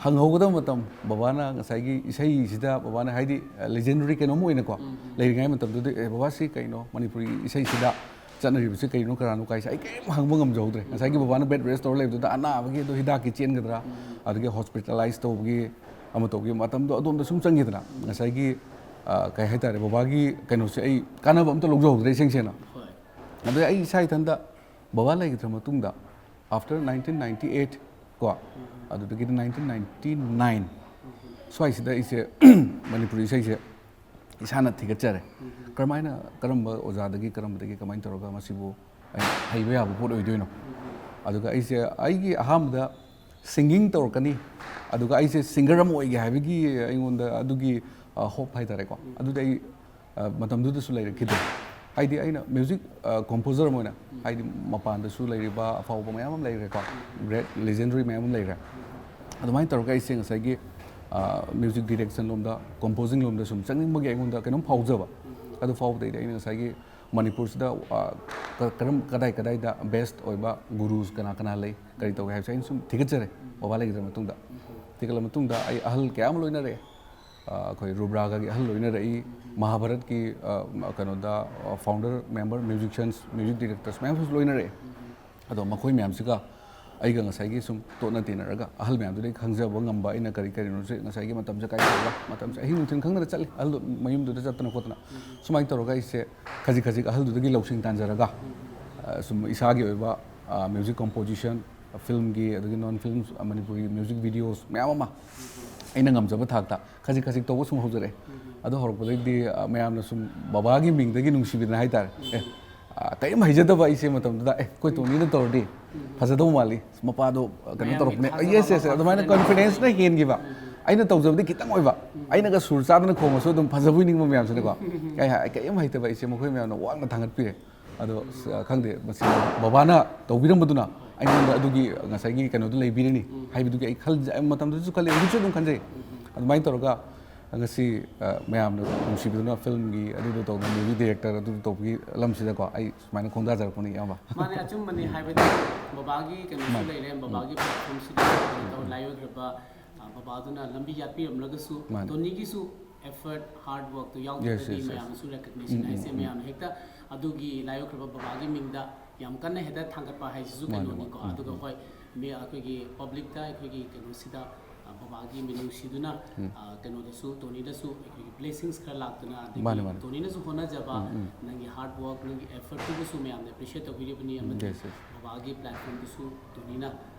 ꯍꯪꯍꯧꯒꯗꯕ ꯃꯇꯝ, ꯕꯕꯥꯅ ꯉꯁꯥꯏꯒꯤ ꯏꯁꯩꯁꯤꯗ, ꯕꯕꯥꯅ ꯍꯥꯏꯗꯤ, ꯑ, legendary ꯀꯩꯅꯣꯝ ꯑꯣꯏꯅꯀꯣ, ꯂꯩꯔꯤꯉꯩ ꯃꯇꯝꯗꯨꯗ, "ꯑꯦ, ꯕꯕꯥ, ꯁꯤ ꯀꯩꯅꯣ? ꯃꯅꯤꯄꯨꯔꯤ ꯏꯁꯩꯁꯤꯗ ꯆꯠꯅꯔꯤꯕꯁꯤ ꯀꯩꯅꯣ, ꯀꯅꯥꯅꯣ?" ꯀꯥꯏꯁꯦ ꯑꯩ ꯀꯔꯤꯝ ꯍꯪꯕ ꯉꯝꯖꯍꯧꯗ꯭ꯔꯦ꯫ ꯉꯁꯥꯏꯒꯤ ꯕꯕꯥꯅ bed rest ꯇꯧꯔ ꯂꯩꯕꯗꯨꯗ ꯑꯅꯥꯕꯒꯤ ꯑꯗꯨ ꯍꯤꯗꯥꯛꯀꯤ ꯆꯦꯟꯒꯗ꯭ꯔꯥ, ꯑꯗꯒꯤ hospitalize ꯇꯧꯕꯒꯤ, ꯑꯃ ꯇꯧꯕꯒꯤ ꯃꯇꯝꯗꯣ ꯑꯗꯣꯝꯗ ꯁꯨꯝ ꯆꯪꯈꯤꯗꯅ, ꯉꯁꯥꯏꯒꯤ, ꯑ, ꯀꯩ ꯍꯥꯏꯇꯥꯔꯦ, ꯕꯕꯥꯒꯤ ꯀꯩꯅꯣꯁꯦ ꯑꯩ ꯀꯥꯟꯅꯕ ꯑꯝꯇ ꯂꯧꯖꯍꯧꯗ꯭ꯔꯦ, ꯏꯁꯦꯡ ꯁꯦꯡꯅ꯫ ꯍꯣꯏ꯫ ꯑꯗꯩ ꯑꯩ ꯏꯁꯥ ꯏꯊꯟꯇ ꯕꯕꯥ ꯂꯩꯈꯤꯗ꯭ꯔ ꯃꯇꯨꯡꯗ, after nineteen ninety eight ꯀꯣ, ꯑꯗꯨꯗꯒꯤꯗꯤ nineteen ninety nine ꯁ꯭ꯋꯥꯏꯁꯤꯗ ꯑꯩꯁꯦ ꯃꯅꯤꯄꯨꯔꯤ ꯏꯁꯩꯁꯦ ꯏꯁꯥꯅ ꯊꯤꯒꯠꯆꯔꯦ꯫ ꯀꯔꯝꯍꯥꯏꯅ, ꯀꯔꯝꯕ ꯑꯣꯖꯥꯗꯒꯤ, ꯀꯔꯝꯕꯗꯒꯤ, ꯀꯃꯥꯏꯅ ꯇꯧꯔꯒ ꯃꯁꯤꯕꯨ ꯑꯩꯅ ꯍꯩꯕ ꯌꯥꯕ ꯄꯣꯠ ꯑꯣꯏꯗꯣꯏꯅꯣ? ꯑꯗꯨꯒ ꯑꯩꯁꯦ ꯑꯩꯒꯤ ꯑꯍꯥꯟꯕꯗ ꯁꯤꯡꯒꯤꯡ ꯇꯧꯔꯛꯀꯅꯤ, ꯑꯗꯨꯒ ꯑꯩꯁꯦ ꯁꯤꯡꯒꯔ ꯑꯃ ꯑꯣꯏꯒꯦ ꯍꯥꯏꯕꯒꯤ ꯑꯩꯉꯣꯟꯗ ꯑꯗꯨꯒꯤ ꯍꯣꯞ ꯍꯥꯏꯇꯥꯔꯦꯀꯣ, ꯑꯗꯨꯗꯤ ꯑꯩ ꯑ, ꯃꯇꯝꯗꯨꯗꯁꯨ ꯂꯩꯔꯛꯈꯤꯗꯦ꯫ ꯍꯥꯏꯗꯤ ꯑꯩꯅ ꯃ꯭ꯌꯨꯖꯤꯛ ꯀꯣꯝꯄꯣꯖꯔ ꯑꯃ ꯑꯣꯏꯅ, ꯍꯥꯏꯗꯤ ꯃꯄꯥꯟꯗꯁꯨ ꯂꯩꯔꯤꯕ ꯑꯐꯥꯎꯕ ꯃꯌꯥꯝ ꯑꯃ ꯂꯩꯈ꯭ꯔꯦꯀꯣ, ꯒ꯭ꯔꯦꯠ ꯂꯤꯖꯦꯟꯗꯔꯤ ꯃꯌꯥꯝ ꯑꯃ ꯂꯩꯈ꯭ꯔꯦ꯫ ꯑꯗꯨꯃꯥꯏꯅ ꯇꯧꯔꯒ ꯑꯩꯁꯦ ꯉꯁꯥꯏꯒꯤ ꯃ꯭ꯌꯨꯖꯤꯛ ꯗꯤꯔꯦꯛꯁꯟ ꯂꯣꯝꯗ, ꯀꯣꯝꯄꯣꯖꯤꯡ ꯂꯣꯝꯗ ꯁꯨꯝ ꯆꯪꯅꯤꯡꯕꯒꯤ ꯑꯩꯉꯣꯟꯗ ꯀꯩꯅꯣꯝ ꯐꯥꯎꯖꯕ꯫ ꯑꯗꯨ ꯐꯥꯎꯕꯗꯩꯗꯤ ꯑꯩꯅ ꯉꯁꯥꯏꯒꯤ ꯃꯅꯤꯄꯨꯔꯁꯤꯗ ꯑ, ꯀ- ꯀꯔꯝ ꯀꯗꯥꯏ ꯀꯗꯥꯏꯗ ꯕꯦꯁ ꯑꯣꯏꯕ ꯒꯨꯔꯨꯁ ꯀꯅꯥ ꯀꯅꯥ ꯂꯩ, ꯀꯔꯤ ꯇꯧꯒꯦ ꯍꯥꯏꯕꯁꯦ ꯑꯩꯅ ꯁꯨꯝ ꯊꯤꯒꯠꯆꯔꯦ, ꯕꯕꯥ ꯂꯩꯈꯤꯗ꯭ꯔ ꯃꯇꯨꯡꯗ꯫ ꯊꯤꯒꯠꯂ ꯃꯇꯨꯡꯗ ꯑꯩ ꯑꯍꯜ ꯀꯌꯥ ꯑꯃ ꯂꯣꯏꯅꯔꯛꯑꯦ꯫ ꯑ, ꯑꯩꯈꯣꯏ ꯔꯨꯕ꯭ꯔꯥꯒꯒꯤ ꯑꯍꯜ ꯂꯣꯏꯅꯔꯛꯏ, ꯃꯍꯥꯚꯥꯔꯠꯀꯤ ꯑ, ꯀꯩꯅꯣꯗ ꯐꯥꯎꯟꯗꯔ ꯃꯦꯝꯕꯔ, ꯃ꯭ꯌꯨꯖꯤꯛꯁꯤꯌꯟꯁ, ꯃ꯭ꯌꯨꯖꯤꯛ ꯗꯤꯔꯦꯛꯇꯔꯁ ꯃꯌꯥꯝꯁꯨ ꯂꯣꯏꯅꯔꯛꯑꯦ꯫ ꯑꯗꯣ ꯃꯈꯣꯏ ꯃꯌꯥꯝꯁꯤꯒ ꯑꯩꯒ ꯉꯁꯥꯏꯒꯤ ꯁꯨꯝ ꯇꯣꯠꯅ ꯇꯤꯟꯅꯔꯒ ꯑꯍꯜ ꯃꯌꯥꯝꯗꯨꯗꯒꯤ ꯈꯪꯖꯕ ꯉꯝꯕ ꯑꯩꯅ ꯀꯔꯤ ꯀꯔꯤꯅꯣꯁꯦ ꯉꯁꯥꯏꯒꯤ ꯃꯇꯝꯁꯦ ꯀꯥꯏꯊꯣꯛꯑꯒ, ꯃꯇꯝꯁꯦ ꯑꯍꯤꯡ ꯅꯨꯡꯊꯤꯜ ꯈꯪꯗꯅ ꯆꯠꯂꯤ ꯑꯍꯜ ꯃꯌꯨꯝꯗꯨꯗ ꯆꯠꯇꯅ ꯈꯣꯠꯇꯅ꯫ ꯁꯨꯃꯥꯏꯅ ꯇꯧꯔꯒ ꯑꯩꯁꯦ ꯈꯖꯤꯛ ꯈꯖꯤꯛ ꯑꯍꯜꯗꯨꯗꯒꯤ ꯂꯧꯁꯤꯡ ꯇꯥꯟꯖꯔꯒ, ꯑ, ꯁꯨꯝ ꯏꯁꯥꯒꯤ ꯑꯣꯏꯕ ꯃ꯭ꯌꯨꯖꯤꯛ ꯀꯣꯝꯄꯣꯖꯤꯁꯟ, ꯐꯤꯂꯝꯒꯤ, ꯑꯗꯒꯤ ꯅꯣꯟ ꯐꯤꯂꯝ, ꯃꯅꯤꯄꯨꯔꯤ ꯃ꯭ꯌꯨꯖꯤꯛ ꯚꯤꯗꯤꯑꯣꯁ ꯃꯌꯥꯝ ꯑꯃ ꯑꯩꯅ ꯉꯝꯖꯕ ꯊꯥꯛꯇ ꯈꯖꯤꯛ ꯈꯖꯤꯛ ꯇꯧꯕ ꯁꯨꯝ ꯍꯧꯖꯔꯛꯑꯦ꯫ ꯑꯗꯨ ꯍꯧꯔꯛꯄꯗꯒꯤꯗꯤ, ꯑ, ꯃꯌꯥꯝꯅ ꯁꯨꯝ ꯕꯕꯥꯒꯤ ꯃꯤꯡꯗꯒꯤ ꯅꯨꯡꯁꯤꯕꯤꯗꯅ ꯍꯥꯏꯇꯥꯔꯦ꯫ ꯑꯦ, ꯑ, ꯀꯔꯤꯝ ꯍꯩꯖꯗꯕ ꯑꯩꯁꯦ ꯃꯇꯝꯗꯨꯗ, "ꯑꯦ, ꯑꯩꯈꯣꯏ ꯇꯣꯅꯤꯅ ꯇꯧꯔꯗꯤ ꯐꯖꯗꯧ ꯃꯥꯜꯂꯤ, ꯃꯄꯥꯗꯣ ꯀꯩꯅꯣ ꯃꯌꯥꯝꯒꯤ ꯇꯧꯔꯛꯄꯅꯦ", ꯊꯥꯖꯕ ꯌꯦꯁ, ꯌꯦꯁ, ꯑꯃ, ꯑꯗꯨꯃꯥꯏꯅ confidence ꯀꯣꯟꯐꯤꯗꯦꯟꯁꯅ ꯂꯩ꯫ ꯍꯦꯟꯈꯤꯕ꯫ ꯑꯩꯅ ꯇꯧꯖꯕꯗꯤ ꯈꯤꯇꯪ ꯑꯣꯏꯕ, ꯑꯩꯅꯒ ꯁꯨꯔ ꯆꯥꯗꯅ ꯈꯣꯡꯉꯁꯨ ꯑꯗꯨꯝ ꯐꯖꯕꯣꯏ ꯅꯤꯡꯕ ꯃꯌꯥꯝꯁꯤꯅꯀꯣ꯫ ꯑꯩ ꯍꯥꯏ-, ꯀꯔꯤꯝ ꯍꯩꯇꯕ ꯑꯩꯁꯦ ꯃꯈꯣꯏ ꯃꯌꯥꯝꯅ ꯋꯥꯡꯅ ꯊꯥꯡꯒꯠꯄꯤꯔꯦ꯫ ꯑꯗꯣ, ꯑꯁ, ꯈꯪꯗꯦ, ꯃꯁꯤ ꯕꯕꯥꯅ ꯇꯧꯕꯤꯔꯝꯕꯗꯨꯅ ꯑꯩꯉꯣꯟꯗ ꯑꯗꯨꯒꯤ ꯉꯁꯥꯏꯒꯤ ꯀꯩꯅꯣꯗꯣ ꯂꯩꯕꯤꯔꯤꯅꯤ ꯍꯥꯏꯕꯗꯨꯒꯤ ꯑꯩ ꯈꯜ-, ꯃꯇꯝꯗꯨꯗꯁꯨ ꯈꯜꯂꯤ, ꯍꯧꯖꯤꯛꯁꯨ ꯑꯗꯨꯝ ꯈꯟꯖꯩ꯫ ꯑꯗꯨꯃꯥꯏꯅ ꯇꯧꯔꯒ ꯉꯁꯤ, ꯑ, ꯃꯌꯥꯝꯅ ꯅꯨꯡꯁꯤꯕꯤꯗꯨꯅ ꯐꯤꯂꯝꯒꯤ ꯑꯗꯨꯗꯣ ꯇꯧꯗꯅ, ꯃ꯭ꯌꯨꯖꯤꯛ ꯗꯤꯔꯦꯛꯇꯔ ꯑꯗꯨꯗꯣ ꯇꯧꯕꯒꯤ ꯂꯝꯁꯤꯗꯀꯣ ꯑꯩ ꯁꯨꯃꯥꯏꯅ ꯈꯣꯡꯗꯥꯖꯔꯛꯄꯅꯤ, ꯏꯌꯥꯝꯕ꯫ ꯃꯥꯅꯦ, ꯑꯆꯨꯝꯕꯅꯤ꯫ ꯍꯥꯏꯕꯗꯤ ꯕꯕꯥꯒꯤ ꯀꯩꯅꯣꯁꯨ ꯃꯥꯅꯦ꯫ ꯂꯩꯔꯦ, ꯕꯕꯥꯒꯤ platformꯁꯤꯗ ꯀꯩꯅꯣ ꯇꯧ-, ꯂꯥꯏꯑꯣꯏꯈ꯭ꯔꯕ, ꯑ, ꯕꯕꯥꯗꯨꯅ ꯂꯝꯕꯤ ꯌꯥꯠꯄꯤꯔꯝꯂꯒꯁꯨ ꯃꯥꯅꯦ꯫ ꯇꯣꯅꯤꯒꯤꯁꯨ effort, hard workꯇꯨ ꯌꯥꯎꯗ꯭ꯔꯒꯗꯤ ꯌꯦꯁ, ꯌꯦꯁ, ꯌꯦꯁ꯫ ꯃꯌꯥꯝꯅꯁꯨ recognition ꯎꯝ, ꯎꯝ, ꯍꯥꯏꯁꯦ ꯎꯝ꯫ ꯃꯌꯥꯝꯅ ꯍꯦꯛꯇ ꯑꯗꯨꯒꯤ ꯂꯥꯏꯑꯣꯏꯈ꯭ꯔꯕ ꯕꯕꯥꯒꯤ ꯃꯤꯡꯗ ꯌꯥꯝ ꯀꯟꯅ ꯍꯦꯛꯇ ꯊꯥꯡꯒꯠꯄ ꯍꯥꯏꯁꯤꯁꯨ ꯃꯥꯅꯦ, ꯀꯩꯅꯣꯅꯤꯀꯣ꯫ ꯃꯥꯅꯦ꯫ ꯎꯝ, ꯑꯗꯨꯒ ꯎꯝ꯫ ꯍꯣꯏ, ꯃꯤ ꯑꯩꯈꯣꯏꯒꯤ ꯄꯕ꯭ꯂꯤꯛꯇ, ꯑꯩꯈꯣꯏꯒꯤ ꯀꯩꯅꯣꯁꯤꯗ, ꯑ, ꯕꯕꯥꯒꯤ ꯃꯤꯅꯨꯡꯁꯤꯗꯨꯅ, ꯎꯝ꯫ ꯑ, ꯀꯩꯅꯣꯗꯁꯨ, ꯇꯣꯅꯤꯗꯁꯨ ꯑꯩꯈꯣꯏꯒꯤ blessings ꯈꯔ ꯂꯥꯛꯇꯅ, ꯑꯗꯒꯤ ꯃꯥꯅꯦ, ꯃꯥꯅꯦ꯫ ꯇꯣꯅꯤꯅꯁꯨ ꯍꯣꯠꯅꯖꯕ, ꯎꯝ, ꯎꯝ꯫ ꯅꯪꯒꯤ hard work, ꯅꯪꯒꯤ effortꯇꯨꯕꯨꯁꯨ ꯃꯌꯥꯝꯅ appreciate ꯇꯧꯕꯤꯔꯤꯕꯅꯤ, ꯎꯝ, ꯑꯃꯗꯤ ꯌꯦꯁ, ꯌꯦꯁ꯫ ꯕꯕꯥꯒꯤ platformꯗꯨꯁꯨ ꯇꯣꯅꯤꯅ,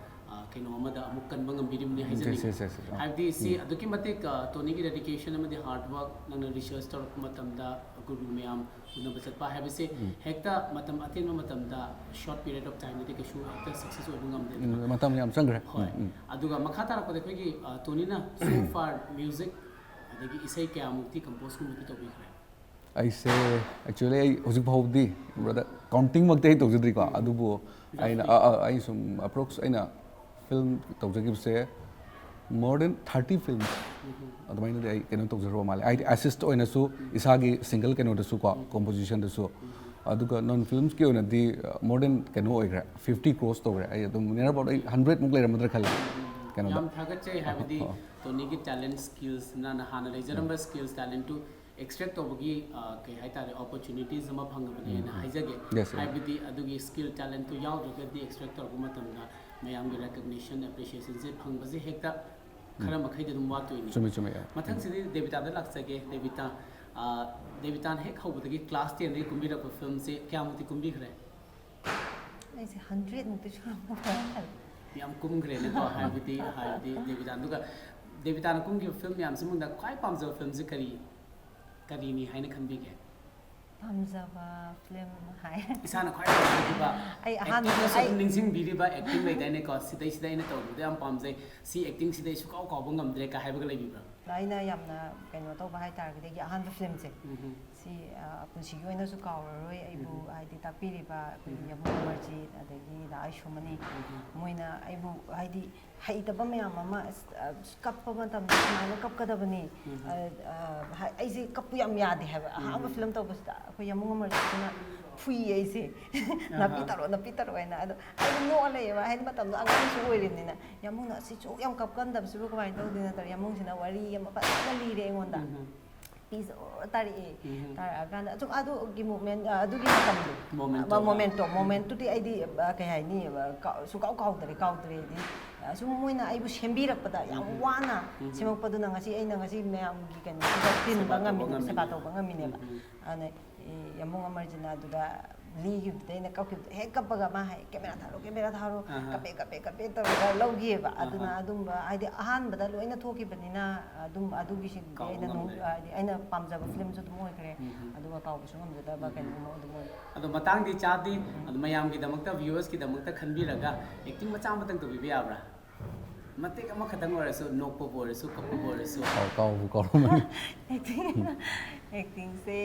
ꯑ, ꯑ, ꯀꯩꯅꯣ ꯑꯃꯗ ꯑꯃꯨꯛ ꯀꯟꯕ ꯉꯝꯕꯤꯔꯤꯕꯅꯤ ꯍꯥꯏꯖꯅꯤꯡꯉꯤ꯫ Yes, yes, yes, yes. ꯍꯥꯏꯕꯗꯤ ꯁꯤ ꯑꯗꯨꯛꯀꯤ ꯃꯇꯤꯛ, ꯑ, ꯇꯣꯅꯤꯒꯤ dedication ꯑꯃꯗꯤ hard work, ꯅꯪꯅ research ꯇꯧꯔꯛꯄ ꯃꯇꯝꯗ ꯒꯨꯔꯨ ꯃꯌꯥꯝ ꯎꯅꯕ ꯆꯠꯄ ꯍꯥꯏꯕꯁꯦ ꯍꯦꯛꯇ ꯃꯇꯝ ꯑꯇꯦꯟꯕ ꯃꯇꯝꯗ, short period of time ꯗꯗꯤ ꯀꯩꯁꯨ ꯍꯦꯛꯇ success ꯑꯣꯏꯕ ꯉꯝꯗꯦ꯫ ꯎꯝ, ꯃꯇꯝ ꯌꯥꯝ ꯆꯪꯈ꯭ꯔꯦ꯫ ꯍꯣꯏ꯫ ꯎꯝ, ꯎꯝ. ꯑꯗꯨꯒ ꯃꯈꯥ ꯇꯥꯔꯛꯄꯗ ꯑꯩꯈꯣꯏꯒꯤ, ꯑ, ꯇꯣꯅꯤꯅ so far music ꯑꯗꯒꯤ ꯏꯁꯩ ꯀꯌꯥꯃꯨꯛꯇꯤ compose ꯀꯨꯝꯕꯗꯤ ꯇꯧꯕꯤꯈ꯭ꯔꯦ? ꯑꯩꯁꯦ actually ꯑꯩ ꯍꯧꯖꯤꯛ ꯐꯥꯎꯕꯗꯤ brother counting ꯃꯛꯇꯤ ꯑꯩ ꯇꯧꯖꯗ꯭ꯔꯤꯀꯣ, ꯑꯗꯨꯕꯨ ꯑꯩꯅ, Roughly. ꯑ, ꯑ, ꯑꯩ ꯁꯨꯝ approx ꯑꯩꯅ film ꯇꯧꯖꯈꯤꯕꯁꯦ more than thirty films ꯑꯗꯨꯃꯥꯏꯅꯗꯤ ꯑꯩ ꯀꯩꯅꯣ ꯇꯧꯖꯔꯨꯕ ꯃꯥꯜꯂꯦ꯫ ꯍꯥꯏꯗꯤ assist ꯑꯣꯏꯅꯁꯨ ꯏꯁꯥꯒꯤ single ꯀꯩꯅꯣꯗꯁꯨ ꯀꯣ, composition ꯗꯁꯨ, ꯑꯗꯨꯒ non films ꯀꯤ ꯑꯣꯏꯅꯗꯤ, ꯑ, more than ꯀꯩꯅꯣ ꯑꯣꯏꯈ꯭ꯔꯦ, fifty cross ꯇꯧꯈ꯭ꯔꯦ꯫ ꯑꯩ ꯑꯗꯨꯝ near about ꯑꯩ hundred ꯃꯨꯛ ꯂꯩꯔꯝꯃꯗ꯭ꯔꯥ ꯈꯜꯂꯦ ꯀꯩꯅꯣꯗ꯫ ꯌꯥꯝ ꯊꯥꯒꯠꯆꯩ꯫ ꯍꯥꯏꯕꯗꯤ ꯑꯣ. ꯇꯣꯅꯤꯒꯤ talent skills, ꯅꯪꯅ ꯍꯥꯟꯅ ꯂꯩꯖꯔꯝꯕ skills, talent ꯇꯨ extract ꯇꯧꯕꯒꯤ, ꯑ, ꯀꯩ ꯍꯥꯏꯇꯥꯔꯦ, opportunities ꯑꯃ ꯐꯪꯉꯕꯅꯦꯅ ꯍꯥꯏꯖꯒꯦ꯫ Yes, sir. ꯍꯥꯏꯕꯗꯤ ꯑꯗꯨꯒꯤ skill, talent ꯇꯨ ꯌꯥꯎꯗ꯭ꯔꯒꯗꯤ extract ꯇꯧꯔꯛꯄ ꯃꯇꯝꯗ ꯃꯌꯥꯝꯒꯤ recognition, appreciation ꯁꯦ ꯐꯪꯕꯁꯦ ꯍꯦꯛꯇ ꯈꯔ ꯃꯈꯩꯗꯤ ꯑꯗꯨꯝ ꯋꯥꯠꯇꯣꯏꯅꯤ꯫ ꯆꯨꯝꯃꯦ, ꯆꯨꯝꯃꯦ, ꯌꯥꯏ. ꯃꯊꯪꯁꯤꯗꯤ ꯗꯦꯕꯤꯇꯥꯗ ꯂꯥꯛꯆꯒꯦ꯫ ꯗꯦꯕꯤꯇꯥ, ꯑ, ꯗꯦꯕꯤꯇꯥꯅ ꯍꯦꯛ ꯍꯧꯕꯗꯒꯤ class ten ꯗꯒꯤ ꯀꯨꯝꯕꯤꯔꯛꯄ film ꯁꯦ ꯀꯌꯥꯃꯨꯛꯇꯤ ꯀꯨꯝꯕꯤꯈ꯭ꯔꯦ? ꯑꯩꯁꯦ hundred ꯃꯨꯛꯇꯤ ꯁꯨꯔꯝꯒꯗ꯭ꯔꯥ ꯈꯜꯂꯦ꯫ ꯌꯥꯝ ꯀꯨꯝꯈ꯭ꯔꯦꯅꯦꯀꯣ꯫ ꯍꯥꯏꯕꯗꯤ, ꯍꯥꯏꯕꯗꯤ ꯗꯦꯕꯤꯇꯥ, ꯑꯗꯨꯒ ꯗꯦꯕꯤꯇꯥꯅ ꯀꯨꯝꯈꯤꯕ film ꯃꯌꯥꯝꯁꯤ ꯃꯅꯨꯡꯗ ꯈ꯭ꯋꯥꯏ ꯄꯥꯝꯖꯕ film ꯁꯦ ꯀꯔꯤ, ꯀꯔꯤꯅꯤ ꯍꯥꯏꯅ ꯈꯟꯕꯤꯒꯦ? ꯄꯥꯝꯖꯕ film ꯍꯥꯏ꯫ ꯏꯁꯥꯅ ꯈ꯭ꯋꯥꯏ ꯄꯥꯝꯖꯈꯤꯕ, ꯑꯩ ꯑꯍꯥꯟꯕ, acting ꯗꯁꯨ ꯑꯗꯨꯝ ꯑꯩ ꯅꯤꯡꯁꯤꯡꯕꯤꯔꯤꯕ acting ꯂꯩꯗꯥꯏꯅꯦꯀꯣ, ꯁꯤꯗꯩꯁꯤꯗ ꯑꯩꯅ ꯇꯧꯈꯤꯕꯗ ꯌꯥꯝ ꯄꯥꯝꯖꯩ, ꯁꯤ acting ꯁꯤꯗ ꯑꯩ ꯁꯨꯀꯥꯎ ꯀꯥꯎꯕ ꯉꯝꯗ꯭ꯔꯦ ꯀꯥ ꯍꯥꯏꯕꯒ ꯂꯩꯕꯤꯕ꯭ꯔꯥ? ꯑꯩꯅ ꯌꯥꯝꯅ ꯀꯩꯅꯣ ꯇꯧꯕ ꯍꯥꯏꯇꯥꯔꯒꯗꯤ ꯑꯩꯒꯤ ꯑꯍꯥꯟꯕ film ꯁꯦ, ꯎꯝ꯫ ꯁꯤ, ꯑ, ꯄꯨꯟꯁꯤꯒꯤ ꯑꯣꯏꯅꯁꯨ ꯀꯥꯎꯔꯔꯣꯏ꯫ ꯑꯩꯕꯨ ꯍꯥꯏꯗꯤ ꯇꯥꯛꯄꯤꯔꯤꯕ ꯑꯩꯈꯣꯏꯒꯤ ꯌꯥꯃꯨ ꯑꯃꯔꯖꯤꯠ, ꯑꯗꯒꯤ ꯗꯥ ꯑꯩꯁꯣꯃꯅꯤ, ꯃꯣꯏꯅ ꯑꯩꯕꯨ ꯍꯥꯏꯗꯤ ꯍꯩꯇꯕ ꯃꯌꯥꯝ ꯑꯃ, ꯑꯁ, ꯑ, ꯀꯞꯄ ꯃꯇꯝꯗ ꯁꯨꯃꯥꯏꯅ ꯀꯞꯀꯗꯕꯅꯤ, ꯑ, ꯑ, ꯍꯥꯏ-, ꯑꯩꯁꯦ ꯀꯞꯄꯨ ꯌꯥꯝ ꯌꯥꯗꯦ ꯍꯥꯏꯕ꯫ ꯑꯍꯥꯟꯕ film ꯇꯧꯕꯁꯤꯗ ꯑꯩꯈꯣꯏ ꯌꯥꯃꯨ ꯑꯃꯔꯖꯤꯠꯁꯤꯅ ꯐꯨꯏꯌꯦ ꯑꯩꯁꯦ, "ꯅꯥꯄꯤ ꯇꯥꯔꯛꯑꯣ, ꯅꯥꯄꯤ ꯇꯥꯔꯛꯑꯣ" ꯍꯥꯏꯅ꯫ ꯑꯗꯣ ꯑꯩ ꯅꯣꯛꯑ ꯂꯩꯌꯦꯕ, ꯍꯥꯏꯗꯤ ꯃꯇꯝꯗꯣ ꯑꯉꯥꯡꯁꯨ ꯑꯣꯏꯔꯤꯕꯅꯤꯅ꯫ ꯌꯥꯃꯨꯅ "ꯑꯁꯤ ꯁꯨꯛ ꯌꯥꯝ ꯀꯞꯀꯟꯗꯕꯁꯤꯕꯨ ꯀꯃꯥꯏꯅ ꯇꯧꯗꯣꯏꯅꯣ?" ꯇꯧꯔꯦ꯫ ꯌꯥꯃꯨꯁꯤꯅ ꯋꯥꯔꯤ ꯑꯃ ꯐꯖꯅ ꯂꯤꯔꯦ ꯑꯩꯉꯣꯟꯗ꯫ ꯄꯤ ꯖꯣꯔ ꯇꯥꯔꯛꯑꯦ꯫ ꯇꯥꯔꯛꯑꯀꯥꯟꯗ ꯑꯗꯨꯝ ꯑꯗꯨꯒꯤ movement, ꯑ, ꯑꯗꯨꯒꯤ ꯃꯇꯝꯗꯣ, Moment ꯑ, ꯇꯣ, moment ꯇꯣ, moment ꯇꯨꯗꯤ ꯑꯩꯗꯤ, ꯑ, ꯀꯩ ꯍꯥꯏꯅꯤ, ꯑ, ꯀꯥꯎ-, ꯁꯨꯡꯀꯥꯎ ꯀꯥꯎꯗ꯭ꯔꯦ, ꯀꯥꯎꯗ꯭ꯔꯦ ꯍꯥꯏꯗꯤ, ꯑ, ꯁꯨꯝ ꯃꯣꯏꯅ ꯑꯩꯕꯨ ꯁꯦꯝꯕꯤꯔꯛꯄꯗ ꯌꯥꯝ ꯋꯥꯅ ꯁꯦꯝꯃꯛꯄꯗꯨꯅ ꯉꯁꯤ ꯑꯩꯅ ꯉꯁꯤ ꯃꯌꯥꯝꯒꯤ ꯀꯩꯅꯣꯁꯤꯗ ꯇꯤꯟꯕ ꯁꯦꯕꯥ ꯇꯧꯕ ꯉꯝꯃꯤꯅꯦꯕ, ꯁꯦꯕꯥ ꯉꯝꯃꯤꯅꯦ꯫ ꯇꯧꯕ ꯉꯝꯃꯤꯅꯦꯕ꯫ ꯑꯗꯨꯅ, ꯑꯦ, ꯌꯥꯃꯨꯡ ꯑꯃꯔꯖꯤꯅ ꯑꯗꯨꯗ ꯂꯤꯈꯤꯕꯗꯨꯗ ꯑꯩꯅ ꯀꯞꯈꯤꯕꯗꯣ ꯍꯦꯛ ꯀꯞꯄꯒ ꯃꯥ ꯍꯥꯏ, "ꯀꯦꯃꯦꯔꯥ ꯊꯥꯔꯣ, ꯀꯦꯃꯦꯔꯥ ꯊꯥꯔꯣ, ꯑꯍꯥ꯫ ꯀꯞꯄꯦ ꯀꯞꯄꯦ ꯀꯞꯄꯦ" ꯇꯧꯔꯒ ꯂꯧꯈꯤꯑꯕ꯫ ꯑꯗꯨꯅ ꯑꯍꯥ꯫ ꯑꯗꯨꯝꯕ ꯍꯥꯏꯗꯤ ꯑꯍꯥꯟꯕꯗ ꯂꯣꯏꯅ ꯊꯣꯛꯈꯤꯕꯅꯤꯅ ꯑꯗꯨꯝ ꯑꯗꯨꯒꯤꯁꯤꯡꯗꯤ ꯀꯥꯎꯕ ꯑꯩꯅ ꯅꯨꯡ- ꯉꯝꯗ꯭ꯔꯦ꯫ ꯍꯥꯏꯗꯤ ꯑꯩꯅ ꯄꯥꯝꯖꯕ ꯐꯤꯂꯝꯁꯨ ꯑꯗꯨꯝ ꯑꯣꯏꯈ꯭ꯔꯦ꯫ ꯎꯝ꯫ ꯑꯗꯨꯒ ꯀꯥꯎꯕꯁꯨ ꯉꯝꯖꯗꯕ ꯎꯝ꯫ ꯀꯩꯅꯣꯒꯨꯝꯕ ꯑꯗꯨꯝ ꯑꯣꯏ꯫ ꯑꯗꯣ ꯃꯇꯥꯡꯗꯤ ꯆꯥꯗꯦ꯫ ꯑꯗꯣ ꯃꯌꯥꯝꯒꯤꯗꯃꯛꯇ, viewersꯀꯤꯗꯃꯛꯇ ꯈꯟꯕꯤꯔꯒ acting ꯃꯆꯥ ꯑꯃꯇꯪ ꯇꯧꯕꯤꯕ ꯌꯥꯕ꯭ꯔꯥ? ꯃꯇꯦꯛ ꯑꯃꯈꯛꯇꯪ ꯑꯣꯏꯔꯁꯨ, ꯅꯣꯛꯄꯕꯨ ꯑꯣꯏꯔꯁꯨ, ꯀꯞꯄꯕꯨ ꯑꯣꯏꯔꯁꯨ꯫ ꯀꯥꯎ ꯀꯥꯎꯕꯨ ꯀꯥꯎꯔꯝꯃꯅꯤ꯫ Acting, actingꯁꯦ,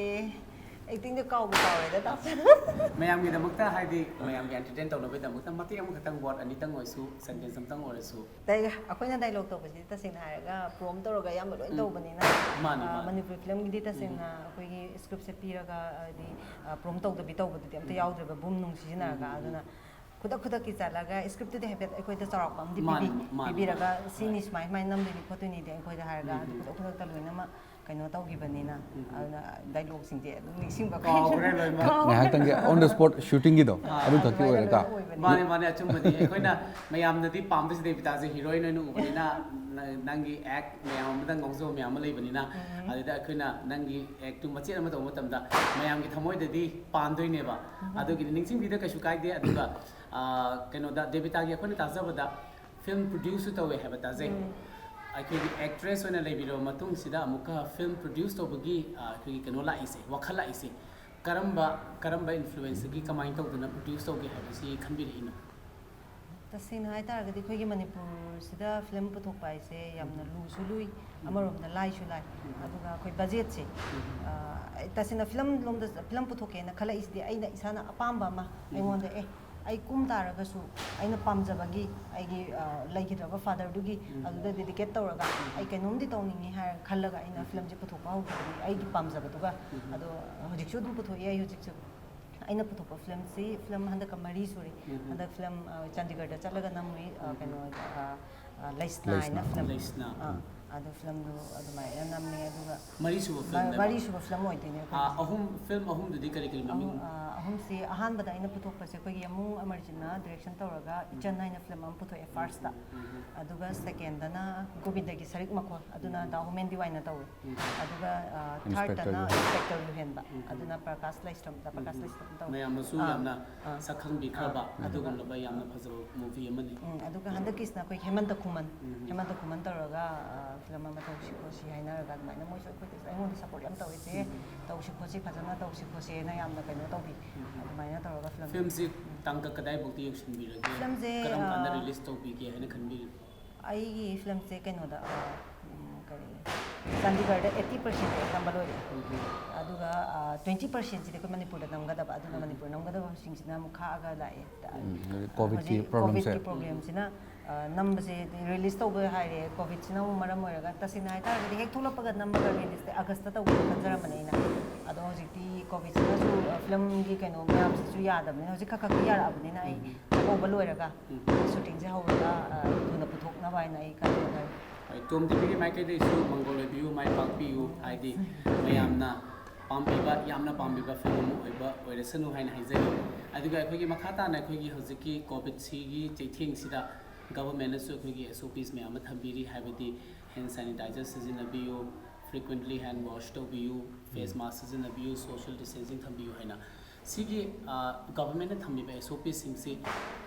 actingꯗꯣ ꯀꯥꯎꯕ ꯀꯥꯎꯔꯦꯗ ꯇꯥꯁꯦ꯫ ꯃꯌꯥꯝꯒꯤꯗꯃꯛꯇ, ꯍꯥꯏꯗꯤ ꯃꯌꯥꯝꯒꯤ entertain ꯇꯧꯅꯕꯒꯤꯗꯃꯛꯇ ꯃꯇꯦꯛ ꯑꯃꯈꯛꯇꯪ, word ꯑꯅꯤꯇꯪ ꯑꯣꯏꯔꯁꯨ, sentence ꯑꯃꯇꯪ ꯑꯣꯏꯔꯁꯨ꯫ ꯑꯗꯩ ꯑꯩꯈꯣꯏꯅ dialogue ꯇꯧꯕꯁꯤꯗꯤ ꯇꯁꯦꯡꯅ ꯍꯥꯏꯔꯒ prompt ꯇꯧꯔꯒ ꯑꯌꯥꯝꯕ ꯂꯣꯏ ꯎꯝ꯫ ꯇꯧꯕꯅꯤꯅ, ꯃꯥꯅꯤ, ꯑ, ꯃꯥꯅꯤ꯫ ꯃꯅꯤꯄꯨꯔꯤ ꯐꯤꯂꯝꯒꯤꯗꯤ ꯇꯁꯦꯡꯅ ꯑꯩꯈꯣꯏꯒꯤ scriptꯁꯦ ꯄꯤꯔꯒ ꯍꯥꯏꯗꯤ prompt ꯇꯧꯗꯕꯤ ꯇꯧꯕꯗꯨꯗꯤ ꯑꯝꯇ ꯎꯝ꯫ ꯌꯥꯎꯗ꯭ꯔꯦꯕ, ꯕꯨꯝ ꯅꯨꯡ ꯁꯤꯖꯤꯟꯅꯔꯒ꯫ ꯎꯝ, ꯎꯝ, ꯎꯝ꯫ ꯑꯗꯨꯅ ꯈꯨꯗꯛ ꯈꯨꯗꯛꯀꯤ ꯆꯠꯂꯒ scriptꯇꯨꯗꯤ ꯍꯥꯏꯐꯦꯠ ꯑꯩꯈꯣꯏꯗ ꯆꯥꯎꯔꯥꯛꯄ ꯑꯃꯗꯤ ꯃꯥꯅꯤ, ꯄꯤꯕꯤ- ꯃꯥꯅꯤ, ꯄꯤꯕꯤꯔꯒ ꯃꯥꯅꯤ꯫ ꯁꯤꯅꯤ ꯁꯨꯃꯥꯏ ꯁꯨꯃꯥꯏꯅ ꯅꯝꯗꯣꯏꯅꯤ ꯈꯣꯠꯇꯣꯏꯅꯤꯗꯤ ꯑꯩꯈꯣꯏꯗ ꯍꯥꯏꯔꯒ ꯎꯝ, ꯑꯗꯨ ꯎꯝ꯫ ꯈꯨꯗꯛ ꯈꯨꯗꯛꯇ ꯂꯣꯏꯅꯃꯛ ꯀꯩꯅꯣ ꯇꯧꯈꯤꯕꯅꯤꯅ꯫ ꯎꯝ, ꯎꯝ꯫ ꯑꯗꯨꯅ dialogueꯁꯤꯡꯁꯦ ꯑꯗꯨꯝ ꯅꯤꯡꯁꯤꯡꯕ ꯀꯥꯎꯈ꯭ꯔꯦ ꯂꯣꯏꯅꯃꯛ꯫ ꯀꯥꯎ- ꯉꯥꯏꯍꯥꯛꯇꯪꯒꯤ on the spot shootingꯒꯤꯗꯣ ꯑꯥ, ꯑꯗꯨ ꯈꯛꯀꯤ ꯑꯗꯨꯃꯥꯏꯅ ꯑꯣꯏꯔꯦꯀꯣ꯫ ꯂꯣꯏ ꯑꯣꯏꯕꯅꯤ꯫ ꯃꯥꯅꯦ, ꯃꯥꯅꯦ, ꯑꯆꯨꯝꯕꯅꯤ꯫ ꯑꯩꯈꯣꯏꯅ ꯃꯌꯥꯝꯅꯗꯤ ꯄꯥꯝꯗꯣꯏꯁꯤ ꯗꯦꯕꯤꯇꯥꯁꯦ heroine ꯑꯣꯏꯅ ꯎꯕꯅꯤꯅ, ꯅ-, ꯅꯪꯒꯤ act ꯃꯌꯥꯝ ꯑꯃꯗ ꯉꯥꯎꯖꯕ ꯃꯌꯥꯝ ꯑꯃ ꯂꯩꯕꯅꯤꯅ, ꯑꯗꯨꯗ ꯑꯩꯈꯣꯏꯅ ꯅꯪꯒꯤ actꯇꯨ ꯃꯆꯦꯠ ꯑꯃ ꯇꯧꯕ ꯃꯇꯝꯗ ꯃꯌꯥꯝꯒꯤ ꯊꯃꯣꯏꯗꯗꯤ ꯄꯥꯟꯗꯣꯏꯅꯦꯕ꯫ ꯑꯗꯨꯒꯤꯗꯤ ꯅꯤꯡꯁꯤꯡꯕꯤꯗ ꯀꯩꯁꯨ ꯀꯥꯏꯗꯦ꯫ ꯑꯗꯨꯒ, ꯑ, ꯀꯩꯅꯣꯗ, ꯗꯦꯕꯤꯇꯥꯒꯤ ꯑꯩꯈꯣꯏꯅ ꯇꯥꯖꯕꯗ film produceꯁꯨ ꯇꯧꯋꯦ ꯍꯥꯏꯕ ꯇꯥꯖꯩ꯫ ꯑꯩꯈꯣꯏꯒꯤ actress ꯑꯣꯏꯅ ꯂꯩꯕꯤꯔꯕ ꯃꯇꯨꯡꯁꯤꯗ ꯑꯃꯨꯛꯀ film produce ꯇꯧꯕꯒꯤ, ꯑ, ꯑꯩꯈꯣꯏꯒꯤ ꯀꯩꯅꯣ ꯂꯥꯛꯏꯁꯦ, ꯋꯥꯈꯜ ꯂꯥꯛꯏꯁꯦ, ꯀꯔꯝꯕ, ꯀꯔꯝꯕ influenceꯗꯒꯤ ꯀꯃꯥꯏꯅ ꯇꯧꯗꯅ produce ꯇꯧꯒꯦ ꯍꯥꯏꯕꯁꯤ ꯈꯟꯕꯤꯔꯛꯏꯅꯣ? ꯇꯁꯦꯡꯅ ꯍꯥꯏꯇꯥꯔꯒꯗꯤ ꯑꯩꯈꯣꯏꯒꯤ ꯃꯅꯤꯄꯨꯔꯁꯤꯗ film ꯄꯨꯊꯣꯛꯄ ꯍꯥꯏꯁꯦ ꯌꯥꯝꯅ ꯂꯨꯁꯨ ꯂꯨꯏ, ꯑꯃꯔꯣꯝꯗ ꯂꯥꯏꯁꯨ ꯂꯥꯏ꯫ ꯑꯗꯨꯒ ꯑꯩꯈꯣꯏ budgetꯁꯦ, ꯑ, ꯇꯁꯦꯡꯅ film ꯂꯣꯝꯗ, film ꯄꯨꯊꯣꯛꯀꯦꯅ ꯈꯜꯂꯛꯏꯁꯤꯗꯤ ꯑꯩꯅ ꯏꯁꯥꯅ ꯑꯄꯥꯝꯕ ꯑꯃ ꯑꯩꯉꯣꯟꯗ, ꯑꯦ, ꯑꯩ ꯀꯨꯝ ꯇꯥꯔꯒꯁꯨ ꯑꯩꯅ ꯄꯥꯝꯖꯕꯒꯤ, ꯑꯩꯒꯤ, ꯑ, ꯂꯩꯈꯤꯗ꯭ꯔꯕ fatherꯗꯨꯒꯤ ꯑꯗꯨꯗ dedicate ꯇꯧꯔꯒ ꯑꯩ ꯀꯩꯅꯣꯝꯗꯤ ꯇꯧꯅꯤꯡꯉꯤ ꯍꯥꯏꯔ ꯈꯜꯂꯒ ꯑꯩꯅ filmꯁꯦ ꯄꯨꯊꯣꯛꯄ ꯍꯧꯈꯤꯕꯅꯤ, ꯑꯩꯒꯤ ꯄꯥꯝꯖꯕꯗꯨꯒ꯫ ꯑꯗꯣ ꯍꯧꯖꯤꯛꯁꯨ ꯑꯗꯨꯝ ꯄꯨꯊꯣꯛꯏ ꯑꯩ ꯍꯧꯖꯤꯛꯁꯨ꯫ ꯑꯩꯅ ꯄꯨꯊꯣꯛꯄ filmꯁꯤ film ꯍꯟꯗꯛꯀ ꯃꯔꯤ ꯁꯨꯔꯦ꯫ ꯍꯟꯗꯛ film, ꯑ, ꯆꯥꯟꯗꯤꯒꯔꯗ ꯆꯠꯂꯒ ꯅꯝꯃꯨꯏ, ꯑ, ꯀꯩꯅꯣ, ꯑ, ꯑ, ꯂꯩꯁꯅꯥ ꯍꯥꯏꯅ ꯂꯩꯁꯅꯥ꯫ film꯫ ꯂꯩꯁꯅꯥ꯫ ꯑꯥ꯫ ꯑꯗꯨ ꯐꯤꯂꯝꯗꯨ ꯑꯗꯨꯃꯥꯏꯅ ꯅꯝꯃꯦ꯫ ꯑꯗꯨꯒ ꯃꯔꯤꯁꯨꯕ ꯃ- ꯐꯤꯂꯝꯅꯦꯕ? ꯃꯔꯤꯁꯨꯕ ꯐꯤꯂꯝ ꯑꯣꯏꯗꯣꯏꯅꯦ ꯑꯩꯈꯣꯏꯒꯤ꯫ ꯑꯍꯨꯝ, ꯐꯤꯂꯝ ꯑꯍꯨꯝꯗꯨꯗꯤ ꯀꯔꯤ ꯀꯔꯤ ꯃꯃꯤꯡ? ꯑꯍꯨꯝ- ꯑ, ꯑꯍꯨꯝꯁꯤ ꯑꯍꯥꯟꯕꯗ ꯑꯩꯅ ꯄꯨꯊꯣꯛꯄꯁꯦ ꯑꯩꯈꯣꯏꯒꯤ ꯑꯃꯨ ꯑꯃꯔꯖꯤꯠꯅ ꯗꯤꯔꯦꯛꯁꯟ ꯇꯧꯔꯒ ꯏꯆꯟ ꯍꯥꯏꯅ ꯐꯤꯂꯝ ꯑꯃ ꯄꯨꯊꯣꯛꯑꯦ ꯐꯥꯔꯁꯇ꯫ ꯎꯝ, ꯎꯝ, ꯑꯗꯨꯒ ꯁꯦꯀꯦꯟꯗꯅ ꯒꯣꯕꯤꯟꯗꯒꯤ ꯁꯔꯤꯛ ꯃꯈꯣꯜ, ꯑꯗꯨꯅ ꯗꯥ ꯍꯣꯃꯦꯟ ꯗꯤꯋꯥꯏꯅ ꯇꯧꯋꯤ꯫ ꯎꯝ, ꯑꯗꯨꯒ ꯑ, ꯏꯟꯁꯄꯦꯛꯇꯔ ꯊꯥꯔꯠꯇꯅ ꯌꯨꯍꯦꯟ꯫ ꯏꯟꯁꯄꯦꯛꯇꯔ ꯌꯨꯍꯦꯟꯕ, ꯎꯝ, ꯑꯗꯨꯅ ꯄ꯭ꯔꯀꯥꯁ ꯂꯩꯁ꯭ꯔꯝ, ꯗ ꯄ꯭ꯔꯀꯥꯁ ꯂꯩꯁ꯭ꯔꯝ ꯇꯧꯋꯤ꯫ ꯃꯌꯥꯝꯅꯁꯨ ꯑꯥ, ꯌꯥꯝꯅ ꯑꯥ꯫ ꯁꯛ ꯈꯪꯕꯤꯈ꯭ꯔꯕ ꯑꯥ, ꯑꯗꯨꯒ ꯑꯗꯨꯒꯨꯝꯂꯕ ꯌꯥꯝꯅ ꯐꯖꯕ ꯃꯨꯚꯤ ꯑꯃꯅꯤ꯫ ꯎꯝ, ꯑꯗꯨꯒ ꯍꯟꯗꯛꯀꯤꯁꯤꯅ ꯑꯩꯈꯣꯏ ꯍꯦꯃꯟꯇ ꯈꯨꯃꯟ, ꯎꯝ꯫ ꯍꯦꯃꯟꯇ ꯈꯨꯃꯟ ꯇꯧꯔꯒ ꯑ, ꯐꯤꯂꯝ ꯑꯃ ꯇꯧꯁꯤ ꯈꯣꯠꯁꯤ ꯍꯥꯏꯅꯔꯒ ꯑꯗꯨꯃꯥꯏꯅ ꯃꯣꯏꯁꯨ ꯑꯩꯈꯣꯏꯗ ꯑꯩꯉꯣꯟꯗ ꯁꯞꯄꯣꯔꯠ ꯌꯥꯝ ꯇꯧꯋꯤ, "ꯆꯦ, ꯎꯝ꯫ ꯇꯧꯁꯤ ꯈꯣꯠꯁꯤ, ꯐꯖꯅ ꯇꯧꯁꯤ ꯈꯣꯠꯁꯤꯅ" ꯌꯥꯝꯅ ꯀꯩꯅꯣ ꯇꯧꯕꯤ꯫ ꯎꯝ꯫ ꯑꯗꯨꯃꯥꯏꯅ ꯇꯧꯔꯒ ꯐꯤꯂꯝ ꯐꯤꯂꯝꯁꯤ ꯇꯥꯡꯀꯛ ꯀꯗꯥꯏꯐꯥꯎꯗꯤ ꯌꯧꯁꯤꯟꯕꯤꯔꯒꯦ? ꯐꯤꯂꯝꯁꯦ, ꯀꯔꯝ ꯀꯥꯟꯗ ꯑ, ꯔꯤꯂꯤꯁ ꯇꯧꯕꯤꯒꯦ ꯍꯥꯏꯅ ꯈꯟꯕꯤꯔꯤ? ꯑꯩꯒꯤ ꯐꯤꯂꯝꯁꯦ ꯀꯩꯅꯣꯗ, ꯑ, ꯎꯝ, ꯀꯔꯤ, ꯆꯥꯟꯗꯤꯒꯔꯗ ꯑꯩꯠꯇꯤ ꯄꯥꯔꯁꯦꯟ ꯅꯝꯕ ꯂꯣꯏꯔꯦ꯫ ꯑꯗꯨꯒ ꯇ꯭ꯋꯦꯟꯇꯤ ꯄꯥꯔꯁꯦꯟꯁꯤꯗꯤ ꯑꯩꯈꯣꯏ ꯃꯅꯤꯄꯨꯔꯗ ꯅꯝꯒꯗꯕ, ꯑꯗꯨꯅ ꯎꯝ꯫ ꯃꯅꯤꯄꯨꯔ ꯅꯝꯒꯗꯕꯁꯤꯡꯁꯤꯅ ꯑꯃꯨꯛ ꯈꯥꯛꯑꯒ ꯂꯥꯛꯑꯦ꯫ ꯎꯝ, ꯍꯧꯖꯤꯛ ꯀꯣꯚꯤꯗꯀꯤ ꯍꯧꯖꯤꯛ ꯄ꯭ꯔꯣꯕ꯭ꯂꯦꯝꯁꯦ꯫ ꯀꯣꯚꯤꯗꯀꯤ ꯄ꯭ꯔꯣꯕ꯭ꯂꯦꯝꯁꯤꯅ, ꯑ, ꯅꯝꯕꯁꯦ, ꯔꯤꯂꯤꯁ ꯇꯧꯕ ꯍꯥꯏꯔꯦ, ꯀꯣꯚꯤꯗꯁꯤꯅ ꯑꯃꯨꯛ ꯃꯔꯝ ꯑꯣꯏꯔꯒ, ꯇꯁꯦꯡꯅ ꯍꯥꯏꯇꯥꯔꯒꯗꯤ ꯍꯦꯛ ꯊꯣꯛꯂꯛꯄꯒ ꯅꯝꯃꯒ ꯔꯤꯂꯤꯁꯇꯤ ꯑꯥꯒꯁꯇ ꯇꯧꯒꯦꯅ ꯈꯟꯖꯔꯝꯕꯅꯦ ꯑꯩꯅ꯫ ꯑꯗꯣ ꯍꯧꯖꯤꯛꯇꯤ ꯀꯣꯚꯤꯗꯁꯤꯅꯁꯨ, ꯑ, ꯐꯤꯂꯝꯒꯤ ꯀꯩꯅꯣ ꯃꯌꯥꯝꯁꯤꯁꯨ ꯌꯥꯗꯕꯅꯤꯅ, ꯍꯧꯖꯤꯛ ꯈꯛ ꯈꯛꯇꯤ ꯌꯥꯔꯛꯑꯕꯅꯤꯅ ꯑꯩ ꯍꯧꯕ ꯂꯣꯏꯔꯒ ꯁꯨꯇꯤꯡꯁꯦ ꯍꯧꯔꯒ, ꯑ, ꯊꯨꯅ ꯄꯨꯊꯣꯛꯅꯕ ꯍꯥꯏꯅ ꯑꯩ ꯀꯟꯅ ꯍꯣꯠꯅꯔꯤ꯫ ꯍꯣꯏ, ꯇꯣꯝ ꯇꯤꯚꯤꯒꯤ ꯃꯥꯏꯀꯩꯗꯒꯤꯁꯨ ꯃꯪꯒꯣꯜ ꯑꯣꯏꯕꯤꯌꯨ, ꯃꯥꯏ ꯄꯥꯛꯄꯤꯌꯨ꯫ ꯍꯥꯏꯗꯤ ꯃꯌꯥꯝꯅ ꯄꯥꯝꯕꯤꯕ, ꯌꯥꯝꯅ ꯄꯥꯝꯕꯤꯕ ꯐꯤꯂꯝ ꯑꯃ ꯑꯣꯏꯕ ꯑꯣꯏꯔꯁꯅꯨ ꯍꯥꯏꯅ ꯍꯥꯏꯖꯔꯤ꯫ ꯑꯗꯨꯒ ꯑꯩꯈꯣꯏꯒꯤ ꯃꯈꯥ ꯇꯥꯅ ꯑꯩꯈꯣꯏꯒꯤ ꯍꯧꯖꯤꯛꯀꯤ ꯀꯣꯚꯤꯗꯁꯤꯒꯤ ꯆꯩꯊꯦꯡꯁꯤꯗ ꯒꯚꯔꯟꯃꯦꯟꯠꯅꯁꯨ ꯑꯩꯈꯣꯏꯒꯤ ꯑꯦꯁ ꯑꯣ ꯄꯤꯁ ꯃꯌꯥꯝ ꯑꯃ ꯊꯝꯕꯤꯔꯤ, ꯍꯥꯏꯕꯗꯤ ꯍꯦꯟ ꯁꯦꯅꯤꯇꯥꯏꯖꯔ ꯁꯤꯖꯤꯟꯅꯕꯤꯌꯨ, ꯐ꯭ꯔꯤꯀ꯭ꯋꯦꯟꯠꯂꯤ ꯍꯦꯟ ꯋꯥꯁ ꯇꯧꯕꯤꯌꯨ, ꯐꯦꯁ ꯃꯥꯁꯛ ꯁꯤꯖꯤꯟꯅꯕꯤꯌꯨ, ꯁꯣꯁꯤꯌꯦꯜ ꯗꯤꯁꯇꯦꯟꯁꯤꯡ ꯊꯝꯕꯤꯌꯨ ꯍꯥꯏꯅ꯫ ꯁꯤꯒꯤ, ꯑ, ꯒꯚꯔꯟꯃꯦꯟꯠꯅ ꯊꯝꯃꯤꯕ ꯑꯦꯁ ꯑꯣ ꯄꯤꯁꯤꯡꯁꯤ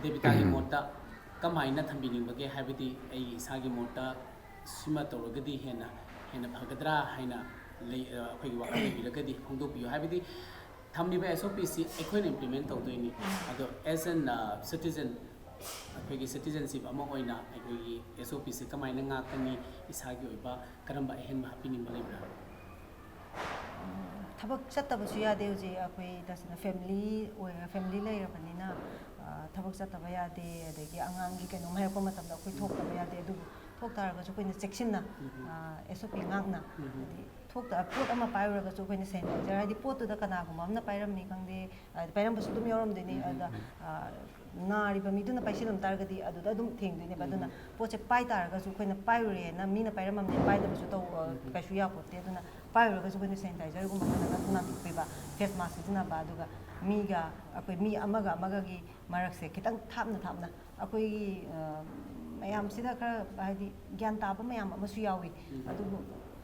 ꯗꯦꯕꯤꯇꯥꯒꯤ ꯃꯣꯠꯇ ꯀꯃꯥꯏꯅ ꯊꯝꯕꯤꯅꯤꯡꯕꯒꯦ? ꯍꯥꯏꯕꯗꯤ ꯑꯩꯒꯤ ꯏꯁꯥꯒꯤ ꯃꯣꯠꯇ ꯁꯤꯃ ꯇꯧꯔꯒꯗꯤ ꯍꯦꯟꯅ, ꯍꯦꯟꯅ ꯐꯒꯗ꯭ꯔꯥ ꯍꯥꯏꯅ ꯂꯩ, ꯑ, ꯑꯩꯈꯣꯏꯒꯤ ꯋꯥꯈꯜ ꯂꯩꯕꯤꯔꯒꯗꯤ ꯐꯣꯡꯗꯣꯛꯄꯤꯌꯨ꯫ ꯍꯥꯏꯕꯗꯤ ꯊꯝꯃꯤꯕ ꯑꯦꯁ ꯑꯣ ꯄꯤꯁꯤ ꯑꯩꯈꯣꯏꯅ ꯏꯝꯄ꯭ꯂꯤꯃꯦꯟꯠ ꯇꯧꯗꯣꯏꯅꯤ꯫ ꯑꯗꯣ as an, ꯑ, citizen, ꯑꯩꯈꯣꯏꯒꯤ ꯁꯤꯇꯤꯖꯟꯁꯤꯞ ꯑꯃ ꯑꯣꯏꯅ ꯑꯩꯈꯣꯏꯒꯤ ꯑꯦꯁ ꯑꯣ ꯄꯤꯁꯤ ꯀꯃꯥꯏꯅ ꯉꯥꯛꯀꯅꯤ? ꯏꯁꯥꯒꯤ ꯑꯣꯏꯕ ꯀꯔꯝꯕ ꯑꯍꯦꯟꯕ ꯍꯥꯞꯄꯤꯅꯤꯡꯕ ꯂꯩꯕ꯭ꯔꯥ? ꯊꯕꯛ ꯆꯠꯇꯕꯁꯨ ꯌꯥꯗꯦ ꯍꯧꯖꯤꯛ ꯑꯩꯈꯣꯏ ꯇꯁꯦꯡꯅ ꯐꯦꯃꯤꯂꯤ ꯑꯣꯏ-, ꯐꯦꯃꯤꯂꯤ ꯂꯩꯔꯕꯅꯤꯅ, ꯑ, ꯊꯕꯛ ꯆꯠꯇꯕ ꯌꯥꯗꯦ, ꯑꯗꯒꯤ ꯑꯉꯥꯡꯒꯤ ꯀꯩꯅꯣꯝ ꯍꯥꯏꯔꯛꯄ ꯃꯇꯝꯗ ꯑꯩꯈꯣꯏ ꯊꯣꯛꯇꯕ ꯌꯥꯗꯦ꯫ ꯑꯗꯨꯕꯨ ꯊꯣꯛ ꯇꯥꯔꯒꯁꯨ ꯑꯩꯈꯣꯏꯅ ꯆꯦꯛꯁꯤꯟꯅ, ꯑ, ꯑꯦꯁ ꯑꯣ ꯄꯤ ꯉꯥꯛꯅ, ꯍꯥꯏꯗꯤ ꯊꯣꯛꯇ-, ꯄꯣꯠ ꯑꯃ ꯄꯥꯏꯔꯨꯔꯒꯁꯨ ꯑꯩꯈꯣꯏꯅ ꯁꯦꯅꯤꯇꯥꯏꯖꯔ, ꯍꯥꯏꯗꯤ ꯄꯣꯠꯇꯨꯗ ꯀꯅꯥꯒꯨꯝꯕ ꯑꯃꯅ ꯄꯥꯏꯔꯝꯃꯤ ꯈꯪꯗꯦ, ꯑ, ꯄꯥꯏꯔꯝꯕꯁꯨ ꯑꯗꯨꯝ ꯌꯥꯎꯔꯝꯗꯣꯏꯅꯤ꯫ ꯑꯗ, ꯑ, ꯅꯥꯔꯤꯕ ꯃꯤꯗꯨꯅ ꯄꯥꯏꯁꯤꯜꯂꯝ ꯇꯥꯔꯒꯗꯤ ꯑꯗꯨꯗ ꯑꯗꯨꯝ ꯊꯦꯡꯗꯣꯏꯅꯦꯕ꯫ ꯑꯗꯨꯅ ꯄꯣꯠꯁꯦ ꯄꯥꯏ ꯇꯥꯔꯒꯁꯨ ꯑꯩꯈꯣꯏꯅ ꯄꯥꯏꯔꯨꯔꯦꯅ ꯃꯤꯅ ꯄꯥꯏꯔꯝꯃꯝꯅꯦ ꯄꯥꯏꯗꯕꯁꯨ ꯇꯧ ꯀꯩꯁꯨ ꯌꯥꯄꯣꯠꯇꯦ꯫ ꯑꯗꯨꯅ ꯄꯥꯏꯔꯨꯔꯒꯁꯨ ꯑꯩꯈꯣꯏꯅ ꯁꯦꯅꯤꯇꯥꯏꯖꯔꯒꯨꯝꯕ ꯈꯔ ꯈꯔ ꯅꯥꯟꯊꯣꯛꯄꯤꯕ, ꯐꯦꯁ ꯃꯥꯁꯛ ꯁꯤꯖꯤꯟꯅꯕ, ꯑꯗꯨꯒ ꯃꯤꯒ ꯑꯩꯈꯣꯏ ꯃꯤ ꯑꯃꯒ ꯑꯃꯒꯒꯤ ꯃꯔꯛꯁꯦ ꯈꯤꯇꯪ ꯊꯥꯞꯅ ꯊꯥꯞꯅ ꯑꯩꯈꯣꯏꯒꯤ ꯃꯌꯥꯝꯁꯤꯗ ꯈꯔ ꯍꯥꯏꯗꯤ ꯒ꯭ꯌꯥꯟ ꯇꯥꯕ ꯃꯌꯥꯝ ꯑꯃꯁꯨ ꯌꯥꯎꯏ꯫ ꯑꯗꯨꯕꯨ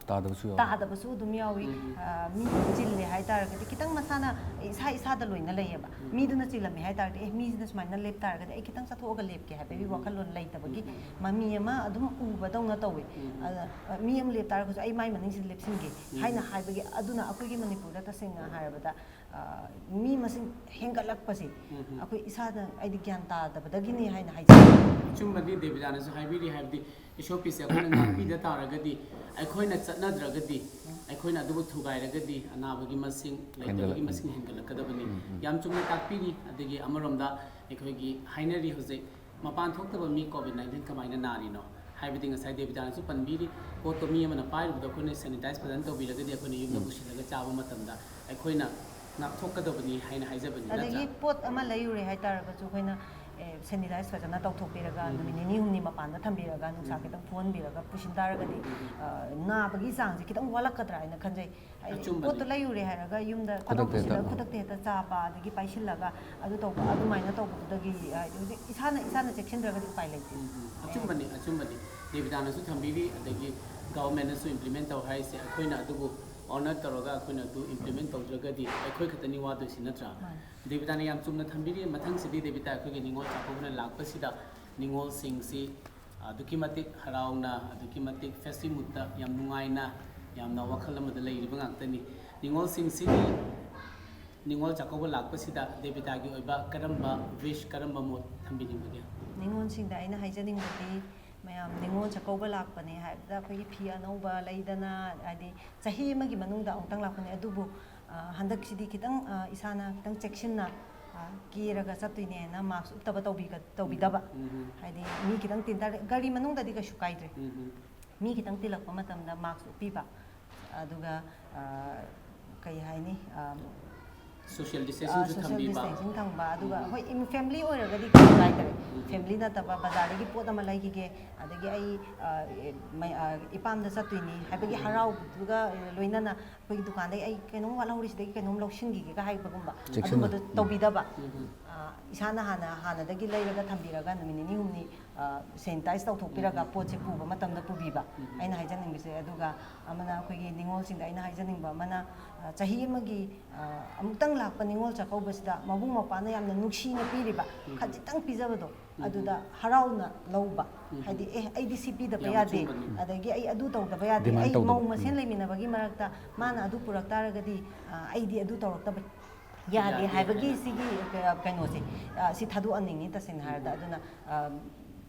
ꯇꯥꯗꯕꯁꯨ ꯌꯥꯎꯏ꯫ ꯇꯥꯗꯕꯁꯨ ꯑꯗꯨꯝ ꯌꯥꯎꯏ꯫ ꯃꯤ ꯆꯤꯜꯂꯦ ꯍꯥꯏꯇꯥꯔꯒꯗꯤ ꯈꯤꯇꯪ ꯃꯁꯥꯅ ꯏꯁꯥ ꯏꯁꯥꯗ ꯂꯣꯏꯅ ꯂꯩꯌꯦꯕ꯫ ꯃꯤꯗꯨꯅ ꯆꯤꯜꯂꯝꯃꯦ ꯍꯥꯏꯇꯥꯔꯒꯗꯤ ꯑꯦ ꯃꯤꯁꯤꯅ ꯁꯨꯃꯥꯏꯅ ꯂꯦꯞ ꯇꯥꯔꯒꯗꯤ ꯑꯩ ꯈꯤꯇꯪ ꯆꯠꯊꯣꯛꯑꯒ ꯂꯦꯞꯀꯦ ꯍꯥꯏꯕꯒꯤ ꯋꯥꯈꯜꯂꯣꯟ ꯂꯩꯇꯕꯒꯤ ꯃꯃꯤ ꯑꯃ ꯑꯗꯨꯝ ꯎꯕꯗꯧꯅ ꯇꯧꯏ꯫ ꯑꯗ ꯃꯤ ꯑꯃ ꯂꯦꯞ ꯇꯥꯔꯒꯁꯨ ꯑꯩ ꯃꯥꯏ ꯃꯅꯤꯡꯁꯤꯗ ꯂꯦꯞꯁꯤꯟꯒꯦ ꯍꯥꯏꯅ ꯍꯥꯏꯕꯒꯤ ꯑꯗꯨꯅ ꯑꯩꯈꯣꯏꯒꯤ ꯃꯅꯤꯄꯨꯔꯗ ꯇꯁꯦꯡꯅ ꯍꯥꯏꯔꯕꯗ ꯃꯤ ꯃꯁꯤꯡ ꯍꯦꯟꯒꯠꯂꯛꯄꯁꯦ ꯑꯩꯈꯣꯏ ꯏꯁꯥꯗ ꯑꯩꯗꯤ ꯒ꯭ꯌꯥꯟ ꯇꯥꯗꯕꯗꯒꯤꯅꯤ ꯍꯥꯏꯅ ꯍꯥꯏꯖꯩ꯫ ꯑꯆꯨꯝꯕꯅꯤ ꯗꯦꯕꯤꯗꯥꯅꯁꯨ ꯍꯥꯏꯕꯤꯔꯤ ꯍꯥꯏꯕꯗꯤ ꯑꯦꯁ ꯑꯣ ꯄꯤꯁꯦ ꯑꯩꯈꯣꯏꯅ ꯉꯥꯛꯄꯤꯗ ꯇꯥꯔꯒꯗꯤ ꯑꯩꯈꯣꯏꯅ ꯆꯠꯅꯗ꯭ꯔꯒꯗꯤ ꯑꯩꯈꯣꯏꯅ ꯑꯗꯨꯕꯨ ꯊꯨꯒꯥꯏꯔꯒꯗꯤ ꯑꯅꯥꯕꯒꯤ ꯃꯁꯤꯡ ꯂꯩꯇꯕꯒꯤ ꯃꯁꯤꯡ ꯍꯦꯟꯒꯠꯂꯛꯀꯗꯕꯅꯤ꯫ ꯌꯥꯝ ꯆꯨꯝꯅ ꯇꯥꯛꯄꯤꯔꯤ꯫ ꯑꯗꯒꯤ ꯑꯃꯔꯣꯝꯗ ꯑꯩꯈꯣꯏꯒꯤ ꯍꯥꯏꯅꯔꯤ ꯍꯧꯖꯤꯛ ꯃꯄꯥꯟ ꯊꯣꯛꯇꯕ ꯃꯤ ꯀꯣꯚꯤꯗ ꯅꯥꯏꯟꯇꯤꯟ ꯀꯃꯥꯏꯅ ꯅꯥꯔꯤꯅꯣ ꯍꯥꯏꯕꯗꯤ ꯉꯁꯥꯏ ꯗꯦꯕꯤꯇꯥꯅꯁꯨ ꯄꯟꯕꯤꯔꯤ꯫ ꯄꯣꯠꯇꯣ ꯃꯤ ꯑꯃꯅ ꯄꯥꯏꯔꯨꯕꯗ ꯑꯩꯈꯣꯏꯅ ꯁꯦꯅꯤꯇꯥꯏꯁ ꯐꯖꯅ ꯇꯧꯕꯤꯔꯒꯗꯤ ꯑꯩꯈꯣꯏꯅ ꯌꯨꯝꯗ ꯄꯨꯁꯤꯜꯂꯒ ꯆꯥꯕ ꯃꯇꯝꯗ ꯑꯩꯈꯣꯏꯅ ꯉꯥꯛꯊꯣꯛꯀꯗꯕꯅꯤ ꯍꯥꯏꯅ ꯍꯥꯏꯖꯕꯅꯤ꯫ ꯑꯗꯒꯤ ꯅꯠꯇ꯭ꯔꯥ? ꯄꯣꯠ ꯑꯃ ꯂꯩꯔꯨꯔꯦ ꯍꯥꯏꯇꯥꯔꯒꯁꯨ ꯑꯩꯈꯣꯏꯅ ꯁꯦꯅꯤꯇꯥꯏꯁ ꯐꯖꯅ ꯇꯧꯊꯣꯛꯄꯤꯔꯒ ꯅꯨꯃꯤꯠ ꯅꯤꯅꯤ ꯍꯨꯝꯅꯤ ꯃꯄꯥꯟꯗ ꯊꯝꯕꯤꯔꯒ ꯅꯨꯡꯁꯥ ꯈꯤꯇꯪ ꯐꯨꯍꯟꯕꯤꯔꯒ ꯄꯨꯁꯤꯟ ꯇꯥꯔꯒꯗꯤ ꯅꯥꯕꯒꯤ ꯆꯥꯡꯁꯦ ꯈꯤꯇꯪ ꯋꯥꯠꯂꯛꯀꯗ꯭ꯔꯥ ꯍꯥꯏꯅ ꯈꯟꯖꯩ꯫ ꯍꯥꯏꯗꯤ ꯑꯆꯨꯝꯕꯅꯤ꯫ ꯄꯣꯠꯇꯣ ꯂꯩꯔꯨꯔꯦ ꯍꯥꯏꯔꯒ ꯌꯨꯝꯗ ꯐꯠ ꯂꯥꯎ ꯄꯨꯁꯤꯜꯂꯒ ꯈꯨꯗꯛꯇ ꯍꯦꯛꯇ ꯆꯥꯕ ꯑꯗꯒꯤ ꯄꯥꯏꯁꯤꯜꯂꯒ ꯑꯗꯨ ꯇꯧꯕ ꯑꯗꯨꯃꯥꯏꯅ ꯇꯧꯕꯗꯨꯗꯒꯤ ꯍꯥꯏꯗꯤ ꯍꯧꯖꯤꯛ ꯏꯁꯥꯅ ꯏꯁꯥꯅ ꯆꯦꯛꯁꯤꯟꯗ꯭ꯔꯒꯗꯤ ꯎꯄꯥꯏ ꯂꯩꯇꯦ꯫ ꯎꯝ, ꯎꯝ꯫ ꯑꯆꯨꯝꯕꯅꯤ, ꯑꯆꯨꯝꯕꯅꯤ꯫ ꯗꯦꯕꯤꯇꯥꯅꯁꯨ ꯊꯝꯕꯤꯔꯤ, ꯑꯗꯒꯤ ꯒꯚꯔꯟꯃꯦꯟꯠꯅꯁꯨ ꯏꯝꯄ꯭ꯂꯤꯃꯦꯟꯠ ꯇꯧ ꯍꯥꯏꯔꯤꯁꯦ ꯑꯩꯈꯣꯏꯅ ꯑꯗꯨꯕꯨ ꯑꯣꯅꯔ ꯇꯧꯔꯒ ꯑꯩꯈꯣꯏꯅ ꯑꯗꯨ ꯏꯝꯄ꯭ꯂꯤꯃꯦꯟꯠ ꯇꯧꯗ꯭ꯔꯒꯗꯤ ꯑꯩꯈꯣꯏ ꯈꯛꯇꯅꯤ ꯋꯥꯗꯣꯏꯁꯤ ꯅꯠꯇ꯭ꯔꯥ? ꯃꯥꯅꯤ꯫ ꯗꯦꯕꯤꯇꯥꯅ ꯌꯥꯝ ꯆꯨꯝꯅ ꯊꯝꯕꯤꯔꯤ꯫ ꯃꯊꯪꯁꯤꯗꯤ ꯗꯦꯕꯤꯇꯥ ꯑꯩꯈꯣꯏꯒꯤ ꯅꯤꯉꯣꯜ ꯆꯥꯛꯀꯧꯕꯅ ꯂꯥꯛꯄꯁꯤꯗ ꯅꯤꯉꯣꯜꯁꯤꯡꯁꯤ ꯑꯗꯨꯛꯀꯤ ꯃꯇꯤꯛ ꯍꯔꯥꯎꯅ ꯑꯗꯨꯛꯀꯤ ꯃꯇꯤꯛ ꯐꯦꯁꯇꯤꯚ ꯃꯨꯗꯇ ꯌꯥꯝ ꯅꯨꯡꯉꯥꯏꯅ ꯌꯥꯝꯅ ꯋꯥꯈꯜ ꯑꯃꯗ ꯂꯩꯔꯤꯕ ꯉꯥꯛꯇꯅꯤ꯫ ꯅꯤꯉꯣꯜꯁꯤꯡꯁꯤꯒꯤ ꯅꯤꯉꯣꯜ ꯆꯥꯛꯀꯧꯕ ꯂꯥꯛꯄꯁꯤꯗ ꯗꯦꯕꯤꯇꯥꯒꯤ ꯑꯣꯏꯕ ꯀꯔꯝꯕ ꯋꯤꯁ ꯀꯔꯝꯕ ꯃꯣꯠ ꯊꯝꯕꯤꯅꯤꯡꯕꯒꯦ? ꯅꯤꯉꯣꯜꯁꯤꯡꯗ ꯑꯩꯅ ꯍꯥꯏꯖꯅꯤꯡꯕꯗꯤ ꯃꯌꯥꯝ ꯅꯤꯉꯣꯜ ꯆꯥꯛꯀꯧꯕ ꯂꯥꯛꯄꯅꯦ ꯍꯥꯏꯕꯗ ꯑꯩꯈꯣꯏꯒꯤ ꯐꯤ ꯑꯅꯧꯕ ꯂꯩꯗꯅ ꯍꯥꯏꯗꯤ ꯆꯍꯤ ꯑꯃꯒꯤ ꯃꯅꯨꯡꯗ ꯑꯃꯨꯛꯇꯪ ꯂꯥꯛꯄꯅꯦ ꯑꯗꯨꯕꯨ ꯍꯟꯗꯛꯁꯤꯗꯤ ꯈꯤꯇꯪ ꯏꯁꯥꯅ ꯈꯤꯇꯪ ꯆꯦꯛꯁꯤꯟꯅ ꯀꯦꯔꯒ ꯆꯠꯇꯣꯏꯅꯦꯅ ꯃꯥꯛꯁ ꯎꯞꯇꯕ ꯇꯧꯕꯤꯗꯕ꯫ ꯍꯥꯏꯗꯤ ꯃꯤ ꯈꯤꯇꯪ ꯇꯤꯟ ꯇꯥꯔꯦ ꯒꯥꯔꯤ ꯃꯅꯨꯡꯗꯗꯤ ꯀꯩꯁꯨ ꯀꯥꯏꯗ꯭ꯔꯦ꯫ ꯃꯤ ꯈꯤꯇꯪ ꯇꯤꯜꯂꯛꯄ ꯃꯇꯝꯗ ꯃꯥꯛꯁ ꯎꯞꯄꯤꯕ ꯑꯗꯨꯒ ꯀꯩ ꯍꯥꯏꯅꯤ ꯁꯣꯁꯤꯌꯦꯜ ꯗꯤꯁꯇꯦꯟꯁꯤꯡꯁꯨ ꯁꯣꯁꯤꯌꯦꯜ ꯊꯝꯕꯤꯕ꯫ ꯗꯤꯁꯇꯦꯟꯁꯤꯡ ꯊꯝꯕ꯫ ꯑꯗꯨꯒ ꯍꯣꯏ, ꯏꯝ- ꯐꯦꯃꯤꯂꯤ ꯑꯣꯏꯔꯒꯗꯤ ꯀꯩꯁꯨ ꯀꯥꯏꯗꯔꯦ꯫ ꯐꯦꯃꯤꯂꯤ ꯅꯠꯇꯕ ꯕꯖꯥꯔꯗꯒꯤ ꯄꯣꯠ ꯑꯃ ꯂꯩꯈꯤꯒꯦ, ꯑꯗꯒꯤ ꯑꯩ ꯑ, ꯑꯦ, ꯃꯩ- ꯑ, ꯏꯄꯥꯝꯗ ꯆꯠꯇꯣꯏꯅꯤ ꯍꯥꯏꯕꯒꯤ ꯍꯔꯥꯎꯕꯗꯨꯒ ꯂꯣꯏꯅꯅ ꯑꯩꯈꯣꯏꯒꯤ ꯗꯨꯀꯥꯟꯗꯒꯤ ꯑꯩ ꯀꯩꯅꯣꯝ ꯋꯥꯠꯍꯧꯔꯤ, ꯁꯤꯗꯒꯤ ꯀꯩꯅꯣꯝ ꯂꯧꯁꯤꯟꯈꯤꯒꯦꯒ ꯍꯥꯏꯕꯒꯨꯝꯕ, ꯆꯦꯛꯁꯤꯟꯕ꯫ ꯑꯗꯨꯝꯕꯗꯣ ꯇꯧꯕꯤꯗꯕ꯫ ꯑ, ꯏꯁꯥꯅ ꯍꯥꯟꯅ ꯍꯥꯟꯅꯗꯒꯤ ꯂꯩꯔꯒ ꯊꯝꯕꯤꯔꯒ ꯅꯨꯃꯤꯠ ꯅꯤꯅꯤ ꯍꯨꯝꯅꯤ ꯁꯦꯅꯤꯇꯥꯏꯁ ꯇꯧꯊꯣꯛꯄꯤꯔꯒ ꯄꯣꯠꯁꯦ ꯄꯨꯕ ꯃꯇꯝꯗ ꯄꯨꯕꯤꯕ, ꯑꯩꯅ ꯍꯥꯏꯖꯅꯤꯡꯕꯁꯦ꯫ ꯑꯗꯨꯒ ꯑꯃꯅ ꯑꯩꯈꯣꯏꯒꯤ ꯅꯤꯉꯣꯜꯁꯤꯡꯗ ꯑꯩꯅ ꯍꯥꯏꯖꯅꯤꯡꯕ ꯑꯃꯅ, ꯑ, ꯆꯍꯤ ꯑꯃꯒꯤ ꯑ, ꯑꯃꯨꯛꯇꯪ ꯂꯥꯛꯄ ꯅꯤꯉꯣꯜ ꯆꯥꯛꯀꯧꯕꯁꯤꯗ ꯃꯕꯨꯡ ꯃꯧꯄ꯭ꯋꯥꯅ ꯌꯥꯝꯅ ꯅꯨꯡꯁꯤꯅ ꯄꯤꯔꯤꯕ ꯈꯖꯤꯛꯇꯪ ꯄꯤꯖꯕꯗꯣ, ꯑꯗꯨꯗ ꯍꯔꯥꯎꯅ ꯂꯧꯕ꯫ ꯍꯥꯏꯗꯤ, "ꯑꯦ, ꯑꯩꯗꯤ ꯁꯤ ꯄꯤꯗꯕ ꯌꯥꯝ ꯌꯥꯗꯦ, ꯑꯆꯨꯝꯕꯅꯤ꯫ ꯑꯗꯒꯤ ꯑꯩ ꯑꯗꯨ ꯇꯧꯗꯕ ꯌꯥꯗꯦ, Demand ꯑꯩ ꯃꯧ ꯇꯧꯗꯕ꯫ ꯃꯁꯦꯟ ꯎꯝ꯫ ꯂꯩꯃꯤꯟꯅꯕꯒꯤ ꯃꯔꯛꯇ ꯃꯥꯅ ꯑꯗꯨ ꯄꯨꯔꯛ ꯇꯥꯔꯒꯗꯤ, ꯑ, ꯑꯩꯗꯤ ꯑꯗꯨ ꯇꯧꯔꯛꯇꯕ ꯌꯥꯗꯦ" ꯌꯥꯗꯦ ꯍꯥꯏꯕꯒꯤ ꯍꯥꯏꯅ꯫ ꯁꯤꯒꯤ ꯀ- ꯀꯩꯅꯣꯁꯦ, ꯑ, ꯁꯤ ꯊꯥꯗꯣꯛꯍꯟꯅꯤꯡꯉꯤ ꯇꯁꯦꯡꯅ ꯍꯥꯏꯔꯕꯗ꯫ ꯑꯗꯨꯅ, ꯑ,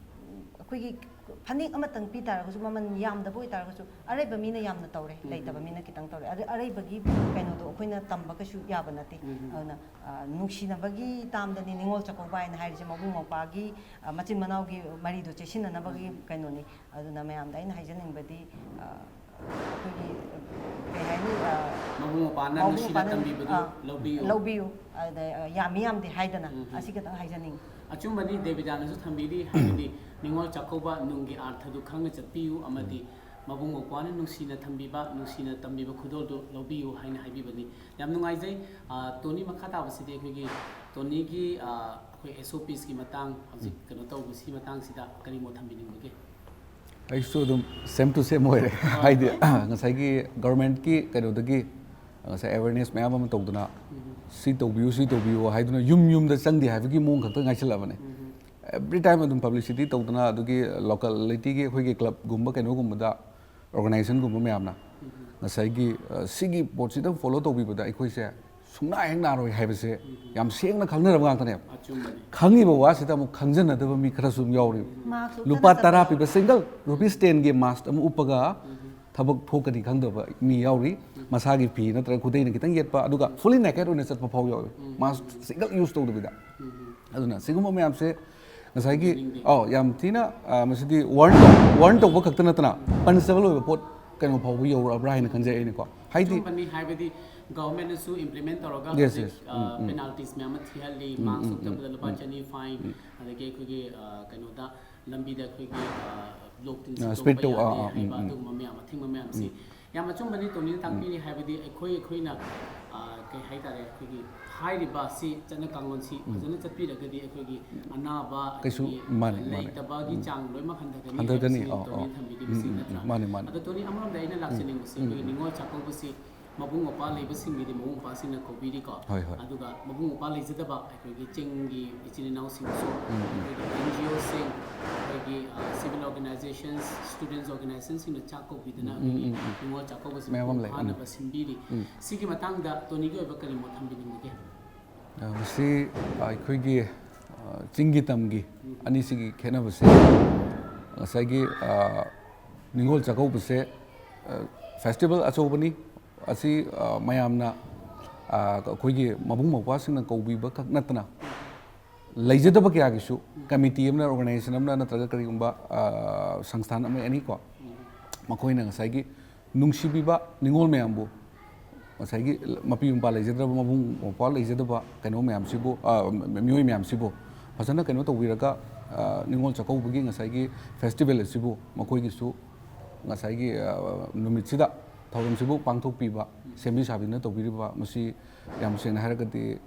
ꯑꯩꯈꯣꯏꯒꯤ ꯐꯅꯦꯛ ꯑꯃꯇꯪ ꯄꯤ ꯇꯥꯔꯒꯁꯨ, ꯃꯃꯜ ꯌꯥꯝꯗꯕ ꯑꯣꯏꯇꯥꯔꯒꯁꯨ, ꯑꯔꯩꯕ ꯃꯤꯅ ꯌꯥꯝꯅ ꯇꯧꯔꯦ, ꯂꯩꯇꯕ ꯃꯤꯅ ꯈꯤꯇꯪ ꯇꯧꯔꯦ꯫ ꯑꯗꯨ ꯑꯔꯩꯕꯒꯤ ꯀꯩꯅꯣꯗꯣ ꯑꯩꯈꯣꯏꯅ ꯇꯝꯕ ꯀꯩꯁꯨ ꯌꯥꯕ ꯅꯠꯇꯦ꯫ ꯑꯗꯨꯅ, ꯑ, ꯅꯨꯡꯁꯤꯅꯕꯒꯤ ꯇꯥꯝꯗꯅꯤ ꯅꯤꯉꯣꯜ ꯆꯥꯛꯀꯧꯕ ꯍꯥꯏꯅ ꯍꯥꯏꯔꯤꯁꯦ, ꯃꯕꯨꯡ ꯃꯧꯄ꯭ꯋꯥꯒꯤ, ꯑ, ꯃꯆꯤꯟ ꯃꯅꯥꯎꯒꯤ ꯃꯔꯤꯗꯣ ꯆꯦꯁꯤꯟꯅꯅꯕꯒꯤ ꯀꯩꯅꯣꯅꯤ꯫ ꯑꯗꯨꯅ ꯃꯌꯥꯝꯗ ꯑꯩꯅ ꯍꯥꯏꯖꯅꯤꯡꯕꯗꯤ, ꯑ, ꯑꯩꯈꯣꯏꯒꯤ, ꯀꯩ ꯍꯥꯏꯅꯤ, ꯑ, ꯃꯕꯨꯡ ꯃꯧꯄ꯭ꯋꯥꯅ ꯃꯕꯨꯡ ꯅꯨꯡꯁꯤꯅ ꯃꯧꯄ꯭ꯋꯥꯅ, ꯇꯝꯕꯤꯕꯗꯨ ꯑ, ꯂꯧꯕꯤꯌꯨ꯫ ꯂꯧꯕꯤꯌꯨ꯫ ꯑꯗ, ꯑ, ꯌꯥꯝꯃꯤ ꯌꯥꯝꯗꯦ ꯍꯥꯏꯗꯅ, ꯑꯁꯤ ꯈꯤꯇꯪ ꯍꯥꯏꯖꯅꯤꯡꯉꯤ꯫ ꯑꯆꯨꯝꯕꯅꯤ, ꯗꯦꯕꯤꯗꯥꯅꯁꯨ ꯊꯝꯕꯤꯔꯤ, ꯍꯥꯏꯕꯗꯤ ꯅꯤꯉꯣꯜ ꯆꯥꯛꯀꯧꯕ ꯅꯨꯡꯒꯤ ꯑꯥꯔꯊꯗꯨ ꯈꯪꯅ ꯆꯠꯄꯤꯌꯨ ꯑꯃꯗꯤ ꯃꯕꯨꯡ ꯃꯧꯄ꯭ꯋꯥꯅ ꯅꯨꯡꯁꯤꯅ ꯊꯝꯕꯤꯕ, ꯅꯨꯡꯁꯤꯅ ꯇꯝꯕꯤꯕ ꯈꯨꯗꯣꯜꯗꯨ ꯂꯧꯕꯤꯌꯨ ꯍꯥꯏꯅ ꯍꯥꯏꯕꯤꯕꯅꯤ꯫ ꯌꯥꯝ ꯅꯨꯡꯉꯥꯏꯖꯩ꯫ ꯑ, ꯇꯣꯅꯤ, ꯃꯈꯥ ꯇꯥꯕꯁꯤꯗꯤ ꯑꯩꯈꯣꯏꯒꯤ ꯇꯣꯅꯤꯒꯤ, ꯑ, ꯑꯩꯈꯣꯏ ꯑꯦꯁ ꯑꯣ ꯄꯤꯁꯀꯤ ꯃꯇꯥꯡ, ꯍꯧꯖꯤꯛ ꯀꯩꯅꯣ ꯇꯧꯕꯁꯤ ꯃꯇꯥꯡꯁꯤꯗ ꯀꯔꯤ ꯃꯣꯠ ꯊꯝꯕꯤꯅꯤꯡꯕꯒꯦ? ꯑꯩꯁꯨ ꯑꯗꯨꯝ same to same ꯑꯣꯏꯔꯦ꯫ ꯍꯥꯏꯗꯤ, ꯉꯁꯥꯏꯒꯤ ꯒꯚꯔꯟꯃꯦꯟꯠꯀꯤ ꯀꯩꯅꯣꯗꯒꯤ ꯉꯁꯥꯏ awareness ꯃꯌꯥꯝ ꯑꯃ ꯇꯧꯗꯅ, "ꯁꯤ ꯇꯧꯕꯤꯌꯨ, ꯁꯤ ꯇꯧꯕꯤꯌꯨ" ꯍꯥꯏꯗꯨꯅ ꯌꯨꯝ ꯌꯨꯝꯗ ꯆꯪꯗꯦ ꯍꯥꯏꯕꯒꯤ ꯃꯑꯣꯡ ꯈꯛꯇ ꯉꯥꯏꯁꯤꯜꯂꯛꯑꯕꯅꯦ꯫ Every time ꯑꯗꯨꯝ publicity ꯇꯧꯗꯅ, ꯑꯗꯨꯒꯤ ꯂꯣꯀꯦꯂꯤꯇꯤꯒꯤ ꯑꯩꯈꯣꯏꯒꯤ ꯀ꯭ꯂꯕꯀꯨꯝꯕ ꯀꯩꯅꯣꯒꯨꯝꯕꯗ, ꯑꯣꯔꯒꯅꯥꯏꯖꯦꯁꯟꯒꯨꯝꯕ ꯃꯌꯥꯝꯅ ꯉꯁꯥꯏꯒꯤ, ꯑ, ꯁꯤꯒꯤ ꯄꯣꯠꯁꯤꯗꯪ follow ꯇꯧꯕꯤꯕꯗ ꯑꯩꯈꯣꯏꯁꯦ ꯁꯨꯡꯅꯥ ꯍꯦꯛ ꯅꯥꯔꯣꯏ ꯍꯥꯏꯕꯁꯦ ꯌꯥꯝ ꯁꯦꯡꯅ ꯈꯪꯅꯔꯕ ꯉꯥꯛꯇꯅꯦꯕ꯫ ꯑꯆꯨꯝꯕꯅꯤ꯫ ꯈꯪꯉꯤꯕ ꯋꯥꯁꯤꯗ ꯑꯃꯨꯛ ꯈꯪꯖꯟꯅꯗꯕ ꯃꯤ ꯈꯔꯁꯨ ꯑꯗꯨꯝ ꯌꯥꯎꯔꯤꯕ꯫ Mask ꯂꯨꯄꯥ ꯎꯞꯇꯅ ꯇꯔꯥ ꯆꯠꯄ꯫ ꯄꯤꯕ single rupees tenꯒꯤ mask ꯑꯃ ꯎꯞꯄꯒ ꯊꯕꯛ ꯊꯣꯛꯀꯅꯤ ꯈꯪꯗꯕ ꯃꯤ ꯌꯥꯎꯔꯤ꯫ ꯃꯁꯥꯒꯤ ꯐꯤ ꯅꯠꯇ꯭ꯔꯒ ꯈꯨꯗꯩꯅ ꯈꯤꯇꯪ ꯌꯦꯠꯄ, ꯑꯗꯨꯒ fully naked ꯑꯣꯏꯅ ꯆꯠꯄ ꯐꯥꯎ ꯌꯥꯎꯔꯤ, mask single use ꯇꯧꯗꯕꯤꯗ꯫ ꯑꯗꯨꯅ ꯁꯤꯒꯨꯝꯕ ꯃꯌꯥꯝꯁꯦ ꯉꯁꯥꯏꯒꯤ, ꯌꯦꯡꯅꯤꯡꯗꯦ꯫ ꯑꯧ, ꯌꯥꯝ ꯊꯤꯅ, ꯑ, ꯃꯁꯤꯗꯤ warn ꯇꯧ-, warn ꯇꯧꯕ ꯈꯛꯇ ꯅꯠꯇꯅ punishable ꯑꯣꯏꯕ ꯄꯣꯠ ꯀꯩꯅꯣ ꯐꯥꯎꯕ ꯌꯧꯔꯛꯑꯕ꯭ꯔꯥ ꯍꯥꯏꯅ ꯈꯟꯖꯩ ꯑꯩꯅꯀꯣ꯫ ꯍꯥꯏꯗꯤ, ꯑꯆꯨꯝꯕꯅꯤ, ꯍꯥꯏꯕꯗꯤ ꯒꯚꯔꯟꯃꯦꯟꯠꯅꯁꯨ ꯏꯝꯄ꯭ꯂꯤꯃꯦꯟꯠ ꯇꯧꯔꯒ Yes, ꯍꯧꯖꯤꯛ yes. ꯎꯝ, ꯎꯝ, ꯎꯝ. ꯄꯦꯅꯥꯜꯇꯤꯁ ꯃꯌꯥꯝ ꯑꯃ ꯊꯤꯍꯜꯂꯤ, ꯎꯝ, ꯃꯥꯛꯁ ꯎꯝ, ꯎꯞꯇꯕꯗ ꯎꯝ, ꯂꯨꯄꯥ ꯎꯝ. ꯆꯅꯤ ꯐꯥꯏꯟ, ꯎꯝ. ꯑꯗꯒꯤ ꯑꯩꯈꯣꯏꯒꯤ ꯑ, ꯀꯩꯅꯣꯗ ꯂꯝꯕꯤꯗ ꯑꯩꯈꯣꯏꯒꯤ ꯕ꯭ꯂꯣꯛ ꯑ, ꯇꯤꯟꯁꯤꯟ ꯁ꯭ꯄꯤꯠ ꯇꯧꯕ ꯇꯧ-, ꯑꯥ, ꯌꯥꯗꯦ ꯑꯥ, ꯎꯝ, ꯍꯥꯏꯕ ꯎꯝ. ꯑꯗꯨꯒꯨꯝꯕ ꯃꯌꯥꯝ, ꯑꯊꯤꯡꯕ ꯃꯌꯥꯝꯁꯤ ꯌꯥꯝ ꯑꯆꯨꯝꯕꯅꯤ ꯇꯣꯅꯤꯅ ꯇꯥꯛꯄꯤꯔꯤ꯫ ꯍꯥꯏꯕꯗꯤ ꯑꯩꯈꯣꯏ ꯑꯩꯈꯣꯏꯅ ꯑ, ꯀꯩ ꯍꯥꯏꯇꯥꯔꯦ, ꯑꯩꯈꯣꯏꯒꯤ ꯍꯥꯏꯔꯤꯕ ꯑꯁꯤ ꯆꯠꯅ ꯀꯥꯡꯂꯣꯟꯁꯤ ꯐꯖꯅ ꯆꯠꯄꯤꯔꯒꯗꯤ ꯑꯩꯈꯣꯏꯒꯤ ꯑꯅꯥꯕ, ꯀꯩꯁꯨ, ꯑꯗꯒꯤ ꯃꯥꯅꯦ, ꯃꯥꯅꯦ. ꯂꯩꯇꯕꯒꯤ ꯆꯥꯡ ꯂꯣꯏꯅꯃꯛ ꯍꯟꯊꯒꯅꯤ ꯍꯟꯊꯒꯅꯤ, ꯍꯥꯏꯕꯁꯤ ꯑꯧ, ꯑꯧ. ꯇꯣꯅꯤꯅ ꯊꯝꯕꯤꯔꯤꯕꯁꯤ ꯎꯝ, ꯎꯝ, ꯅꯠꯇ꯭ꯔꯥ? ꯎꯝ. ꯃꯥꯅꯦ, ꯃꯥꯅꯦ. ꯑꯗꯣ ꯇꯣꯅꯤ, ꯑꯃꯔꯣꯝꯗ ꯑꯩꯅ ꯂꯥꯛꯆꯅꯤꯡꯕꯁꯤ ꯎꯝ, ꯑꯩꯈꯣꯏꯒꯤ ꯎꯝ. ꯅꯤꯉꯣꯜ ꯆꯥꯛꯀꯧꯕꯁꯤ ꯃꯕꯨꯡ ꯃꯧꯄ꯭ꯋꯥ ꯂꯩꯕꯁꯤꯡꯒꯤꯗꯤ ꯃꯕꯨꯡ ꯃꯧꯄ꯭ꯋꯥꯁꯤꯡꯅ ꯀꯧꯕꯤꯔꯤꯀꯣ꯫ ꯍꯣꯏ, ꯍꯣꯏ. ꯑꯗꯨꯒ ꯃꯕꯨꯡ ꯃꯧꯄ꯭ꯋꯥ ꯂꯩꯖꯗꯕ ꯑꯩꯈꯣꯏꯒꯤ ꯆꯤꯡꯒꯤ ꯏꯆꯤꯜ ꯏꯅꯥꯎꯁꯤꯡꯁꯨ ꯎꯝ, ꯎꯝ. ꯑꯩꯈꯣꯏꯒꯤ ꯑꯦꯟ ꯖꯤ ꯑꯣꯁꯤꯡ, ꯑꯩꯈꯣꯏꯒꯤ ꯁꯤꯚꯤꯜ ꯑꯣꯔꯒꯅꯥꯏꯖꯦꯁꯟꯁ, ꯁ꯭ꯇꯨꯗꯦꯟꯁ ꯑꯣꯔꯒꯅꯥꯏꯖꯦꯁꯟꯁꯤꯡꯅ ꯆꯥꯛ ꯀꯧꯕꯤꯗꯨꯅ ꯎꯝ, ꯑꯩꯈꯣꯏꯒꯤ ꯎꯝ, ꯎꯝ. ꯅꯤꯉꯣꯜ ꯆꯥꯛꯀꯧꯕꯁꯤ ꯃꯌꯥꯝ ꯑꯃ ꯃꯄꯨꯡ ꯂꯩ. ꯎꯝ. ꯐꯥꯅꯕ ꯁꯤꯟꯕꯤꯔꯤ꯫ ꯎꯝ. ꯁꯤꯒꯤ ꯃꯇꯥꯡꯗ ꯇꯣꯅꯤꯒꯤ ꯑꯣꯏꯕ ꯀꯔꯤ ꯃꯣꯠ ꯊꯝꯕꯤꯅꯤꯡꯕꯒꯦ? ꯑ, ꯃꯁꯤ, ꯑ, ꯑꯩꯈꯣꯏꯒꯤ, ꯑ, ꯆꯤꯡꯒꯤ ꯇꯝꯒꯤ ꯑꯅꯤꯁꯤꯒꯤ ꯈꯦꯠꯅꯕꯁꯦ, ꯉꯁꯥꯏꯒꯤ, ꯑ, ꯅꯤꯉꯣꯜ ꯆꯥꯛꯀꯧꯕꯁꯦ, ꯑ, ꯐꯦꯁꯇꯤꯚꯦꯜ ꯑꯆꯧꯕꯅꯤ꯫ ꯑꯁꯤ, ꯑ, ꯃꯌꯥꯝꯅ, ꯑ, ꯑꯩꯈꯣꯏꯒꯤ ꯃꯕꯨꯡ ꯃꯧꯄ꯭ꯋꯥꯁꯤꯡꯅ ꯀꯧꯕꯤꯕ ꯈꯛ ꯅꯠꯇꯅ, ꯂꯩꯖꯗꯕ ꯀꯌꯥꯒꯤꯁꯨ ꯀꯃꯤꯇꯤ ꯑꯃꯅ, ꯑꯣꯔꯒꯅꯥꯏꯖꯦꯁꯟ ꯑꯃꯅ, ꯅꯠꯇ꯭ꯔꯒ ꯀꯔꯤꯒꯨꯝꯕ, ꯑ, ꯁꯪꯁꯊꯥꯟ ꯑꯃ, ꯑꯦꯅꯤ ꯀꯣ, ꯃꯈꯣꯏꯅ ꯉꯁꯥꯏꯒꯤ ꯅꯨꯡꯁꯤꯕꯤꯕ ꯅꯤꯉꯣꯜ ꯃꯌꯥꯝꯕꯨ, ꯉꯁꯥꯏꯒꯤ ꯃꯄꯤ ꯃꯄꯥ ꯂꯩꯖꯗ꯭ꯔꯕ, ꯃꯕꯨꯡ ꯃꯧꯄ꯭ꯋꯥ ꯂꯩꯖꯗꯕ ꯀꯩꯅꯣ ꯃꯌꯥꯝꯁꯤꯕꯨ, ꯑ, ꯃꯤꯑꯣꯏ ꯃꯌꯥꯝꯁꯤꯕꯨ ꯐꯖꯅ ꯀꯩꯅꯣ ꯇꯧꯕꯤꯔꯒ, ꯑ, ꯅꯤꯉꯣꯜ ꯆꯥꯛꯀꯧꯕꯒꯤ ꯉꯁꯥꯏꯒꯤ ꯐꯦꯁꯇꯤꯚꯦꯜ ꯑꯁꯤꯕꯨ ꯃꯈꯣꯏꯒꯤꯁꯨ ꯉꯁꯥꯏꯒꯤ, ꯑ, ꯅꯨꯃꯤꯠꯁꯤꯗ ꯊꯧꯔꯝꯁꯤꯕꯨ ꯄꯥꯡꯊꯣꯛꯄꯤꯕ, ꯁꯦꯝꯕꯤ ꯁꯥꯕꯤꯗꯨꯅ ꯇꯧꯕꯤꯔꯤꯕ, ꯃꯁꯤ ꯌꯥꯝ ꯁꯦꯡꯅ ꯍꯥꯏꯔꯒꯗꯤ,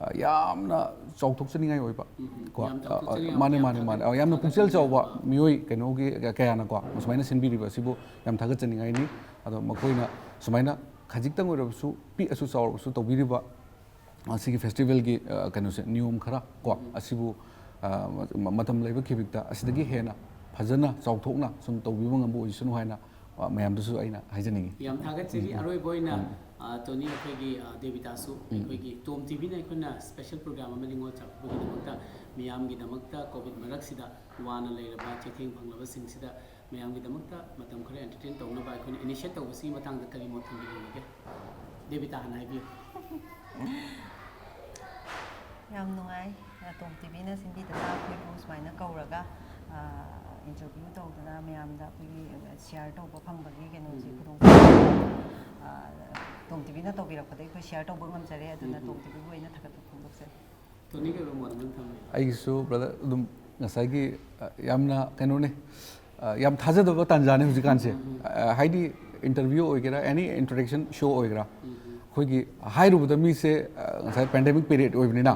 ꯑ, ꯌꯥꯝꯅ ꯆꯥꯎꯊꯣꯛꯆꯅꯤꯡꯉꯥꯏ ꯑꯣꯏꯕ꯫ ꯎꯝ, ꯎꯝ. ꯀꯣ, ꯌꯥꯝ ꯑ, ꯑ, ꯆꯥꯎꯊꯣꯛꯆꯅꯤꯡꯉꯥꯏ, ꯃꯥꯅꯦ, ꯌꯥꯝ ꯃꯥꯅꯦ, ꯊꯥꯒꯠ-, ꯃꯥꯅꯦ꯫ ꯑ, ꯌꯥꯝꯅ ꯄꯨꯛꯆꯦꯜ ꯊꯥꯒꯠꯆꯅꯤꯡꯉꯥꯏ ꯆꯥꯎꯕ ꯑꯣꯏꯕ꯫ ꯃꯤꯑꯣꯏ ꯀꯩꯅꯣꯒꯤ ꯀ-, ꯀꯌꯥꯅꯀꯣ ꯁꯨꯃꯥꯏꯅ ꯁꯤꯟꯕꯤꯔꯤꯕ ꯑꯁꯤꯕꯨ ꯌꯥꯝ ꯊꯥꯒꯠꯆꯅꯤꯡꯉꯥꯏꯅꯤ꯫ ꯑꯗꯣ ꯃꯈꯣꯏꯅ ꯁꯨꯃꯥꯏꯅ ꯈꯖꯤꯛꯇꯪ ꯑꯣꯏꯔꯕꯁꯨ, ꯄꯤꯛꯑꯁꯨ ꯆꯥꯎꯔꯕꯁꯨ ꯇꯧꯕꯤꯔꯤꯕ ꯑꯁꯤꯒꯤ ꯐꯦꯁꯇꯤꯚꯦꯜꯒꯤ, ꯑ, ꯀꯩꯅꯣꯁꯦ, ꯅꯤꯌꯣꯝ ꯈꯔ ꯀꯣ, ꯑꯁꯤꯕꯨ, ꯑ, ꯃ-, ꯃꯇꯝ ꯂꯩꯕ ꯈꯤꯕꯤꯛꯇ ꯑꯁꯤꯗꯒꯤ ꯍꯦꯟꯅ ꯐꯖꯅ ꯆꯥꯎꯊꯣꯛꯅ ꯁꯨꯝ ꯇꯧꯕꯤꯕ ꯉꯝꯕ ꯑꯣꯏꯁꯅꯨ ꯍꯥꯏꯅ, ꯑ, ꯃꯌꯥꯝꯗꯁꯨ ꯑꯩꯅ ꯍꯥꯏꯖꯅꯤꯡꯉꯤ꯫ ꯌꯥꯝ ꯊꯥꯒꯠꯆꯔꯤ꯫ ꯎꯝ, ꯎꯝ. ꯑꯔꯣꯏꯕ ꯑꯣꯏꯅ, ꯎꯝ. ꯑ, ꯇꯣꯅꯤ, ꯑꯩꯈꯣꯏꯒꯤ, ꯑ, ꯗꯦꯕꯤꯇꯥꯁꯨ, ꯎꯝ. ꯑꯩꯈꯣꯏꯒꯤ ꯇꯣꯝ ꯇꯤꯚꯤꯅ ꯑꯩꯈꯣꯏꯅ ꯁ꯭ꯄꯦꯁꯦꯜ ꯄ꯭ꯔꯣꯒ꯭ꯔꯥꯝ ꯑꯃ ꯅꯤꯉꯣꯜ ꯆꯥꯛꯀꯧꯕꯒꯤꯗꯃꯛꯇ, ꯃꯤꯌꯥꯝꯒꯤꯗꯃꯛꯇ, ꯀꯣꯚꯤꯗ ꯃꯔꯛꯁꯤꯗ ꯋꯥꯅ ꯂꯩꯔꯕ ꯆꯩꯊꯦꯡ ꯐꯪꯂꯕꯁꯤꯡꯁꯤꯗ ꯃꯌꯥꯝꯒꯤꯗꯃꯛꯇ ꯃꯇꯝ ꯈꯔ ꯑꯦꯟꯇꯔꯇꯦꯟ ꯇꯧꯅꯕ ꯑꯩꯈꯣꯏꯅ ꯏꯅꯤꯁꯤꯌꯦꯠ ꯇꯧꯕꯁꯤꯒꯤ ꯃꯇꯥꯡꯗ ꯀꯔꯤ ꯃꯣꯠ ꯊꯝꯕꯤꯅꯤꯡꯕꯒꯦ? ꯗꯦꯕꯤꯇꯥ ꯍꯥꯟꯅ ꯍꯥꯏꯕꯤꯌꯨ꯫ ꯌꯥꯝ ꯅꯨꯡꯉꯥꯏ꯫ ꯑ, ꯇꯣꯝ ꯇꯤꯚꯤꯅ ꯁꯤꯟꯕꯤꯗꯅ ꯑꯩꯈꯣꯏꯕꯨ ꯁꯨꯃꯥꯏꯅ ꯀꯧꯔꯒ, ꯑ, ꯏꯟꯇꯔꯚ꯭ꯌꯨ ꯇꯧꯗꯅ ꯃꯌꯥꯝꯗ ꯑꯩꯈꯣꯏꯒꯤ ꯁꯤꯌꯥꯔ ꯇꯧꯕ ꯐꯪꯕꯒꯤ ꯀꯩꯅꯣꯁꯦ, ꯎꯝ. ꯈꯨꯗꯣꯡꯆꯥꯕ꯫ ꯇꯣꯝ ꯇꯤꯚꯤꯅ ꯇꯧꯕꯤꯔꯛꯄꯗ ꯑꯩꯈꯣꯏ ꯁꯤꯌꯥꯔ ꯇꯧꯕ ꯉꯝꯖꯔꯦ꯫ ꯑꯗꯨꯅ ꯎꯝ, ꯎꯝ꯫ ꯇꯣꯝ ꯇꯤꯚꯤꯕꯨ ꯑꯩꯅ ꯊꯥꯒꯠꯄ ꯐꯣꯡꯗꯣꯛꯆꯔꯤ꯫ ꯇꯣꯅꯤꯒꯤ ꯑꯣꯏꯕ ꯃꯣꯠ ꯑꯃ ꯊꯝꯕꯤꯌꯨ꯫ ꯑꯩꯒꯤꯁꯨ ꯕ꯭ꯔꯗꯔ ꯑꯗꯨꯝ ꯉꯁꯥꯏꯒꯤ ꯑ, ꯌꯥꯝꯅ ꯀꯩꯅꯣꯅꯦ, ꯑ, ꯌꯥꯝ ꯊꯥꯖꯗꯕ ꯇꯥꯟꯖꯥꯅꯦ ꯍꯧꯖꯤꯛꯀꯥꯟꯁꯦ꯫ ꯑ, ꯍꯥꯏꯗꯤ ꯏꯟꯇꯔꯚ꯭ꯌꯨ ꯑꯣꯏꯒꯦꯔꯥ, ꯑꯦꯅꯤ ꯏꯟꯇꯔꯦꯛꯁꯟ ꯁꯣ ꯑꯣꯏꯒꯦꯔꯥ, ꯑꯩꯈꯣꯏꯒꯤ ꯍꯥꯏꯔꯨꯕꯗ ꯃꯤꯁꯦ ꯑ, ꯉꯁꯥꯏ ꯄꯦꯟꯗꯦꯃꯤꯛ ꯄꯤꯔꯤꯌꯗ ꯑꯣꯏꯕꯅꯤꯅ,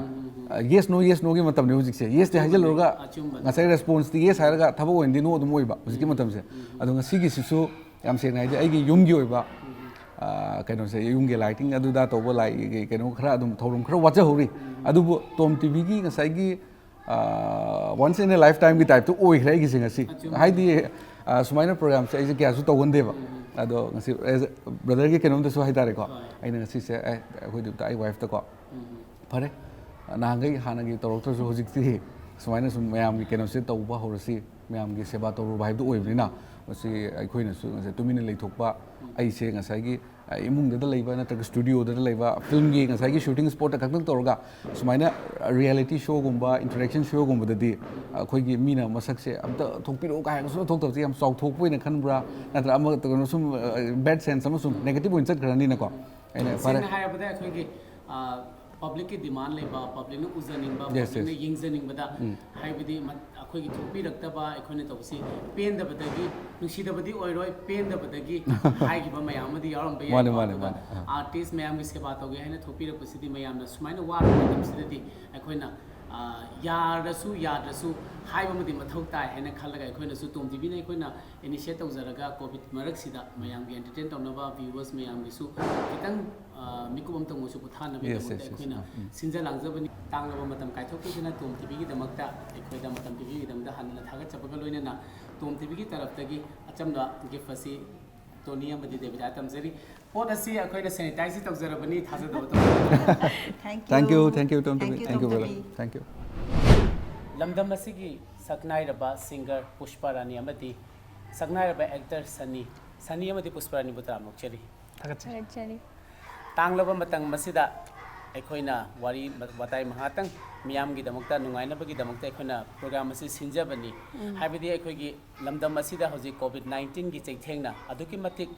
ꯌꯦꯁ ꯅꯣ ꯌꯦꯁ ꯅꯣꯒꯤ ꯃꯇꯝꯅꯤ ꯍꯧꯖꯤꯛꯁꯦ꯫ ꯌꯦꯁꯇꯤ ꯍꯥꯏꯖꯜꯂꯨꯔꯒ ꯑꯆꯨꯝꯕꯅꯤ꯫ ꯉꯁꯥꯏ ꯔꯦꯁꯄꯣꯟꯁꯇꯤ ꯌꯦꯁ ꯍꯥꯏꯔꯒ ꯊꯕꯛ ꯑꯣꯏꯅꯗꯤ ꯅꯣ ꯑꯗꯨꯝ ꯑꯣꯏꯕ ꯍꯧꯖꯤꯛꯀꯤ ꯃꯇꯝꯁꯦ꯫ ꯑꯗꯣ ꯉꯁꯤꯒꯤꯁꯤꯁꯨ ꯌꯥꯝ ꯁꯦꯡꯅ ꯍꯥꯏꯗꯤ ꯑꯩꯒꯤ ꯌꯨꯝꯒꯤ ꯑꯣꯏꯕ ꯑ, ꯀꯩꯅꯣꯁꯦ, ꯌꯨꯝꯒꯤ ꯂꯥꯏꯇꯤꯡ ꯑꯗꯨꯗ ꯇꯧꯕ ꯂꯥꯏꯒꯤ ꯀꯩꯅꯣ ꯈꯔ ꯑꯗꯨꯝ ꯊꯧꯔꯝ ꯈꯔ ꯋꯥꯠꯆꯍꯧꯔꯤ꯫ ꯑꯗꯨꯕꯨ ꯇꯣꯝ ꯇꯤꯚꯤꯒꯤ ꯉꯁꯥꯏꯒꯤ ꯋꯥꯟꯁ ꯏꯟ ꯑꯦ ꯂꯥꯏꯐ ꯇꯥꯏꯝꯒꯤ ꯇꯥꯏꯞꯇ ꯑꯣꯏꯈ꯭ꯔꯦ ꯑꯩꯒꯤꯁꯦ ꯉꯁꯤ꯫ ꯑꯆꯨꯝꯕ꯫ ꯍꯥꯏꯗꯤ ꯑ, ꯁꯨꯃꯥꯏꯅ ꯄ꯭ꯔꯣꯒ꯭ꯔꯥꯝꯁꯦ ꯑꯩꯁꯦ ꯀꯌꯥꯁꯨ ꯇꯧꯒꯟꯗꯦꯕ꯫ ꯑꯗꯣ ꯉꯁꯤ ꯕ꯭ꯔꯗꯔꯒꯤ ꯀꯩꯅꯣꯝꯗꯁꯨ ꯍꯥꯏꯇꯥꯔꯦꯀꯣ, ꯍꯣꯏ꯫ ꯑꯩꯅ ꯉꯁꯤꯁꯦ ꯑꯦ ꯑꯩꯈꯣꯏꯗꯨꯗ ꯑꯩ ꯋꯥꯏꯐꯇꯀꯣ, ꯐꯔꯦ, ꯅꯍꯥꯟꯈꯩ ꯍꯥꯟꯅꯒꯤ ꯇꯧꯔꯛꯇ꯭ꯔꯁꯨ ꯍꯧꯖꯤꯛꯇꯤ ꯁꯨꯃꯥꯏꯅ ꯁꯨꯝ ꯃꯌꯥꯝꯒꯤ ꯀꯩꯅꯣꯁꯦ ꯇꯧꯕ ꯍꯧꯔꯁꯤ, ꯃꯌꯥꯝꯒꯤ ꯁꯦꯕꯥ ꯇꯧꯔꯨꯕ ꯍꯥꯏꯕꯗꯨ ꯑꯣꯏꯕꯅꯤꯅ, ꯃꯁꯤ ꯑꯩꯈꯣꯏꯅꯁꯨ ꯉꯁꯥꯏ ꯇꯨꯃꯤꯟꯅ ꯂꯩꯊꯣꯛꯄ, ꯑꯩꯁꯦ ꯉꯁꯥꯏꯒꯤ ꯑ, ꯏꯃꯨꯡꯗꯨꯗ ꯂꯩꯕ ꯅꯠꯇ꯭ꯔꯒ ꯁ꯭ꯇꯨꯗꯤꯑꯣꯗꯨꯗ ꯂꯩꯕ ꯐꯤꯂꯝꯒꯤ ꯉꯁꯥꯏꯒꯤ ꯁꯨꯇꯤꯡ ꯁ꯭ꯄꯣꯠꯇ ꯈꯛꯇꯪ ꯇꯧꯔꯒ ꯁꯨꯃꯥꯏꯅ ꯔꯤꯌꯦꯂꯤꯇꯤ ꯁꯣꯒꯨꯝꯕ, ꯏꯟꯇꯔꯦꯛꯁꯟ ꯁꯣꯒꯨꯝꯕꯗꯗꯤ ꯑꯩꯈꯣꯏꯒꯤ ꯃꯤꯅ ꯃꯁꯛꯁꯦ ꯑꯝꯇ ꯊꯣꯛꯄꯤꯔꯛꯑꯣ ꯀꯥꯏꯅ ꯁꯨꯝ ꯊꯣꯛꯇꯕꯁꯦ ꯌꯥꯝ ꯆꯥꯎꯊꯣꯛꯄ ꯑꯣꯏꯅ ꯈꯟꯕ꯭ꯔꯥ, ꯅꯠꯇ꯭ꯔꯒ ꯑꯃ ꯀꯩꯅꯣ ꯁꯨꯝ ꯕꯦꯗ ꯁꯦꯟꯁ ꯑꯃ ꯁꯨꯝ ꯅꯦꯒꯦꯇꯤꯚ ꯑꯣꯏꯅ ꯆꯠꯈ꯭ꯔꯅꯤꯅꯀꯣ꯫ ꯑꯩꯅ ꯐꯔꯦ꯫ ꯁꯦꯡꯅ ꯍꯥꯏꯔꯕꯗ ꯑꯩꯈꯣꯏꯒꯤ ꯄꯕ꯭ꯂꯤꯛꯀꯤ ꯗꯤꯃꯥꯟ ꯂꯩꯕ, ꯄꯕ꯭ꯂꯤꯛꯅ ꯎꯖꯅꯤꯡꯕ, Yes, ꯄꯕ꯭ꯂꯤꯛꯅ yes. ꯌꯦꯡꯖꯅꯤꯡꯕꯗ, ꯍꯥꯏꯕꯗꯤ ꯃ- ꯑꯩꯈꯣꯏꯒꯤ ꯊꯣꯛꯄꯤꯔꯛꯇꯕ, ꯑꯩꯈꯣꯏꯅ ꯇꯧꯕꯁꯤ ꯄꯦꯟꯗꯕꯗꯒꯤ, ꯅꯨꯡꯁꯤꯗꯕꯗꯤ ꯑꯣꯏꯔꯣꯏ, ꯄꯦꯟꯗꯕꯗꯒꯤ ꯍꯥꯏꯈꯤꯕ ꯃꯌꯥꯝ ꯑꯃꯗꯤ ꯌꯥꯎꯔꯝꯕ ꯌꯥꯏ꯫ ꯃꯥꯅꯦ, ꯃꯥꯅꯦ, ꯃꯥꯅꯦ, ꯑꯗꯨꯒ ꯑꯥ꯫ ꯑꯥꯔꯇꯤꯁ ꯃꯌꯥꯝꯒꯤ ꯁꯦꯕꯥ ꯇꯧꯒꯦ ꯍꯥꯏꯅ ꯊꯣꯛꯄꯤꯔꯛꯄꯁꯤꯗꯤ ꯃꯌꯥꯝꯅ ꯁꯨꯃꯥꯏꯅ ꯋꯥꯔꯕ ꯃꯇꯝꯁꯤꯗꯗꯤ ꯑꯩꯈꯣꯏꯅ ꯑ, ꯌꯥꯔꯁꯨ ꯌꯥꯗ꯭ꯔꯁꯨ ꯍꯥꯏꯕ ꯑꯃꯗꯤ ꯃꯊꯧ ꯇꯥꯏ ꯍꯥꯏꯅ ꯈꯜꯂꯒ ꯑꯩꯈꯣꯏꯅꯁꯨ ꯇꯣꯝ ꯇꯤꯚꯤꯅ ꯑꯩꯈꯣꯏꯅ ꯏꯅꯤꯁꯤꯌꯦꯠ ꯇꯧꯖꯔꯒ ꯀꯣꯚꯤꯗ ꯃꯔꯛꯁꯤꯗ ꯃꯌꯥꯝꯒꯤ ꯑꯦꯟꯇꯔꯇꯦꯟ ꯇꯧꯅꯕ, ꯚ꯭ꯌꯨꯋꯔꯁ ꯃꯌꯥꯝꯒꯤꯁꯨ ꯈꯤꯇꯪ ꯑ, ꯃꯤꯀꯨꯞ ꯑꯝꯇꯪ ꯑꯣꯏꯔꯁꯨ Yes, ꯄꯣꯊꯥꯅꯕꯒꯤꯗꯃꯛꯇ yes, yes. ꯑꯩꯈꯣꯏꯅ ꯎꯝ, ꯎꯝ꯫ ꯁꯤꯟꯖ ꯂꯥꯡꯖꯕꯅꯤ꯫ ꯇꯥꯡꯂꯕ ꯃꯇꯝ ꯀꯥꯏꯊꯣꯛꯄꯤꯗꯨꯅ ꯇꯣꯝ ꯇꯤꯚꯤꯒꯤꯗꯃꯛꯇ, ꯑꯩꯈꯣꯏꯗ ꯃꯇꯝ ꯄꯤꯕꯤꯕꯒꯤꯗꯃꯛꯇ ꯍꯟꯅ ꯊꯥꯒꯠꯆꯕꯒ ꯂꯣꯏꯅꯅ ꯇꯣꯝ ꯇꯤꯚꯤꯒꯤ ꯇꯔꯞꯇꯒꯤ ꯑꯆꯝꯕ ꯒꯤꯐ ꯑꯁꯤ ꯇꯣꯅꯤ ꯑꯃꯗꯤ ꯗꯦꯕꯤꯗꯥ ꯇꯝꯖꯔꯤ꯫ ꯄꯣꯠ ꯑꯁꯤ ꯑꯩꯈꯣꯏꯅ ꯁꯦꯅꯤꯇꯥꯏꯖ ꯇꯧꯖꯔꯕꯅꯤ, ꯊꯥꯖꯗꯕ ꯇꯧꯕꯤꯒꯅꯨ꯫ Thank you, thank you, Tom TV. Thank you, brother. Thank you. ꯂꯝꯗꯝ ꯑꯁꯤꯒꯤ ꯁꯛꯅꯥꯏꯔꯕ ꯁꯤꯡꯒꯔ ꯄꯨꯁꯄꯥ ꯔꯥꯅꯤ ꯑꯃꯗꯤ ꯁꯛꯅꯥꯏꯔꯕ ꯑꯦꯛꯇꯔ ꯁꯅꯤ, ꯁꯅꯤ ꯑꯃꯗꯤ ꯄꯨꯁꯄꯥ ꯔꯥꯅꯤꯕꯨ ꯇꯔꯥꯝꯅ ꯑꯣꯛꯆꯔꯤ꯫ ꯊꯥꯒꯠꯆꯔꯤ꯫ ꯇꯥꯡꯂꯕ ꯃꯇꯝ ꯑꯁꯤꯗ ꯑꯩꯈꯣꯏꯅ ꯋꯥꯔꯤ ꯋꯥꯇꯥꯏ ꯉꯥꯏꯍꯥꯛꯇꯪ ꯃꯤꯌꯥꯝꯒꯤꯗꯃꯛꯇ ꯅꯨꯡꯉꯥꯏꯅꯕꯒꯤꯗꯃꯛꯇ ꯑꯩꯈꯣꯏꯅ ꯄ꯭ꯔꯣꯒ꯭ꯔꯥꯝ ꯑꯁꯤ ꯁꯤꯟꯖꯕꯅꯤ꯫ ꯍꯥꯏꯕꯗꯤ ꯑꯩꯈꯣꯏꯒꯤ ꯂꯝꯗꯝ ꯑꯁꯤꯗ ꯍꯧꯖꯤꯛ ꯀꯣꯚꯤꯗ ꯅꯥꯏꯟꯇꯤꯟꯒꯤ ꯆꯩꯊꯦꯡꯅ ꯑꯗꯨꯛꯀꯤ ꯃꯇꯤꯛ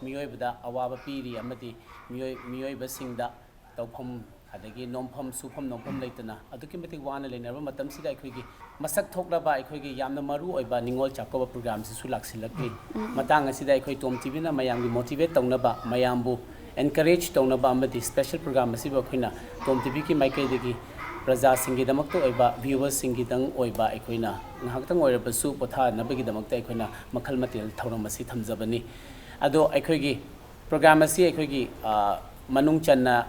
ꯃꯤꯑꯣꯏꯕꯗ ꯑꯋꯥꯕ ꯄꯤꯔꯤ ꯑꯃꯗꯤ ꯃꯤꯑꯣꯏ ꯃꯤꯑꯣꯏꯕꯁꯤꯡꯗ ꯇꯧꯐꯝ ꯑꯗꯒꯤ ꯅꯣꯝꯐꯝ ꯁꯨꯐꯝ ꯅꯣꯝꯐꯝ ꯂꯩꯇꯅ ꯑꯗꯨꯛꯀꯤ ꯃꯇꯤꯛ ꯋꯥꯅ ꯂꯩꯅꯔꯕ ꯃꯇꯝꯁꯤꯗ ꯑꯩꯈꯣꯏꯒꯤ ꯃꯁꯛ ꯊꯣꯛꯂꯕ ꯑꯩꯈꯣꯏꯒꯤ ꯌꯥꯝꯅ ꯃꯔꯨ ꯑꯣꯏꯕ ꯅꯤꯉꯣꯜ ꯆꯥꯛꯀꯧꯕ ꯄ꯭ꯔꯣꯒ꯭ꯔꯥꯝꯁꯤꯁꯨ ꯂꯥꯛꯁꯤꯜꯂꯛꯂꯤ꯫ ꯃꯇꯥꯡ ꯑꯁꯤꯗ ꯑꯩꯈꯣꯏ ꯇꯣꯝ ꯇꯤꯚꯤꯅ ꯃꯌꯥꯝꯒꯤ ꯃꯣꯇꯤꯚꯦꯠ ꯇꯧꯅꯕ, ꯃꯌꯥꯝꯕꯨ ꯑꯦꯟꯀꯔꯦꯖ ꯇꯧꯅꯕ ꯑꯃꯗꯤ ꯁ꯭ꯄꯦꯁꯦꯜ ꯄ꯭ꯔꯣꯒ꯭ꯔꯥꯝ ꯑꯁꯤꯕꯨ ꯑꯩꯈꯣꯏꯅ ꯇꯣꯝ ꯇꯤꯚꯤꯒꯤ ꯃꯥꯏꯀꯩꯗꯒꯤ ꯄ꯭ꯔꯖꯥꯁꯤꯡꯒꯤꯗꯃꯛꯇ ꯑꯣꯏꯕ, ꯚ꯭ꯌꯨꯋꯔꯁꯤꯡꯒꯤꯗꯪ ꯑꯣꯏꯕ ꯑꯩꯈꯣꯏꯅ ꯉꯥꯏꯍꯥꯛꯇꯪ ꯑꯣꯏꯔꯕꯁꯨ ꯄꯣꯊꯥꯅꯕꯒꯤꯗꯃꯛꯇ ꯑꯩꯈꯣꯏꯅ ꯃꯈꯜ ꯃꯊꯦꯜ ꯊꯧꯔꯝ ꯑꯁꯤ ꯊꯝꯖꯕꯅꯤ꯫ ꯑꯗꯣ ꯑꯩꯈꯣꯏꯒꯤ ꯄ꯭ꯔꯣꯒ꯭ꯔꯥꯝ ꯑꯁꯤ ꯑꯩꯈꯣꯏꯒꯤ, ꯑ, ꯃꯅꯨꯡ ꯆꯟꯅ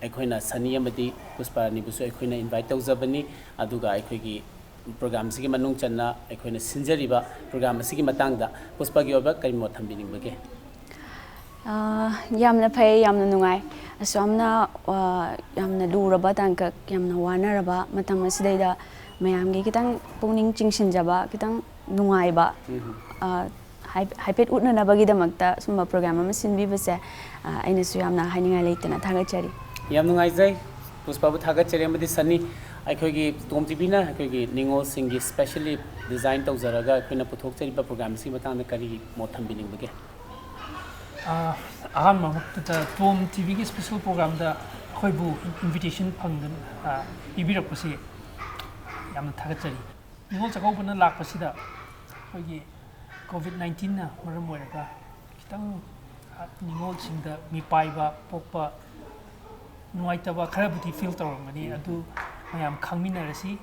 ꯑꯩꯈꯣꯏꯅ ꯁꯅꯤ ꯑꯃꯗꯤ ꯄꯨꯁꯄꯥꯔꯥꯅꯤꯕꯨꯁꯨ ꯑꯩꯈꯣꯏꯅ ꯏꯟꯚꯥꯏꯠ ꯇꯧꯖꯕꯅꯤ꯫ ꯑꯗꯨꯒ ꯑꯩꯈꯣꯏꯒꯤ ꯄ꯭ꯔꯣꯒ꯭ꯔꯥꯝꯁꯤꯒꯤ ꯃꯅꯨꯡ ꯆꯟꯅ ꯑꯩꯈꯣꯏꯅ ꯁꯤꯟꯖꯔꯤꯕ ꯄ꯭ꯔꯣꯒ꯭ꯔꯥꯝ ꯑꯁꯤꯒꯤ ꯃꯇꯥꯡꯗ ꯄꯨꯁꯄꯥꯒꯤ ꯑꯣꯏꯕ ꯀꯔꯤ ꯃꯣꯠ ꯊꯝꯕꯤꯅꯤꯡꯕꯒꯦ? ꯑ, ꯌꯥꯝꯅ ꯐꯩ, ꯌꯥꯝꯅ ꯅꯨꯡꯉꯥꯏ꯫ ꯑꯁꯨꯌꯥꯝꯅ, ꯑ, ꯌꯥꯝꯅ ꯂꯨꯔꯕ ꯇꯥꯡꯀꯛ, ꯌꯥꯝꯅ ꯋꯥꯅꯔꯕ ꯃꯇꯝ ꯑꯁꯤꯗꯩꯗ ꯃꯌꯥꯝꯒꯤ ꯈꯤꯇꯪ ꯄꯨꯛꯅꯤꯡ ꯆꯤꯡꯁꯤꯟꯖꯕ, ꯈꯤꯇꯪ ꯅꯨꯡꯉꯥꯏꯕ, ꯑ, ꯍꯥꯏ-, ꯍꯥꯏꯐꯦꯠ ꯎꯠꯅꯅꯕꯒꯤꯗꯃꯛꯇ ꯁꯨꯝꯕ ꯄ꯭ꯔꯣꯒ꯭ꯔꯥꯝ ꯑꯃ ꯁꯤꯟꯕꯤꯕꯁꯦ, ꯑ, ꯑꯩꯅꯁꯨ ꯌꯥꯝꯅ ꯍꯥꯏꯅꯤꯡꯉꯥꯏ ꯂꯩꯇꯅ ꯊꯥꯒꯠꯆꯔꯤ꯫ ꯌꯥꯝ ꯅꯨꯡꯉꯥꯏꯖꯩ꯫ ꯄꯨꯁꯄꯥꯕꯨ ꯊꯥꯒꯠꯆꯔꯤ ꯑꯃꯗꯤ ꯁꯅꯤ, ꯑꯩꯈꯣꯏꯒꯤ ꯇꯣꯝ ꯇꯤꯚꯤꯅ ꯑꯩꯈꯣꯏꯒꯤ ꯅꯤꯉꯣꯜꯁꯤꯡꯒꯤ ꯁ꯭ꯄꯦꯁꯦꯜꯂꯤ ꯗꯤꯖꯥꯏꯟ ꯇꯧꯖꯔꯒ ꯑꯩꯈꯣꯏꯅ ꯄꯨꯊꯣꯛꯆꯔꯤꯕ ꯄ꯭ꯔꯣꯒ꯭ꯔꯥꯝꯁꯤꯒꯤ ꯃꯇꯥꯡꯗ ꯀꯔꯤ ꯃꯣꯠ ꯊꯝꯕꯤꯅꯤꯡꯕꯒꯦ? ꯑ, ꯑꯍꯥꯟꯕ ꯃꯛꯇꯗ ꯇꯣꯝ ꯇꯤꯚꯤꯒꯤ ꯁ꯭ꯄꯦꯁꯦꯜ ꯄ꯭ꯔꯣꯒ꯭ꯔꯥꯝꯗ ꯑꯩꯈꯣꯏꯕꯨ ꯏꯟꯚꯤꯇꯦꯁꯟ ꯐꯪꯗꯨꯅ, ꯑ, ꯄꯤꯕꯤꯔꯛꯄꯁꯤ ꯌꯥꯝꯅ ꯊꯥꯒꯠꯆꯔꯤ꯫ ꯅꯤꯉꯣꯜ ꯆꯥꯛꯀꯧꯕꯅ ꯂꯥꯛꯄꯁꯤꯗ ꯑꯩꯈꯣꯏꯒꯤ ꯀꯣꯚꯤꯗ ꯅꯥꯏꯟꯇꯤꯟꯅ ꯃꯔꯝ ꯑꯣꯏꯔꯒ ꯈꯤꯇꯪ, ꯑ, ꯅꯤꯉꯣꯜꯁꯤꯡꯗ ꯃꯤꯄꯥꯏꯕ ꯄꯣꯛꯄ ꯅꯨꯡꯉꯥꯏꯇꯕ ꯈꯔꯕꯨꯗꯤ ꯐꯤꯜ ꯇꯧꯔꯝꯒꯅꯤ꯫ ꯑꯗꯨ ꯃꯌꯥꯝ ꯈꯪꯃꯤꯟꯅꯔꯁꯤ꯫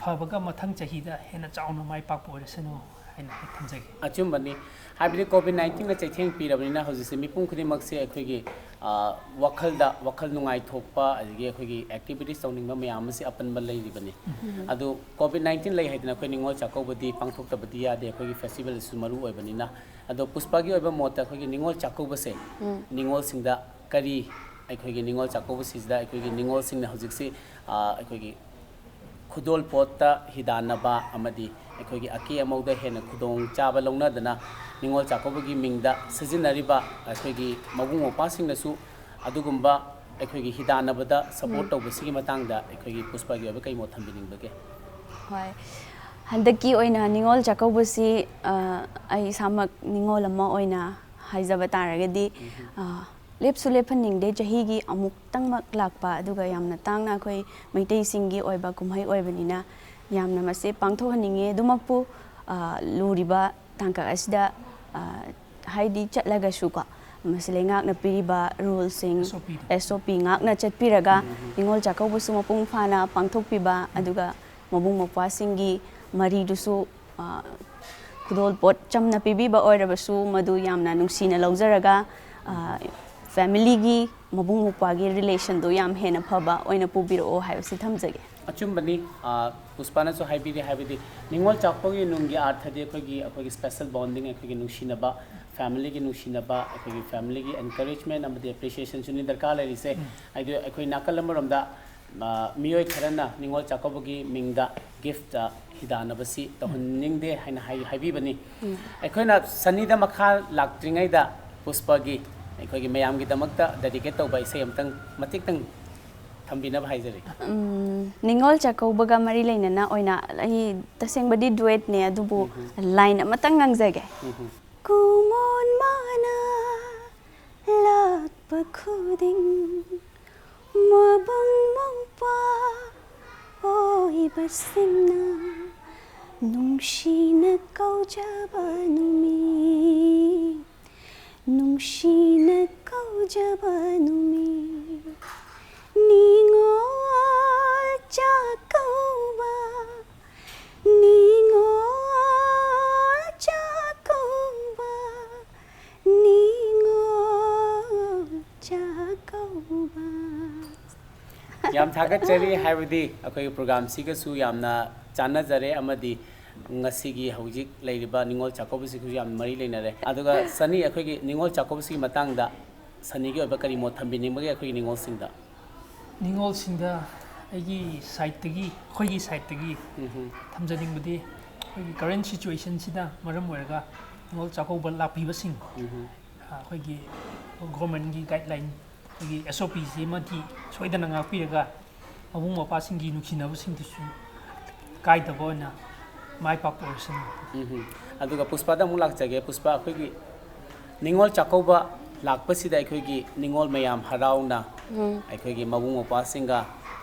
ꯐꯕꯒ ꯃꯊꯪ ꯆꯍꯤꯗ ꯍꯦꯟꯅ ꯆꯥꯎꯅ ꯃꯥꯏ ꯄꯥꯛꯄ ꯑꯣꯏꯔꯁꯅꯨ ꯍꯥꯏꯅ ꯑꯩ ꯊꯝꯖꯒꯦ꯫ ꯑꯆꯨꯝꯕꯅꯤ꯫ ꯍꯥꯏꯕꯗꯤ ꯀꯣꯚꯤꯗ ꯅꯥꯏꯟꯇꯤꯟꯅ ꯆꯩꯊꯦꯡ ꯄꯤꯔꯕꯅꯤꯅ ꯍꯧꯖꯤꯛꯁꯦ ꯃꯤꯄꯨꯝ ꯈꯨꯗꯤꯡꯃꯛꯁꯦ ꯑꯩꯈꯣꯏꯒꯤ, ꯑ, ꯋꯥꯈꯜꯗ ꯋꯥꯈꯜ ꯅꯨꯡꯉꯥꯏꯊꯣꯛꯄ, ꯑꯗꯒꯤ ꯑꯩꯈꯣꯏꯒꯤ ꯑꯦꯛꯇꯤꯚꯤꯇꯤꯁ ꯇꯧꯅꯤꯡꯕ ꯃꯌꯥꯝ ꯑꯃꯁꯦ ꯑꯄꯟꯕ ꯂꯩꯔꯤꯕꯅꯤ꯫ ꯑꯗꯨ ꯀꯣꯚꯤꯗ ꯅꯥꯏꯟꯇꯤꯟ ꯂꯩ ꯍꯥꯏꯗꯅ ꯑꯩꯈꯣꯏ ꯅꯤꯉꯣꯜ ꯆꯥꯛꯀꯧꯕꯗꯤ ꯄꯥꯡꯊꯣꯛꯇꯕꯗꯤ ꯌꯥꯗꯦ, ꯑꯩꯈꯣꯏꯒꯤ ꯐꯦꯁꯇꯤꯚꯦꯜ ꯑꯁꯤꯁꯨ ꯃꯔꯨ ꯑꯣꯏꯕꯅꯤꯅ꯫ ꯑꯗꯣ ꯄꯨꯁꯄꯥꯒꯤ ꯑꯣꯏꯕ ꯃꯣꯠꯇ ꯑꯩꯈꯣꯏꯒꯤ ꯅꯤꯉꯣꯜ ꯆꯥꯛꯀꯧꯕꯁꯦ ꯅꯤꯉꯣꯜꯁꯤꯡꯗ ꯀꯔꯤ, ꯑꯩꯈꯣꯏꯒꯤ ꯅꯤꯉꯣꯜ ꯆꯥꯛꯀꯧꯕꯁꯤꯗ ꯑꯩꯈꯣꯏꯒꯤ ꯅꯤꯉꯣꯜꯁꯤꯡꯅ ꯍꯧꯖꯤꯛꯁꯤ, ꯑ, ꯑꯩꯈꯣꯏꯒꯤ ꯈꯨꯗꯣꯜꯄꯣꯠꯇ ꯍꯤꯗꯥꯟꯅꯕ ꯑꯃꯗꯤ ꯑꯩꯈꯣꯏꯒꯤ ꯑꯀꯦ ꯑꯃꯧꯗ ꯍꯦꯟꯅ ꯈꯨꯗꯣꯡ ꯆꯥꯕ ꯂꯧꯅꯗꯅ ꯅꯤꯉꯣꯜ ꯆꯥꯛꯀꯧꯕꯒꯤ ꯃꯤꯡꯗ ꯁꯤꯖꯤꯟꯅꯔꯤꯕ ꯑꯩꯈꯣꯏꯒꯤ ꯃꯕꯨꯡ ꯃꯧꯄ꯭ꯋꯥꯁꯤꯡꯅꯁꯨ ꯑꯗꯨꯒꯨꯝꯕ ꯑꯩꯈꯣꯏꯒꯤ ꯍꯤꯗꯥꯟꯅꯕꯗ ꯁꯄꯣꯔꯠ ꯇꯧꯕꯁꯤꯒꯤ ꯃꯇꯥꯡꯗ ꯑꯩꯈꯣꯏꯒꯤ ꯄꯨꯁꯄꯥꯒꯤ ꯑꯣꯏꯕ ꯀꯩ ꯃꯣꯠ ꯊꯝꯕꯤꯅꯤꯡꯕꯒꯦ? ꯍꯣꯏ, ꯍꯟꯗꯛꯀꯤ ꯑꯣꯏꯅ ꯅꯤꯉꯣꯜ ꯆꯥꯛꯀꯧꯕꯁꯤ, ꯑ, ꯑꯩ ꯏꯁꯥꯃꯛ ꯅꯤꯉꯣꯜ ꯑꯃ ꯑꯣꯏꯅ ꯍꯥꯏꯖꯕ ꯇꯥꯔꯒꯗꯤ, ꯑ, ꯂꯦꯞꯁꯨ ꯂꯦꯞꯍꯟꯅꯤꯡꯗꯦ꯫ ꯆꯍꯤꯒꯤ ꯑꯃꯨꯛꯇꯪꯃꯛ ꯂꯥꯛꯄ, ꯑꯗꯨꯒ ꯌꯥꯝꯅ ꯇꯥꯡꯅ ꯑꯩꯈꯣꯏ ꯃꯩꯇꯩꯁꯤꯡꯒꯤ ꯑꯣꯏꯕ ꯀꯨꯝꯍꯩ ꯑꯣꯏꯕꯅꯤꯅ, ꯌꯥꯝꯅ ꯃꯁꯤ ꯄꯥꯡꯊꯣꯛꯍꯟꯅꯤꯡꯉꯦ꯫ ꯑꯗꯨꯃꯛꯄꯨ, ꯑ, ꯂꯨꯔꯤꯕ ꯇꯥꯡꯀꯛ ꯑꯁꯤꯗ, ꯑ, ꯍꯥꯏꯗꯤ ꯆꯠꯂꯒꯁꯨꯀꯣ, ꯃꯁꯤ ꯂꯩꯉꯥꯛꯅ ꯄꯤꯔꯤꯕ ꯔꯨꯜꯁꯤꯡ, SOP ꯗꯣ꯫ ꯑꯦꯁ ꯑꯣ ꯄꯤ ꯉꯥꯛꯅ ꯆꯠꯄꯤꯔꯒ, ꯅꯤꯉꯣꯜ ꯆꯥꯛꯀꯧꯕꯁꯨ ꯃꯄꯨꯡ ꯐꯥꯅ ꯄꯥꯡꯊꯣꯛꯄꯤꯕ, ꯑꯗꯨꯒ ꯃꯕꯨꯡ ꯃꯧꯄ꯭ꯋꯥꯁꯤꯡꯒꯤ ꯃꯔꯤꯗꯨꯁꯨ, ꯑ, ꯈꯨꯗꯣꯜꯄꯣꯠ ꯆꯝꯅ ꯄꯤꯕꯤꯕ ꯑꯣꯏꯔꯕꯁꯨ, ꯃꯗꯨ ꯌꯥꯝꯅ ꯅꯨꯡꯁꯤꯅ ꯂꯧꯖꯔꯒ, ꯑ, ꯐꯦꯃꯤꯂꯤꯒꯤ, ꯃꯕꯨꯡ ꯃꯧꯄ꯭ꯋꯥꯒꯤ ꯔꯤꯂꯦꯁꯟꯗꯨ ꯌꯥꯝ ꯍꯦꯟꯅ ꯐꯕ ꯑꯣꯏꯅ ꯄꯨꯕꯤꯔꯛꯑꯣ ꯍꯥꯏꯕꯁꯤ ꯊꯝꯖꯒꯦ꯫ ꯑꯆꯨꯝꯕꯅꯤ꯫ ꯑ, ꯄꯨꯁꯄꯥꯅꯁꯨ ꯍꯥꯏꯕꯤꯔꯤ, ꯍꯥꯏꯕꯗꯤ ꯅꯤꯉꯣꯜ ꯆꯥꯛꯀꯧꯕꯒꯤ ꯅꯨꯡꯒꯤ ꯑꯥꯔꯊꯗꯤ ꯑꯩꯈꯣꯏꯒꯤ, ꯑꯩꯈꯣꯏꯒꯤ ꯁ꯭ꯄꯦꯁꯦꯜ ꯕꯣꯟꯗꯤꯡ, ꯑꯩꯈꯣꯏꯒꯤ ꯅꯨꯡꯁꯤꯅꯕ, ꯐꯦꯃꯤꯂꯤꯒꯤ ꯅꯨꯡꯁꯤꯅꯕ, ꯑꯩꯈꯣꯏꯒꯤ ꯐꯦꯃꯤꯂꯤꯒꯤ ꯑꯦꯟꯀꯔꯦꯖꯃꯦꯟ ꯑꯃꯗꯤ ꯑꯦꯄ꯭ꯔꯤꯁꯤꯌꯦꯁꯟꯁꯨꯅꯤ ꯗꯔꯀꯥꯔ ꯂꯩꯔꯤꯁꯦ꯫ ꯍꯥꯏꯗꯤ ꯑꯩꯈꯣꯏ ꯅꯥꯀꯜ ꯑꯃꯔꯣꯝꯗ, ꯑ, ꯃꯤꯑꯣꯏ ꯈꯔꯅ ꯅꯤꯉꯣꯜ ꯆꯥꯛꯀꯧꯕꯒꯤ ꯃꯤꯡꯗ ꯒꯤꯐ, ꯑ, ꯍꯤꯗꯥꯟꯅꯕꯁꯤ ꯇꯧꯍꯟꯅꯤꯡꯗꯦ ꯍꯥꯏꯅ ꯍꯥꯏ-, ꯍꯥꯏꯕꯤꯕꯅꯤ꯫ ꯑꯩꯈꯣꯏꯅ ꯁꯅꯤꯗ ꯃꯈꯥ ꯂꯥꯛꯇ꯭ꯔꯤꯉꯩꯗ ꯄꯨꯁꯄꯒꯤ ꯑꯩꯈꯣꯏꯒꯤ ꯃꯌꯥꯝꯒꯤꯗꯃꯛꯇ ꯗꯦꯗꯤꯀꯦꯠ ꯇꯧꯕ ꯏꯁꯩ ꯑꯃꯇꯪ ꯃꯇꯦꯛꯇꯪ ꯊꯝꯕꯤꯅꯕ ꯍꯥꯏꯖꯔꯤ꯫ ꯎꯝ, ꯅꯤꯉꯣꯜ ꯆꯥꯛꯀꯧꯕꯒ ꯃꯔꯤ ꯂꯩꯅꯅ ꯑꯣꯏꯅ ꯑꯩ ꯇꯁꯦꯡꯕꯗꯤ ꯗꯨꯋꯦꯠꯅꯦ, ꯑꯗꯨꯕꯨ ꯂꯥꯏꯟ ꯑꯃꯇꯪ ꯉꯥꯡꯖꯒꯦ꯫ ꯎꯝ꯫ ꯀꯨꯃꯣꯟ ꯃꯥꯅ ꯂꯥꯛꯄ ꯈꯨꯗꯤꯡ ꯃꯕꯨꯡ ꯃꯧꯄ꯭ꯋꯥ ꯑꯣꯏꯕꯁꯤꯡꯅ ꯅꯨꯡꯁꯤꯅ ꯀꯧꯖꯕ ꯅꯨꯃꯤꯠ, ꯅꯨꯡꯁꯤꯅ ꯀꯧꯖꯕ ꯅꯨꯃꯤꯠ, ꯅꯤꯉꯣꯜ ꯆꯥꯛꯀꯧꯕ, ꯅꯤꯉꯣꯜ ꯆꯥꯛꯀꯧꯕ, ꯅꯤꯉꯣꯜ ꯆꯥꯛꯀꯧꯕ꯫ ꯌꯥꯝ ꯊꯥꯒꯠꯆꯔꯤ, ꯍꯥꯏꯕꯗꯤ ꯑꯩꯈꯣꯏꯒꯤ ꯄ꯭ꯔꯣꯒ꯭ꯔꯥꯝꯁꯤꯒꯁꯨ ꯌꯥꯝꯅ ꯆꯥꯟꯅꯖꯔꯦ, ꯑꯃꯗꯤ ꯉꯁꯤꯒꯤ ꯍꯧꯖꯤꯛ ꯂꯩꯔꯤꯕ ꯅꯤꯉꯣꯜ ꯆꯥꯛꯀꯧꯕꯁꯤꯒꯁꯨ ꯌꯥꯝ ꯃꯔꯤ ꯂꯩꯅꯔꯦ꯫ ꯑꯗꯨꯒ ꯁꯅꯤ, ꯑꯩꯈꯣꯏꯒꯤ ꯅꯤꯉꯣꯜ ꯆꯥꯛꯀꯧꯕꯁꯤꯒꯤ ꯃꯇꯥꯡꯗ ꯁꯅꯤꯒꯤ ꯑꯣꯏꯕ ꯀꯔꯤ ꯃꯣꯠ ꯊꯝꯕꯤꯅꯤꯡꯕꯒꯦ ꯑꯩꯈꯣꯏꯒꯤ ꯅꯤꯉꯣꯜꯁꯤꯡꯗ? ꯅꯤꯉꯣꯜꯁꯤꯡꯗ ꯑꯩꯒꯤ ꯁꯥꯏꯠꯇꯒꯤ, ꯑꯩꯈꯣꯏꯒꯤ ꯁꯥꯏꯠꯇꯒꯤ ꯎꯝ꯫ ꯊꯝꯖꯅꯤꯡꯕꯗꯤ, ꯑꯩꯈꯣꯏꯒꯤ ꯀꯔꯦꯟ ꯁꯤꯆꯨꯋꯦꯁꯟꯁꯤꯅ ꯃꯔꯝ ꯑꯣꯏꯔꯒ ꯅꯤꯉꯣꯜ ꯆꯥꯛꯀꯧꯕ ꯂꯥꯛꯄꯤꯕꯁꯤꯡ, ꯎꯝ꯫ ꯑꯩꯈꯣꯏꯒꯤ ꯒꯣꯔꯃꯦꯟꯒꯤ ꯒꯥꯏꯗꯂꯥꯏꯟ, ꯑꯩꯈꯣꯏꯒꯤ ꯑꯦꯁ ꯑꯣ ꯄꯤꯁꯤ ꯑꯃꯗꯤ ꯁꯣꯏꯗꯅ ꯉꯥꯛꯄꯤꯔꯒ, ꯃꯕꯨꯡ ꯃꯧꯄ꯭ꯋꯥꯁꯤꯡꯒꯤ ꯅꯨꯡꯁꯤꯅꯕꯁꯤꯡꯗꯨꯁꯨ ꯀꯥꯏꯗꯕ ꯑꯣꯏꯅ ꯃꯥꯏ ꯄꯥꯛꯄ ꯑꯣꯏꯔꯁꯅꯨ꯫ ꯎꯝ꯫ ꯑꯗꯨꯒ ꯄꯨꯁꯄꯥꯗ ꯑꯃꯨꯛ ꯂꯥꯛꯆꯒꯦ꯫ ꯄꯨꯁꯄꯥ, ꯑꯩꯈꯣꯏꯒꯤ ꯅꯤꯉꯣꯜ ꯆꯥꯛꯀꯧꯕ ꯂꯥꯛꯄꯁꯤꯗ ꯑꯩꯈꯣꯏꯒꯤ ꯅꯤꯉꯣꯜ ꯃꯌꯥꯝ ꯍꯔꯥꯎꯅ ꯑꯩꯈꯣꯏꯒꯤ ꯃꯕꯨꯡ ꯃꯧꯄ꯭ꯋꯥꯁꯤꯡꯒ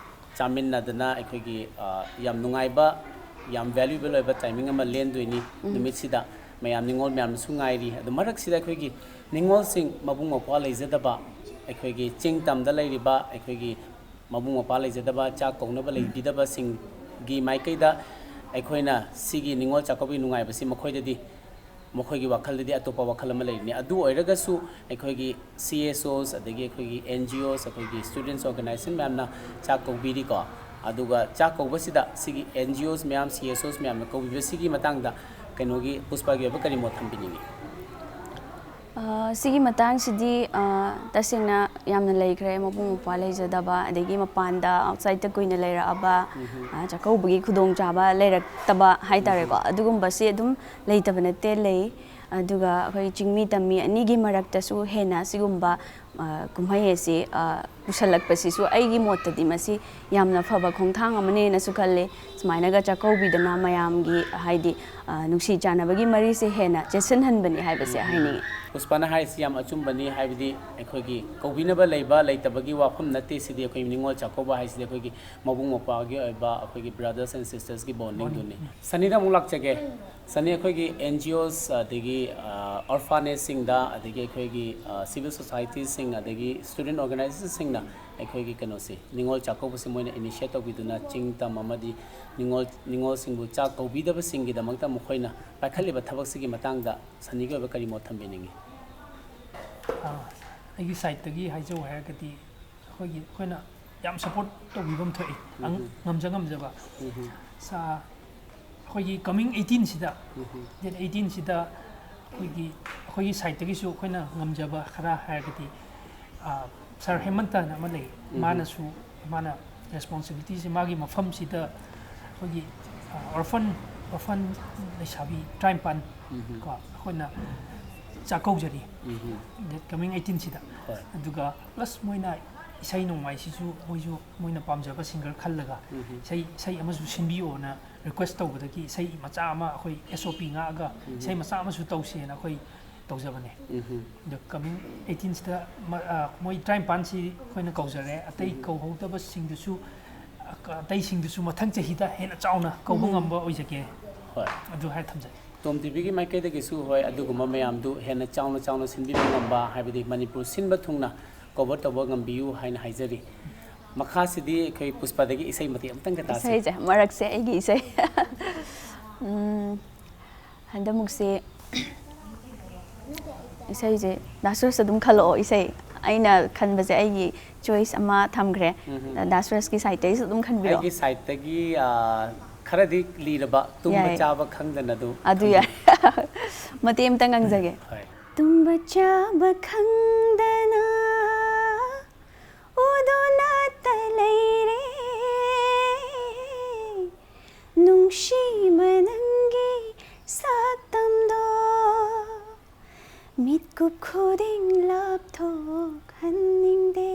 ꯆꯥꯃꯤꯟꯅꯗꯅ ꯑꯩꯈꯣꯏꯒꯤ, ꯑ, ꯌꯥꯝ ꯅꯨꯡꯉꯥꯏꯕ, ꯌꯥꯝ valuable ꯑꯣꯏꯕ timing ꯑꯃ ꯂꯦꯟꯗꯣꯏꯅꯤ꯫ ꯎꯝ꯫ ꯅꯨꯃꯤꯠꯁꯤꯗ ꯃꯌꯥꯝ ꯅꯤꯉꯣꯜ ꯃꯌꯥꯝꯅꯁꯨ ꯉꯥꯏꯔꯤ꯫ ꯑꯗꯨ ꯃꯔꯛꯁꯤꯗ ꯑꯩꯈꯣꯏꯒꯤ ꯅꯤꯉꯣꯜꯁꯤꯡ ꯃꯕꯨꯡ ꯃꯧꯄ꯭ꯋꯥ ꯂꯩꯖꯗꯕ, ꯑꯩꯈꯣꯏꯒꯤ ꯆꯤꯡ ꯇꯝꯗ ꯂꯩꯔꯤꯕ ꯑꯩꯈꯣꯏꯒꯤ ꯃꯕꯨꯡ ꯃꯧꯄ꯭ꯋꯥ ꯂꯩꯖꯗꯕ, ꯆꯥꯛ ꯀꯧꯅꯕ ꯂꯩꯕꯤꯗꯕꯁꯤꯡꯒꯤ ꯃꯥꯏꯀꯩꯗ ꯑꯩꯈꯣꯏꯅ ꯁꯤꯒꯤ ꯅꯤꯉꯣꯜ ꯆꯥꯛꯀꯧꯕꯒꯤ ꯅꯨꯡꯉꯥꯏꯕꯁꯤ ꯃꯈꯣꯏꯗꯗꯤ, ꯃꯈꯣꯏꯒꯤ ꯋꯥꯈꯜꯗꯗꯤ ꯑꯇꯣꯞꯄ ꯋꯥꯈꯜ ꯑꯃ ꯂꯩꯔꯤꯅꯤ꯫ ꯑꯗꯨ ꯑꯣꯏꯔꯒꯁꯨ ꯑꯩꯈꯣꯏꯒꯤ C S Os, ꯑꯗꯒꯤ ꯑꯩꯈꯣꯏꯒꯤ N G Os, ꯑꯩꯈꯣꯏꯒꯤ students organization ꯃꯌꯥꯝꯅ ꯆꯥꯛ ꯀꯧꯕꯤꯔꯤꯀꯣ꯫ ꯑꯗꯨꯒ ꯆꯥꯛ ꯀꯧꯕꯁꯤꯗ ꯁꯤꯒꯤ N G Os ꯃꯌꯥꯝ, C S Os ꯃꯌꯥꯝꯅ ꯀꯧꯕꯤꯕꯁꯤꯒꯤ ꯃꯇꯥꯡꯗ ꯀꯩꯅꯣꯒꯤ ꯄꯨꯁꯄꯥꯒꯤ ꯑꯣꯏꯕ ꯀꯔꯤ ꯃꯣꯠ ꯊꯝꯕꯤꯅꯤꯡꯉꯤ? ꯑ, ꯁꯤꯒꯤ ꯃꯇꯥꯡꯁꯤꯗꯤ, ꯑ, ꯇꯁꯦꯡꯅ ꯌꯥꯝꯅ ꯂꯩꯈ꯭ꯔꯦ꯫ ꯃꯕꯨꯡ ꯃꯧꯄ꯭ꯋꯥ ꯂꯩꯖꯗꯕ, ꯑꯗꯒꯤ ꯃꯄꯥꯟꯗ, outsideꯇ ꯀꯨꯏꯅ ꯂꯩꯔꯛꯑꯕ, ꯎꯝꯍꯨꯝ꯫ ꯑ, ꯆꯥꯛꯀꯧꯕꯒꯤ ꯈꯨꯗꯣꯡꯆꯥꯕ ꯂꯩꯔꯛꯇꯕ ꯍꯥꯏꯇꯥꯔꯦꯀꯣ꯫ ꯎꯝꯍꯨꯝ꯫ ꯑꯗꯨꯒꯨꯝꯕꯁꯤ ꯑꯗꯨꯝ ꯂꯩꯇꯕ ꯅꯠꯇꯦ, ꯂꯩ꯫ ꯑꯗꯨꯒ ꯑꯩꯈꯣꯏ ꯆꯤꯡꯃꯤ ꯇꯝꯃꯤ ꯑꯅꯤꯒꯤ ꯃꯔꯛꯇꯁꯨ ꯍꯦꯟꯅ ꯁꯤꯒꯨꯝꯕ, ꯑ, ꯀꯨꯝꯍꯩ ꯑꯁꯤ, ꯑ, ꯄꯨꯁꯜꯂꯛꯄꯁꯤꯁꯨ ꯑꯩꯒꯤ ꯃꯣꯠꯇꯗꯤ ꯃꯁꯤ ꯌꯥꯝꯅ ꯐꯕ ꯈꯣꯡꯊꯥꯡ ꯑꯃꯅꯦꯅꯁꯨ ꯈꯜꯂꯦ꯫ ꯁꯨꯃꯥꯏꯅꯒ ꯆꯥꯛꯀꯧꯕꯤꯗꯅ ꯃꯌꯥꯝꯒꯤ, ꯍꯥꯏꯗꯤ, ꯑ, ꯅꯨꯡꯁꯤ ꯆꯥꯟꯅꯕꯒꯤ ꯃꯔꯤꯁꯦ ꯍꯦꯟꯅ ꯆꯦꯠꯁꯤꯟꯍꯟꯕꯅꯤ ꯍꯥꯏꯕꯁꯦ ꯎꯝ꯫ ꯍꯥꯏꯅꯤꯡꯉꯤ꯫ ꯄꯨꯁꯄꯥꯅ ꯍꯥꯏꯔꯤꯁꯤ ꯌꯥꯝ ꯑꯆꯨꯝꯕꯅꯤ, ꯍꯥꯏꯕꯗꯤ ꯑꯩꯈꯣꯏꯒꯤ ꯀꯧꯕꯤꯅꯕ ꯂꯩꯕ ꯂꯩꯇꯕꯒꯤ ꯋꯥꯐꯝ ꯅꯠꯇꯦ, ꯁꯤꯗꯤ ꯑꯩꯈꯣꯏ ꯅꯤꯉꯣꯜ ꯆꯥꯛꯀꯧꯕ ꯍꯥꯏꯁꯤꯗꯤ ꯑꯩꯈꯣꯏꯒꯤ ꯃꯕꯨꯡ ꯃꯧꯄ꯭ꯋꯥꯒꯤ ꯑꯣꯏꯕ ꯑꯩꯈꯣꯏꯒꯤ brothers and sistersꯀꯤ bondingꯗꯨꯅꯤ꯫ Bonding꯫ ꯁꯅꯤꯗ ꯑꯃꯨꯛ ꯂꯥꯛꯆꯒꯦ꯫ ꯁꯅꯤ, ꯑꯩꯈꯣꯏꯒꯤ N G Os ꯑꯗꯒꯤ, ꯑ, orphanageꯁꯤꯡꯗ, ꯑꯗꯒꯤ ꯑꯩꯈꯣꯏꯒꯤ, ꯑ, civil societyꯁꯤꯡ, ꯑꯗꯒꯤ student organizationꯁꯤꯡꯅ ꯑꯩꯈꯣꯏꯒꯤ ꯀꯩꯅꯣꯁꯦ, ꯅꯤꯉꯣꯜ ꯆꯥꯛꯀꯧꯕꯁꯦ ꯃꯣꯏꯅ initiate ꯇꯧꯕꯤꯗꯨꯅ ꯆꯤꯡ ꯇꯝ ꯑꯃꯗꯤ ꯅꯤꯉꯣꯜ, ꯅꯤꯉꯣꯜꯁꯤꯡꯕꯨ ꯆꯥꯛ ꯀꯧꯕꯤꯗꯕꯁꯤꯡꯒꯤꯗꯃꯛꯇ ꯃꯈꯣꯏꯅ ꯄꯥꯏꯈꯠꯂꯤꯕ ꯊꯕꯛꯁꯤꯒꯤ ꯃꯇꯥꯡꯗ ꯁꯅꯤꯒꯤ ꯑꯣꯏꯕ ꯀꯔꯤ ꯃꯣꯠ ꯊꯝꯕꯤꯅꯤꯡꯉꯤ? ꯑ, ꯑꯩꯒꯤ sideꯇꯒꯤ ꯍꯥꯏꯖꯧ ꯍꯥꯏꯔꯒꯗꯤ, ꯑꯩꯈꯣꯏꯒꯤ, ꯑꯩꯈꯣꯏꯅ ꯌꯥꯝ support ꯇꯧꯕꯤꯐꯝ ꯊꯣꯛꯏ, ꯑꯪ-, ꯎꯝ꯫ ꯉꯝꯖ ꯉꯝꯖꯕ꯫ ꯎꯝ꯫ ꯁꯥ-, ꯑꯩꯈꯣꯏꯒꯤ coming eighteenꯁꯤꯗ, ꯎꯝ꯫ Date eighteenꯁꯤꯗ ꯑꯩꯈꯣꯏꯒꯤ, ꯑꯩꯈꯣꯏꯒꯤ sideꯇꯒꯤꯁꯨ ꯑꯩꯈꯣꯏꯅ ꯉꯝꯖꯕ ꯈꯔ ꯍꯥꯏꯔꯒꯗꯤ, ꯑ, Sir ꯍꯦꯃꯟꯇꯅ ꯑꯃ ꯂꯩ, ꯎꯝ꯫ ꯃꯥꯅꯁꯨ, ꯃꯥꯅ responsibilityꯁꯦ ꯃꯥꯒꯤ ꯃꯐꯝꯁꯤꯗ ꯑꯩꯈꯣꯏꯒꯤ, ꯑ, orphan, orphan ꯂꯩꯁꯥꯕꯤ ꯇꯔꯥꯅꯤꯄꯥꯟ ꯎꯝ꯫ ꯀꯣ, ꯑꯩꯈꯣꯏꯅ ꯆꯥꯛꯀꯧꯖꯔꯤ꯫ ꯎꯝ꯫ Date coming eighteenꯁꯤꯗ꯫ ꯍꯣꯏ꯫ ꯑꯗꯨꯒ plus ꯃꯣꯏꯅ ꯏꯁꯩ ꯅꯣꯡꯃꯥꯏꯁꯤꯁꯨ ꯃꯣꯏꯁꯨ ꯃꯣꯏꯅ ꯄꯥꯝꯖꯕ singer ꯈꯜꯂꯒ ꯎꯝ꯫ ꯏꯁꯩ, ꯏꯁꯩ ꯑꯃꯁꯨ ꯁꯤꯟꯕꯤꯌꯣꯅ request ꯇꯧꯕꯗꯒꯤ ꯏꯁꯩ ꯃꯆꯥ ꯑꯃ ꯑꯩꯈꯣꯏ S O P ꯉꯥꯛꯑꯒ ꯎꯝ꯫ ꯏꯁꯩ ꯃꯆꯥ ꯑꯃꯁꯨ ꯇꯧꯁꯦꯅ ꯑꯩꯈꯣꯏ ꯇꯧꯖꯕꯅꯦ꯫ ꯎꯝ꯫ ꯑꯗꯣ ꯀꯃꯤꯡ ꯑꯩꯠꯇꯤꯟꯁꯤꯗ ꯃꯣꯏ ꯇꯔꯥꯅꯤꯄꯥꯟꯁꯤ ꯑꯩꯈꯣꯏꯅ ꯀꯧꯖꯔꯦ꯫ ꯑꯇꯩ ꯀꯧꯍꯧꯗꯕꯁꯤꯡꯗꯨꯁꯨ, ꯑꯇꯩꯁꯤꯡꯗꯨꯁꯨ ꯃꯊꯪ ꯆꯍꯤꯗ ꯍꯦꯟꯅ ꯆꯥꯎꯅ ꯀꯧꯕ ꯉꯝꯕ ꯑꯣꯏꯖꯒꯦ꯫ ꯍꯣꯏ꯫ ꯑꯗꯨ ꯍꯥꯏꯔ ꯊꯝꯖꯒꯦ꯫ ꯇꯣꯝ ꯇꯤꯚꯤꯒꯤ ꯃꯥꯏꯀꯩꯗꯒꯤꯁꯨ ꯍꯣꯏ, ꯑꯗꯨꯒꯨꯝꯕ ꯃꯌꯥꯝꯗꯨ ꯍꯦꯟꯅ ꯆꯥꯎꯅ ꯆꯥꯎꯅ ꯁꯤꯟꯕꯤꯕ ꯉꯝꯕ, ꯍꯥꯏꯕꯗꯤ ꯃꯅꯤꯄꯨꯔ ꯁꯤꯟꯕ ꯊꯨꯡꯅ ꯀꯣꯚꯔ ꯇꯧꯕ ꯉꯝꯕꯤꯌꯨ ꯍꯥꯏꯅ ꯍꯥꯏꯖꯔꯤ꯫ ꯃꯈꯥꯁꯤꯗꯤ ꯑꯩꯈꯣꯏ ꯄꯨꯁꯄꯥꯗꯒꯤ ꯏꯁꯩ ꯃꯇꯦꯛ ꯑꯃꯇꯪꯒ ꯇꯥꯁꯤ꯫ ꯏꯁꯩꯁꯦ ꯃꯔꯛꯁꯦ ꯑꯩꯒꯤ ꯏꯁꯩ꯫ ꯎꯝ, ꯍꯟꯗꯛꯃꯨꯛꯁꯦ ꯏꯁꯩꯁꯦ ꯗꯥ ꯁꯨꯔꯁ ꯑꯗꯨꯝ ꯈꯜꯂꯛꯑꯣ꯫ ꯏꯁꯩ ꯑꯩꯅ ꯈꯟꯕꯁꯦ ꯑꯩꯒꯤ ꯆꯣꯏꯁ ꯑꯃ ꯊꯝꯈ꯭ꯔꯦ꯫ ꯎꯝ꯫ ꯗꯥ ꯁꯨꯔꯁꯀꯤ ꯁꯥꯏꯠꯇꯒꯤꯁꯨ ꯑꯗꯨꯝ ꯈꯟꯕꯤꯔꯛꯑꯣ꯫ ꯑꯩꯒꯤ ꯁꯥꯏꯠꯇꯒꯤ, ꯑ, ꯈꯔꯗꯤ ꯂꯤꯔꯕ ꯇꯨꯝꯕ ꯌꯥꯏ꯫ ꯆꯥꯕ ꯈꯪꯗꯅ ꯑꯗꯨ ꯑꯗꯨ ꯌꯥꯏ꯫ ꯃꯇꯦꯛ ꯑꯃꯇꯪ ꯉꯪꯖꯒꯦ꯫ ꯍꯣꯏ꯫ ꯇꯨꯝꯕ ꯆꯥꯕ ꯈꯪꯗꯅ ꯎꯗꯨꯅꯇ ꯂꯩꯔꯦ ꯅꯨꯡꯁꯤꯕ ꯅꯪꯒꯤ ꯁꯛꯇꯝꯗꯣ ꯃꯤꯠꯀꯨꯞ ꯈꯨꯗꯤꯡ ꯂꯥꯞꯊꯣꯛꯍꯟꯅꯤꯡꯗꯦ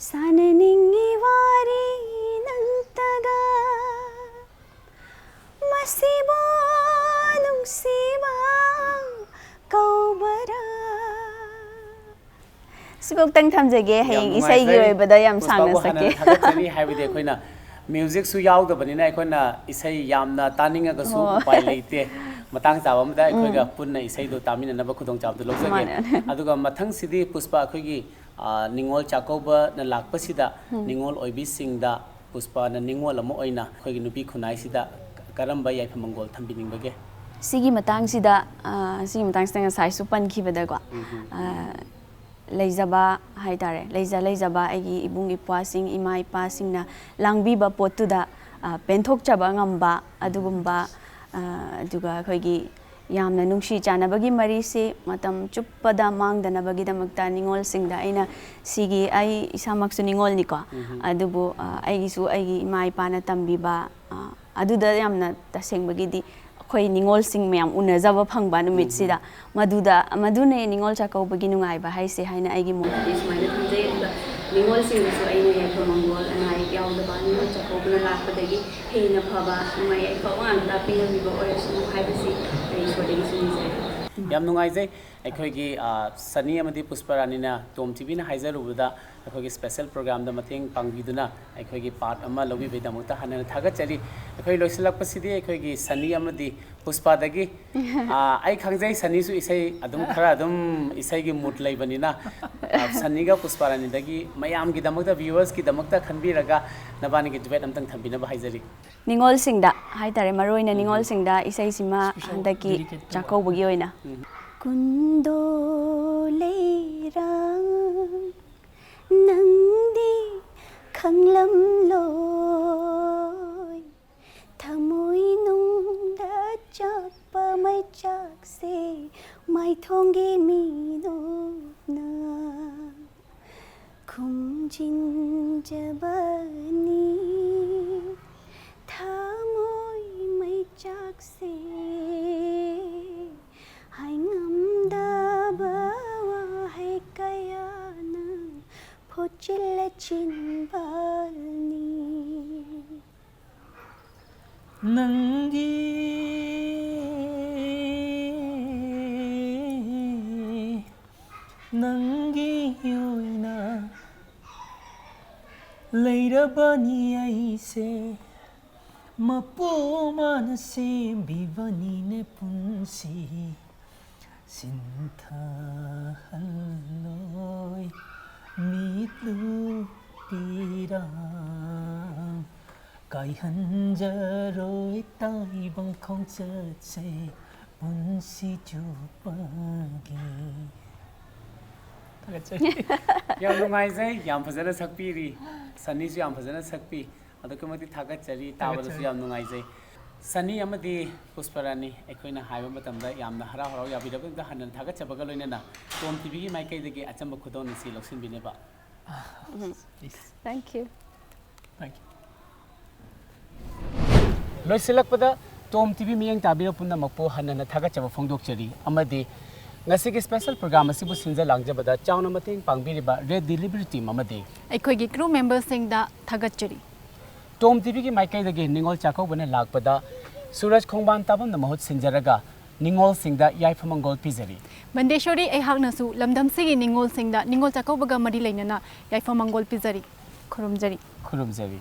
ꯁꯥꯟꯅꯅꯤꯡꯉꯤ ꯋꯥꯔꯤ ꯅꯪꯇꯒ ꯃꯁꯤꯕꯨ ꯅꯨꯡꯁꯤꯕ ꯀꯧꯕꯔꯥ꯫ ꯁꯤꯐꯧꯇꯪ ꯊꯝꯖꯒꯦ꯫ ꯍꯌꯦꯡ ꯏꯁꯩꯒꯤ ꯑꯣꯏꯕꯗ ꯌꯥꯝ ꯁꯥꯡꯅ ꯁꯛꯀꯦ꯫ ꯊꯥꯒꯠꯆꯔꯤ꯫ ꯍꯥꯏꯕꯗꯤ ꯑꯩꯈꯣꯏꯅ ꯃ꯭ꯌꯨꯖꯤꯛꯁꯨ ꯌꯥꯎꯗꯕꯅꯤꯅ ꯑꯩꯈꯣꯏꯅ ꯏꯁꯩ ꯌꯥꯝꯅ ꯇꯥꯅꯤꯡꯉꯒꯁꯨ ꯎꯄꯥꯏ ꯂꯩꯇꯦ꯫ ꯃꯇꯥꯡ ꯆꯥꯕ ꯑꯃꯗ ꯑꯩꯈꯣꯏꯒ ꯄꯨꯟꯅ ꯏꯁꯩꯗꯣ ꯇꯥꯃꯤꯟꯅꯅꯕ ꯈꯨꯗꯣꯡꯆꯥꯕꯗꯨ ꯂꯧꯖꯒꯦ꯫ ꯃꯥꯅꯦ, ꯃꯥꯅꯦ꯫ ꯑꯗꯨꯒ ꯃꯊꯪꯁꯤꯗꯤ ꯄꯨꯁꯄꯥ, ꯑꯩꯈꯣꯏꯒꯤ, ꯑ, ꯅꯤꯉꯣꯜ ꯆꯥꯛꯀꯧꯕꯅ ꯂꯥꯛꯄꯁꯤꯗ ꯅꯤꯉꯣꯜ ꯑꯣꯏꯕꯤꯁꯤꯡꯗ ꯄꯨꯁꯄꯥꯅ ꯅꯤꯉꯣꯜ ꯑꯃ ꯑꯣꯏꯅ ꯑꯩꯈꯣꯏꯒꯤ ꯅꯨꯄꯤ ꯈꯨꯟꯅꯥꯏꯁꯤꯗ ꯀꯔꯝꯕ ꯌꯥꯏꯐ ꯃꯪꯒꯣꯜ ꯊꯝꯕꯤꯅꯤꯡꯕꯒꯦ? ꯁꯤꯒꯤ ꯃꯇꯥꯡꯁꯤꯗ, ꯑ, ꯁꯤꯒꯤ ꯃꯇꯥꯡꯁꯤꯗ ꯉꯁꯥꯏꯁꯨ ꯄꯟꯈꯤꯕꯗꯀꯣ, ꯑ, ꯂꯩꯖꯕ ꯍꯥꯏꯇꯥꯔꯦ, ꯂꯩꯖ ꯂꯩꯖꯕ ꯑꯩꯒꯤ ꯏꯕꯨꯡ ꯏꯄ꯭ꯋꯥꯁꯤꯡ, ꯏꯃꯥ ꯏꯄꯥꯁꯤꯡꯅ ꯂꯥꯡꯕꯤꯕ ꯄꯣꯠꯇꯨꯗ, ꯑ, ꯄꯦꯟꯊꯣꯛꯆꯕ ꯉꯝꯕ ꯑꯗꯨꯒꯨꯝꯕ, ꯑ, ꯑꯗꯨꯒ ꯑꯩꯈꯣꯏꯒꯤ ꯌꯥꯝꯅ ꯅꯨꯡꯁꯤ ꯆꯥꯟꯅꯕꯒꯤ ꯃꯔꯤꯁꯤ ꯃꯇꯝ ꯆꯨꯞꯄꯗ ꯃꯥꯡꯗꯅꯕꯒꯤꯗꯃꯛꯇ ꯅꯤꯉꯣꯜꯁꯤꯡꯗ ꯑꯩꯅ ꯁꯤꯒꯤ, ꯑꯩ ꯏꯁꯥꯃꯛꯁꯨ ꯅꯤꯉꯣꯜꯅꯤꯀꯣ, ꯑꯗꯨꯕꯨ, ꯑ, ꯑꯩꯒꯤꯁꯨ ꯑꯩꯒꯤ ꯏꯃꯥ ꯏꯄꯥꯅ ꯇꯝꯕꯤꯕ, ꯑ, ꯑꯗꯨꯗ ꯌꯥꯝꯅ ꯇꯁꯦꯡꯕꯒꯤꯗꯤ ꯑꯩꯈꯣꯏ ꯅꯤꯉꯣꯜꯁꯤꯡ ꯃꯌꯥꯝ ꯎꯅꯖꯕ ꯐꯪꯕ ꯅꯨꯃꯤꯠꯁꯤꯗ, ꯃꯗꯨꯗ, ꯃꯗꯨꯅꯦ ꯅꯤꯉꯣꯜ ꯆꯥꯛꯀꯧꯕꯒꯤ ꯅꯨꯡꯉꯥꯏꯕ ꯍꯥꯏꯁꯦ ꯍꯥꯏꯅ ꯑꯩꯒꯤ ꯃꯣꯠꯇꯗꯤ ꯁꯨꯃꯥꯏꯅ ꯈꯟꯖꯩ꯫ ꯑꯗꯨꯒ ꯅꯤꯉꯣꯜꯁꯤꯡꯗꯁꯨ ꯑꯩꯅ ꯌꯥꯏꯐ ꯃꯪꯒꯣꯜ, ꯑꯅꯥ ꯑꯌꯦꯛ ꯌꯥꯎꯗꯕ, ꯅꯤꯉꯣꯜ ꯆꯥꯛꯀꯧꯕꯅ ꯂꯥꯛꯄꯗꯒꯤ ꯍꯦꯟꯅ ꯐꯕ ꯅꯨꯡꯉꯥꯏ ꯌꯥꯏꯐꯕ ꯉꯥꯛꯇ ꯄꯤꯅꯕꯤꯕ ꯑꯣꯏꯔꯁꯅꯨ ꯍꯥꯏꯕꯁꯤ ꯑꯩ ꯏꯁꯣꯔꯗꯒꯤꯁꯨ ꯅꯤꯖꯔꯤ꯫ ꯌꯥꯝ ꯅꯨꯡꯉꯥꯏꯖꯩ꯫ ꯑꯩꯈꯣꯏꯒꯤ, ꯑ, ꯁꯅꯤ ꯑꯃꯗꯤ ꯄꯨꯁꯄꯔꯥꯅꯤꯅ ꯇꯣꯝ ꯇꯤꯚꯤꯅ ꯍꯥꯏꯖꯔꯨꯕꯗ ꯑꯩꯈꯣꯏꯒꯤ special programꯗ ꯃꯇꯦꯡ ꯄꯥꯡꯕꯤꯗꯨꯅ ꯑꯩꯈꯣꯏꯒꯤ part ꯑꯃ ꯂꯧꯕꯤꯕꯒꯤꯗꯃꯛꯇ ꯍꯟꯅ ꯍꯟꯅ ꯊꯥꯒꯠꯆꯔꯤ꯫ ꯑꯩꯈꯣꯏ ꯂꯣꯏꯁꯤꯜꯂꯛꯄꯁꯤꯗꯤ ꯑꯩꯈꯣꯏꯒꯤ ꯁꯅꯤ ꯑꯃꯗꯤ ꯄꯨꯁꯄꯥꯗꯒꯤ, ꯑ, ꯑꯩ ꯈꯪꯖꯩ ꯁꯅꯤꯁꯨ ꯏꯁꯩ ꯑꯗꯨꯝ ꯈꯔ ꯑꯗꯨꯝ ꯏꯁꯩꯒꯤ mood ꯂꯩꯕꯅꯤꯅ, ꯑ, ꯁꯅꯤꯒ ꯄꯨꯁꯄꯥꯔꯥꯅꯤꯗꯒꯤ ꯃꯌꯥꯝꯒꯤꯗꯃꯛꯇ, viewersꯀꯤꯗꯃꯛꯇ ꯈꯟꯕꯤꯔꯒ ꯅꯕꯥꯅꯤꯒꯤ duet ꯑꯝꯇꯪ ꯊꯝꯕꯤꯅꯕ ꯍꯥꯏꯖꯔꯤ꯫ ꯅꯤꯉꯣꯜꯁꯤꯡꯗ ꯍꯥꯏꯇꯥꯔꯦ, ꯃꯔꯨ ꯑꯣꯏꯅ ꯅꯤꯉꯣꯜꯁꯤꯡꯗ ꯏꯁꯩꯁꯤꯃ ꯍꯟꯗꯛꯀꯤ ꯆꯥꯛꯀꯧꯕꯒꯤ ꯑꯣꯏꯅ꯫ ꯀꯨꯟꯗꯣ ꯂꯩꯔꯥꯡ ꯅꯪꯗꯤ ꯈꯪꯂꯝꯂꯣꯏ, ꯊꯃꯣꯏ ꯅꯨꯡꯗ ꯆꯥꯛꯄ ꯃꯩꯆꯥꯛꯁꯦ ꯃꯥꯏꯊꯣꯡꯒꯤ ꯃꯤꯅꯣꯛꯅ ꯈꯨꯝꯖꯤꯟꯖꯕꯅꯤ꯫ ꯊꯃꯣꯏ ꯃꯩꯆꯥꯛꯁꯦ ꯍꯥꯏꯉꯝꯗꯕ ꯋꯥꯍꯩ ꯀꯌꯥꯅ ꯐꯣꯠꯆꯤꯜꯂ ꯆꯤꯟꯕꯅꯤ꯫ ꯅꯪꯒꯤ ꯅꯪꯒꯤ ꯑꯣꯏꯅ ꯂꯩꯔꯕꯅꯤ ꯑꯩꯁꯦ, ꯃꯄꯨ ꯃꯥꯅ ꯁꯦꯝꯕꯤꯕꯅꯤꯅꯦ ꯄꯨꯟꯁꯤ꯫ ꯁꯤꯟꯊꯍꯜꯂꯣꯏ ꯃꯤꯠꯂꯨ ꯄꯤꯔꯥꯡ, ꯀꯥꯏꯍꯟꯖꯔꯣꯏ ꯇꯥꯏꯕꯪ ꯈꯣꯡꯆꯠꯁꯦ ꯄꯨꯟꯁꯤ ꯆꯨꯞꯄꯒꯤ꯫ ꯊꯥꯒꯠꯆꯔꯤ꯫ ꯌꯥꯝ ꯅꯨꯡꯉꯥꯏꯖꯩ, ꯌꯥꯝ ꯐꯖꯅ ꯁꯛꯄꯤꯔꯤ꯫ ꯁꯅꯤꯁꯨ ꯌꯥꯝ ꯐꯖꯅ ꯁꯛꯄꯤ꯫ ꯑꯗꯨꯛꯀꯤ ꯃꯇꯤꯛ ꯊꯥꯒꯠꯆꯔꯤ, ꯇꯥꯕꯗꯁꯨ ꯊꯥꯒꯠꯆꯔꯤ꯫ ꯌꯥꯝ ꯅꯨꯡꯉꯥꯏꯖꯩ꯫ ꯁꯅꯤ ꯑꯃꯗꯤ ꯄꯨꯁꯄꯔꯥꯅꯤ, ꯑꯩꯈꯣꯏꯅ ꯍꯥꯏꯕ ꯃꯇꯝꯗ ꯌꯥꯝꯅ ꯍꯔꯥꯎ ꯍꯔꯥꯎ ꯌꯥꯕꯤꯔꯕꯗ ꯍꯟꯅ ꯊꯥꯒꯠꯆꯕꯒ ꯂꯣꯏꯅꯅ ꯇꯣꯝ ꯇꯤꯚꯤꯒꯤ ꯃꯥꯏꯀꯩꯗꯒꯤ ꯑꯆꯝꯕ ꯈꯨꯗꯣꯜ ꯑꯁꯤ ꯂꯧꯁꯤꯟꯕꯤꯅꯕ꯫ Thank you. Thank you. ꯂꯣꯏꯁꯤꯜꯂꯛꯄꯗ ꯇꯣꯝ ꯇꯤꯚꯤ ꯃꯤꯠꯌꯦꯡ ꯇꯥꯕꯤꯔ ꯄꯨꯝꯅꯃꯛꯄꯨ ꯍꯟꯅ ꯍꯟꯅ ꯊꯥꯒꯠꯆꯕ ꯐꯣꯡꯗꯣꯛꯆꯔꯤ꯫ ꯑꯃꯗꯤ ꯉꯁꯤꯒꯤ special program ꯑꯁꯤꯕꯨ ꯁꯤꯟꯖ ꯂꯥꯡꯖꯕꯗ ꯆꯥꯎꯅ ꯃꯇꯦꯡ ꯄꯥꯡꯕꯤꯔꯤꯕ Red Delivery Team ꯑꯃꯗꯤ ꯑꯩꯈꯣꯏꯒꯤ crew memberꯁꯤꯡꯗ ꯊꯥꯒꯠꯆꯔꯤ꯫ ꯇꯣꯝ ꯇꯤꯚꯤꯒꯤ ꯃꯥꯏꯀꯩꯗꯒꯤ ꯅꯤꯉꯣꯜ ꯆꯥꯛꯀꯧꯕꯅ ꯂꯥꯛꯄꯗ ꯁꯨꯔꯖ ꯈꯣꯡꯕꯥꯟ ꯇꯥꯕꯝꯅ ꯃꯍꯨꯠ ꯁꯤꯟꯖꯔꯒ ꯅꯤꯉꯣꯜꯁꯤꯡꯗ ꯌꯥꯏꯐ ꯃꯪꯒꯣꯜ ꯄꯤꯖꯔꯤ꯫ ꯃꯟꯗꯦꯁꯣꯔꯤ, ꯑꯩꯍꯥꯛꯅꯁꯨ ꯂꯝꯗꯝꯁꯤꯒꯤ ꯅꯤꯉꯣꯜꯁꯤꯡꯗ ꯅꯤꯉꯣꯜ ꯆꯥꯛꯀꯧꯕꯒ ꯃꯔꯤ ꯂꯩꯅꯅ ꯌꯥꯏꯐ ꯃꯪꯒꯣꯜ ꯄꯤꯖꯔꯤ꯫ ꯈꯨꯔꯨꯝꯖꯔꯤ꯫ ꯈꯨꯔꯨꯝꯖꯔꯤ꯫